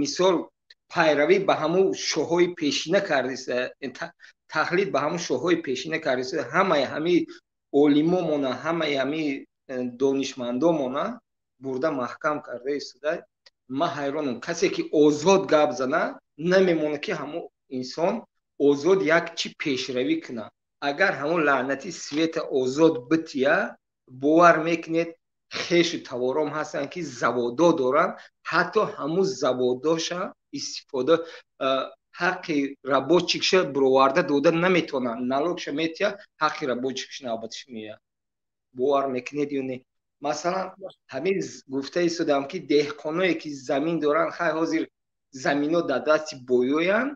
мисол, пайравӣ ба ҳамун шоҳҳои пешина кардиста, тақлид ба ҳамун шоҳҳои пешина кардиста, ҳамаи ҳами олимомона, ҳамаи ҳами донишмандомона бурда маҳкам карда истода. Ман ҳайронам, касе ки озод гап зана, намемонад, ки ҳамун инсон озод як чи пешравӣ кунад. Агар ҳамун лаънати света озод бития, бовар мекунед, хешу тавором ҳастанд, ки заводо доранд, ҳатто ҳамун заводоша истифода, ҳаққи рабочикша бироварда дода наметавонанд. Налогша метия, ҳаққи рабочикш навбатиш меяд. Бовар мекунед ё не? Масалан, ҳамин гуфта истодам, ки деҳқоное ки замин доранд, хай, ҳозир замино дар дасти боёянд,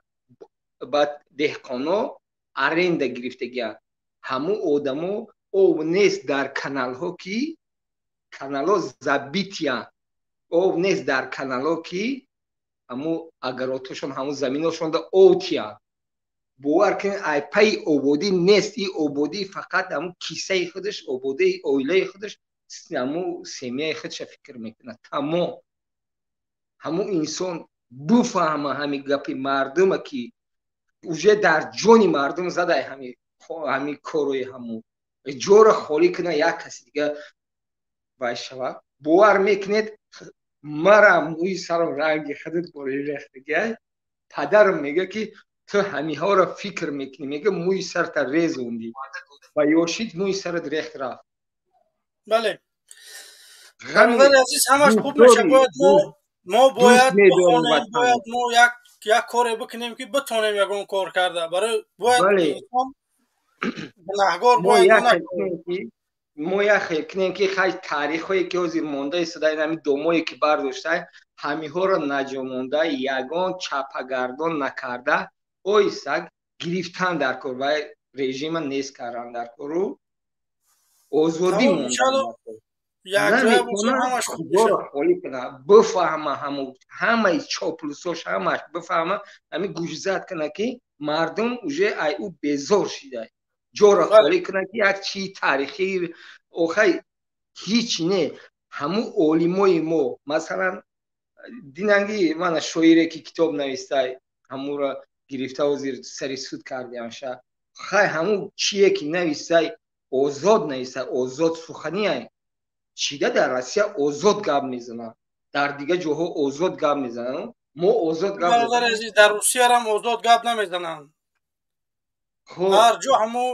баъд деҳқоно аренда гирифтагианд. Ҳамун одамо об нест дар каналҳо, ки каналҳо забитиянд, об нест дар каналҳо, ки ҳамун огородҳошон, ҳамун заминошонда об тиянд. Бовар кунед, ай пайи ободӣ нест. И ободӣ фақат ҳамун кисаи худаш, ободии оилаи худаш, ҳамун семьяи худша фикр мекунад, тамом. Ҳамун инсон буфаҳма ҳамин гапи мардума, ки уже дар ҷони мардум задай ҳами корои ҳамун ҷоро холӣ кунад, як каси дига вай шавад. Бовар мекунед, мара мӯи сарам ранги худат бори рехтагиай. Падарам мега, ки ту ҳамиҳоро фикр мекунӣ, мега, мӯи сарта резондӣ ва ёшид, мӯи сарат рехт рафт. Бале, бародари азиз, ҳамаш хуб мешавад. Бояд мо бояд бихонем, бояд мо як коре бикунем, ки битонем ягон кор карда. Барои бояд инсон гунаҳгор бояд. Мо як хел кунем, ки хай, таърихҳое ки ҳозир монда истода, ҳамин домое ки бардошта, ҳамиҳоро наҷомонда, ягон чапагардон накарда, оҳиста гирифтан дар кор ва режима нест кардан дар кору озодӣ. Мондаро холӣ куна, бифаҳма, ҳамаи чоплусош ҳамаш бифаҳма, ҳамин гӯшзад куна, ки мардум уже ай ӯ безор шида, ҷоро холӣ куна, ки як чии таърихӣ охай ҳеҷ не. Ҳамун олимои мо, масалан, динанги мана шоире ки китоб навистай, ҳамуро гирифта ҳозир сари суд кардианша. Хай, ҳамун чие ки навистай, озод навистай, озод суханиай. Чида дар Россия озод гап мезананд, дар дигар ҷоҳо озод гап мезананд, мо озод гап Бародари азиз, дар Русиярам озод гап намезананд. Ҳар ҷо ҳамун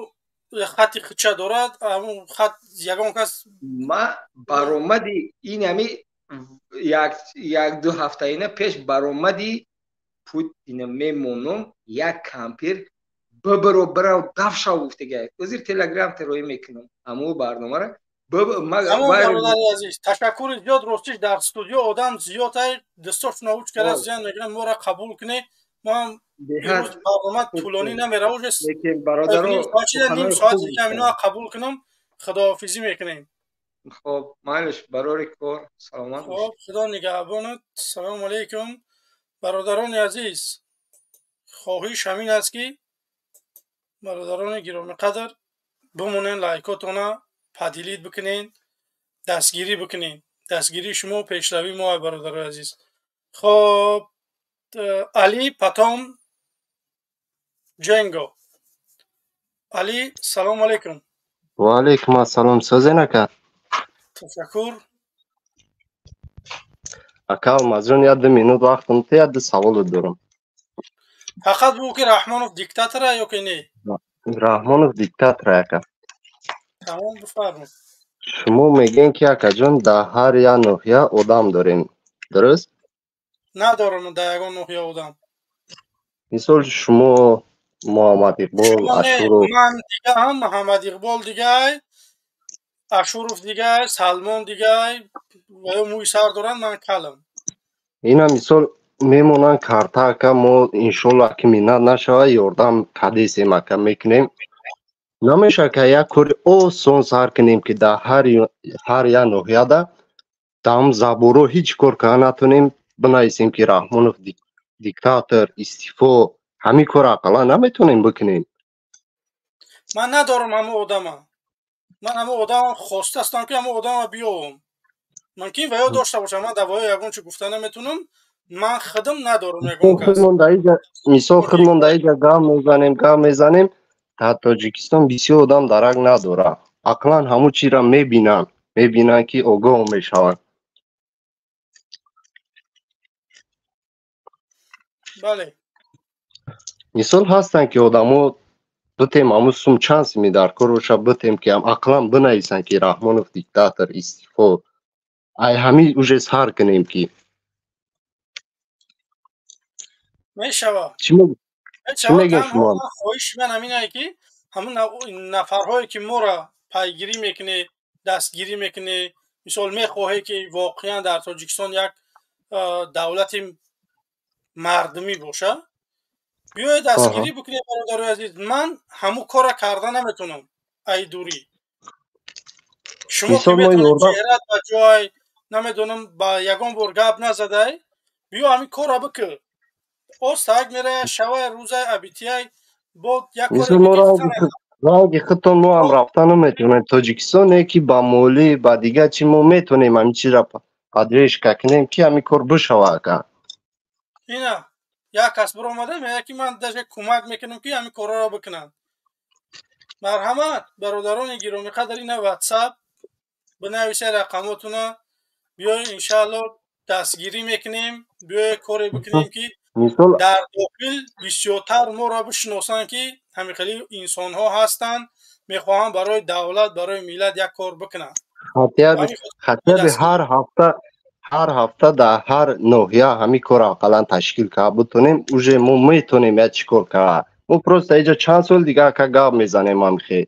хати хича дорад, ҳамун хат ягон кас Ма баромади ин ҳами Як ду ҳафтаина пеш баромади Путина мемонам, як кампир бибиро бирав дафшав гуфтагай. Ҳозир телеграм тероӣ мекунам ҳамун барномаро. Бародари азиз, ташаккури зиёд. Ростиш, дар студио одам зиёд ай, дастошона уч кара зиён мегирам, моро қабул кунед. Мо ҳам имрӯз барнома тӯлонӣ намера, уже ним соат дигар иноа қабул кунам, худоҳофизӣ мекунем. Хоб, майлиш, барори кор, саломат. Хоб, худо нигаҳбонат. Салому алайкум. Бародарони азиз, хоҳиш ҳамин аст, ки бародарони гиромиқадр бимонен, лайкотона поделить бикунен, дастгирӣ бикунен. Дастгирии шумо пешравии мо, бародарои азиз. Хоб, Али, потом Ҷенго. Али, салому алайкум. Ва алайкум ассалом. Созен, ака? Ташаккур. Ака Алмазҷон, як ду минут вақтам те, як ду саволо дорам. Фақат бигӯ, ки Раҳмонов диктатора ё ки не? Раҳмонов диктатора, ака. Тамом, бифармоед. Шумо мегӯем, ки, акаҷон, дар ҳар як ноҳия одам дорем, дуруст? Надорам дар ягон ноҳия одам. Мисол, шумо, Муҳаммад Иқбол, Ашуров. Ман дигаам, Муҳаммад Иқбол дигай, Ашуров дигай, Салмон дигай, ва ё мӯи сар доранд, ман калам. Ина, мисол, мемонанд карта, ака. Мо, иншоллоҳ, ки миннат нашавад, ёрдам кадесем, ака, мекунем. Намешавад, ки як кори осон сар кунем, ки дар ҳар як ноҳияда дар заборо ҳеҷ кор карда натонем, бинависем, ки Раҳмонов диктатор, истифо? Ҳамин кор ақаллан наметонем бикунем? Ман надорам ҳамон одама. Ман ҳамон одама хоста ҳастам, ки ҳамон одама биёвам. Мумкин ва ё дошта бошам, ман дар воё ягон чи гуфта наметунам. Ман худам надорам ягон кас. Мисол, худмон дар иҷа гап мезанем, гап мезанем. Дар Тоҷикистон бисёр одам дарак надорад. Ақлан ҳамун чизро мебинанд, мебинанд, ки огоҳ мешаванд. Бале. Мисол, ҳастанд, ки одамо битем, ҳамун сум чанд сими дар кор боша, битем, ки ақлан бинависанд, ки Раҳмонов диктатор, истифо. Ай ҳамин уже сар кунем, ки Мешавад. Чӣ мегӯед шумо? Хоҳиши ман ҳаминае, ки ҳамун нафарҳое, ки моро пайгирӣ мекунед, дастгирӣ мекунед, мисол, мехоҳед, ки воқеан дар Тоҷикистон як давлати мардумӣ боша, биёед, дастгирӣ бикунед, бародарои азиз. Ман ҳамун корро карда наметавонам ай дурӣ. Шумо ки метавонед, чеҳрат ба ҷой, намедонам, ба ягон бор гап назадай, биё, ҳамин корро бикун. Остак мерая, шавай, рӯзай, абитияй, бо як Ранги худтон мо ҳам рафта наметавонем Тоҷикистон, не ки ба молӣ, ба дигар чи мо метавонем ҳамин чизра поддержка кунем, ки ҳамин кор бишава, ака. Ина як кас биромада меяд, ки ман даже кӯмак мекунам, ки ҳамин корҳоро бикунанд. Марҳамат, бародарони гиромиқадр, ина ватсап, бинависед рақамотуна, биёед, иншаалло, дастгирӣ мекунем. Биёед, коре бикунем, ки дар дохил бисёртар моро бишиносанд, ки ҳамин хели инсонҳо ҳастанд, мехоҳанд барои давлат, барои миллат як кор бикунанд. Хотя бы ҳар ҳафта дар ҳар ноҳия ҳамин корро ақаллан ташкил карда бутонем, уже мо метонем як чӣ кор карда. Мо просто иҷа чанд сол дига, ака, гап мезанем ҳамихе.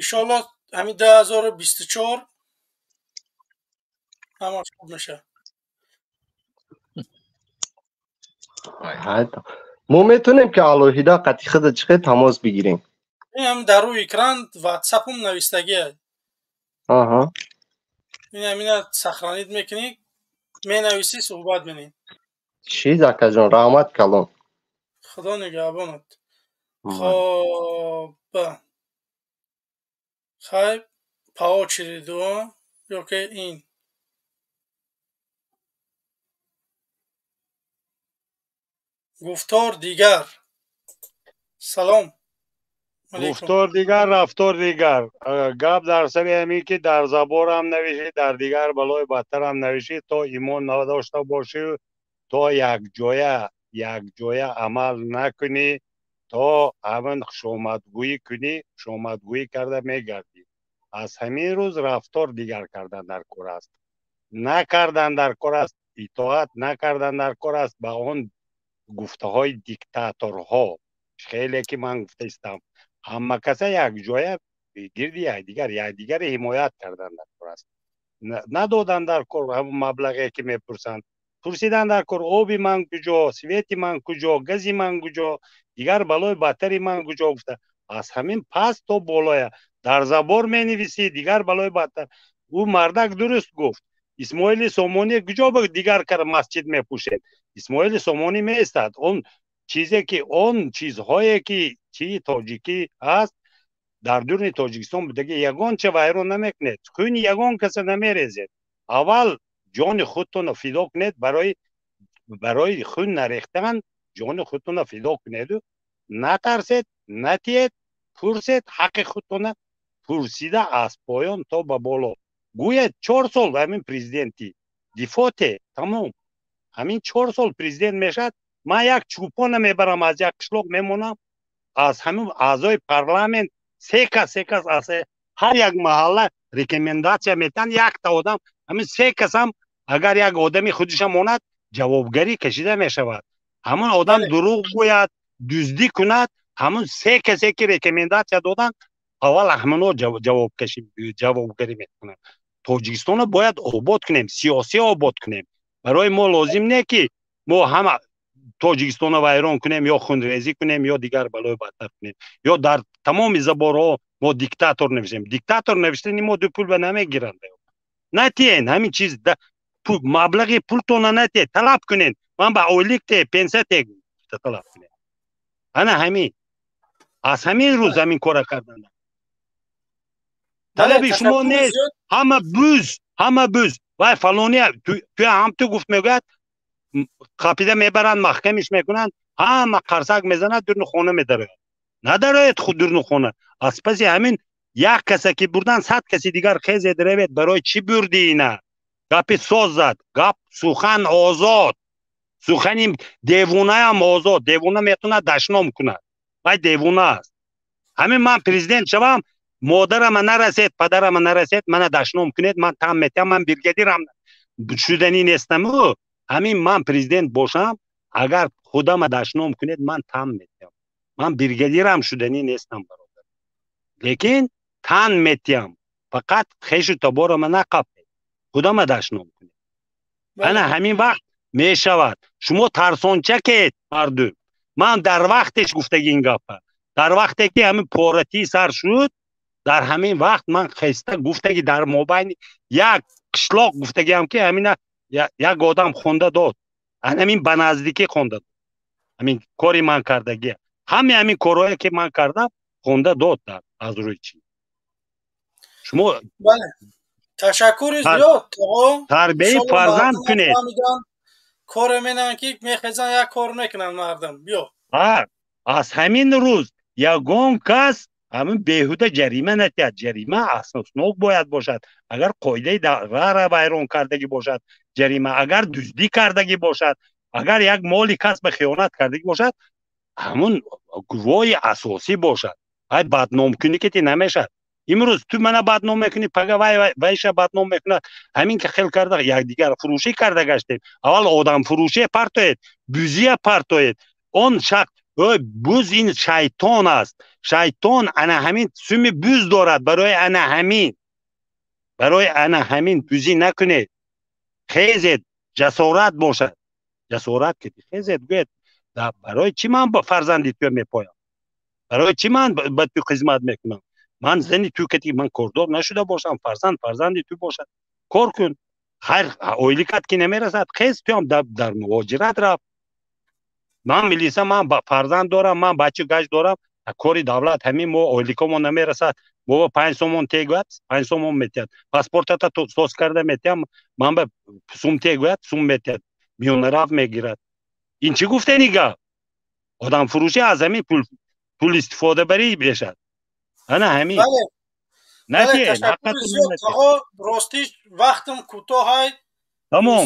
Иншоалло, ҳамин 2024 ҳамаш хуб мешавад. Мо метонем, ки алоҳида қати худа чӣ хел тамос бигирем? Ин дар рӯи экран ватсапум навистагия. Ин ҳамина сохранить мекунӣ, менависӣ, суҳбат менем. Чиз, акаҷон, раҳмат калон. Худо нигаҳбонат. Хоб, хайр, по очереди ё ки ин гуфтор дигар. Салом. Гуфтор дигар, рафтор дигар. Гап дар сари ҳамин, ки дар заборам навишӣ, дар дигар балои бадтарам навишӣ, то имон надошта бошӣ, то якҷоя амал накунӣ, то ҳамин хушомадгӯӣ кунӣ, хушомадгӯӣ карда мегардӣ. Аз ҳамин рӯз рафтор дигар кардан дар кор аст. Накардан дар кор аст, итоат накардан дар кор аст ба он гуфтаҳои диктаторҳо. Хеле ки ман гуфта истам, ҳама каса якҷоя гирди якдигар, якдигаре ҳимоят кардан дар кор аст. Надодан дар кор ҳамон маблағе ки мепурсанд. Пурсидан дар кор: оби ман куҷо, свети ман куҷо, гази ман куҷо, дигар балои бадтари ман куҷо гуфта, аз ҳамин паст то болоя дар забор менависӣ, дигар балои бадтар. Ӯ мардак дуруст гуфт. Исмоили Сомонӣ куҷо ба дигар кар масҷид мепӯшед? Исмоили Сомонӣ меистад. Он чизе ки, он чизҳое ки чи тоҷикӣ аст, дар дуруни Тоҷикистон будаги, ягон ча вайрон намекунед, хуни ягон каса намерезед. Аввал ҷони худтонро фидо кунед, барои хун нарехтан ҷони худтонро фидо кунеду натарсед, натиед, пурсед ҳаққи худтона. Пурсида аз поён то ба боло гӯяд: 4 сол ҳамин президенти дифоте тамом, ҳамин 4 сол президент мешавад, ман як чӯпона мебарам, аз як қишлоқ мемонам, аз ҳамин аъзои парламент се кас, се кас аз ҳар як маҳалла рекомендация метиҳанд, якта одам. Ҳамин се касам агар як одами худиша монад, ҷавобгарӣ кашида мешавад. Ҳамон одам дурӯғ гӯяд, дуздӣ кунад, ҳамон се касе ки рекомендация доданд, аввал ҳамоно ҷавобгарӣ мекунанд. Тоҷикистонро бояд обод кунем, сиёсӣ обод кунем. Барои мо лозим не ки мо ҳама Тоҷикистонро вайрон кунем ё хунрезӣ кунем ё дигар балои бадтар кунем, ё дар тамоми заборҳо мо диктатор нависем. Диктатор навиштани мо ду пул ба намегиранд. Натиен ҳамин чиз, маблағи пултона натиед, талаб кунед. Ман ба ойлик те, пенсия те, талаб кунед. Ана ҳамин, аз ҳамин рӯз ҳамин кора кардан талаби шумо нест. Ҳама буз, ҳама буз, вай фалония туя ҳам ту гуфт, мегӯяд, қапида мебаранд, маҳкамиш мекунанд, ҳама қарсак мезанад, дурни хона медарояд. Надарояд худ дурни хона. Аз паси ҳамин як каса ки бурдан, 100 каси дигар хезед, равед: барои чӣ бурди ина? Гапи соз зад, гап, сухан озод, сухани девонаям озод. Девона метавонад дашном кунад, вай девона аст. Ҳамин ман президент шавам, модарама нарасед, падарама нарасед, мана дашном кунед, ман тан метиҳам, ман бригадирам шуданӣ нестаму. Ҳамин ман президент бошам, агар худама дашном кунед, ман тан метиҳам. Ман бригадирам шуданӣ нестам, бародар, лекин тан метиҳам. Фақат хешу таборама нақапед, худама дашном кунед. Ана ҳамин вақт мешавад. Шумо тарсончакед мардум. Ман дар вақтеш гуфтаги ин гапа, дар вақте ки ҳамин поратӣ сар шуд, дар ҳамин вақт ман хеста гуфтаги, дар мобайни як қишлоқ гуфтагиам ки ҳамина як одам хонда дод, ҳамин ба наздикӣ хонда дод. Ҳамин кори ман кардагия, ҳаме ҳамин корҳое ки ман кардам, хонда дод. Аз рӯи чӣ шумо Ташаккури зиёд. Тарбияи фарзанд кунед. Коре менан ки мехезан, як кор мекунанд мардум, биё. Аз ҳамин рӯз ягон кас ҳамин беҳуда ҷарима натиҳад. Ҷарима асоснок бояд бошад. Агар қоидаи рара вайрон кардагӣ бошад, ҷарима, агар дуздӣ кардагӣ бошад, агар як моли кас ба хиёнат кардагӣ бошад, ҳамун гувоҳи асосӣ бошад. Вай бадномкунӣ ки намешавад. Имрӯз ту мана бадном мекунӣ, пага вай вайша бадном мекунад. Ҳамин ки хел карда якдигар фурӯшӣ карда гаштем. Аввал одамфурӯшие партоед, бузия партоед. Он шахс буз, ин шайтон аст. Шайтон ана ҳамин суми буз дорад. Барои ана ҳамин, барои ана ҳамин бузӣ накунед. Хезед, ҷасорат бошад, ҷасорат ки хезед, гӯед: барои чӣ ман ба фарзанди ту мепоям? Барои чӣ ман ба ту хизмат мекунам? Ман зани ту кати ман кордор нашуда бошам, фарзанд фарзанди ту бошад, кор кун. Хайр, ойликат ки намерасад, хез, туам дар муҳоҷират рафт. Ман милиса, ман фарзанд дорам, ман бача гашт дорам, кори давлат ҳамин, мо ойликомо намерасад. Бобо, 5 сомон тегӯяд, 5 сомон метиҳад. Паспортата соз карда метиҳам, ман ба сум тегӯяд, сум метиҳад, миёнарав мегирад. Ин чӣ гуфтани гап? Одамфурӯшӣ, аз ҳамин пул истифодабарӣ мешавад. Ана ҳамин. Ростиш, вақтам кӯтоҳай. Тамом.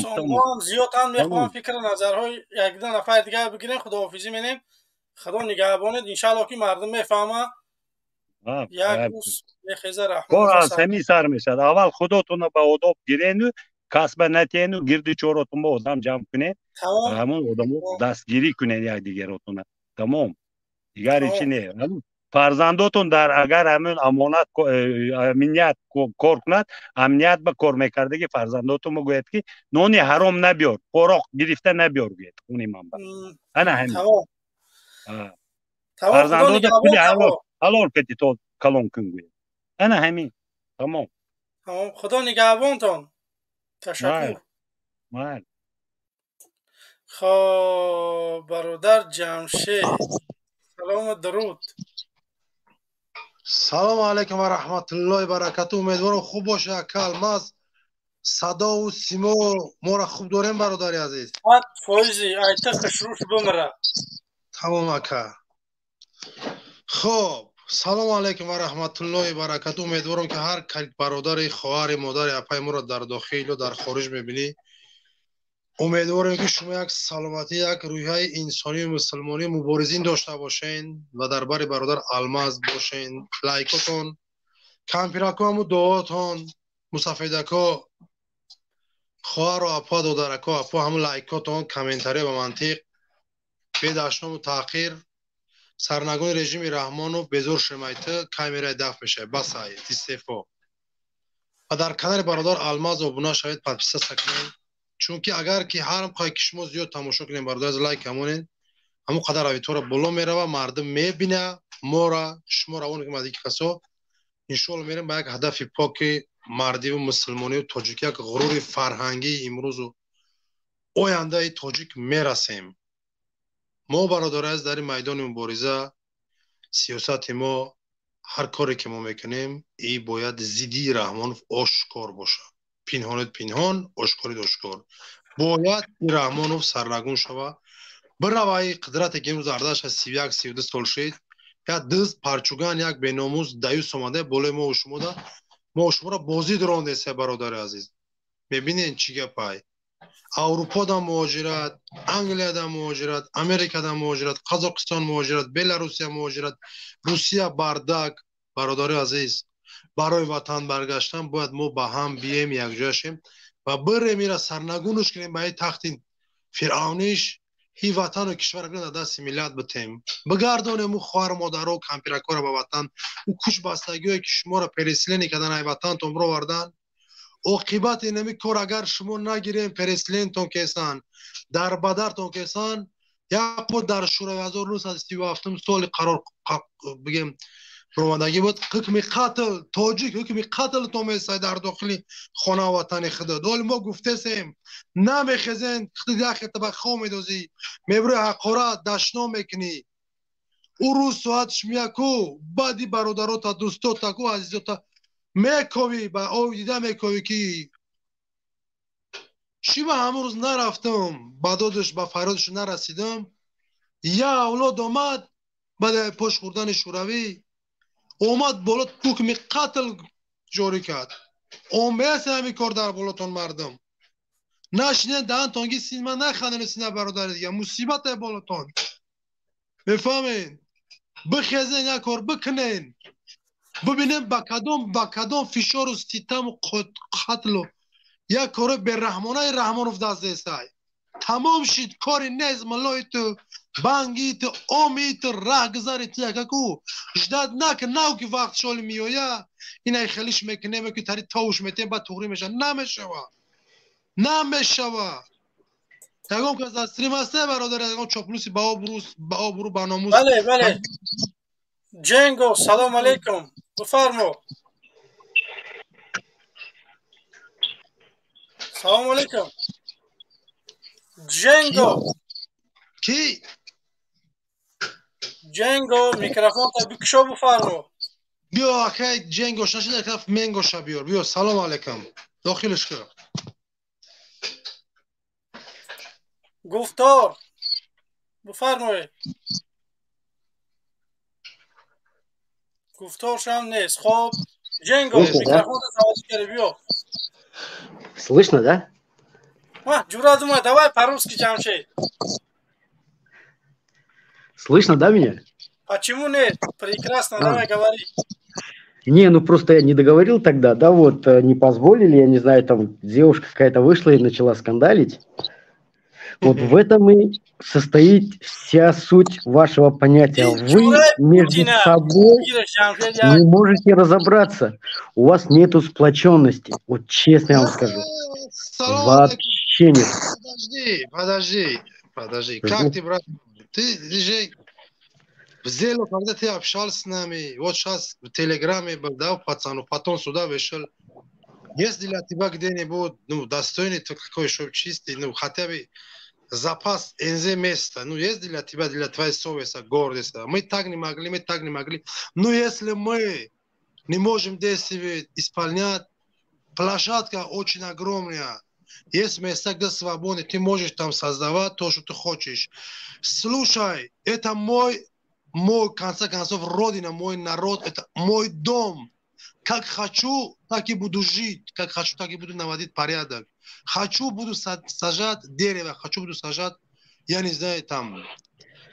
Зиёдам мехоҳам фикри назарҳои якду нафари дигар бигирем. Худоҳофизӣ менем, Худо нигаҳбонед. Иншаалло ки мардум мефаҳма, як рӯз мехеза. Раҳмон, кор аз ҳамин сар мешавад. Аввал худотона ба одоб гирену. Касба натиену гирди чоротон ба одам ҷамъ кунед, ҳамон одамо дастгирӣ кунед якдигаротона. Тамом, дигари чи не. Фарзандотон дар агар ҳамин амонат амният кор кунад, амният ба кор мекардаги фарзандотон мегӯяд, ки нони ҳаром набиёр, пороқ гирифта набиёр, гӯяд хуни ман ба. Ана ҳамин фарзандото пули ҳалол кати то калон кун, гӯяд. Ана ҳамин, тамом. Худо нигаҳбонтон, ташаккур. Хоб, бародар Ҷамшед, салому дуруд. Салому алайкум ва раҳматуллоҳи баракату. Умедворам, хуб боше, ака Алмаз. Садову симо моро хуб дорем, бародари азиз? 100%, айта хушрӯш бимира. Тамом, ака. Хоб, салому алайкум ва раҳматуллоҳи баракату. Умедворам, ки ҳар бародари, хоҳари, модари, апаи моро дар дохилу дар хориҷ мебинӣ, умедворем, ки шумо як саломатӣ, як рӯҳияи инсонию мусулмонию муборизин дошта бошен ва дар бари бародар Алмаз бошен. Лайкотон, кампирако, ҳаму дуотон, мусафедако, хоҳару апа, додарако, апо, ҳаму лайкотон, комментария ба мантиқ, бедашному таъқир. Сарнагони режими Раҳмонов безор шемайта, камераи дафт мешавад, басай истеъфо. Ва дар канали бародар Алмаз обуна шавед, подписаться кунед, чунки агар ки ҳар қай ки шумо зиёд тамошо кунед, бародар, лайк ҳамонед, ҳамон қадар аудитория боло мерава, мардум мебина мора, шумо равон кунед аз касо. Иншоалло, мерем ба як ҳадафи поки мардиву мусулмонию тоҷикӣ, як ғурури фарҳангии имрӯзу ояндаи тоҷик мерасем. Мо, бародари азиз, дар ин майдони мубориза сиёсати мо, ҳар коре ки мо мекунем, и бояд зиддии Раҳмонов ошкор бошад. Пинҳонед пинҳон, ошкорид ошкор. Бояд ин Раҳмонов сарнагун шава, бирава. И қудрате ки имрӯз ардаша 31, 32 сол шид, як дизд, парчуган, як беномус даюс омада болои мо шумода, мо шуморо бозӣ дурондеса. Бародари азиз, мебинед, чӣ гапай? Аврупода муҳоҷират, Англияда муҳоҷират, Америкада муҳоҷират, Қазоқистон муҳоҷират, Беларусия муҳоҷират, Русия бардак. Бародари азиз, барои ватан баргаштан бояд мо ба ҳам бием, якҷоя шем ва бирем, ира сарнагунш кунем ба ин тахти фиръавниш. Ҳи ватану кишвара дар дасти миллат битем, бигардонем ӯ хоҳару модаро, кампиракора ба ватан. Ӯ кӯчбастагиҳое ки шуморо переселение кардан, ай ватантон бировардан, оқибати инами кор агар шумо нагирем, переселение тон кесан, дар бадартон кесан. Як бор дар Шӯрави 1937 соли қарор бигем ромадагӣ буд, ҳукми қатл, тоҷик ҳукми қатл то месай дар дохили хона, ватани худат. Оли мо гуфтесем, намехезен, худат як хета ба хоб медозӣ, мебурӣ, ҳақорат, дашном мекунӣ. Ӯ рӯз соатш мияку, баъди бародарота, дӯстота ку, азизота мековӣ, ба оби дида мековӣ, ки чӣ ба ҳамон рӯз нарафтам, ба додаш, ба фарёдаш нарасидам. Я авлод омад, баъди пош хӯрдани Шӯравӣ омад боло, ҳукми қатл ҷорӣ кард. Омеасе ҳамин кор дар болотон. Мардум, нашинед, даҳантонги сима нахандед, сина, бародари дига, мусибате болотон, мефаҳмед? Бихезен, як кор бикунен, бибинем ба кадом фишору ситаму қатлу як кори бераҳмонаи Раҳмонов даст десай. Тамом шид, кори нест. Малои ту, банги ту, оми ту, раҳгузари ту якаку ждать накун, нав ки вақт шоли меоя, инай хелиш мекунем, ки тари товуш метем, баъд туғрӣ меша. Намешава, намешава. Ягон кас аз стрим ҳаста, бародар? Ягон чоплуси ба обрӯ, ба обрӯ, ба номус? Бале, Ҷенго, салом алейкум, бифармо. Салому алейкум, Ҷенго. Ки? Ҷенго, микрофонта бикушо, бифармо. Биё, акай Ҷенго нашид, ака Менгоша биёр. Биё, салому алейкум, дохилш кун. Гуфтор, бифармоед. Гуфторшам нест. Хоб, Ҷенго, микрофонта заводӣ карди, биё. Слышно, да? Ҷура дума, давай по-русски, Ҷамшед. Слышно, да, меня? Почему нет? Прекрасно, давай говори. Не, ну просто я не договорил тогда, да, вот, не позволили, я не знаю, там девушка какая-то вышла и начала скандалить. Вот в этом и состоит вся суть вашего понятия. Вы между собой не можете разобраться. У вас нету сплоченности. Вот честно я вам скажу. Вообще нет. Подожди, подожди, подожди. Как ты, брат? Ты же в Зело, когда ты общался с нами, вот сейчас в Телеграме был, да, пацану, потом сюда вышел. Есть для тебя где-нибудь, ну, достойный такой, чтобы чистый, ну, хотя бы запас НЗ места, ну, есть для тебя, для твоей совести, гордости. Мы так не могли, мы так не могли. Но если мы не можем действовать, исполнять, площадка очень огромная. Есть места, где свободны, ты можешь там создавать то, что ты хочешь. Слушай, это мой, в конце концов, родина, мой народ, это мой дом. Как хочу, так и буду жить. Как хочу, так и буду наводить порядок. Хочу, буду сажать дерево. Хочу, буду сажать, я не знаю, там,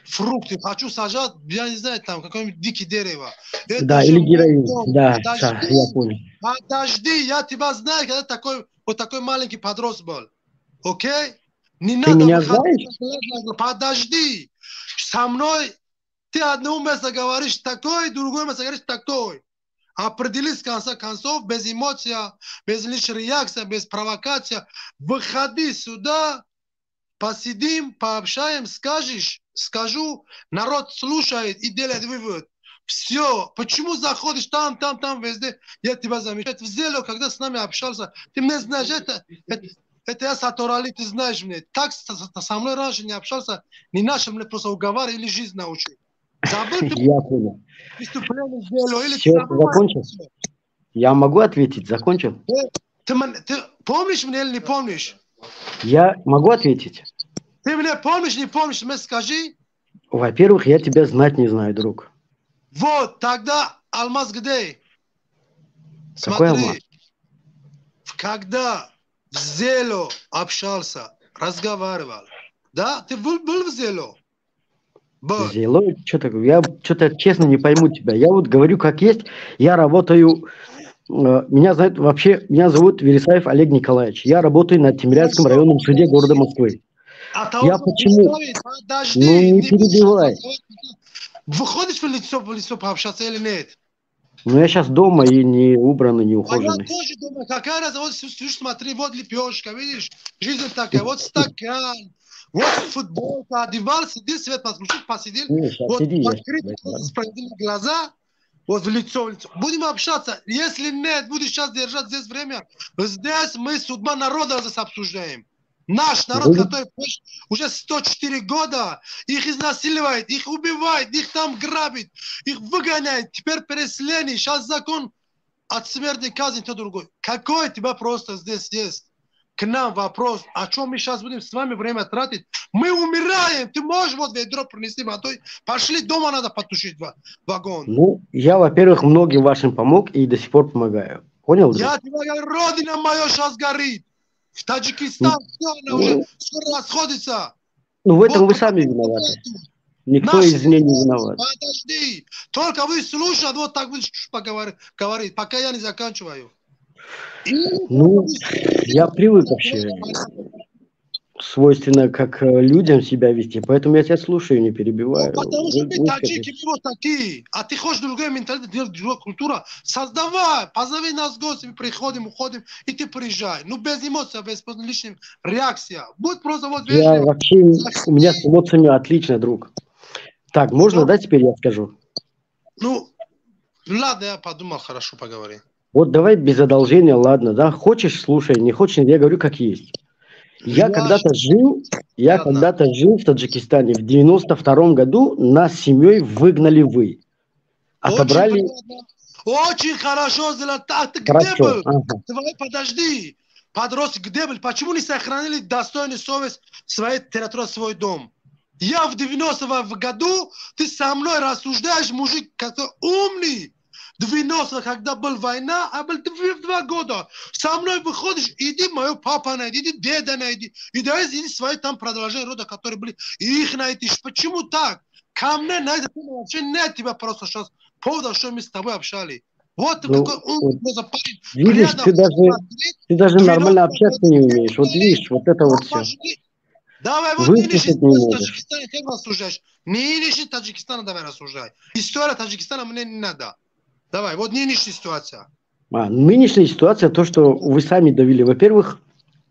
фрукты. Хочу сажать, я не знаю, там, какое-нибудь дикое дерево. Это да, или героин. Да, подожди, да, я понял. Подожди, я тебя знаю, когда такой, вот такой маленький подросток был. Окей? Не ты надо меня выходить, знаешь? Подожди. Со мной ты одно место говоришь такой, другое место говоришь такой. Определись в конце концов, без эмоций, без лишних реакций, без провокации. Выходи сюда, посидим, пообщаем, скажешь, скажу, народ слушает и делает вывод. Все, почему заходишь там, там, там, везде, я тебя замечаю. В Зело, когда с нами общался, ты мне знаешь, это я Саторали, ты знаешь мне. Так со мной раньше не общался, не начал мне просто уговаривать или жизнь научить. Забыл ты? Я понял. Преступление сделал, или все, закончил? Я могу ответить? Закончил? Ты помнишь меня или не помнишь? Я могу ответить? Ты меня помнишь, не помнишь? Мне скажи. Во-первых, я тебя знать не знаю, друг. Вот, тогда алмаз где? Какой Смотри, алмаз? Когда в Зело общался, разговаривал, да? Ты был в Зело? Зело, что такое? Я что-то честно не пойму тебя. Я вот говорю как есть. Я работаю, меня знают вообще, меня зовут Вересаев Олег Николаевич. Я работаю на Тимирязевском районном суде города Москвы. А я почему? Подожди, ну не перебивай. Выходишь в лицо пообщаться или нет? Ну я сейчас дома и не убранный, не ухоженный. А я тоже дома. Какая разница? Вот смотри, вот лепешка, видишь? Жизнь такая, вот стакан. Вот футболка, одевал, сидел, свет подключил, посидел. Вот открыт, справедливые глаза, вот в лицо, в лицо. Будем общаться. Если нет, будешь сейчас держать здесь время. Здесь мы судьба народа здесь обсуждаем. Наш народ, который уже 104 года, их изнасиливает, их убивает, их там грабит, их выгоняет. Теперь переселение, сейчас закон от смертной казни, то другой. Какой тебя просто здесь есть? К нам вопрос, о чем мы сейчас будем с вами время тратить? Мы умираем, ты можешь вот ведро принести водой? Пошли, дома надо потушить вагон. Ну, я, во-первых, многим вашим помог и до сих пор помогаю. Понял? Друг? Я тебе говорю, родина моя сейчас горит. В Таджикистан все, она уже скоро расходится. Ну, в этом вот вы сами виноваты. Никто из нее не виноват. Подожди, только вы слушаете, вот так будешь говорить, пока я не заканчиваю. Ну, я привык вообще свойственно как людям себя вести, поэтому я тебя слушаю, не перебиваю. Ну, потому что мы таджики, мы вот такие, а ты хочешь другой менталитет, другую культуру, создавай, позови нас в гости, мы приходим, уходим, и ты приезжай. Ну, без эмоций, без лишних реакций. Будь просто вот... Я вообще, у меня с эмоциями отлично, друг. Так, можно, да, теперь я скажу? Ну, ладно, я подумал, хорошо поговорим. Вот давай без одолжения, ладно, да? Хочешь, слушай, не хочешь, я говорю, как есть. Я когда-то жил, я когда-то жил в Таджикистане. В 92-м году нас с семьей выгнали вы. Отобрали... Очень хорошо сделал. А ты хорошо. Где был? Ага. Давай, подожди. Подросток, где был? Почему не сохранили достойную совесть своей территории, свой дом? Я в 90-м году, ты со мной рассуждаешь, мужик, который умный. 90, когда была война, а был 2 года. Со мной выходишь, иди мою папу найди, иди деда найди, и давай иди свои там продолжения рода, которые были, и их найди. Почему так? Ко мне на это вообще нет тебя просто сейчас повода, что мы с тобой общались. Вот Ну, какой умный вот просто парень. видишь, Приятно ты даже, посмотреть. ты даже нормально 12 общаться не умеешь. Вот видишь, вот это вот все. Пожги. Давай, вот нынешний Выслушать не ситуацию можешь. Таджикистана как рассуждаешь? Нынешний Таджикистана давай рассуждай. История Таджикистана мне не надо. Давай, вот нынешняя ситуация. Нынешняя ситуация, то, что вы сами довели. Во-первых,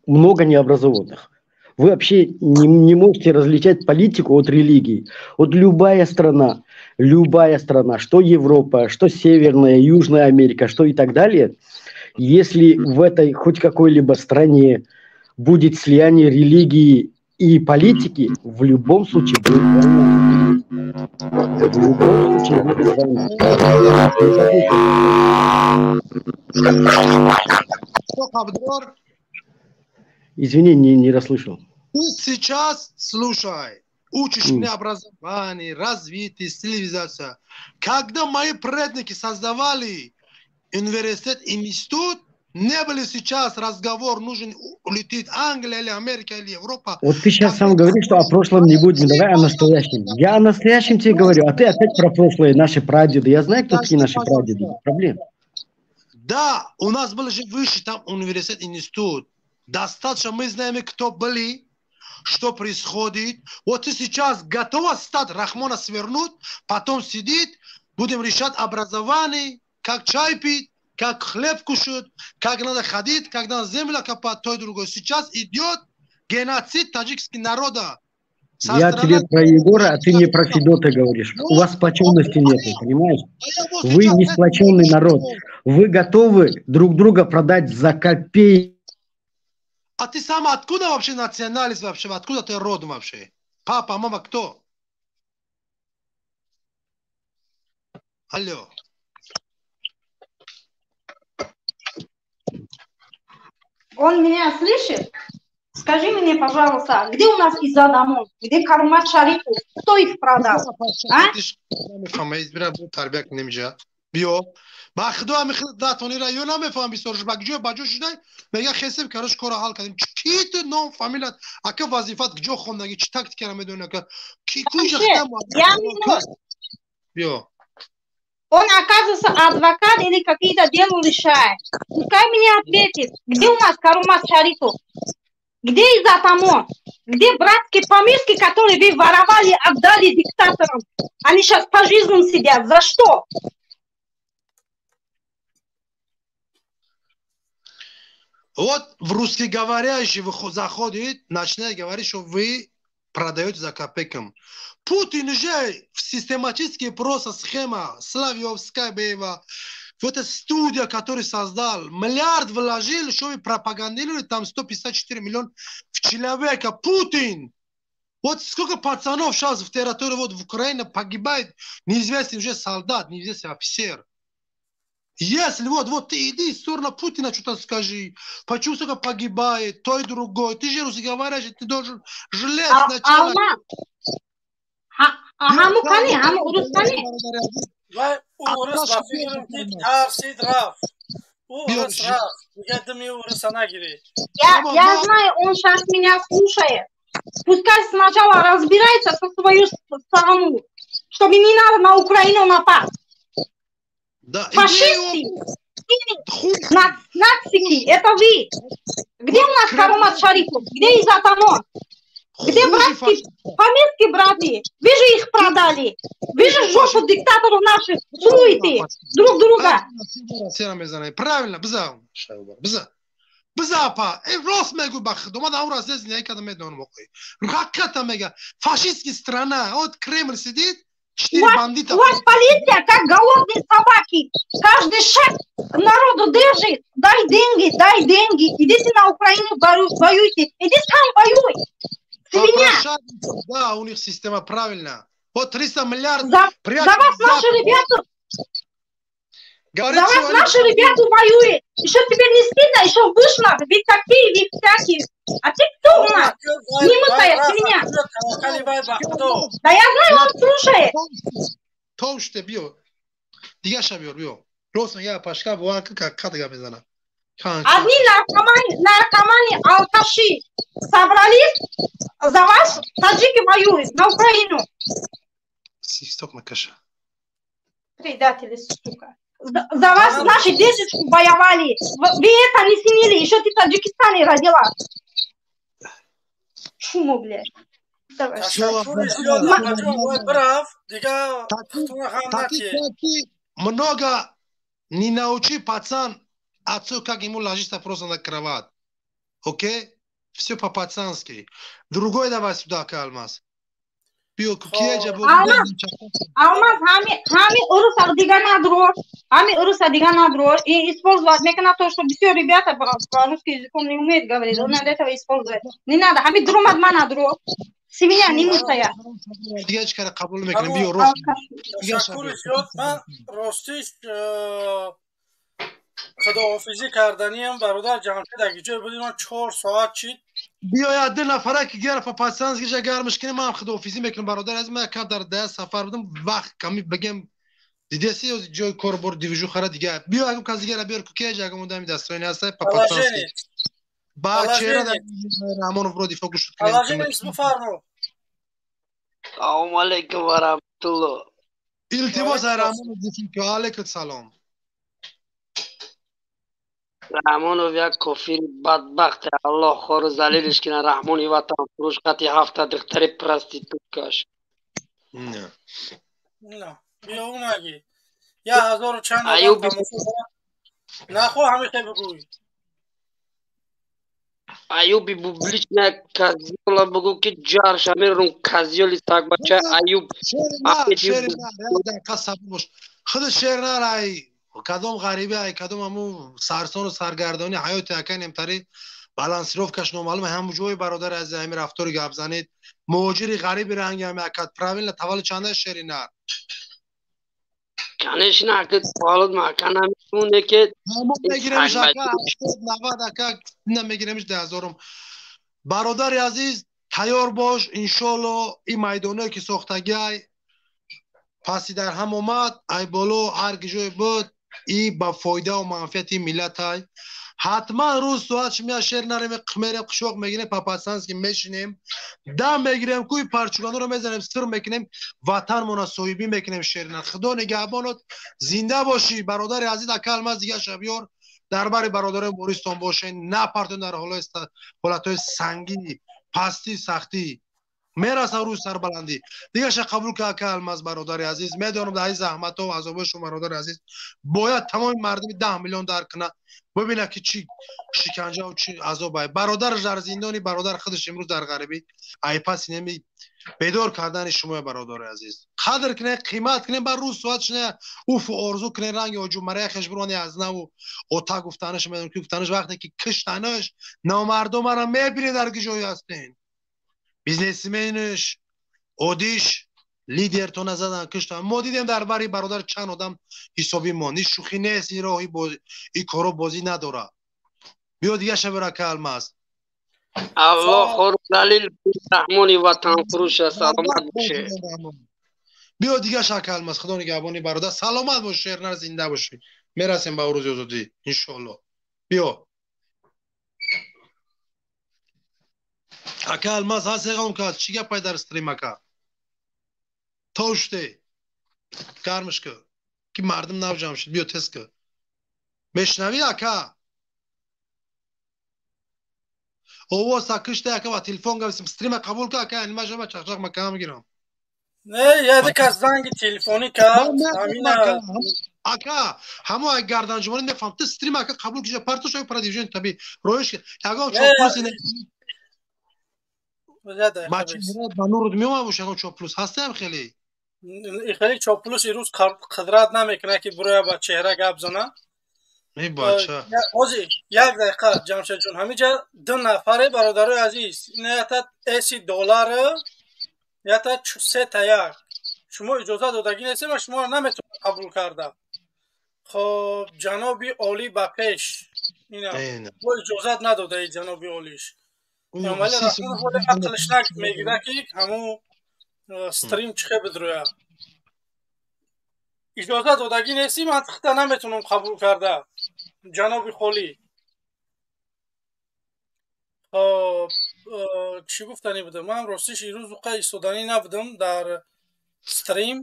много необразованных. Вы вообще не можете различать политику от религии. Вот любая страна, что Европа, что Северная, Южная Америка, что и так далее, если в этой хоть какой-либо стране будет слияние религии и политики, в любом случае будет война. В любом случае будет война. Не забудьте. Что, Абдор? Извини, не расслышал. Ты сейчас слушай, учишь меня образование, развитие, цивилизация. Когда мои предники создавали университет и институт, не были сейчас разговор, нужен улететь Англия или Америка или Европа. Вот ты сейчас сам говоришь, что о прошлом не будем, давай о настоящем. Я о настоящем тебе говорю, а ты опять про прошлое, наши прадеды. Я знаю, кто такие наши прадеды. Проблем. Да, у нас был же выше там университет, институт. Достаточно мы знаем, кто были, что происходит. Вот ты сейчас готова стать, Рахмона свернуть, потом сидит, будем решать образование, как чай пить, как хлеб кушать, как надо ходить, как надо землю копать, то и другое. Сейчас идет геноцид таджикского народа. Со Я стороны тебе про Егора, а ты мне про Федота говоришь. У вас сплоченности нет, понимаешь? Вы не сплоченный народ. Вы готовы друг друга продать за копейки. А ты сам откуда вообще националист вообще? Откуда ты родом вообще? Папа, мама, кто? Алло. Он меня слышит? Скажи мне, пожалуйста, где у нас Иззат Амон? Где Каромат Шарипов? Кто их продал? А? Биё. Ба худо ами натонира ё намефаҳам бисёрш ба куҷо ба ҷо шудай мега хесем карош кора ҳал кардем. Ки ту ном фамилият ака вазифат куҷо хондагӣ чӣ тактикара медонӣ ака ки куҷа биё. Он, оказывается, адвокат или какие-то дела решает. Пускай мне ответит, где у нас Каромат Шарипов? Где Иззат Амон? Где братские поместки, которые вы воровали, отдали диктаторам? Они сейчас пожизненно сидят. За что? Вот в русскоговорящий заходит, начинает говорить, что вы продаете за копейкам. Путин уже систематически просто схема Славьевская, Беева, вот эта студия, которую создал, миллиард вложил, чтобы пропагандировали там 154 миллиона в человека. Путин! Вот сколько пацанов сейчас в территории вот в Украине погибает, неизвестный уже солдат, неизвестный офицер. Если вот ты иди в сторону Путина что-то скажи, почему столько погибает, то и другой, ты же русскоговорящий, ты должен жалеть сначала. Я знаю, он сейчас меня слушает. Пускай сначала разбирается со свою сторону, чтобы не надо на Украину напасть. Да, фашисты, нацики, это вы. Где у нас Каромат Шарипов? Где Иззат Амон? Где братские, поместки браты? Вы же их продали. Вы же жопу диктаторов наших целуете друг друга. Правильно, бза. Бза. Бза, па. Рост мегу бах. Дома да ураз здесь не когда медон мокой. Ракета мега. Фашистская страна. Вот Кремль сидит. У вас полиция, как голодные собаки. Каждый шаг народу держит. Дай деньги, дай деньги. Идите на Украину, воюйте. Иди сам воюй. Свинья. Да, у них система правильная. Вот 300 миллиардов. За вас наши ребята. Говорит, за вас наши ребята воюют. Еще тебе не стыдно, еще вышло. Вы такие, вы всякие. А ты кто у нас? Немытая свинья. Да я знаю, он слушает. Товште, био. Дигаша био, био. Просто я пашка буанка как кадга мезана. Одни наркоманы, алкаши собрались за вас, таджики воюют на Украину. Свисток накаша. Предатели, сука. За вас наши дети воевали. Вы это не ценили, еще ты в Таджикистане родила. Чумо, блядь. Давай. Много не научи пацан отцу, как ему ложиться просто на кровать. Окей? Все по-пацански. Другой давай сюда, Алмаз. Алмаз, ҳами уруса дига надро, ҳами уруса дига надро, и использовать мекана то, что все ребята по-русски языком не умеют говорить, он надо этого использовать. Не надо, ҳами друмад ма надро. Свинья не мусая. Дига чӣ кара қабул мекунем, биё рост. Ташаккури зиёд. Ман ростиш худоҳофизӣ карданиам бародар Ҷамшед, аги ҷой будем, ман 4 соат чид. Биёяд ду нафара ки гара по-пацански гармш кунем, ман худоҳофизӣ мекунам бародар. Аз ман якам дар дая сафар будам, вақт ками бигем дидеси ҷои кор бор дивижу хара дига. Биё агам кас дигара биёр кукеж агам одами дастони ҳаста по-пацански. Ба чера Раҳмонов ро дифоъ гӯш кунем. Положение бифармо. Салому алейкум ва раҳматуллоҳ. Илтимос Раҳмонов дифоъ. Алейкум салом. Раҳмонов як кофири бадбахт, Аллоҳ хору залилиш кина. Раҳмони ватанфурӯш қати ҳафта духтари проституткаш. Не. Не, биё унаги. Я ҳазору чанд одам тамошо дорад. Нахо ҳамиша бигӯй. Аюби публичная козёла бугу ки ҷарша мерун козёли сагбача Аюб. Шер на, сабр бош. Худ шер на рай. Кадом ғарибе ай кадом ҳаму сарсону саргардони ҳаёти ака немтари балансировкаш номаълум ҳаму ҷои бародар аз ҳами рафтори гап занед. Муҳоҷири ғариби ранги ҳами акад правильно таваллуд чанда шери нар? Конечно, ака таваллуд мака намемоне ки мегиремиш ака 80 90 ака намегиремиш 10000. Бародари азиз, тайёр бош, иншоалло ин майдоное ки сохтагиай паси дар ҳам омад, ай боло ҳар ки ҷое буд, и ба фоидаву манфиати миллатай. Ҳатман рӯз соат шимия шер нарем, мерем қишоқ мегирем, по-пацански мешинем, дам мегирем, кӯи парчуганоро мезанем, сир мекунем, ватанмона соҳибӣ мекунем шер нар. Худо нигаҳбонот, зинда бошӣ бародари азиз. Ака Алмаз дига шабёр дар бари бародарои Мористон бошен, напартон дар ҳолатҳои сангини, пастӣ, сахтӣ. Мераса рӯз сарбаландӣ. Дигаша қабул ка ака Алмаз бародари азиз. Медонам дар ин заҳматҳо ва азобҳои шумо бародари азиз бояд тамоми мардуми 10 миллион дарк кунад, бибинад ки чӣ шиканҷаву чӣ азоб ай. Бародараш дар зиндони, бародар худаш имрӯз дар ғарибӣ. Ай паси неми бедор кардани шумо бародари азиз. Қадр кунед, қимат кунед, бар рӯз соат шуна уфу орзу кунед, ранги оҷумарая хеш бирони аз наву ота гуфтанаш, медонам ки гуфтанаш вақте ки киштанаш номардумаро мебинед дар ки ҷое ҳастен. Бизнесменш, одиш, лидертона задан киштан. Мо дидем дар бари бародар чанд одам ҳисобӣ монд. Ин шӯхӣ нест, ин роҳи ин коро бозӣ надорад. Биё дига шабера ака Алмаз. Аллоҳ хору залил Раҳмони ватанфурӯша, саломат боше. Биё дига ака Алмаз, худо нигаҳбони бародар. Саломат бош, шернар, зинда бошӣ. Мерасем ба рӯзи озодӣ иншоаллоҳ. Биё. Ака Алмаз ҳаст ягон кас? Чӣ гапай дар стрим ака? Тоште. Гармш ки. Ки мардум нав ҷамъ шуд. Биё тез ки. Мешнавӣ ака? Овоз та киште ака ва телефон гависим. Стрима қабул ка ака, анима шама чақчақ ма кам гирам. Не, яде кас занги телефонӣ кард. Ҳамина ака, ҳамо ай гарданҷумонӣ мефаҳм. Ту стрим ака қабул киша партош ай продвижение таби роиш ягон чоплуси не. Ба нуруд меомад бош ягон чоплус ҳастаям хеле. Хеле чоплус ирӯз қудрат намекунад ки бироя ба чеҳра гап зана. Эй бача. Ҳозир як дақиқа Ҷамшедҷон, ҳаминҷа ду нафаре бародарои азиз, ина ята эси доллар, ята сета як. Шумо иҷоза додагӣ нестем ва шуморо наметавонам қабул карда. Хоб, ҷаноби олӣ ба пеш. Ина бо иҷозат надодаи ҷаноби олиш. Эмомалӣ Раҳмонов ҳоле ақлиш мегирад ки ҳамун стрим чихе бидрояд. Иҷоза додагӣ нестӣ, ман хита наметавонам қабул карда. Ҷаноби холӣ. Хоб, чӣ гуфтанӣ будам? Ман ростиш ирӯз уқа истоданӣ набудам дар стрим.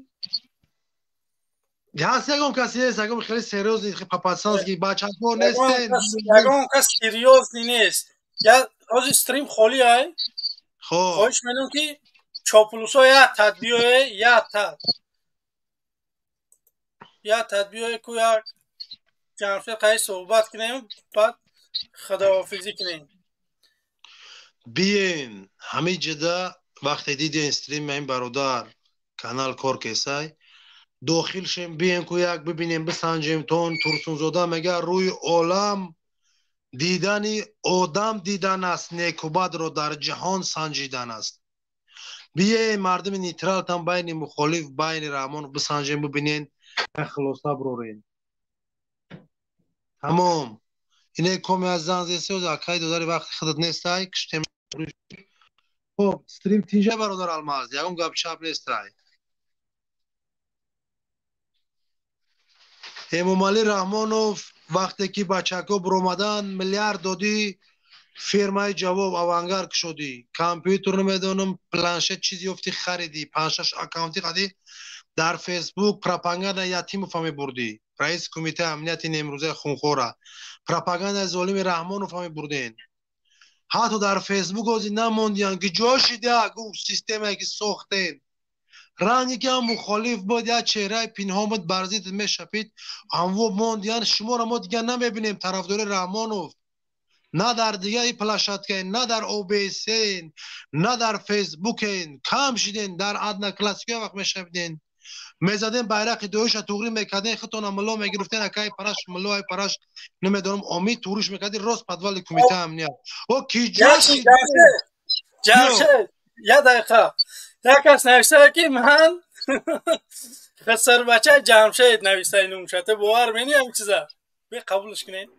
Ҳаст ягон каси нест, ягон хеле серьёзный по-пацански бачаҳо нестен. Ягон кас серьёзный нест. Я ҳозир стрим холӣ ай. Хоб. Хоҳиш менам ки чоплусо як тад биёе, як тад. Як тад биёе ку як ҷамшед қай суҳбат кунем, баъд худоҳофизӣ кунем. Биен, ҳамин ҷида вақте диден стрим ин бародар канал кор кесай, дохил шем, биен ку як бибинем, бисанҷем тон. Турсунзода мега рӯи олам дидани одам дидан аст, некубадро дар ҷаҳон санҷидан аст. Бие мардуми нейтралтан байни мухолиф, байни Раҳмон бисанҷем, бибинен, як хулоса бирорен. Тамом. Ине коми аз зан зесиёз акай додари вақти худат нестай, киштем. Хоб, стрим тинҷа бародар Алмаз, ягон гап чап нестай. Эмомалӣ Раҳмонов вақте ки бачако биромадан, миллиард додӣ, фирмаи ҷавоб авангар кушодӣ, компютер намедонам, планшет чиз ёфтӣ харидӣ, панҷшаш аккаунти қадӣ дар Фейсбук пропаганда Ятимова мебурдӣ, раиси кумитаи амнияти немрӯзаи хунхора, пропагандаи золими Раҳмонова мебурден. Ҳатто дар Фейсбук ози намондиян ки ҷо шида гуфт системае ки сохтен. Ранге ки ҳам мухолиф буд, як чеҳраи пинҳон буд, бар зид мешапид, ҳамво мондиян. Шуморо мо дигар намебинем тарафдори Раҳмонов. На дар дигари площадкаен, на дар ОБС-ен, на дар Фейсбукен. Кам шиден, дар Одноклассикия вақт мешавиден. Мезаден байрақи доиша туғрӣ мекарден, худтона мулло мегирифтен, акай параш, мулло ай параш, намедонам, омид туғриш мекарди, рост подвали кумитаи амният. О, ки ҷо шиден? Ҷамшед, як дақиқа. Як кас навиштае ки ман хисрбачаи Ҷамшед навиштаи нумшата. Бовар менӣ ҳамин чиза? Бе қабулш кунед.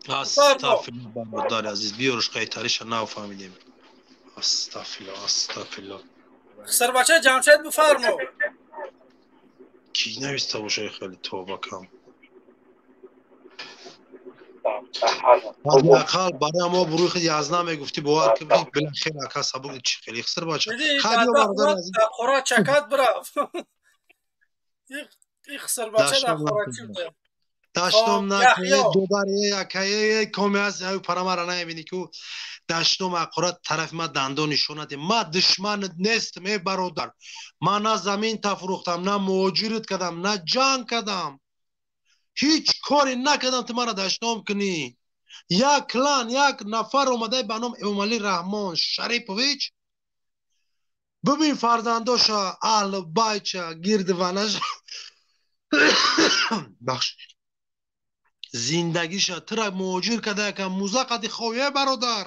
Астағфируллоҳ бародари азиз, биёрш қайтариша нафаҳмидем. Астағфируллоҳ, астағфируллоҳ. Хисрбачаи Ҷамшед бифармо. Ки нависта боша хеле тоба кам. Ҳадди барои мо бурӯи язна мегуфтӣ, бовар кун, билахир ака сабук чи хеле хиср бача. Хай биё бародари азиз. Қора чакат бирав. И хиср бача дар қора чӣ буда? Даштом накунед, додари акае коми аст, аю парамара намебинӣ ку даштом ақурат тарафи ма дандон нишон наде. Ма душманат нестам, эй бародар. Ман на замин тафрӯхтам, на муҳоҷират кардам, на ҷанг кардам. Ҳеҷ коре накардам ту мара даштом кунӣ. Як клан, як нафар омадаи ба ном Эмомалӣ Раҳмон Шарипович. Бибин фарзандоша, аҳлу байча, гирди ванаша. Бахш. Зиндагиша тура муҳоҷир карда якам муза қади хове бародар.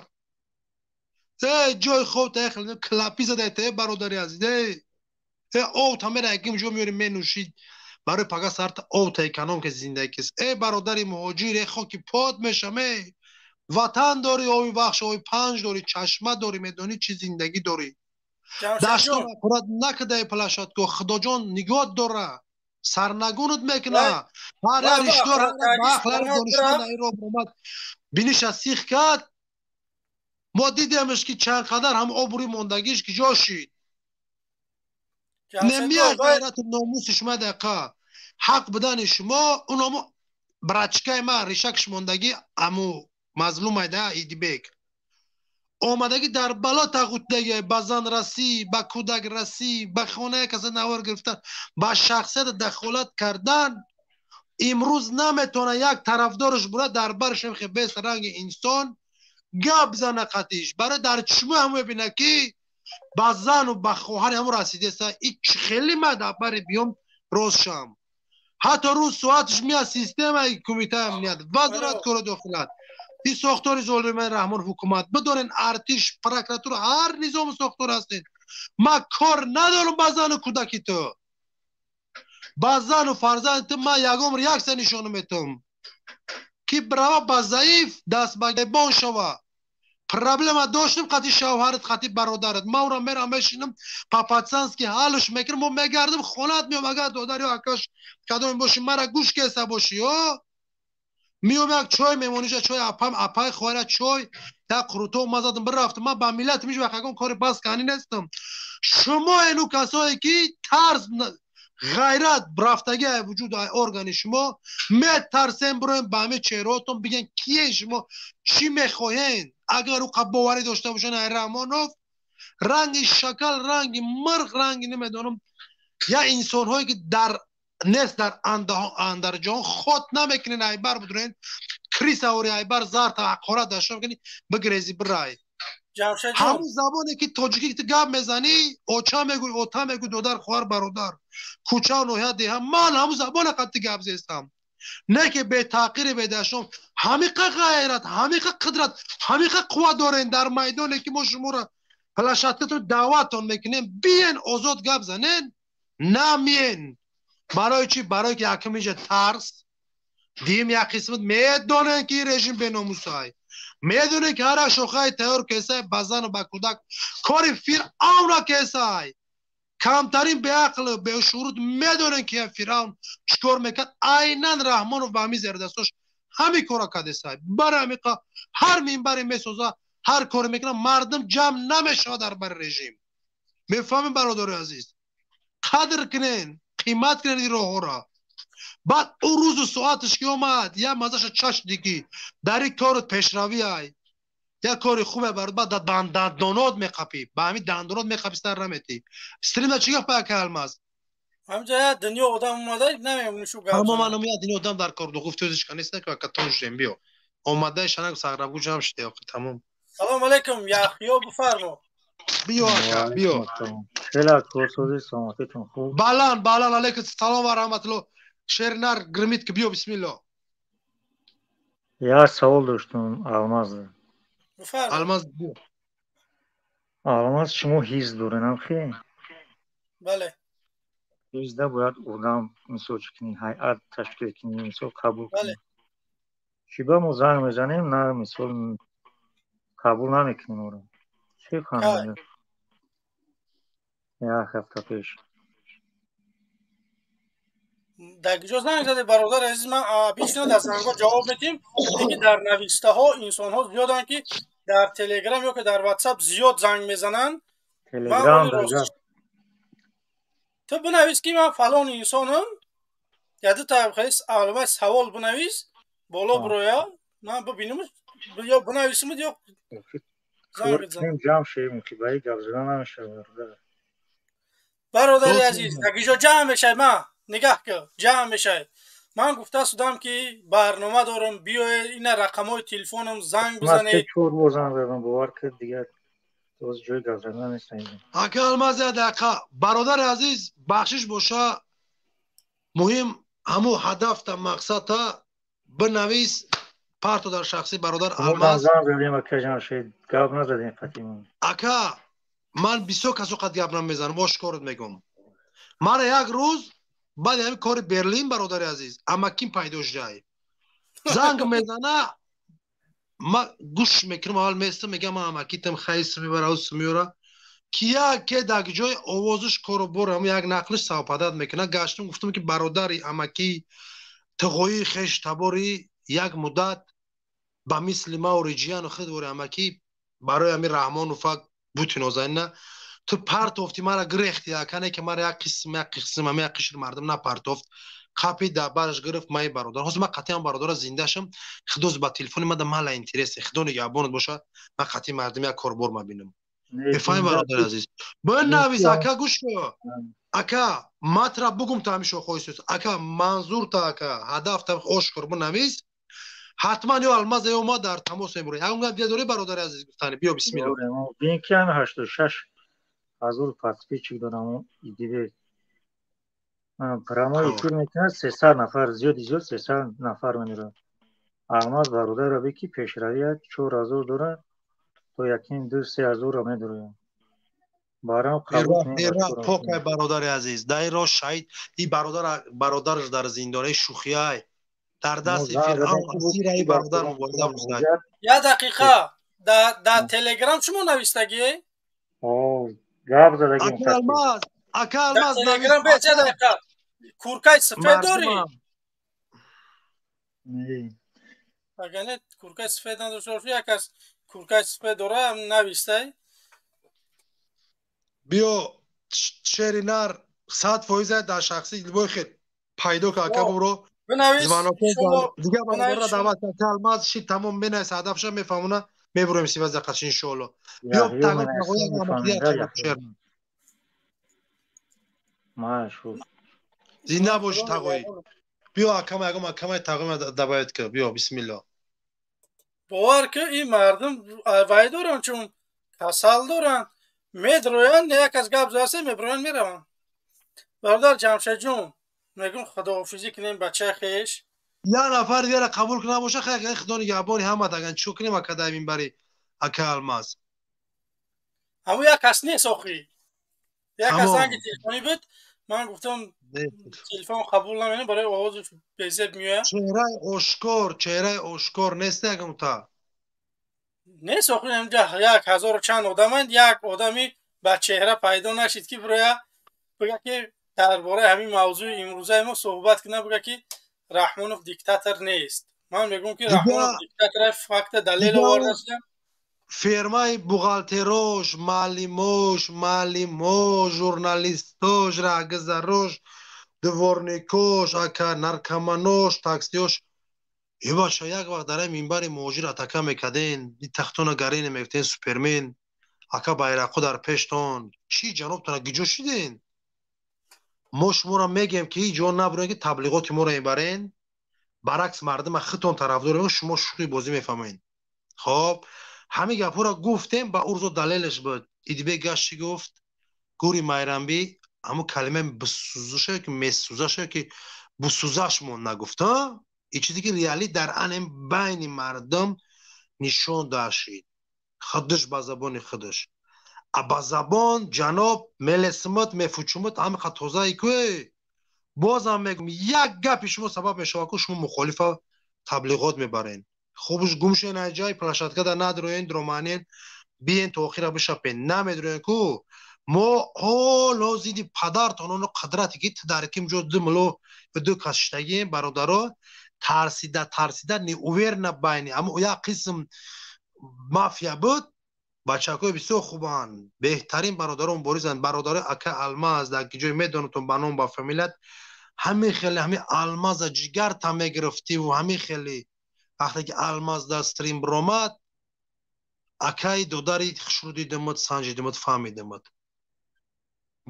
Эй ҷои хов та яхел клапи зада та бародари азиз. Эй ов та мера яким ҷо меёри менӯшид. Барои пага сарта ов та эконом ки зиндагӣ кис. Эй бародари муҳоҷир, эй хоки пот мешам, эй ватан дорӣ, ови вахш, ови панҷ дорӣ, чашма дорӣ, медонӣ чӣ зиндагӣ дорӣ. Даштон акурат накардаи площадко, Худоҷон нигоҳ дора. Сарнагунат мекуна. Ҳар як риштор, ҳар бахл, ҳар донишманд ин ро омад. Биниша сих кард. Мо дидемш ки чанд қадар ҳам обрӯи мондагиш ки ҷо шид. Немия ғайрату номуси шумо дақиқа. Ҳақ будани шумо, унамо брачкаи ма ришакш мондагӣ аму мазлумайда Идибек. Омадагӣ дар бало тағутдагӣ, ба зан расӣ, ба кӯдак расӣ, ба хонаи каса навор гирифтан, ба шахсият дахолат кардан. Имрӯз наметавона як тарафдораш бура дар бараш хе бес ранги инсон гап зана қатиш. Барои дар чишмои ҳамо мебина ки ба зану ба хоҳари ҳамо расидеса. И чӣ хеле ма дар бари биём рост шам. Ҳатто рӯз соаташ меяд системаи кумитаи амният, вазорат кори дохилат, ин сохтори золимаи Раҳмон ҳукумат бидорен, артиш, прокуратура, ҳар низому сохтор ҳастед. Ман кор надорам ба зану кӯдаки ту, ба зану фарзанди ту. Ман ягон реаксия нишон метавам ки брава ба заиф даст ба гиребон шава. Проблема доштем қати шавҳарат, қати бародарат. Ман ура мерам мешинам, по-пацански ҳалш мекунам, мо мегардам, хонат меом. Агар додар ё акаш кадоме бошӣ, мара гӯш кеса бошӣ, ё миём як чой мемониша, чой апам, апай хоҳара чой, як қурутов ма задам бирафтам. Ман ба миллатам ҳеҷ вақт ягон кори пас кани нестам. Шумо эну касое ки тарз Ғайрат рафтаги ай вуҷуд ай органи шумо. Метарсем бироем ба ҳамин чеҳраотон бигӯем киен шумо, чӣ мехоҳен. Агар ӯ боварӣ дошта бошанд ай Раҳмонов, ранги шакал, ранги мирғ, ранги намедонам, я инсонҳое ки дар нест дар андарҷаҳон хот намекунен, айбар будурен крисаори айбар зарта ҳақорат дашном кунӣ, бигрези бирай. Ҳамун забоне ки тоҷикӣ ту гап мезанӣ, оча мегӯй, ота мегӯй, додар, хоҳар, бародар, кӯчау ноҳия, деҳа, ман ҳамун забона қатъи гап зестам. Не ки бетаъқири бедашном. Ҳамиқа ғайрат, ҳамиқа қудрат, ҳамиқа қувват дорен дар майдоне ки мо шуморо площадкатон даъваттон мекунем, биен озод гап занен, намиен. Барои чӣ? Барое ки якум инҷа тарс, дуюм як қисмат медонен ки ин режим беномусай, медонен ки ҳар як шохаи тайёр кесай ба зану ба кӯдак кори фиръавна кесай. Камтарин беақлу бешуруд медонен ки фиръавн чӣ кор мекард. Айнан Раҳмонов ба ҳамин зердастош ҳамин кора кардесай. Барои ҳамиқа ҳар минбаре месоза, ҳар коре мекунад, мардум ҷамъ намешавад дар бари режим. Мефаҳмем, бародари азиз, қадр кунен, қимат кунен ин роҳҳоро. Баъд ӯ рӯзу соаташ ки омад, як мазаша чашдӣ ки дар ин корот пешравӣ ай, як кори хубе бар, баъд дар дандонот меқапӣ, ба ҳамин дандонот меқапӣ, сар наметӣ. Стримда чӣ гап ака Алмаз? Ҳамҷа як дунё одам омада, намемонӣ шу гап. Ҳама манам як дунё одам дар кор ду гуфт, ӯзиш ка нест, ки ака тон шудем, биё. Омадаи шанак сағрабгу ҷамъ шуде, охи тамом. Салом алейкум, Яҳё, бифармо. Биё ака, биё. Хеле корсозӣ, саломатитон хуб. Баланд, баланд, алейкум салом ва раҳматулло. Шернар гримит ки биё, бисмилло. Як савол доштум, Алмаз. Алмаз, биё. Алмаз, шумо ҳизб дорен, амхи? Бале. Ҳизбда бояд одам мисол чӣ кунӣ, ҳайат ташкил кунӣ, мисол қабул кунӣ. Чӣ ба мо занг мезанем, на мисол қабул намекунем оро. Чӣ фаҳмидем? Як ҳафта пеш. Дар куҷо занг зади, бародари азиз? Ман обычно дар зангҳо ҷавоб медиҳем, лекин дар навиштаҳо инсонҳо зиёданд ки дар Телеграм ё ки дар Ватсап зиёд занг мезананд. Телеграм. Ту бинавис ки ман фалон инсонам, я дута аломаи савол бинавис, боло бироя, ман бибинам, ё бинависимуд, ё занг бизанам. Ҷамъ шавем, ки ба ин гап задан намешавад. Бародари азиз, дар куҷо ҷамъ мешавед? Ман нигаҳ кун, ҷамъ мешавед. Ман гуфта судам ки барнома дорам, биёед, ина рақамҳои телефонам, занг бизанед. Чор бор занг задам, бовар кард, дигар боз ҷои гап задан нест. Ака Алмаз, як дақиқа, бародари азиз, бахшиш боша, муҳим ҳамун ҳадафта, мақсадта бинавис, парто дар шахсӣ, бародар Алмаз. Занг задем, ака Ҷамшед, гап назадем қатимон. Ака, ман бисёр касо қад гап намезанам, ошкорот мегӯм. Мара як рӯз баъди ҳамин кори Берлин, бародари азиз, амакин пайдо шудай. Занг мезана, ма гӯш мекунам, аввал местам, мегам ман амакитам, хайс мебара, ус меёра. Ки яке дар ҷои овозиш кору бор ҳамун як нақлиш савпадат мекунад. Гаштум, гуфтум ки бародари амакӣ, тиғоии хеш табори як муддат ба мисли ма ориҷияну худвори амакӣ барои ҳамин Раҳмонуфа бути нозанина ту партофти, мара гирехти, акане ки мара як қисм, як қисм, ҳама як қишр мардум напартофт, қапи дар бараш гирифт маи бародар. Ҳозир ман қатъиан бародара зиндашам, худоз ба телефони мада мала интересе, худо нигаҳбонат боша, ман қатъи мардум як корбор мабинам. Мефаҳми, бародари азиз? Бинавис, ака, гӯш кун, ака, матра бугум та ҳамин шохҳои сиёсӣ, ака, манзурта, ака, ҳадафта ошкор бинавис, ҳатман ё Алмаз, ё ма дар тамос мебурем. Ягон гап дия дорӣ, бародари азиз, гуфтани? Биё, бисмилло. Бин ки ҳами 86 000 подписчик дорам, идибе прямой эфир мекунад, 300 нафар, зиёди зиёд 300 нафар мемирад. Алмаз бародарро би ки пешравия 4000 дорад, то якин ду се ҳазорро медуроям. Барам қабул. Покай, бародари азиз, дар ин роҳ шаҳид и бародар, бародараш дар зиндонаи шӯхиай дар дасти фиръавн асира и бародар мубориза бурда. Як дақиқа, дар Телеграм шумо навистагӣ? Гап задагим. Ака Алмаз, ака Алмаз. Телеграм бе, як дақиқа, куркаи сафед дорӣ? Агар не, куркаи сафед надошта бошӣ, як кас куркаи сафед дора, навистай. Биё, шери нар. 100% дар шахсӣ либои хел пайдо ка ака буро звонок дига бародарро даъват кар Алмаз ши тамом менавис ҳадафша мефаҳмона мебуроем сиваза қаш иншоалло. Биё тағои зинда боши тағоӣ. Биё акама ягом акамаи тағои добавить кар. Биё бисмилло. Бовар ки ин мардум вай доранд, чун касал доранд, медроянд, як аз гап засе меброянд, мераванд. Бародар Ҷамшедҷон, мегӯм худоҳофизӣ кунем бачаи хеш. Я нафар дигара қабул кунад боша, хай худо нигаҳбони ҳама даган. Чӣ кунем ака дар минбари ака Алмаз? Ҳамун як кас нест охӣ. Як кас занги телефонӣ буд, ман гуфтам телефон қабул намекунам, барои овози безеб меояд. Чеҳраи ошкор, чеҳраи ошкор нест ягонта. Нест охӣ, инҷа як ҳазору чанд одаманд, як одами ба чеҳра пайдо нашид ки бироя бигӯяд ки дар бораи ҳамин мавзӯи имрӯзаи мо суҳбат кунад, бигӯяд ки Раҳмонов диктатор нест. Ман мегӯям ки Раҳмонов диктатор, факта далел овардастам. Фермаи бухгалтерош, маълимош, маълимо, журналистош, раҳгузарош, дворникош, ака наркоманош, таксиёш. Е бача, як вақт дар минбари муҳоҷир атака мекарден, тахтона гарине мегуфтен супермен, ака байрақҳо дар пештон. Чӣ ҷанобтона гиҷо шиден? Мо шуморо мегӯем ки ҳеҷ ҷо набурем ки таблиғоти моро мебарен, баръакс мардума худтон тарафдор шумо шӯхӣ бозӣ мефаҳмед. Хоб, ҳамин гапҳоро гуфтем, ба урзо далелаш буд. Идибек гашт чӣ гуфт? Гури Майрамбӣ ҳамун калимаи бисӯзаша ки месӯзаша ки бисӯзаш мон нагуфт, а? И чизе ки реалӣ дар анем байни мардум нишон дашид. Худаш ба забони худаш. А ба забон ҷаноб мелесимат мефучумат ҳамиқа тозаи ку бозам мегӯм як гапи шумо сабаб мешавад ку шумо мухолифа таблиғот мебарен. Хубш гум шен аз ҷай площадкада надроен дроманен биен то охира бишапен намедроен ку мо ҳоло зидди падартон оно қудрате ки дар ким ҷо ду мило ду кас шиштагием бародаро тарсида тарсида неуверна байни аммо як қисм мафия буд. Бачакҳои бисёр хубанд, беҳтарин бародарон боризанд, бародарои ака Алмаз дар ки ҷой медонатон ба ном ба фамилият ҳамин хеле ҳамин Алмаза ҷигарта мегирифтиву ҳамин хеле вақте ки Алмаз дар стрим биромад акаи додари хушрӯ дидамад, санҷидамад, фаҳмидамад.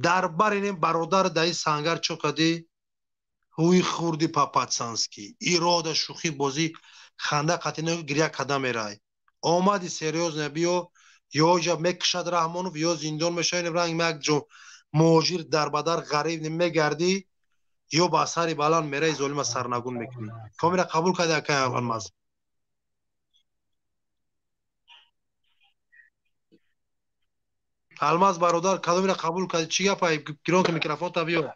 Дар баринем бародар даи сангар чо кадӣ ҳуи хурди папатсанский ирода шӯхӣ бозӣ ханда қатино гиря када мерай. Омади серьёзно биё ё ҷа мекушад Раҳмонов ё зиндон мешавӣ ранг як ҷо муҳоҷир дарбадар ғариб мегардӣ ё ба сари баланд мераи золима сарнагун мекунӣ. Комира қабул карди акай Алмаз? Алмаз бародар кадомира қабул карди? Чӣ гапай? Гирон ки микрофон та биё.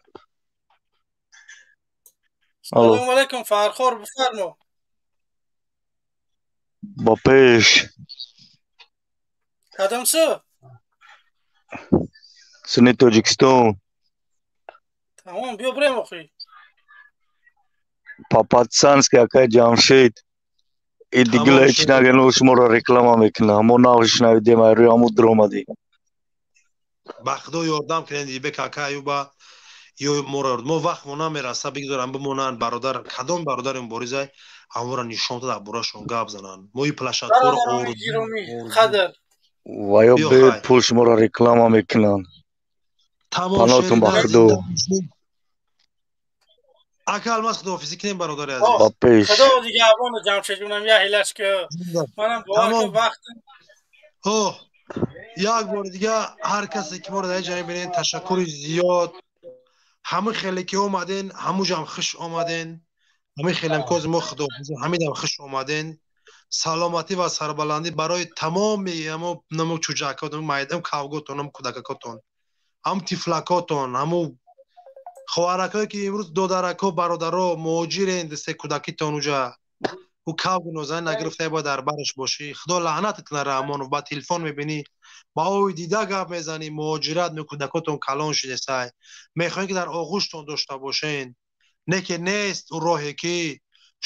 Салому алайкум Фархор, бифармо. Ба пеш. Кадом су? Сини Тоҷикистон. Тамом, биё бирем охи. Папатсанский акай Ҷамшед. И дигила ҳеч нагӯ шуморо реклама мекунам. Мо нав шунавидем, ай рӯи ҳамун дуромадем. Ба худо ёрдам кунед Дибек ака Аюба ё моро мо вақт мо намераса бигзорам бимонанд бародар кадом бародари муборизай ҳамонро нишон дода борашон гап зананд. Мо и площадкаро қадр ва ё бепул шуморо реклама мекунанд. Панотон ба худо. Ака Алмаз худоҳофизӣ кунем бародари азиз. Ба пеш. Худо нигаҳбон Ҷамшедҷонам я ҳилаш ки манам бовар ки вақт Оҳ як бори дига ҳар касе ки моро дар ҷамъ бинед ташаккури зиёд. Ҳамин хеле ки омаден ҳамуҷам хуш омаден. Ҳамин хелем кози мо худоҳофизӣ ҳамидам хуш омаден. Саломатӣ ва сарбаландӣ барои тамоми ҳамо намо чӯҷакотон, майдам кавготон, ҳамо кӯдакакотон, ҳам тифлакотон, ҳамо хоҳаракое ки имрӯз додарако, бародаро муҳоҷирен дисте кӯдакитон уҷа ӯ кавгу нозанин нагирифта бояд дар бараш бошӣ. Худо лаънатат кунад Раҳмонов, ба телефон мебинӣ, ба ои дида гап мезанӣ, муҳоҷират кӯдакотон калон шидесай, мехоҳем ки дар оғӯштон дошта бошен. Не ки нест ӯ роҳе ки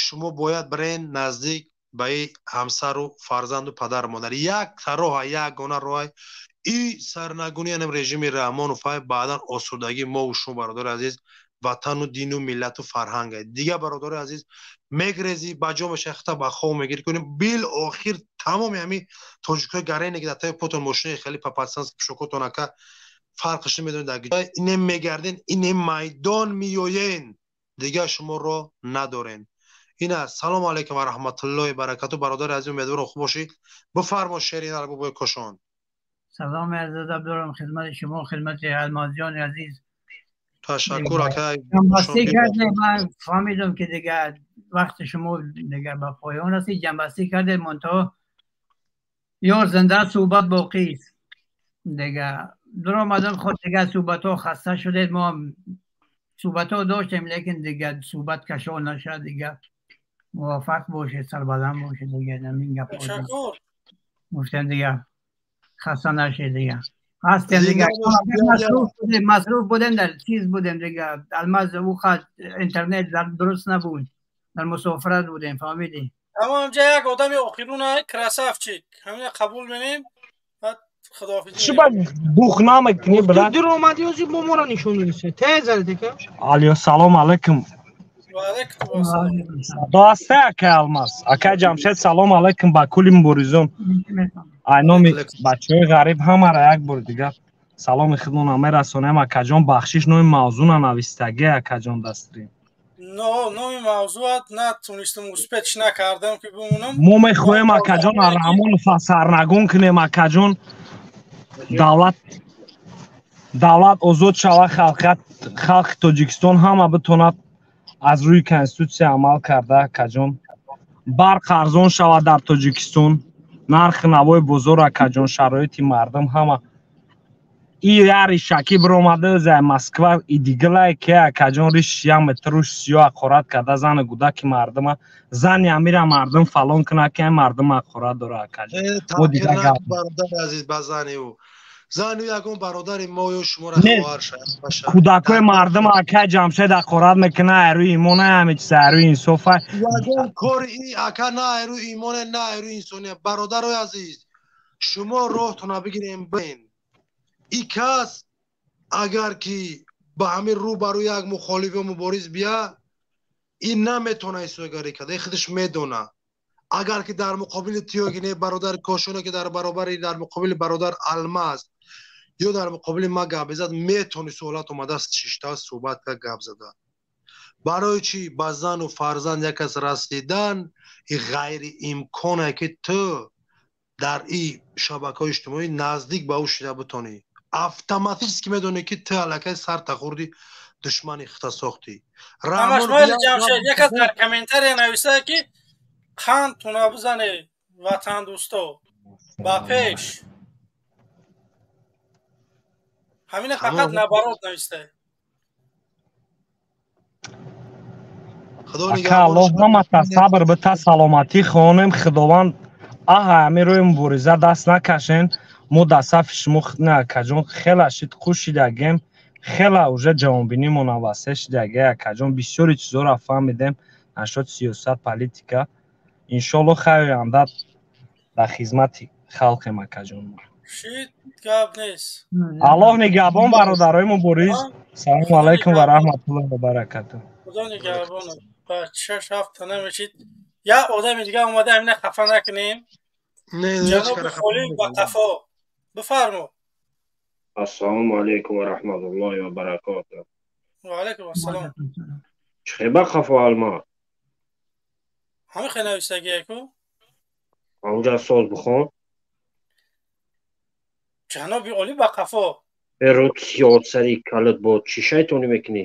шумо бояд бирен наздик ба и ҳамсару фарзанду падару модар. Як роҳа, ягона роҳа И сарнагунӣ янам режими Раҳмонов ай баъдан осудагӣ мо шумо, бародари азиз, ватану дину миллату фарҳанг. Дига, бародари азиз, мегрезӣ, ба ҷо меша, хита ба хов мегирӣ кунем. Бил охир тамоми ҳами тоҷикҳои гарене ки дар таи потон мошинаи хеле папатсанс пушокотон, ака, фарқш намедонед, дар ине мегарден, ине майдон меоен, дига шуморо надорен. Ина, салому алайкум ва раҳматуллоҳи баракату, бародари азиз, умедворам хуб бошӣ. Бифармо, шерин арбобои Кошон. Салом عرض ادب دارم خدمت شما، خدمت المازیان عزیز. تشکر اکای. جنبستی کرده، من فهمیدم که دیگه وقت شما دیگه به پایان رسید، جنبستی کرده، منتها یار زنده صحبت باقی است دیگه. در آمدم خود دیگه صحبت ها خسته شده، ما هم صحبت ها داشتیم لیکن دیگه صحبت کشان نشد دیگه. موفق باشه، سربلند باشه دیگه. همین گپ تشکر. گفتم دیگه خسته نشید دیگه. هستیم دیگه، مصروف بودیم، مصروف بودیم، در چیز بودیم دیگه. الماز او خط اینترنت در درست نبود، در مسافرت بودیم، فهمیدی؟ اما اینجا یک آدم آخرونه красавчик، همین قبول منیم، بعد خداحافظی. چی با بوخ نمیکنی برات؟ دیر اومدی اوزی با ما را نشون دادی. ته زدی که علی سلام علیکم. و علیکم السلام. دوسته اکا الماس، اکا جمشید، سلام علیکم با کلی مبارزون. ай номи бачаҳои ғариб ҳамаро як бор дигар саломи худмона мерасонем. Акаҷон, бахшиш, номи мавзӯна навистагӣ, акаҷон, дастрӣ. Номи мавзӯат натонистам, успеть накардам ки бимонам. Мо мехоҳем, акаҷон, Раҳмонов сарнагун кунем, акаҷон, давлат озод шава, халқият, халқи Тоҷикистон ҳама битонад аз рӯи конститутсия амал карда, акаҷон, барқ арзон шавад дар Тоҷикистон, нархи навои бозор, акаҷон, шароити мардум ҳама. И яри шаки биромада за Москва идиглай ке, акаҷон, риш як метр руш сиё ҳақорат карда, зану гудаки мардума, зани амира мардум фалон куна ки мардум ҳақорат дора, акаҷон. Мо дига гап Бародари азиз, ба зани ӯ, зани ягон бародари мо ё шуморо хоҳар шояд. Кӯдакои мардум, акай Ҷамшед, ҳақорат мекуна, айрӯи имона, ҳаме чиз, айрӯи инсофа. Ягон кори и ака на айрӯи имоне, на айрӯи инсония. Бародарои азиз, шумо роҳтона бигирем бин. И кас агар ки ба ҳамин рӯ ба рӯ як мухолиф ё мубориз бия, ин наметона истоигарӣ карда, худаш медона. Агар ки дар муқобили тиёги не бародари Кошоне ки дар баробари дар муқобили бародар Алмаз ё дар муқобили ма гап безад, метони суҳлат омада шишта суҳбат кард, гап зада. Барои чӣ ба зану фарзанд як кас расидан и ғайриимконе ки ту дар и шабакаҳои иҷтимоӣ наздик ба ӯ шида битонӣ. Автоматически медонӣ ки ту аллакай сарта хӯрди, душмани хита сохтӣ. Рамашмаили Ҷамшед, як кас дар комментария нависта ки қанд туна бизане, ватандӯсто, ба пеш. Ҳамина фақат набарот нависта. Ака, Аллоҳ ҳамата сабр бита, саломатӣ хонем. Худованд аҳа ҳамин рӯи мубориза даст накашен. Мо дар сафи шумо на, акаҷон, хела шид хуш шидагем, хела уже ҷавонбинимона васеъ шидаге, акаҷон, бисёри чизоро фаҳмидем нашод сиёсат, политика. Иншолло, хайр, оянда дар хизмати халқем, акаҷон. Шид гап нест. Аллоҳ нигаҳбон, бародарои мубориз. Салому алайкум ва раҳматуллоҳи ва баракату. Худо нигаҳбон. Ба шаш ҳафта намешид, як одами дига омада, ҳамина хафа накунем. Ҷаноби Холил, ба қафо бифармо. Ассалому алайкум ва раҳматуллоҳи ва баракатуҳ. Ва алайкум ассалом. Чӣ ба қафо, Алмаз? Ҳамин хел нависагияку. Онҷа соз бихон. Ҷаноби олӣ, ба қафо. Рӯ сиёд сари калат бо чӣ шайтонӣ мекунӣ?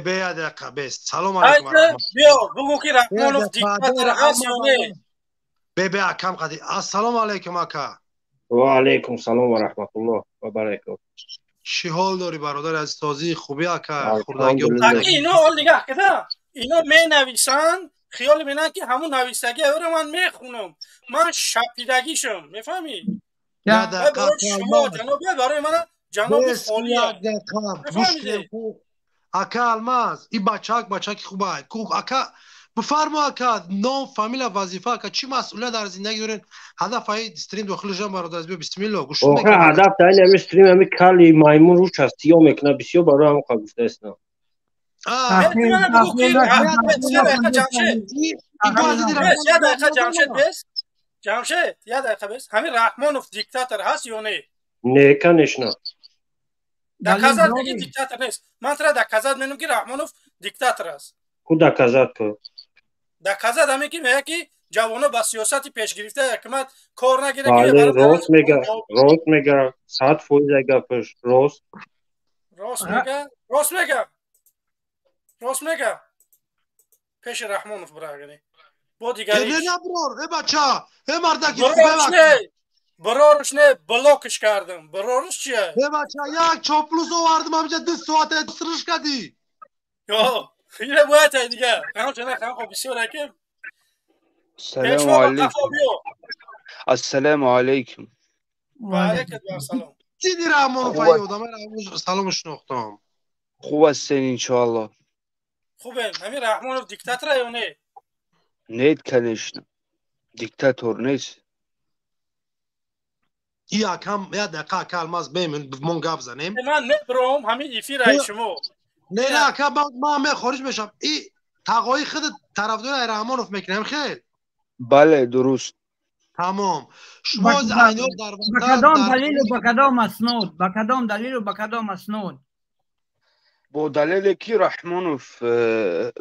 Бе ядақа бес. Салом алайкум. Биё бугӯ ки Раҳмонов диктатор ҳаст ё не. Бе, бе, акам қади. Ассалому алайкум, ака. Ва алайкум салом ва раҳматуллоҳ ва баракатуҳ. Чӣ ҳол дорӣ, бародари азиз? Тозӣ, хубӣ, ака? Хурдагӣ. Аки, ино ҳол нигаҳ кида, ино менависанд, хиёл менанд ки ҳамун нависагӣ ро ман мехунам, ман шапидагишам, мефаҳмӣ? Шумо ҷаноби, барои мана ҷаноби холия. Ака Алмаз, и бачак бачаки хуба. Ака, Бифармо ака, ном, фамилия, вазифа ака, чӣ масъулият дар зиндагӣ дорен? Ҳадаф аи стрим дохил шудан бародар, биё бисмилло, гӯш Охе ҳадаф дар ин ҳами стрим ҳами кали маймун рӯш аст, сиёҳ мекунад бисёр барои ҳам қа гуфтаистам. Ҷамшед, як дақиқа бес. Ҳамин Раҳмонов диктатор ҳаст ё не? Не, конечно. Доказать меги диктатор нест. Ман тра доказать менам ки Раҳмонов диктатор аст. Ку доказать ку? Доказать ҳамин ки мега ки ҷавоно ба сиёсати пешгирифтаи ҳукумат кор нагирад. Бале, рост мега, рост мега, 100% гапаш рост. Рост мега, рост мега. Рост мега. Пеши Раҳмонов бирагани. Бо дигари. Не наброр, э бача, э мардаки Бирорш не, блокш кардам. Бирорш чия? Э бача, як чоплус овардам, ҳамҷа 2 соат сриш кардӣ. Ё, ина бояд ай дига. Қанча на қан бисёр акем. Ассалому алайкум. Ассалому алайкум. Ва алайкум ассалом. Диди Раҳмонов ай одам, салом шинохтам. Хуб ҳастен иншоалло. Хубем. Ҳамин Раҳмонов диктатор ё не? Нет, конечно. Диктатор нест. Якам як дақиқа ака Алмаз бем мон гап занем. Ман мебром ҳамин эфир ай шумо. Не, не ака, ман ме хориҷ мешам. И тағои худ тарафдори Раҳмонов мекунем хел. Бале, дуруст. Тамом. Шумо айно дар ба кадом далилу ба кадом аснод? Ба кадом далилу ба кадом аснод? Бо далеле ки Раҳмонов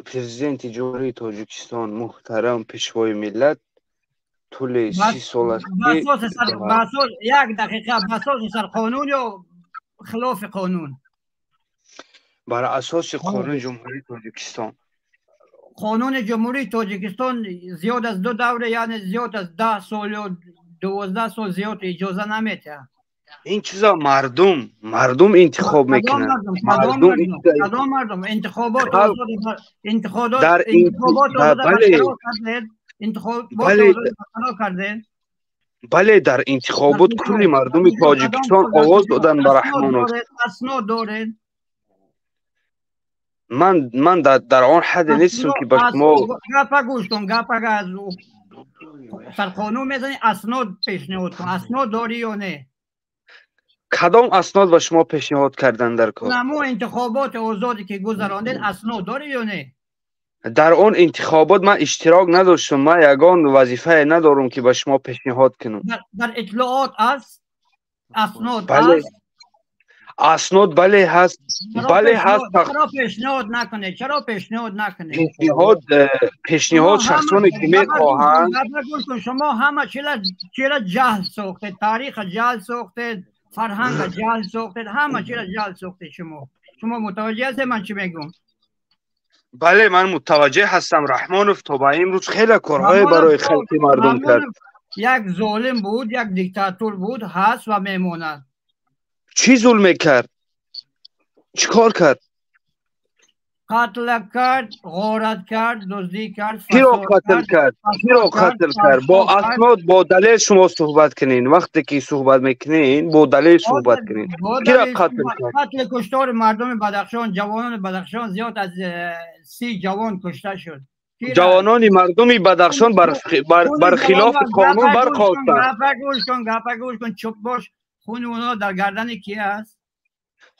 президенти Ҷумҳурии Тоҷикистон муҳтарам пешвои миллат тӯли 30 сол аст ки як дақиқа ба асоси сарқонун ё хилофи қонун? Бар асоси қонуни Ҷумҳурии Тоҷикистон. Қонуни Ҷумҳурии Тоҷикистон зиёд аз 2 давра, яъне зиёд аз 10 сол ё 12 сол зиёд иҷоза наметиҳад. Ин чиза мардум интихоб мекунанд. Кадом мардум? Интихобот интихобот барқарор кардед? Бале, дар интихобот кулли мардуми Тоҷикистон овоз доданд ба Раҳмонов. Аснод доред? Ман дар он ҳадде нестам ки ба шумо гапа гӯш кун, гапа аз сарқонун мезанӣ, аснод пешниҳод кун. Аснод дорӣ ё не? Кадом аснод ба шумо пешниҳод кардан дар кор? Намо интихоботи озоде ки гузарондед, аснод дорӣ ё не? Дар он интихобот ман иштирок надоштам, ман ягон вазифае надорам ки ба шумо пешниҳод кунам. Дар иттилоот аст? Аснод аст? Аснод бале ҳаст, бале ҳаст. Чаро пешниҳод накунед? Чаро пешниҳод накунед? Пешниҳод шахсоне ки мехоҳанд. Шумо ҳама чира ҷаҳл сохтед, тариха ҷаҳл сохтед, фарҳанга ҷаҳл сохтед, ҳама чира ҷаҳл сохтед шумо. Шумо мутаваҷҷеҳ ҳастед ман чӣ мегӯям? Бале, ман мутаваҷҷеҳ ҳастам. Раҳмонов то ба имрӯз хеле корҳое барои халқи мардум кард. Як золим буд, як диктатор буд, ҳаст ва мемонад. Чӣ зулм мекард? Чӣ кор кард? Қатл кард, ғорат кард, дуздӣ кард. Киро қатл кард? Киро қатл кард? Бо аснод, бо далел шумо суҳбат кунед. Вақте ки суҳбат мекунед, бо далел суҳбат кунед. Киро қатл кард? Қатли куштори мардуми Бадахшон, ҷавонони Бадахшон зиёд аз 30 ҷавон кушта шуд. Ҷавонони мардуми Бадахшон бар хилофи қонун бархостанд. Гапа гӯш кун, гапа гӯш кун, чуп бош. Хуни онҳо дар гардани ки аст?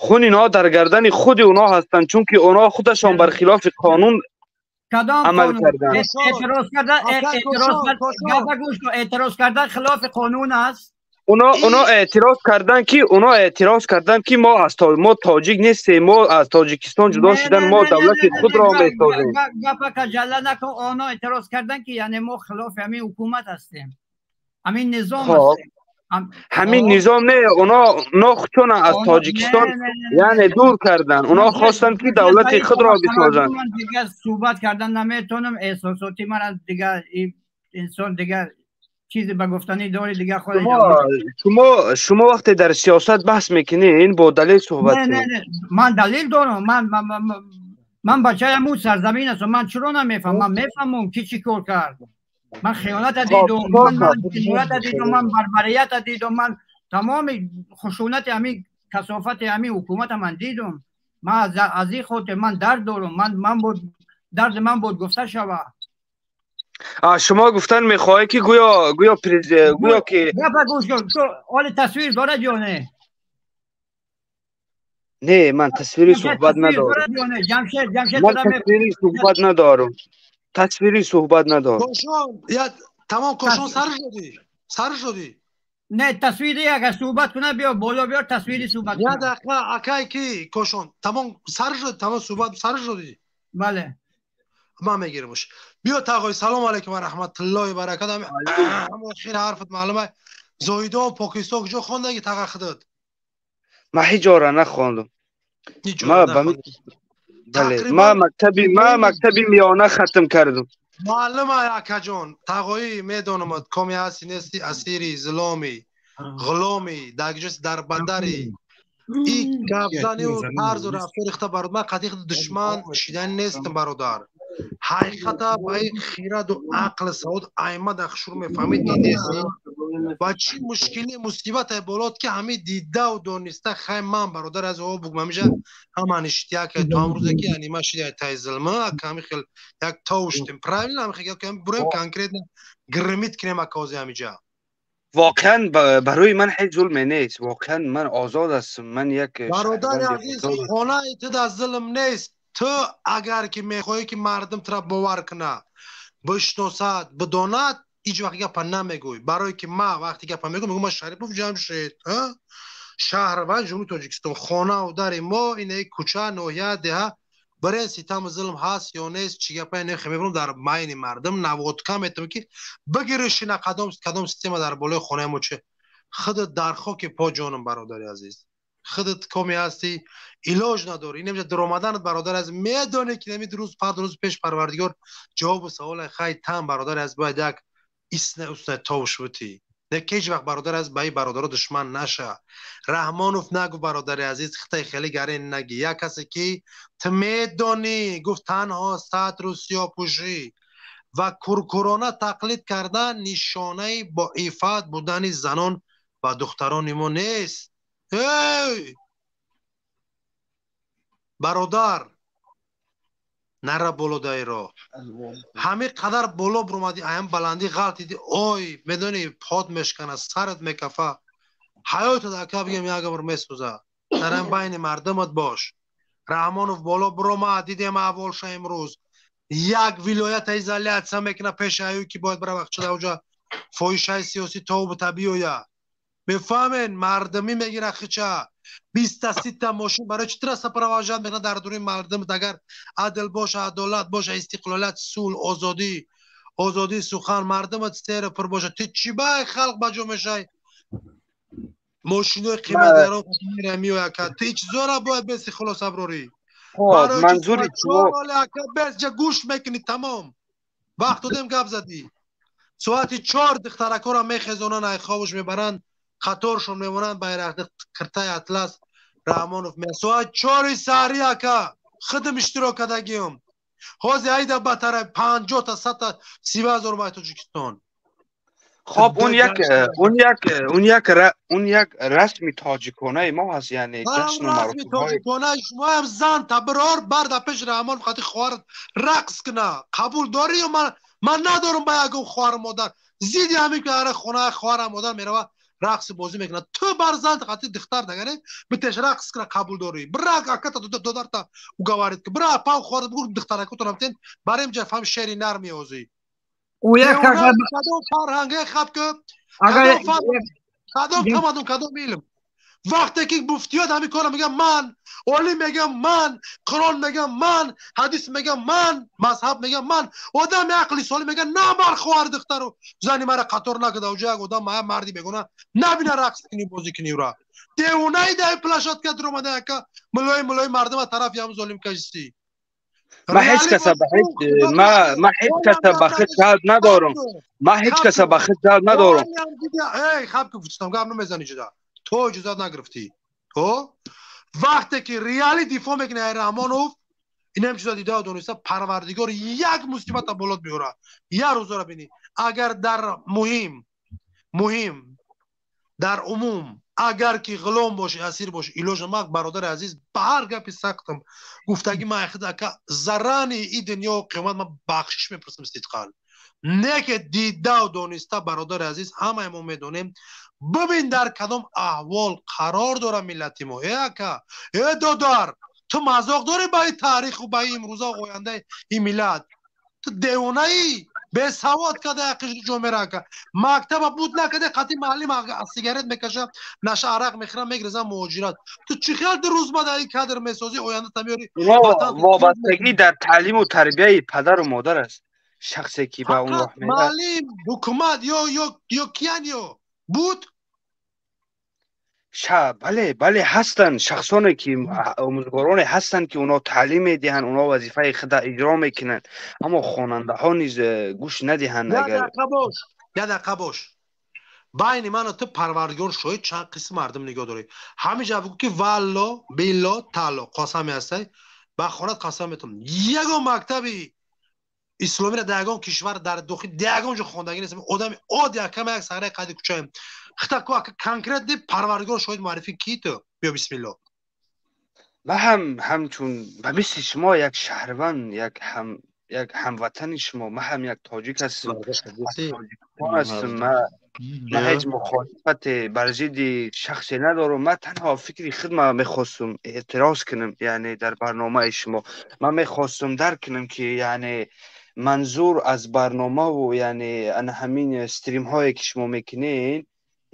Хуни инҳо дар гардани худи онҳо ҳастанд, чунки онҳо худашон бар хилофи қонун амал карданд. Эътироз кардан хилофи қонун аст? Онҳо эътироз карданд ки мо тоҷик нестем, мо аз Тоҷикистон ҷудо шудан, мо давлати худро месозем. Гапа каҷала накун. Онҳо эътироз карданд ки яъне мо хилофи ҳамин ҳукумат ҳастем, ҳамин низом ҳастем. Ҳамин низом не, онҳо худшона аз Тоҷикистон яъне дур карданд. Онҳо хостанд ки давлати худро бисозанд. Ман дигар суҳбат кардан наметавонам, эҳсосоти ман аз дигар инсон дигар чизе ба гуфтанӣ дори дигар худ. Шумо вақте дар сиёсат баҳс мекунед, бо далел суҳбат кунед. Ман далел дорам. Ман бачаи ҳамун сарзамин ҳастам. Ман чаро намефаҳмам? Ман мефаҳмам ки чӣ кор кард. Ман хиёнатро дидум, ман ҷиноятро дидум, ман барбариятро дидум, ман тамоми хушунати ҳамин касофати ҳамин ҳукуматро ман дидум. Ман аз ин хотир ман дард дорам. Ман буд дарди ман буд гуфта шава. Шумо гуфтан мехоҳед ки гӯё гӯё гӯё ки гапа гӯш кун, ту ҳоли тасвир дорад ё не? Не, ман тасвири суҳбат надорам. Ҷамшед, Ҷамшед, ман тасвири суҳбат надорам. Тасвири суҳбат надорам. Кошон, я тамом кошон сар шудӣ. Сар шудӣ. Не, тасвири агар суҳбат кунад биё боло биёр тасвири суҳбат кунад. Я дақиқа акай ки кошон тамом сар шуд, тамом суҳбат сар шудӣ. Бале. Ман мегиримш. Биё тағой, салом алейкум ва раҳматуллоҳи баракат. Ҳам охир ҳарфат маълума. Зоидон Покистон куҷо хондаги таға худат? Ман ҳеҷ ҷора нахондам. Ман мактаби миёна хатм кардам. Маълума акаҷон, тағоӣ медонамад коми ҳасти нести, асири зуломи, ғуломи, дар ҷоси дар бандари. И гапзанию тарзу рафтори худта бародар, ман қатъи худ душман шидани нестам бародар. Ҳақиқата ба ин хираду ақли савод аймад ахшур мефаҳмид дидеси ва чӣ мушкили мусибате болот ки ҳами дидаву дониста. Хай ман бародар аз о бугм ҳамиша ҳама ништяк то ҳамрӯзе ки яъне ма шида тай зилма ҳами хел як товуштем правильно ҳами хел бурем конкретно грмит кунем акози ҳамиҷа. Воқеан барои ман ҳеҷ зулме нест. Воқеан ман озод ҳастам. Ман як бародари азиз, хонаи ту дар зулм нест. Ту агар ки мехоҳӣ ки мардум тура бовар кунад, бишносад, бидонад, ҳеҷ вақт гапа намегӯй. Барое ки ман вақте гапа мегӯям, мегӯям ман Шарипов Ҷамшед, шаҳрванд Ҷумҳурии Тоҷикистон, хонаву дари мо инаи кӯча, ноҳия, деҳа, барен ситаму зулм ҳаст ё нест, чӣ гапа нехе мебурам дар байни мардум наводка метавон ки бигиришина кадом кадом система дар болои хонаи мо че. Худат дар хоки по ҷонам бародари азиз. Худат коми ҳастӣ, илоҷ надорӣ. Инамҷа даромаданат бародар аз медонӣ ки намид рӯз пар рӯз пеш Парвардигор ҷавобу саволай хай тан бародар аз бояд як исна усна товш бутӣ. Не ҳеҷ вақт бародар аз ба ин бародаро душман наша. Раҳмонов нагу бародари азиз, хитай хеле гарен наги. Як касе ки ту медонӣ гуфт танҳо сатру сиёҳпӯшӣ ва куркурона тақлид кардан нишонаи боифат будани занон ва духтарони мо нест. Эй! Бародар, нара боло дайро. Ҳами қадар боло буромадӣ, аям баландӣ ғалтидӣ, ой, медонӣ, под мешкана, сарат мекафа. Ҳаётат ака бигем як бор месӯза. Дар ам байни мардумат бош. Раҳмонов боло буромад, дидем аҳволша имрӯз. Як вилоята изолятсия мекуна пеши аю ки бояд бара вақт шуда уҷа фоҳишаи сиёсӣ тобу табиёя. Мефаҳмен, мардумӣ мегира хича. 20-30 мошин барои чӣ тура сопровождать мекунад дар дуруни мардум, агар адл боша, адолат боша, истиқлолият, сулҳ, озодӣ, озодии сухан, мардумат сера пур боша. Ту чӣ ба халқ ба ҷо мешай? Мошинои қиматгарон мера меояд ака. Ту ҳеҷ зора бояд беси хулоса брорӣ. Манзури шумо ака бес ҷа гӯш мекунӣ тамом. Вақт додем гап задӣ. Соати 4 духтаракҳоро мехезонанд, ай хобуш мебаранд, қаторшон мемонанд байрақи киртаи атлас Раҳмонов меяд. Соат 4 саҳарӣ ака худам иштирок кардагиам. Ҳозир айда ба тараф 50-та 100-та 30,000 май Тоҷикистон. Хоб он як он як он як он як расми тоҷиконаи мо ҳаст, яъне ҷашну расми тоҷиконаи шумоям зан таброр барда пеш Раҳмонов хати хоҳарат рақс куна. Қабул дорӣ ё ман надорам ба ягон хоҳару модар. Зидди ҳамин ки ҳара хонаи хоҳарам модар мерава рақси бозӣ мекунад. Ту бар зан хати духтар дагаре битеш рақс куна қабул дорӣ. Бирак аката додарта уговорит ки бира пав хоҳарат бугӯ духтаракотонам тен барем ҷа фаҳм шери нар меозӣ. Кадом фарҳанге хаб ки кадом тамаддун кадом илм. Вақте ки муфтиёт ҳамин корро мегӯям ман, олим мегӯям ман, Қуръон мегӯям ман, ҳадис мегӯям ман, мазҳаб мегӯям ман, одами ақли солим мегӯям на бар хоҳар духтару зани мара қатор накуда, уҷа як одам марди бегуна набина рақс кунӣ бозӣ кунӣ ура. Девонаи дар площадка дуромада яка мулои мулои мардума тарафи ҳам золим кашистӣ. Ман ҳеҷ каса ба ҳеҷ ман ҳеҷ каса ба худ ҷалб надорам. Ман ҳеҷ каса ба худ ҷалб надорам. Эй, хаб ки гуфтам, гап намезанӣ ҷуда. То иҷозат нагирифтӣ. Хо? Вақте ки реали дифоъ мекунӣ ай Раҳмонов, инам чиза дида дониста Парвардигор як мусибата болот меорад. Як рӯзора бинӣ. Агар дар муҳим дар умум агар ки ғулом бошӣ, асир бошӣ, илоҷ мақ бародари азиз, ба ҳар гапи сахтам гуфтагӣ ман худ ака зарани и дунё қиёмат ман бахшиш мепурсам сидқан. Не ки дидаву дониста, бародари азиз, ҳамаи мо медонем. Бибин, дар кадом аҳвол қарор дорад миллати мо. Э ака, э додар, ту мазоқ дорӣ ба ин таъриху ба ин имрӯза, ояндаи ин миллат? Ту девонаӣ, бесавод када ақиши ҷомеа ака. Мактаба буд накаде, қати маълим сигарет мекаша, наша арақ мехӯра, мегреза муҳоҷират. Ту чӣ хел ду рӯз ба дар ин кадр месозӣ, оянда меёрӣ? Вобастагӣ дар таълиму тарбияи падару модар аст. Шахсе ки ба он роҳ меравад. Маълим, ҳукумат ё киян ё буд? Бале, бале, ҳастанд шахсоне ки омӯзгороне ҳастанд, ки онҳо таълим медиҳанд, онҳо вазифаи худа иҷро мекунанд, аммо хонандаҳо низ гӯш надиҳанд. Агар бош, як дақиқа бош. Байни ману ту Парвардигор шоҳид, чанд қисм мардум нигоҳ доред. Ҳамиҷа бигӯ ки валло, билло, талло, қасаме ҳастай, ба хонат қасам метавон, ягон мактаби исломиро дар ягон кишвар, дар дохил, дар ягон ҷо хондагӣ нест. Одами оддӣ акама, як саҳраи қади кӯчаем хита ку ака, конкретно Парвардигор шоҳид, муаррифӣ ки ту, биё, бисмилло. Ман ҳам ҳамчун ба мисли шумо як шаҳрванд, як ҳамватани шумо, ман ҳам як тоҷик ҳастам, тоҷикистон ҳастам. Ман ҳеҷ мухолифате бар зидди шахсе надорам. Ман танҳо фикри худма мехостум эътироз кунам, яъне дар барномаи шумо ман мехостум дарк кунам, ки яъне манзур аз барномаву яъне ана ҳамин стримҳое ки шумо мекунед,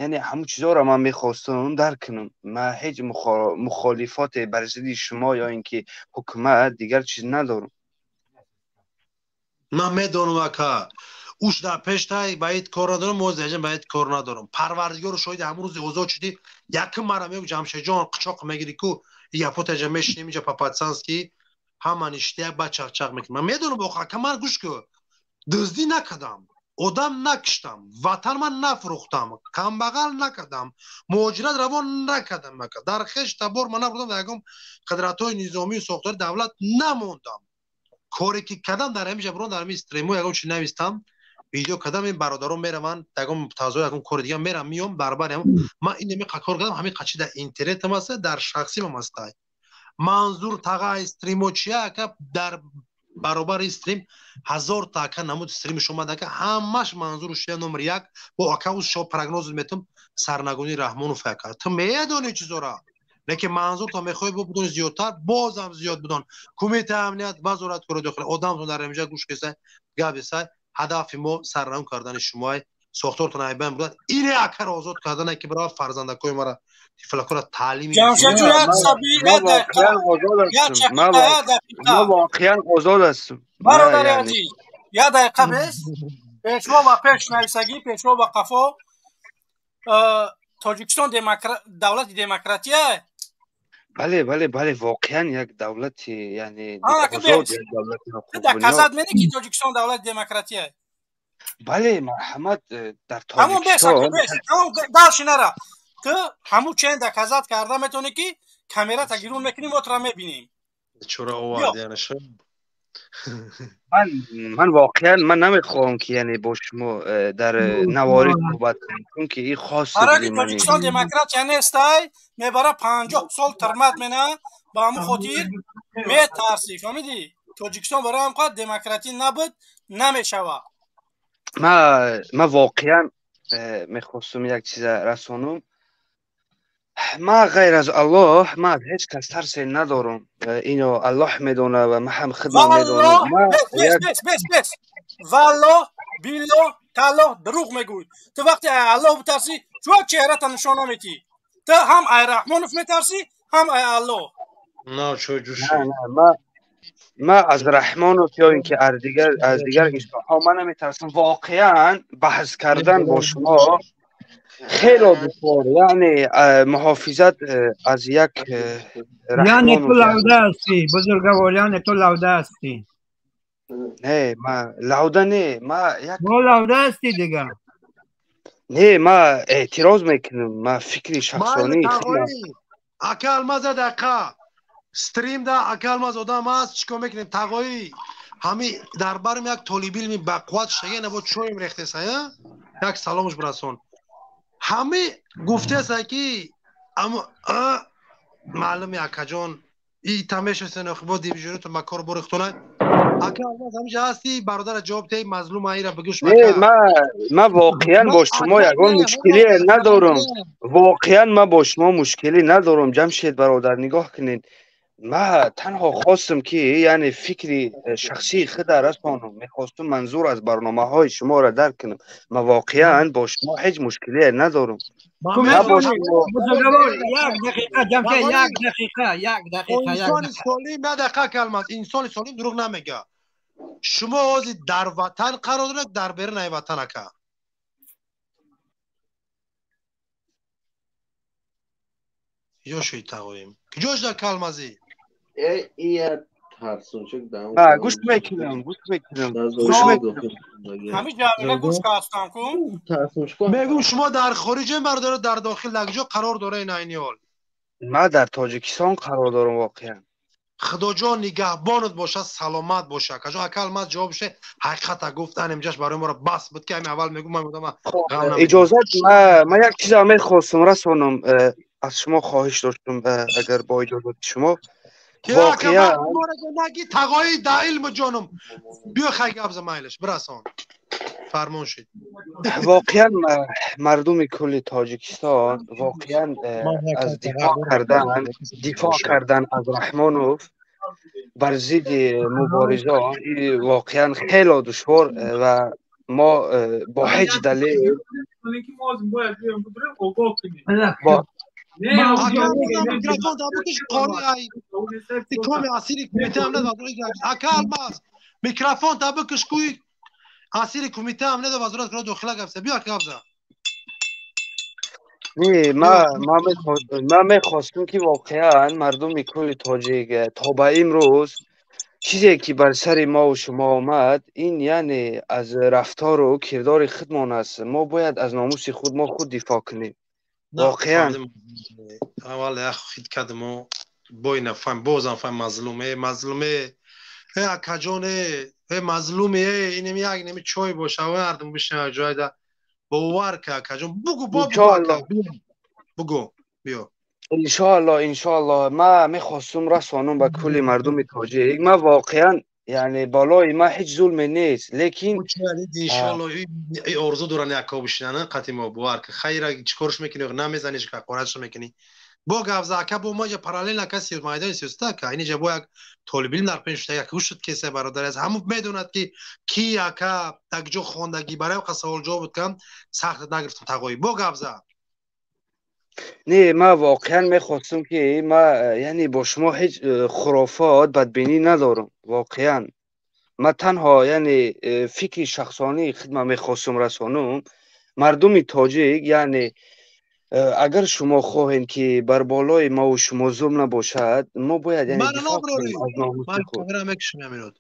яъне ҳамун чизҳоро ман мехостум дарк кунам. Ман ҳеҷ мухолифоте бар зидди шумо ё ин ки ҳукумат, дигар чиз надорам. Ман медонам ака, уш дар пештай ба ит кор надорам, мо зеҷан ба ит кор надорам. Парвардигору шоҳиди, ҳамун рӯзи озод шудӣ, якум мара мег, Ҷамшедҷон, қичоқ мегирӣ ку, япотаҷа мешинем инҷа по-пацански, ҳама ништия ба чақчақ мекунем. Ман медонам охо ака, ман гӯш ку, дуздӣ накардам, одам накиштам, ватан ман нафурӯхтам, камбағал накардам, муҳоҷират равон накардам ака, дар хеш табор ман набурдам, дар ягон қудратҳои низомию сохтори давлат намондам. Коре ки кардам, дар ҳамин ҷаброн, дар ҳамин стримо ягон чи навистам, видео кардам, ин бародарон мераванд, ягон тазо, ягон кори дигар мерам, миём, барбар ман ин ҳамин кор кардам, ҳамин қачи дар интернетам аст, дар шахсимам ҳастай. Манзур тағай стримо чия ака? Дар баробари стрим ҳазорта ака намуд стрими шумо ака, ҳамаш манзуру шия номер як бо ака. Уз шо прогноз метум, сарнагуни Раҳмонов ака, ту медони чизора, лекин манзур то мехоҳӣ бо будони зиёдтар, бозам зиёд будон. Кумитаи амният, вазорат кори дохила, одамтон дар инҷа гӯш кесай, гап бисай. Ҳадафи мо сарнагун кардани шумоай, сохтортон айбан будан, ине акаро озод кардане ки барава фарзандакои мара, тифлакора таълими. Ман воқеан озод ҳастам. Бародари азиз, як дақиқа бес. Пешво ва пеш нависагӣ, пешво ва қафо. Тоҷикистон давлати демократия? Бале, бале, бале, воқеан як давлати, яъне озод, як давлати. Доказать мене ки Тоҷикистон давлати демократия? Бале, марҳамат, дар Ҳамон бес. Тоҷикистон. Дальше нара. Ту ҳамун чен доказать карда метавонӣ, ки камерата гирун мекунем, мо тура мебинем. Чура овардианаша? Ман воқеан ман намехоҳам, ки яъне бо шумо дар наворӣ суҳбат кунам, чунки ин хоси Барои Тоҷикистон демократия нестай, мебара 50 сол тирмат мена, ба ҳамун хотир метарсӣ, фаҳмидӣ? Тоҷикистон барои ҳам қад демократӣ набуд, намешавад. Ман воқеан мехостум як чиза расонум. Ман ғайр аз Аллоҳ, ман аз ҳеҷ кас тарсе надорам. Ино Аллоҳ медонад ва ман ҳам худам медонам. Бес, бес, валлоҳ, биллоҳ, таллоҳ, дурӯғ мегӯй. Ту вақте ай Аллоҳ битарсӣ, чӯ чеҳрата нишон наметӣ? Ту ҳам ай Раҳмонов метарсӣ, ҳам ай Аллоҳ. Ман аз Раҳмонов ё ин ки аз дигар инсонҳо ман наметарсам. Воқеан баҳс кардан бо шумо хело душвор, яъне муҳофизат аз як Яъне ту лавда ҳастӣ, бузургавор, яъне ту лавда ҳастӣ. Не, ма лавда не, ма як Мо лавда ҳастӣ дигар. Не, ма эътироз мекунам, ма фикри шахсонии Ака Алмаз, дақа стрим да ака Алмаз одам аст, чикор мекунем? Тағоӣ, ҳами дар барм як толибилми бақувват шагена, бо чоим рехтеса, як саломуш бирасон. Ҳами гуфтеса ки маълуми акаҷон, и тамешасен, бо дивижионито ма кор борихтона. Ака Алмаз, ҳамиҷа ҳастӣ? Бародара ҷавоб диҳ, мазлум аира бигӯш. Не, ма воқеан бо шумо ягон мушкилие надорам. Воқеан ма бо шумо мушкилӣ надорам, Ҷамшед бародар, нигоҳ кунед. Ма танҳо хостам ки яъне фикри шахсии худа расонам, мехостам манзур аз барномаҳои шуморо дарк кунам. Ма воқеан бо шумо ҳеҷ мушкилие надорам. Бузургвор, як дақиқа, Ҷамшед, як дақиқа, як дақиқа, як инсони солим, як дақиқа, Калмаз, инсони солим дурӯғ намега. Шумо ҳозир дар ватан қарор доред, дар берун ай ватан, ака? Куҷо шуд тағоим? Куҷо шуда Калмазӣ? Гӯш мекунам, гӯш мекунам, гӯш мекунам. Ҳамин ҷамила гӯш кастам ку. Мегӯм, шумо дар хориҷем, бародар, дар дохил дар куҷо қарор доред айни ҳол? Ма дар Тоҷикистон қарор дорам воқеан. Худоҷон нигаҳбонат бошад, саломат боша. Акаҷон, ака Алмаз ҷавоб ше, ҳақиқата гуфтан имҷаш барои моро бас буд ки ҳамин аввал мегӯм, ман мегӯм иҷозат, ма як чиза мехостам расонам, аз шумо хоҳиш доштам, агар бо иҷозати шумо. Воқеан наги тағои да илму ҷонум, биё хай гап за, майлаш бирасон, фармон шид. Воқеан мардуми кулли Тоҷикистон воқеан аз дифоъ кардан аз Раҳмонов бар зидди муборизон воқеан хело душвор ва мо бо ҳеҷ далел Ака Алмаз, микрофон та бикиш, куи асири кумита амният ва вазорати корҳои дохила гап зад. Биё, ака, гап зад. Не, ма мехостам ки воқеан мардуми кулли тоҷик то ба имрӯз чизе ки бар сари мову шумо омад, ин яъне аз рафтору кирдори худмон аст. Мо бояд аз номуси худ мо худ дифоъ кунем воқеан. Аввал як хит кардимо, бой нафаҳм, бозам фаҳм, мазлуме, мазлуме, э акаҷоне, э мазлуме, э инеми як инеми чой боша, мардум бишнава ҷойда бовар ка, акаҷон, бугу, бо бугу, биё. Иншоалло, иншоалло, ма мехостум расонам ба кулли мардуми тоҷик, ма воқеан яъне болои ма ҳеҷ зулме нест, лекин иншоалло орзу доран якко бишинан қати мо, бовар ка, хайра чӣ корш мекунӣ, намезаниш, ҳақоратш мекунӣ, бо гап за, ака. Бо ма параллел ака майдони сиёсат, ака, инҷа бо як толибилм дар пеш шуда, як ҳушд кесе, бародар, аз ҳамун медонад ки ки ака дар ҷо хондагӣ, барои қа савол ҷавоб буд кам сахт нагирифтам, тағоӣ, бо гап за. Не, ма воқеан мехостам ки ма яъне бо шумо ҳеҷ хурофот, бадбинӣ надорам воқеан. Ма танҳо яъне фикри шахсонии худма мехостам расонам. Мардуми тоҷик, яъне агар шумо хоҳед ки бар болои мову шумо зулм набошад, мо бояд яъне дифоъ кунем аз номуси худ.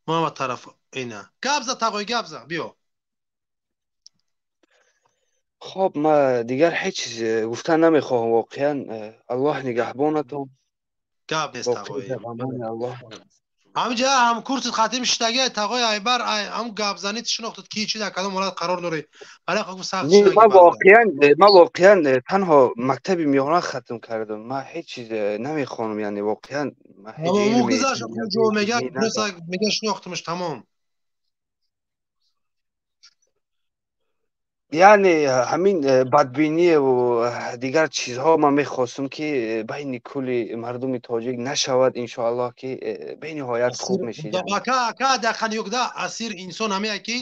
Муҳаммад тараф ина гап за, тағои, гап за, биё. Хоб, ма дигар ҳеҷ чиз гуфтан намехоҳам воқеан. Аллоҳ нигаҳбонатон. Гап нест, тағои. Ҳаминҷа ҳамкурсит хатим шидаги, тағои, айбар ҳам гапзанӣ шинохтад ки чи дар кадом ҳолат қарор дорӣ, барои хоб сахт. Ма воқеан танҳо мактаби миёна хатм кардам, ма ҳеҷ чиз намехонам, яъне воқеан ма ҳеҷ илми мега шинохтамш, тамом. Яъне ҳамин бадбиниеву дигар чизҳо ман мехостам ки байни кулли мардуми тоҷик нашавад, иншоаллоҳ ки бениҳоят хуб мешид. Ака, ака, дақиқа, асир инсон ҳамея ки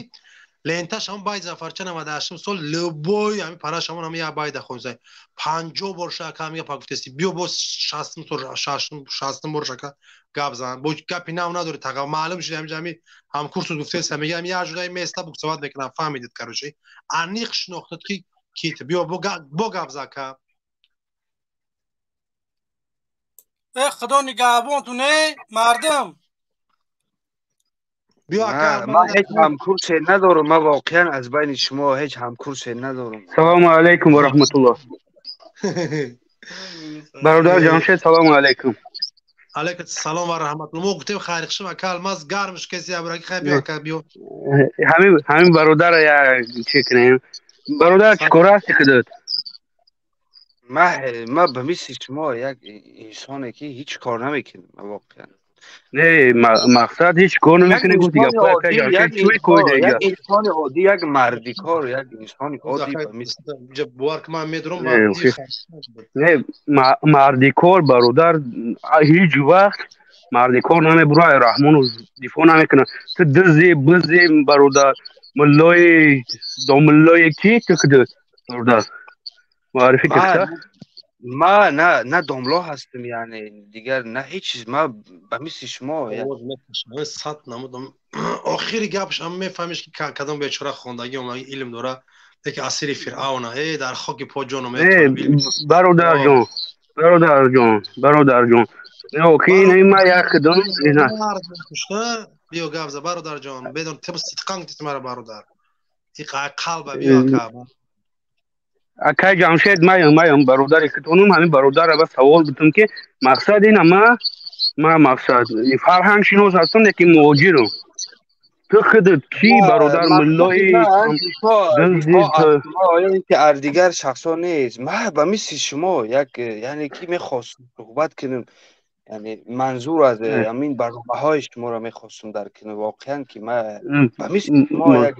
ленташ ҳам байд зафарча 98 сол любой ҳами параш ҳамон ҳами як байда хонсай 50 бор шака ҳами гапа гуфтести, биё боз 60 сол, 60 бор шака гап зан, бо гапи нав надори, таға, маълум шуд, ҳамиҷа ҳами ҳамкурсу гуфтеста, мегам як ҷудаи места буксоват мекунам, фаҳмидед, короче, аниқ шинохтад ки кит, биё бо гап за, ака. Э, худо нигаҳбонтун, э мардум. Ман ҳеҷ ҳамкурсе надорам, ман воқеан аз байни шумо ҳеҷ ҳамкурсе надорам. Салому алайкум ва раҳматуллоҳ, бародар Ҷамшед, салому алайкум. Алайкум салом ва раҳматуллоҳ. Мо гуфтем хайрхушим, ака Алмаз гармш кеси абраки, хай, биё, ака, биё. Ҳамин бародара я чӣ кунем, бародар, чӣ кора ҳасти худат? Ма ба мисли шумо як инсоне ки ҳеҷ кор намекунам воқеан. Не, мақсад ҳеҷ кор намекунӣ, гуфти гапҳои акай Ҷамшед чӣ мекои дар як инҷа? Инсони оддӣ, як мардикор, як инсони оддӣ ба мисли Бовар ки ман медурам. Не, мардикор, бародар, ҳеҷ вақт мардикор намебура, Раҳмонов дифоъ намекунад. Ту дизи бизи, бародар, муллои домуллои ки ту куду, бародар, муаррифӣ киста. Ма на домло ҳастам, яъне дигар на ҳеҷ чиз, ма ба мисли шумо. Сад намудам. Охири гапш ам мефаҳмиш, ки кадом бечора хондагӣ омаги, илм дора, леки асири Фиръавна э дар хоки по ҷоном. Бародарҷон, бародарҷон, бародарҷон, охи ма як дон. Биё, гап за, бародарҷон, бедон теб сидқан гуфти мара, бародар, қалба биё, ака. Акай Ҷамшед, маям бародари хитонум, ҳамин бародара ба савол бутум, ки мақсад ина ма мақсад фарҳангшинос ҳастам, лекин муҳоҷирам. Ту худат кӣ, бародар, муллои? Ки ар дигар шахсо нест, ма ба мисли шумо як, яъне ки мехостум суҳбат кунем, яъне манзур аз ҳамин барномаҳои шуморо мехостум дарк кунем, воқеан ки ма ба мисли шумо як.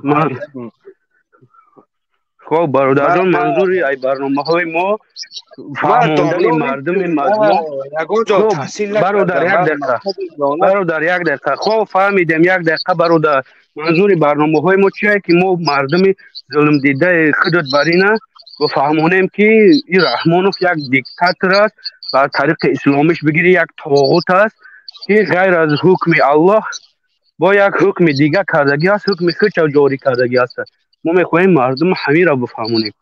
Хоб, бародарҷон, манзури ай барномаҳои мо фаҳмондани мардуми мазлум. Бародар, як дақиқа, бародар, як дақиқа. Хоб, фаҳмидем, як дақиқа, бародар. Манзури барномаҳои мо чие, ки мо мардуми зулмдидаи худат барина бифаҳмонем, ки ин Раҳмонов як диктатор аст, ба тариқи исломиш бигирӣ, як тоғут аст, ки ғайр аз ҳукми Аллоҳ бо як ҳукми дига кардагӣ аст, ҳукми худша ҷорӣ кардагӣ аст. Мо мехоҳем мардум ҳаминро бифаҳмонем,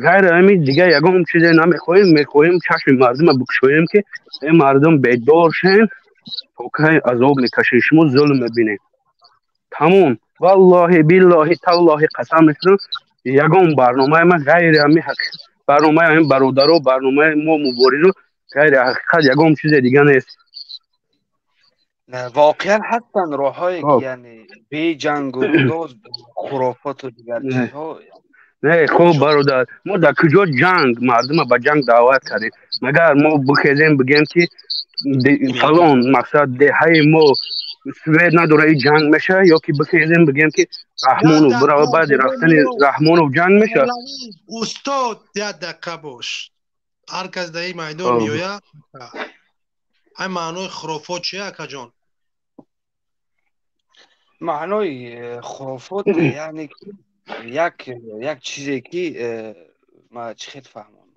ғайр ҳамин дига ягон чизе намехоҳем. Мехоҳем чашми мардума бикушоем, ки э мардум, бедор шен, то кай азоб мекашед шумо, зулм мебинед? Тамом. Валлоҳи, биллоҳи, таллоҳи, қасам мехӯрам, ягон барномаи ман ғайри ҳамин барномаи ҳамин бародаро, барномаи мо муборизо, ғайри ҳақиқат ягон чизе дига нест. Воқеан ҳастанд роҳҳое, ки яъне беҷангу гудоз, хурофоту дигар чизҳо. Не, хуб, бародар, мо дар куҷо ҷанг, мардума ба ҷанг даъват кардем? Магар мо бихезем, бигем, ки фалон мақсад деҳаи мо свет надора, и ҷанг мешавад, ё ки бихезем, бигем, ки Раҳмонов бирава, баъди рафтани Раҳмонов ҷанг мешавад? Устод, як дақиқа бош. Ҳар кас дар ин майдон меояд, ай маънои хурофот чия, акаҷон? Маънои хурофот яъне як чизе, ки ма чӣ хел фаҳмонам,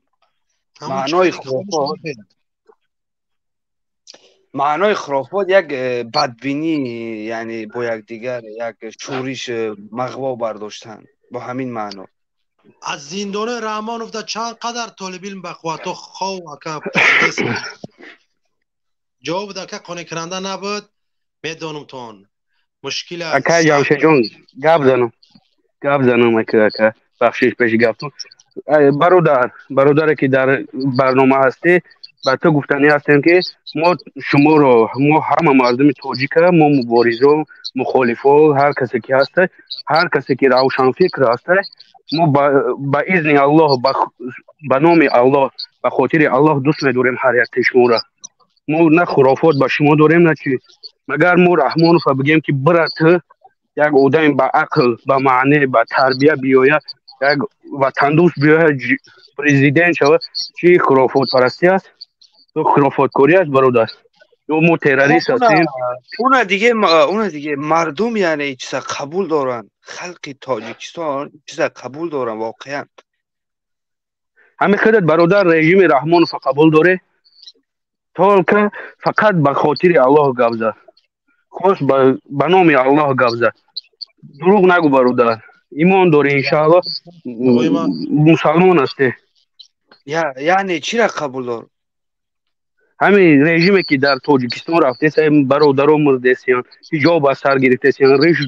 маънои хурофот як бадбинӣ, яъне бо якдигар як шӯриш, мағво бардоштан, бо ҳамин маъно. Аз зиндонои Раҳмонов да чанд қадар толибилм ба қуввато хов, ака? Ҷавоб ака қонеъкунанда набуд, медонам тон мушкил. Ака Ҷамшедҷон, гап занам, гап занам, ака, бахшиш пеши гаптон. Бародар, бародаре ки дар барнома ҳастӣ, ба ту гуфтанӣ ҳастем, ки мо шуморо, мо ҳама мардуми тоҷика, мо муборизо, мухолифо, ҳар касе ки ҳаста, ҳар касе ки равшанфикр ҳаста, мо ба изни Аллоҳ, ба номи Аллоҳ, ба хотири Аллоҳ дӯст медорем ҳар яке шуморо. Мо на хурофот ба шумо дорем, на чи. Магар мо Раҳмонова бигем, ки бира ту, як одами ба ақл, ба маъне, ба тарбия биёяд, як ватандӯст биёяд, президент шавад, чи хурофотпарастӣ аст ё хурофоткорӣ аст, бародар? Ё мо террорист ҳастем? Уна диге мардум, яъне чиза қабул доранд, халқи Тоҷикистон чиза қабул доранд воқеан. Ҳамин худат, бародар, режими Раҳмонова қабул дорӣ? Только фақат ба хотири Аллоҳ гап зад, хос ба номи Аллоҳ гап зад, дурӯғ нагӯ, бародар. Имон дорӣ, иншааллоҳ, мусалмон ҳастӣ. Яъне чира қабул дор? Ҳамин режиме, ки дар Тоҷикистон рафтест, бародаро мурдесиян, ҳиҷоб аз сар гирифтесиян, риш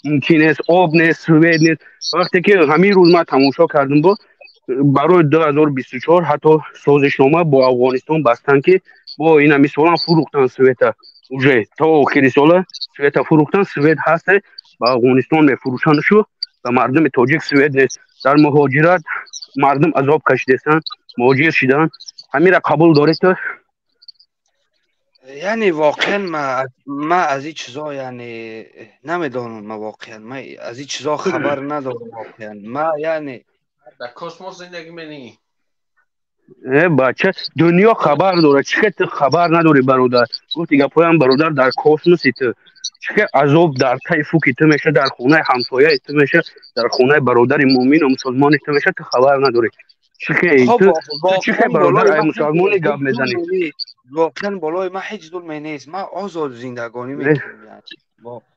мумкин нест, об нест, свет нест. Вақте ки ҳамин рӯз ман тамошо кардам, бо барои 2024 ҳатто созишнома бо Афғонистон бастанд, ки бо ин ҳами солам фурӯхтан света, уже то охири сола света фурӯхтан. Свет ҳаста, ба Афғонистон мефурӯшанд шу, ба мардуми тоҷик свет нест. Дар муҳоҷират мардум азоб кашидестанд, муҳоҷир шиданд. Ҳамира қабул доред ту? Яъне воқеан ма аз ин чизо яъне намедонам, ма воқеан ма аз ин чизо хабар надорам воқеан. Ма яъне дар космос зиндагӣ менӣ. Э бача, дунё хабар дорад. Чӣ хел ту хабар надорӣ, бародар? Гуфти гапҳоям, бародар, дар космоси ту. Чӣ хел азоб дар таи фуки ту меша, дар хонаи ҳамсояи ту меша, дар хонаи бародари муъмину мусулмони ту меша, ту хабар надорӣ. Чӣ хел хоб ту чӣ хел воқеан бародар болои ай ман ҳеҷ мусулмони гап мезанӣ? зулме нест. Воқеан болои ман ҳеҷ зулме нест. Ман озод зиндагонӣ мекунам яъне.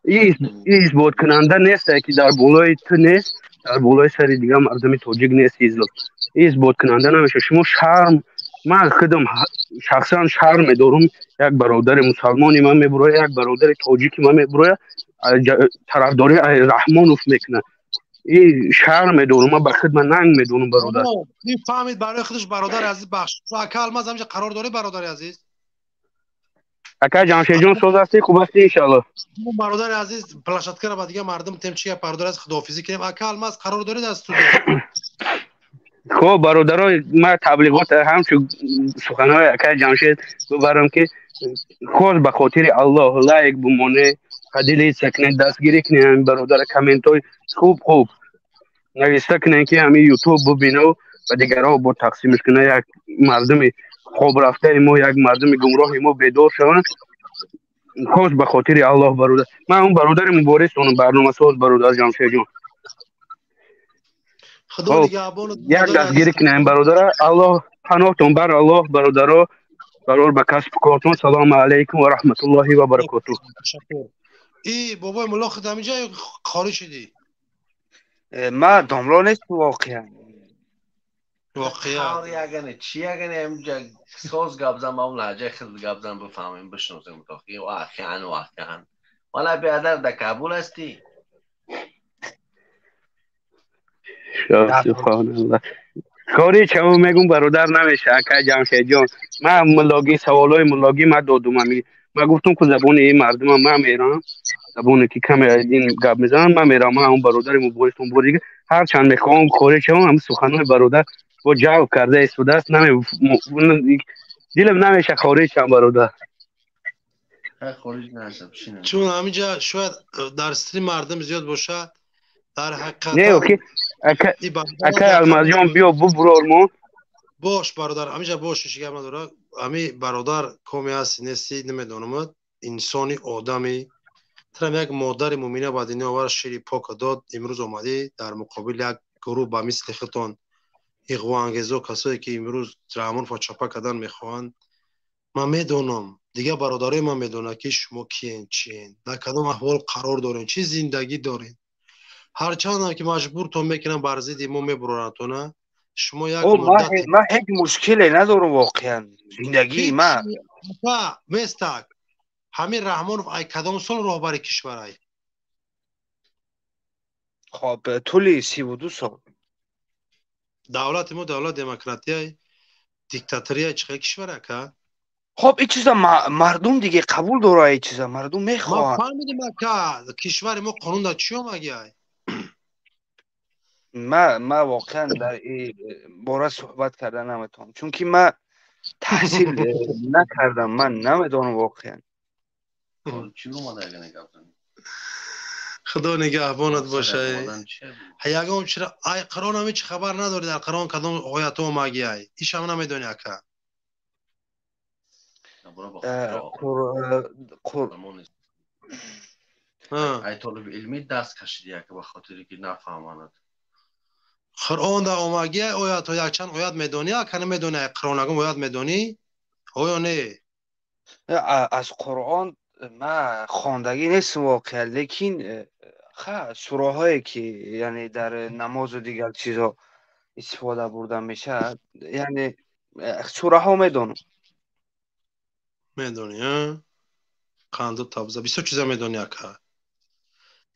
Ин исботкунанда нест, ки дар болои ту нест, дар болои сари дигар мардуми тоҷик нест ин зулм. Ин исботкунанда намешавад. Шумо шарм, ман худам шахсан шарм медорам, як бародари мусалмони ман мебурояд, як бародари тоҷики ман мебурояд, тарафдории Раҳмонов мекунад. Ин шарм медорам, ман ба худ ман нанг медонам, бародар. Ин фаҳмид барои худаш, бародари азиз, бахш. Ака Алмаз, ҳамҷа қарор дорӣ, бародари азиз? Ака Ҷамшедҷон, соз ҳастӣ, хуб ҳастӣ, иншаллоҳ. Бародари азиз, площадкаро ба дигар мардум тем, чи гап, бародари азиз, худоҳофизӣ кунем. Ака Алмаз, қарор доред аз студия? Хуб, бародаро, ман таблиғот ҳамчун суханҳои акаи Ҷамшед бибарам, ки хоз ба хотири Аллоҳ лайк бумоне, поделиться кунед, дастгирӣ кунед ҳамин бародара, комментҳои хуб хуб нависта кунед, ки ҳамин ютуб бубинав ва дигарҳо бо тақсимш кунад, як мардуми хоб рафтаи мо, як мардуми гумроҳи мо бедор шаванд. Хоз ба хотири Аллоҳ, бародар. Ман он бародари муборизтонам, барномасоз, бародар Ҷамшедҷон. Худо нигаҳбонат, як бародари азиз. Дастгирӣ кунем бародара. Аллоҳ паноҳтон бар Аллоҳ, бародаро, барор ба касбу кортон. Салому алайкум ва раҳматуллоҳи ва баракотуҳ. Ташаккур. И бобои мулло, худ ҳаминҷа ё хориҷ шудӣ? Ма домло нестам воқеан. Воқеан. Хар ягане, чи ягане, ҳаминҷа соз гап зан, ба он лаҳҷаи худ гап зан, бифаҳмем, бишносем то воқеан, воқеан. Валла биадар, дар Кабул ҳастӣ? Субҳоналлоҳ. Кори чаво мегум, бародар, намеша, акай Ҷамшедҷон. Ман муллогӣ, саволҳои муллогӣ ман додум ами. Ман гуфтум, ки забони ин мардума ман мерам, забоне ки каме аз ин гап мезанам, ман мерам, ман он бародари муборизтон бори дига ҳарчанд мехоҳам хориҷ шавам, ҳамин суханҳои бародар бо ҷалб карда истодааст, дилам намеша хориҷ шавам, бародар. Хориҷ нашав, шинам. Чун ҳаминҷа шояд дар стрим мардум зиёд бошад, дар ҳақиқат Не, охи акай Алмазҷон, биё бубурор мо. Бош, бародар, ҳаминҷа бош, ҳеҷ гап надорад. Ҳами бародар, коме ҳасти нести намедонам, инсони одами трам, як модари муъмина ба дунё овард, шири пока дод, имрӯз омадӣ дар муқобил як гурӯҳ ба мисли худтон иғвоангезо, касое ки имрӯз Раҳмонова чапа кардан мехоҳанд. Ман медонам, дигар бародарои ман медонад, ки шумо киен, чиен, дар кадом аҳвол қарор дорем, чӣ зиндагӣ дорем. Ҳарчандам ки маҷбуртон мекунам, бар зидди мо мебурорандтона, шумо як муддат Ман ҳеҷ мушкиле надорам воқеан. Зиндагии ман местак. Ҳамин Раҳмонов ай кадом сол роҳбари кишварай? Хоб, тӯли 32 сол. Давлати мо давлат демократияй, диктаторияй, чӣ хел кишвар, ака? Хоб, ин чиза мардум диге қабул дорад, ин чиза мардум Ма мехоҳанд. фаҳмидим, ака, кишвари мо қонун дар чӣ омагиай? Ма воқеан дар ин бора суҳбат карда наметавонам, чунки ма таҳсил накардам, ман намедонам воқеан. Чӣ омада ягане гап занӣ? Худо нигаҳбонат боша. Одам чия буд? Ягон чира ай Қуръон ҳам ҳеҷ хабар надорӣ, дар Қуръон кадом оятҳо омагиай? Ишам намедонӣ, ака. Ай толиби илмӣ даст кашиди, яка ба хотире ки нафаҳманад. Қуръон дар омагиай оятҳо, якчанд оят медонӣ, ака, намедонӣ? Ай Қуръон ягон оят медонӣ? Оё не? Аз Қуръон ма хондагӣ нестам воқеан, лекин ха сураҳое ки яъне дар намозу дигар чизо истифода бурда мешавад, яъне сураҳо медонам. Медонӣ, а? Қанду табза, бисёр чиза медонӣ, ака.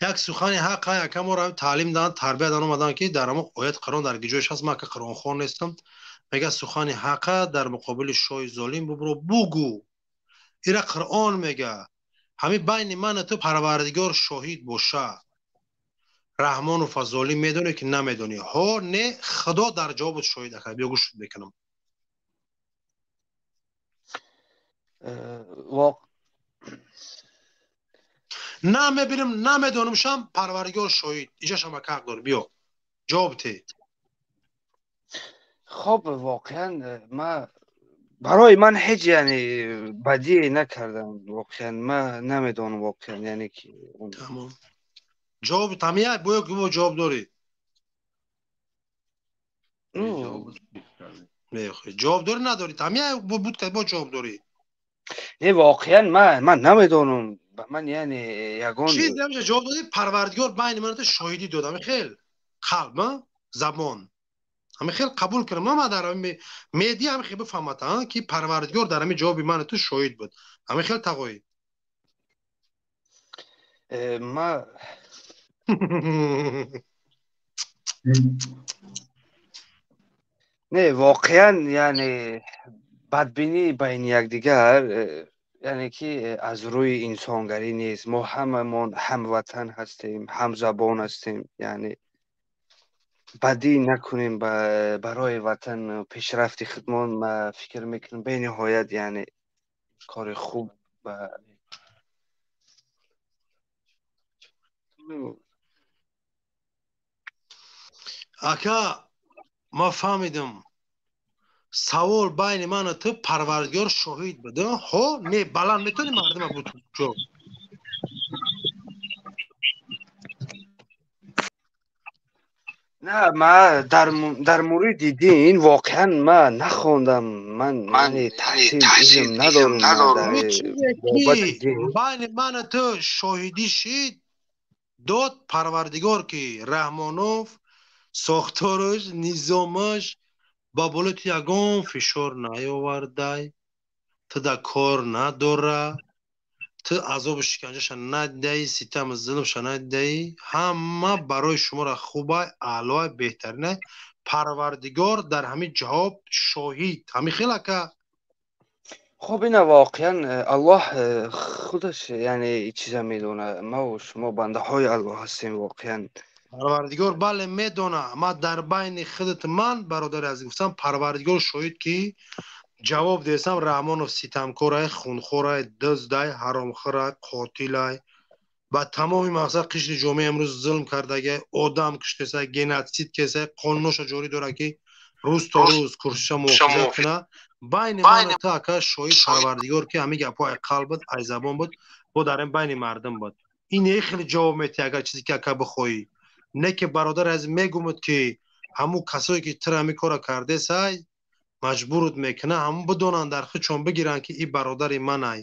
Як сухани ҳақ ай, ака, моро таълим доданд, тарбия дан омаданд, ки дар ҳамон оят Қуръон дар гиҷояш ҳаст, ман ака қуръонхон нестам, мега сухани ҳақа дар муқобили шоҳи золим бубуро бугӯ. Ира Қуръон мега. Ҳамин байни ману ту Парвардигор шоҳид боша. Раҳмонов золим медонӣ ки намедонӣ? Ҳо, не, Худо дар ҷавобат шоҳид, ака, биё гӯш мекунам. Намебинам, намедонамшам, Парвардигор шоҳид. Иҷашам ака ҳақ дорӣ. Биё, ҷавоб те. Хоб, воқеан ма барои ман ҳеҷ, яъне, бадие накардам. Воқеан ма намедонам, воқеан, яъне ки Тамом, ҷавоб тамия боё ки бо ҷавоб дорӣ. Ҷавоб дорӣ, надорӣ? Тамия буд ка бо ҷавоб дорӣ. Не, воқеан ман намедонам, ба ман, яъне, ягон Чиз намеша ҷавоб додӣ. Парвардигор байни ман ту шоҳидӣ дод. Ҳами хел қалб, забон ҳами хел қабул кунам. Ма дар медиа ҳами хел бифаҳмад, ки Парвардигор дар ҳами ҷавоби мани ту шоҳид буд. Ҳами хел, тағоӣ? Ма не, воқеан, яъне, бадбинӣ байни якдигар, яъне ки, аз рӯи инсонгарӣ нест. Мо ҳамамон ҳамватан ҳастем, ҳамзабон ҳастем, яъне бадӣ накунем барои ватан, пешрафти худмон. Ма фикр мекунам, бениҳоят, яъне, кори хуб ба Ака, ма фаҳмидам. Савол байни ману ту, Парвардигор шоҳид буд, ҳо, не? Баланд метавонӣ мардима буд ҷо. На, ма дар муриди дин воқеан ма нахондам. Ман, яъне, таҳсил, илм надорам дар бобати дин. Байни ману ту шоҳидӣ шид дод Парвардигор, ки Раҳмонов сохтораш, низомаш ба болои ту ягон фишор наёвардай, ту да кор надора, ту азобу шиканҷаша надидаӣ, ситаму зулмша надидаӣ. Ҳама барои шуморо хубай, аълоай, беҳтаринай. Парвардигор дар ҳамин ҷавоб шоҳид. Ҳамин хел, ака? Хоб, ина воқеан Аллоҳ худаш, яъне, чиза медонад. Маву шумо бандаҳои Аллоҳ ҳастем, воқеан. Парвардигор, бале, медона. Ма дар байни худат ман, бародари азиз, гуфтам, Парвардигор шоҳид, ки ҷавоб десам: Раҳмонов ситамкорай, хунхорай, дуздай, ҳаромхӯрай, қотилай, ба тамоми мақсад қишри ҷомеа имрӯз зулм кардагай, одам куштесай, геноцид кесай, қонуноша ҷорӣ дора, ки рӯз то рӯз курсиша муҳофизат куна. Байни ману ту, ака, шоҳид Парвардигор, ки ҳамин гапҳо ай қалб буд, ай забон буд, бо дар ин байни мардум буд. Ин е хеле ҷавоб метиҳ, агар чизе ки, ака, бихоҳӣ. Не ки, бародари азиз, мегумуд, ки ҳамун касое ки тира ҳамин кора кардесай, маҷбурут мекуна, ҳамун бидонанд, дар худшон бигиранд, ки и бародари манай,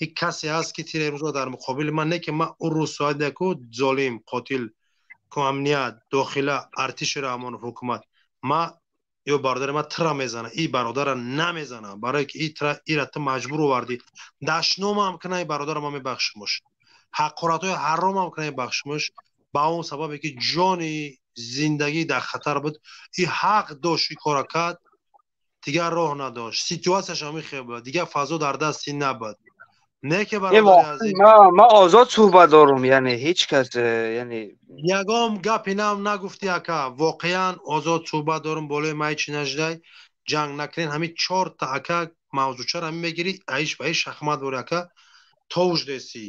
и касе ҳаст, ки тира имрӯза дар муқобили ман. Не ки ман ӯ рӯз соат яку золим, қотил ку, амният, дохила, артиши Раҳмонов, ҳукумат ма ё бародари ма тира мезана, и бародара намезана, барое ки и тира ира ту маҷбур овардӣ. Дашномам куна и бародара, ма мебахшимуш, ҳақоратҳои ҳаромам куна, мебахшимуш, ба он сабабе ки ҷони зиндагӣ дар хатар буд. И ҳақ дошт, и кора кард, дигар роҳ надошт, ситуатсияш ҳамин хел буд, дигар фазо дар дасти набуд. Не ки, бародари азиз, Ма озод суҳбат дорум, яъне ҳеҷ кас, яъне Ягон гапи нав нагуфтӣ, ака. Воқеан озод суҳбат дорум, болои май чӣ нашудай, ҷанг накунен. Ҳамин чорта, ака, мавзӯчаро ҳамин мегирӣ, аиш ба иш шахмат бори, ака, товуш десӣ.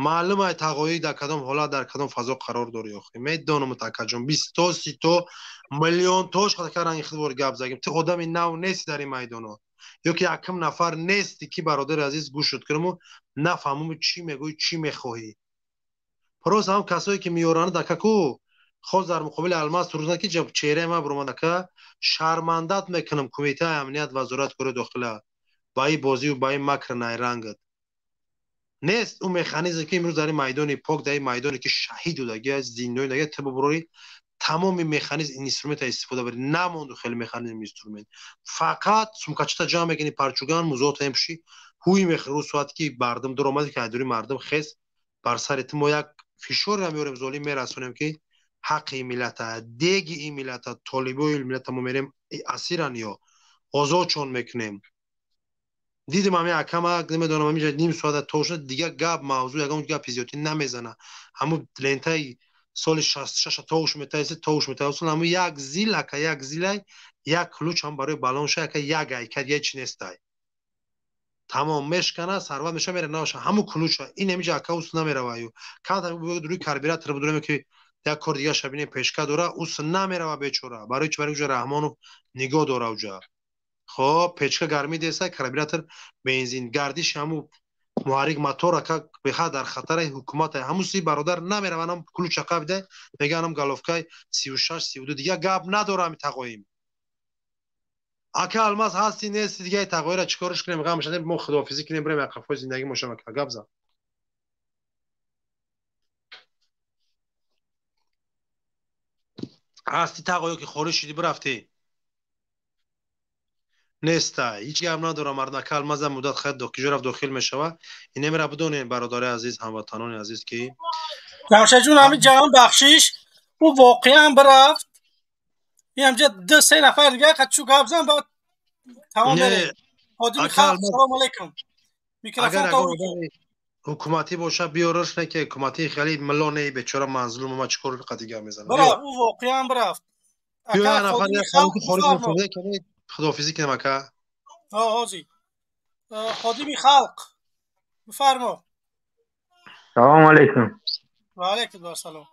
Маълум ай, тағоӣ, дар кадом ҳолат, дар кадом фазо қарор дорӣ. Охи, медонам, акаҷон, бисто, сито, миллионтош ака ранги худ гап загим. Ту одами нав нести дар ин майдоно, ё ки якум нафар нести, ки, бародари азиз, гӯшут кунаму нафаҳмуму чӣ мегӯӣ, чӣ мехоҳӣ. Просто ҳам касое ки меёранд, акаку, хоз дар муқобили Алмаз рӯзна, ки чеҳраи ман буромад, ака, шармандат мекунам Кумитаи амният, Вазорати кори дохила ба ин бозию ба ин макр найрангат. Нест ӯ механизм, ки имрӯз дар ин майдони пок, дар ин майдоне ки шаҳид додагӣ, зиндони дагӣ, ту бубурорӣ, тамоми механизм, инструмента истифода барӣ. Намонду хеле механизм, инструмент. Фақат сумкачата ҷамъ мекунӣ, парчуган музоата мепӯшӣ, ҳуй мехӯри. Рӯз соате ки мардум дур омадӣ, ки айдури мардум хес бар сари ту мо як фишореро меорем, золим мерасонем, ки ҳаққи ин миллата, деги ин миллата, толибои миллата мо мерем, асиран ё озодшон мекунем. Дидим, ҳами акама, намедонам, ҳаминҷа ним соата то шуд, дигар гап, мавзӯъ, ягон гапи зиёдтӣ намезана. Ҳамун лентаи соли 66 товуш метаиси, товуш метаиси, ҳамун як зил, ака, як зилай, як ключ ҳам барои балон ша, ака, як айка, дигар чи нестай. Тамом мешкана, сарват меша мера наша. Ҳаму ключа. Ин ҳамиҷа ака ус намерава ю. Камтар рӯи карбюратор будурем ки як кор дига шабине пешка дора, ус намерава бечора. Барои чи? Барои уҷа Раҳмонов нигоҳ дора уҷа. Хоб, печка гармӣ деса, карбюратор бензин, гардиши ҳаму муҳаррик мотор ака беха дар хатари ҳукумат. Ҳаму си бародар намерава, анам ключа қабида, мега анам головкай 36 32 дига гап надора ҳами тағоим. Ака Алмаз ҳасти нести дига тағоира чикориш кунем? Ғам шадем, мо худоҳофизӣ кунем, бирем ақафои зиндагӣ мошам ака гап зан. Ҳасти тағоё ки хориҷ шудӣ бирафтӣ? Неста, ҳеҷ гап надорам мардум. Ака Алмазам муддат хайр киҷо рафт дохил мешава. Инемера бидонем бародари азиз, ҳамватанони азиз ки Ҷамшедҷон, ҳамин ҷаҳон бахшиш, ӯ воқеан бирафт. Ин ҳамҷа ду се нафар дига чу гап зан, баъд тамом мерем. Ходими халқ, салому алайкум. Микрофон ҳукуматӣ боша биёраш, не ки ҳукуматӣ хеле милло не бечора манзулум ма чикор қати гап мезанам. Бирафт, ӯ воқеан бирафт. Биё нафар хориҷ мешава, худоҳофизӣ кунем ака. Ҳозир. Ходими халқ, бифармо. Салому алайкум. Ва алайкум ассалом.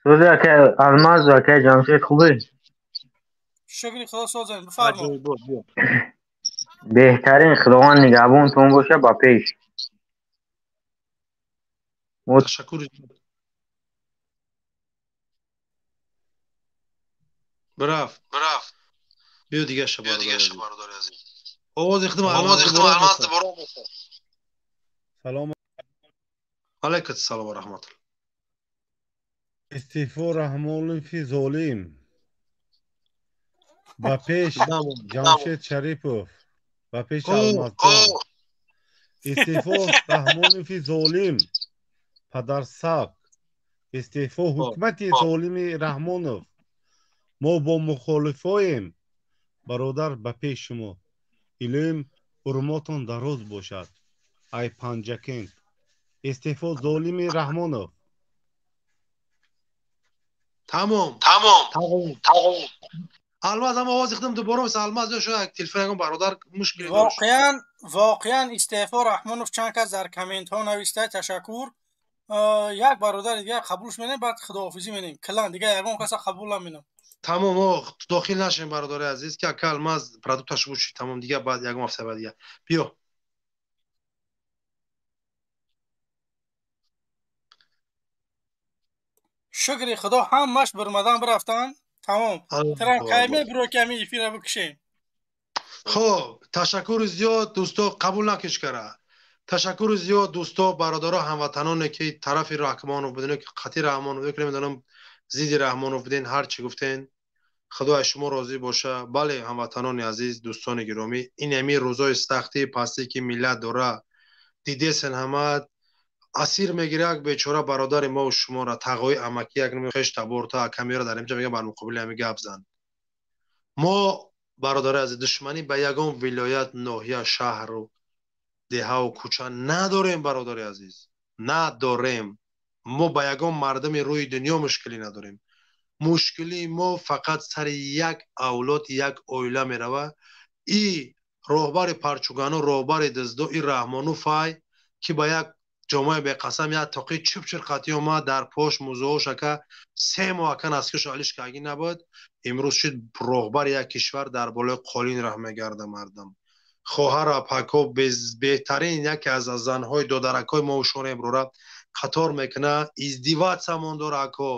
Сӯзи ака Алмаз ва ака Ҷамшед, хубе? Шукри Худо созем, бифармо. Беҳтарин, Худованд нигаҳбонтон боша, ба пеш. Ташаккур. Бирафт. Бирафт. Биё дига ша бародари азиз. Овози худам Алмаз дубора. Салом. Алайкум ассалом ва раҳматуллоҳ. Истеъфо Раҳмонови золим. Ба пеш Ҷамшед Шарипов. Ба пеш Алмазҷон. Истеъфо Раҳмонови золим. Падарсаг. Истеъфо ҳукумати золими Раҳмонов. Мо бо мухолифоем. Бародар, ба пеш шумо. Илоҳим урмотон дароз бошад. Ай Панҷакент. Истеъфо золими Раҳмонов. Тамом. Тамом. Тамом. Алмаз ҳам овози худам дубора мис Алмаз ё шояд телефон ягон бародар мушкиле дошт. Воқеан, воқеан истеъфо Раҳмонов чанд кас дар комментҳо нависта, ташаккур. Як бародари дига қабулш менем, баъд худоҳофизӣ менем. Калан дига ягон каса қабул наменам. Тамом, дохил нашем бародари азиз ки ака Алмаз продукташ бучи, тамом дига баъд ягон ҳафта баъд дига. Биё. Шукри Худо ҳамаш бирмадан бирафтанд. Тамом. Трам кайме биро ки ҳамин эфира бикушем. Хоб, ташаккури зиёд дӯсто, қабул накиш кара. Ташаккури зиёд дӯсто, бародаро, ҳамватаноне ки тарафи Раҳмонов буден, ки қати Раҳмонов, ки намедонам зидди Раҳмонов буден, ҳар чӣ гуфтен. Худо аз шумо розӣ боша. Бале, ҳамватанони азиз, дӯстони гиромӣ, ин ҳамин рӯзои сахтӣ, пастӣ ки миллат дора, дидесен ҳама асир мегирак бечора бародари мо шуморо тағои амакӣ як хеш таборта ака меёра дар инҷа мега бар муқобили ҳами гап зан. Мо бародари азиз душманӣ ба ягон вилоят, ноҳия, шаҳру деҳаву кӯча надорем бародари азиз, надорем. Мо ба ягон мардуми рӯи дунё мушкилӣ надорем. Мушкилии мо фақат сари як авлод, як оила мерава. И роҳбари парчугану, роҳбари дуздо, и Раҳмону фай ки ба як ҷомаи беқасам як тоқи чупчир қатӣ омад дар пош музоҳош ака 3 моҳ ака наскиш алиш кагӣ набуд. Имрӯз шуд роҳбари як кишвар дар болои қолин раҳ мегарда мардум. Хоҳару апако беҳтарин яке аз занҳои додаракҳои мо шумо имрӯра қатор мекуна, издиватсамон дора ако.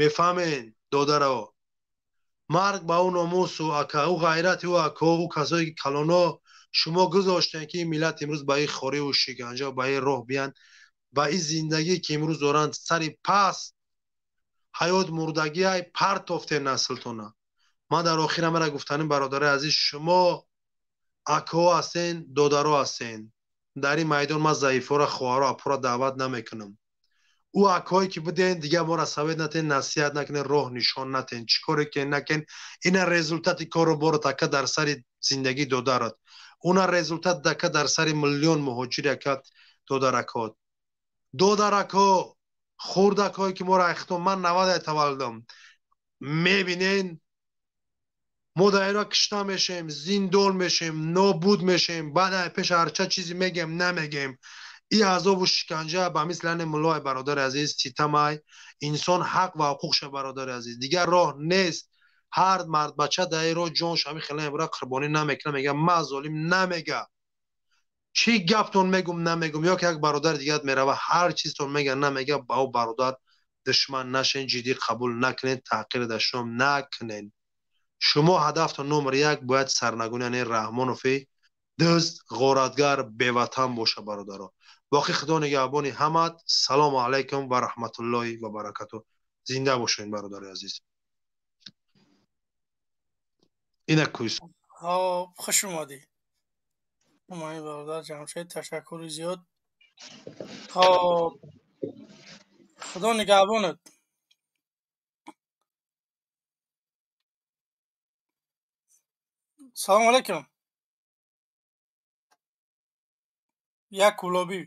Мефаҳмен додаро? Марг ба ӯ номусу ака, ӯ ғайрати ӯ ако, ӯ касое ки калоно шумо гузоштем ки ин миллат имрӯз ба ин хориву шиканҷа, ба ин роҳ биянд, ба ин зиндагие ки имрӯз доранд сари паст ҳаёт мурдагиай партофтем наслтона. Ман дар охир ҳамара гуфтаним бародари азиз, шумо акоҳо ҳастен, додаро ҳастен. Дар ин майдон ман заифора, хоҳаро, апора даъват намекунам. Ӯ акоҳое ки буден, дига моро савет натен, насиҳат накунен, роҳ нишон натен, чӣ коре ки накен, ина результати корро борот ака дар сари зиндагӣ додарат. Уна результат дака дар сари миллион муҳоҷир ака додаракот. Додарако, хурдакое ки моро айхтон, ман 90 таваллудам. Мебинен Мо дар Ироқ кишта мешем, зиндон мешем, нобуд мешем, баъд ай пеш ҳарча чизе мегем, намегем. И азобу шиканҷа ба мисли ани муллои, бародари азиз, ситамай. Инсон ҳақ ва ҳуқуқша, бародари азиз, дигар роҳ нест. Ҳар мардбача дар ин роҳ ҷонш ҳами хела ибра қурбонӣ намекунад, мега ма золим намега. Чӣ гаптон мегум, намегум, ё ки як бародари дигарат мерава, ҳар чизтон мега, намега, ба ӯ бародар душман нашен, ҷиддӣ қабул накунед, таъқири дашном накунед. Шумо ҳадафтон номер як бояд сарнагун, яъне Раҳмонофи дузд, ғоратгар, беватан боша, бародаро. Боқӣ Худо нигаҳбони ҳамат. Салому алайкум ва раҳматуллоҳи ва баракату. Зинда бошед, бародари азиз. Инак кӯс. Хоб, хуш омадӣ. Ҳумайюн бародар Ҷамшед, ташаккури зиёд. Хоб, Худо нигаҳбонат. Салому алайкум. Як кӯлобӣ.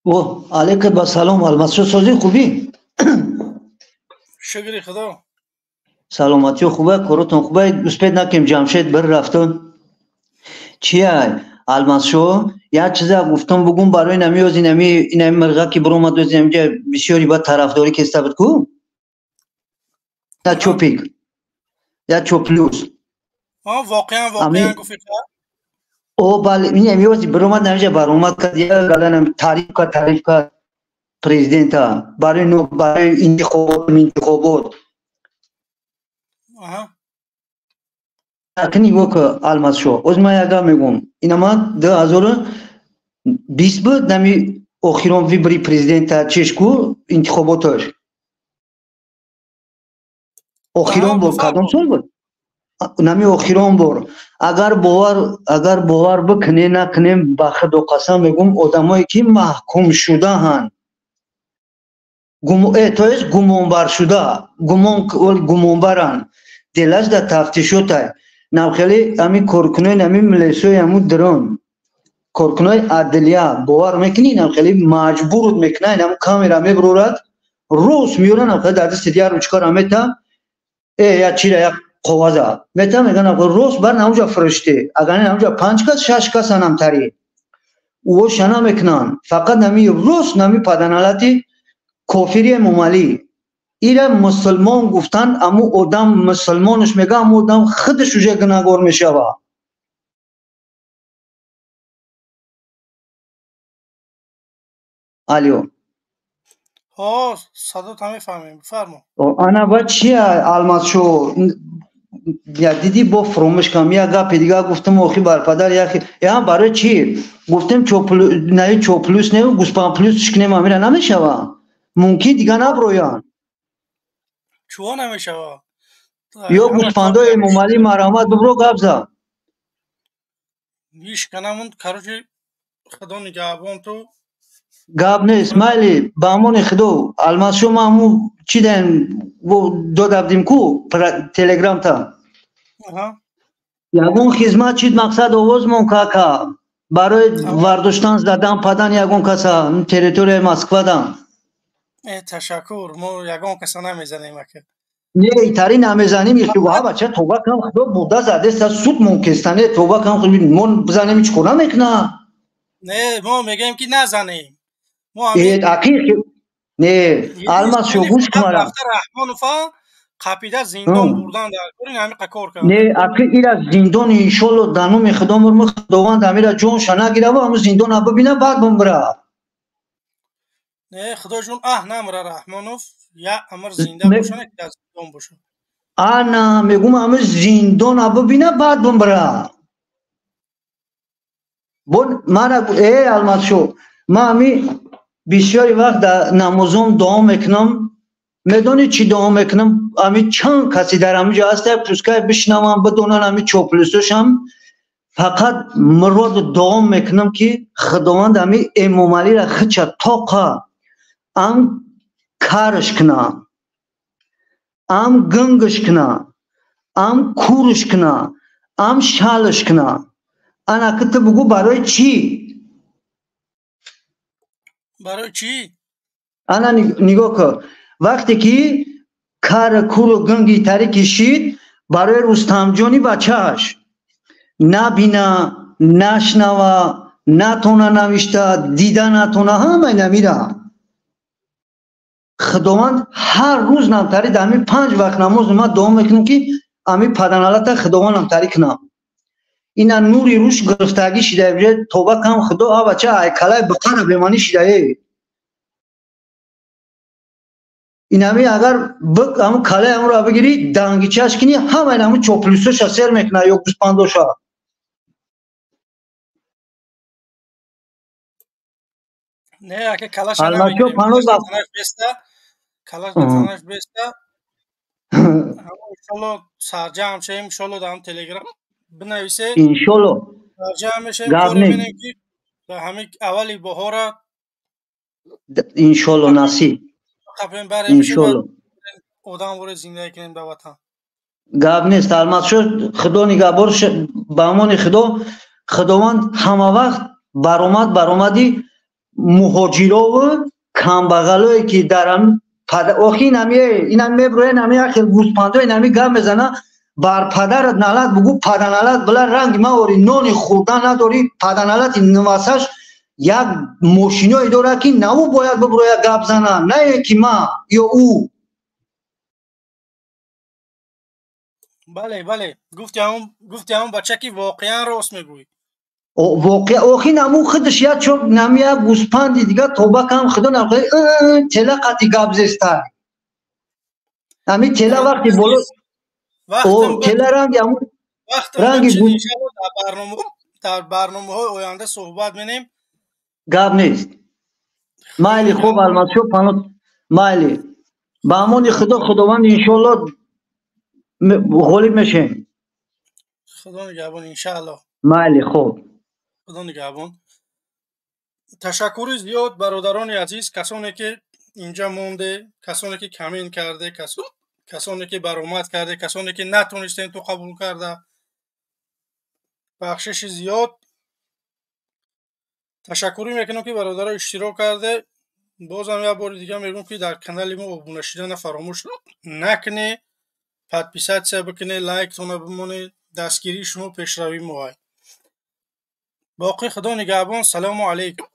О, алейкум ба салом, Алмазшо, созӣ, хубӣ? Шукри Худо. Саломатиё хуба, коротон хуба? Успед накем, Ҷамшед бир рафту. Чия, Алмазшо, як чиза гуфтам, бугум барои нами ози нами инами мирға ки биромад ози намиҷа бисёри ба тарафдорӣ кеста буд ку? Я чопик. Я чоплюс. Воқеан воқеан гуфти? О, бале, ин ами ози биромад намиҷа баромад кард, я галанам таъриф кард, таъриф кард президента барои барои интихобот, интихобот. Акни нигоҳ ку, Алмазшо, оз ман як гап мегӯм. Ина ман 2020 буд, нами охирон выбори президента чеш ку, интихоботаш. Охирон бор кадом сол буд? Нами охирон бор. Агар бовар бикунем, накунем, ба Худо қасам мегӯм, одамое ки маҳкум шудаанд, то есть гумонбар шуда, гумон гумонбаранд, делаш дар тафтишотай. Навхели ами коркунои нами милисои аму дрон, коркунои адлия, бовар мекунӣ, навхели маҷбурут мекунад, наму камера мебурорад, рост меёрад, навхели дар дасти дигар ручкара мета, я чира, як коғаза мета, меган рост бар намуҷа фириште. Агар намуҷа панҷ кас, шаш кас анамтари ӯо намекунанд, фақат нами рост нами паданалати кофири Эмомалӣ. Ира мусулмон гуфтан, аму одам мусулмонаш мега, аму одам худаш уже гунаҳгор мешава. Алё. Ҳо, садота мефаҳмем, бифармо. Ана ба чия, Алмазшо, я диди, бо фуромӯш кардам, як гапи дигар гуфтам, охи барпадар яхи я барои чӣ гуфтем, наи чоплюс не, гуспан плюс шикнем, амира намешава, мумкин дига наброянд. Чуво намешава? Ё гӯсфандои Эмомалӣ, марҳамат, бибро, гап зад. Ишканамон, короче, Худо нигаҳбон ту. Гап нест, майли, ба амони Худо. Алмазшо, ма ҳаму чӣ даем дода будем ку телеграмта. Ягон хизмат чид, мақсад овозмон кака барои вардоштан, задан падан ягон каса территорияи Москвадан. Ташаккур, мо ягон каса намезанем, ака. Не, итари намезанем, ха бача, тоба кам, Худо бурда задеста, суд мумкинста, не, тоба кам, мо бизанем, ҳеч кор намекуна. Не, мо мегӯем ки назанем. Аки не, Алмазшо, гӯш кунара. Раҳмонова қапида зиндон бурдан дар кор, ин ҳамиқа кор кард. Не, аки ира зиндон, иншолло, дар номи Худо мурму, Худованд амира ҷонша нагирава, ҳаму зиндона бибина, баъд бимбира. Не, Худоҷон, аҳ намра Раҳмонов, я амр зинда боша, не ки дар зиндон боша. Ана мегум, ҳаму зиндона бибина, баъд бимбира. Бо мана, Алмазшо, ма ҳами бисёри вақт дар намозом дуо мекунам. Медонӣ чӣ дуо мекунам? Ами чанд каси дар ҳамиҷо ҳаста, пускай бишнавам, бидонан, ами чоплюсошам, фақат мурод дуо мекунам, ки Худованд ами Эмомалиро хича тоқа ам карш куна, ам гингш куна, ам курш куна, ам шалш куна. Ана ки ту бугӯ, барои чӣ? Барои чӣ? Ана нигоҳ кун, вақте ки кар, куру, гинги тари кишид, Барои Рустамҷони бачааш набина, нашнава, натона навишта, дида натона, ҳамаи намира. Худованд ҳар рӯз намтари дар ҳамин 5 вақт намоз ман дуо мекунам, ки ҳамин паданалата Худованд намтарӣ кунам. Ина нури рӯш гирифтагӣ шидае, тоба кам Худо, а бача айкалай биқара беманӣ шидае. Инами агар ҳамун калаи ҳамонро бигирӣ, дангичаш кунӣ, ҳамаи ҳамун чоплюсоша сер мекуна ё гӯспандоша. Не, ака, калаша намегирем. Калаш танаш беста. Иншолло сарҷамъ шавем, иншолло дар Телеграм бинависе. Иншолло. Сарҷамъ мешавем, коре бинем ки дар ҳамин аввали баҳора иншолло насиб. Қапем барем, иншолло. Одам воре зиндагӣ кунем дар ватан. Гап нест, Алмазшо, Худо нигаҳбор, ба амони Худо. Худованд ҳама вақт баромад баромади муҳоҷирову камбағалое ки дар охи инам меброя, инами яхел гӯспандо, инами гап мезана, бар падарат налат бугӯ, паданалат била ранги ма ори, нони хӯрдан надорӣ, паданалати нувасаш як мошиное дорад, ки на ӯ бояд биброя гап зана, на ки ма ё ӯ. Бале, бале, гуфти ҳамон бача ки воқеан рост мегӯӣ. Воқеа охи наму худаш як чоп нами як гӯспанди дига, тоба кам Худо нахоҳ, тела қати гап зестай. Ҳами тела вақти боло тела ранги ҳамун ранги дар барномаҳои оянда суҳбат менем. Гап нест. Майли, хуб, Алмазшо, пано майли. Ба амони Худо, Худованд иншоалло ғолиб мешем. Худо нигаҳбон, иншаалло. Майли, хуб. Худо нигаҳбон. Ташаккури зиёд, бародарони азиз, касоне ки инҷа монде, касоне ки камин карде, касоне ки баромад карде, касоне ки натонистем ту қабул карда. Бахшиши зиёд. Ташаккурӣ мекунам, ки бародаро иштирок карде. Бозам як бори дига мегӯям, ки дар канали мо обуна шудана фаромӯш накунед, подписатсия бикунед, лайктона бимонед. Дастгирии шумо пешравии моай. Боқӣ Худо нигаҳбон. Салому алайкум.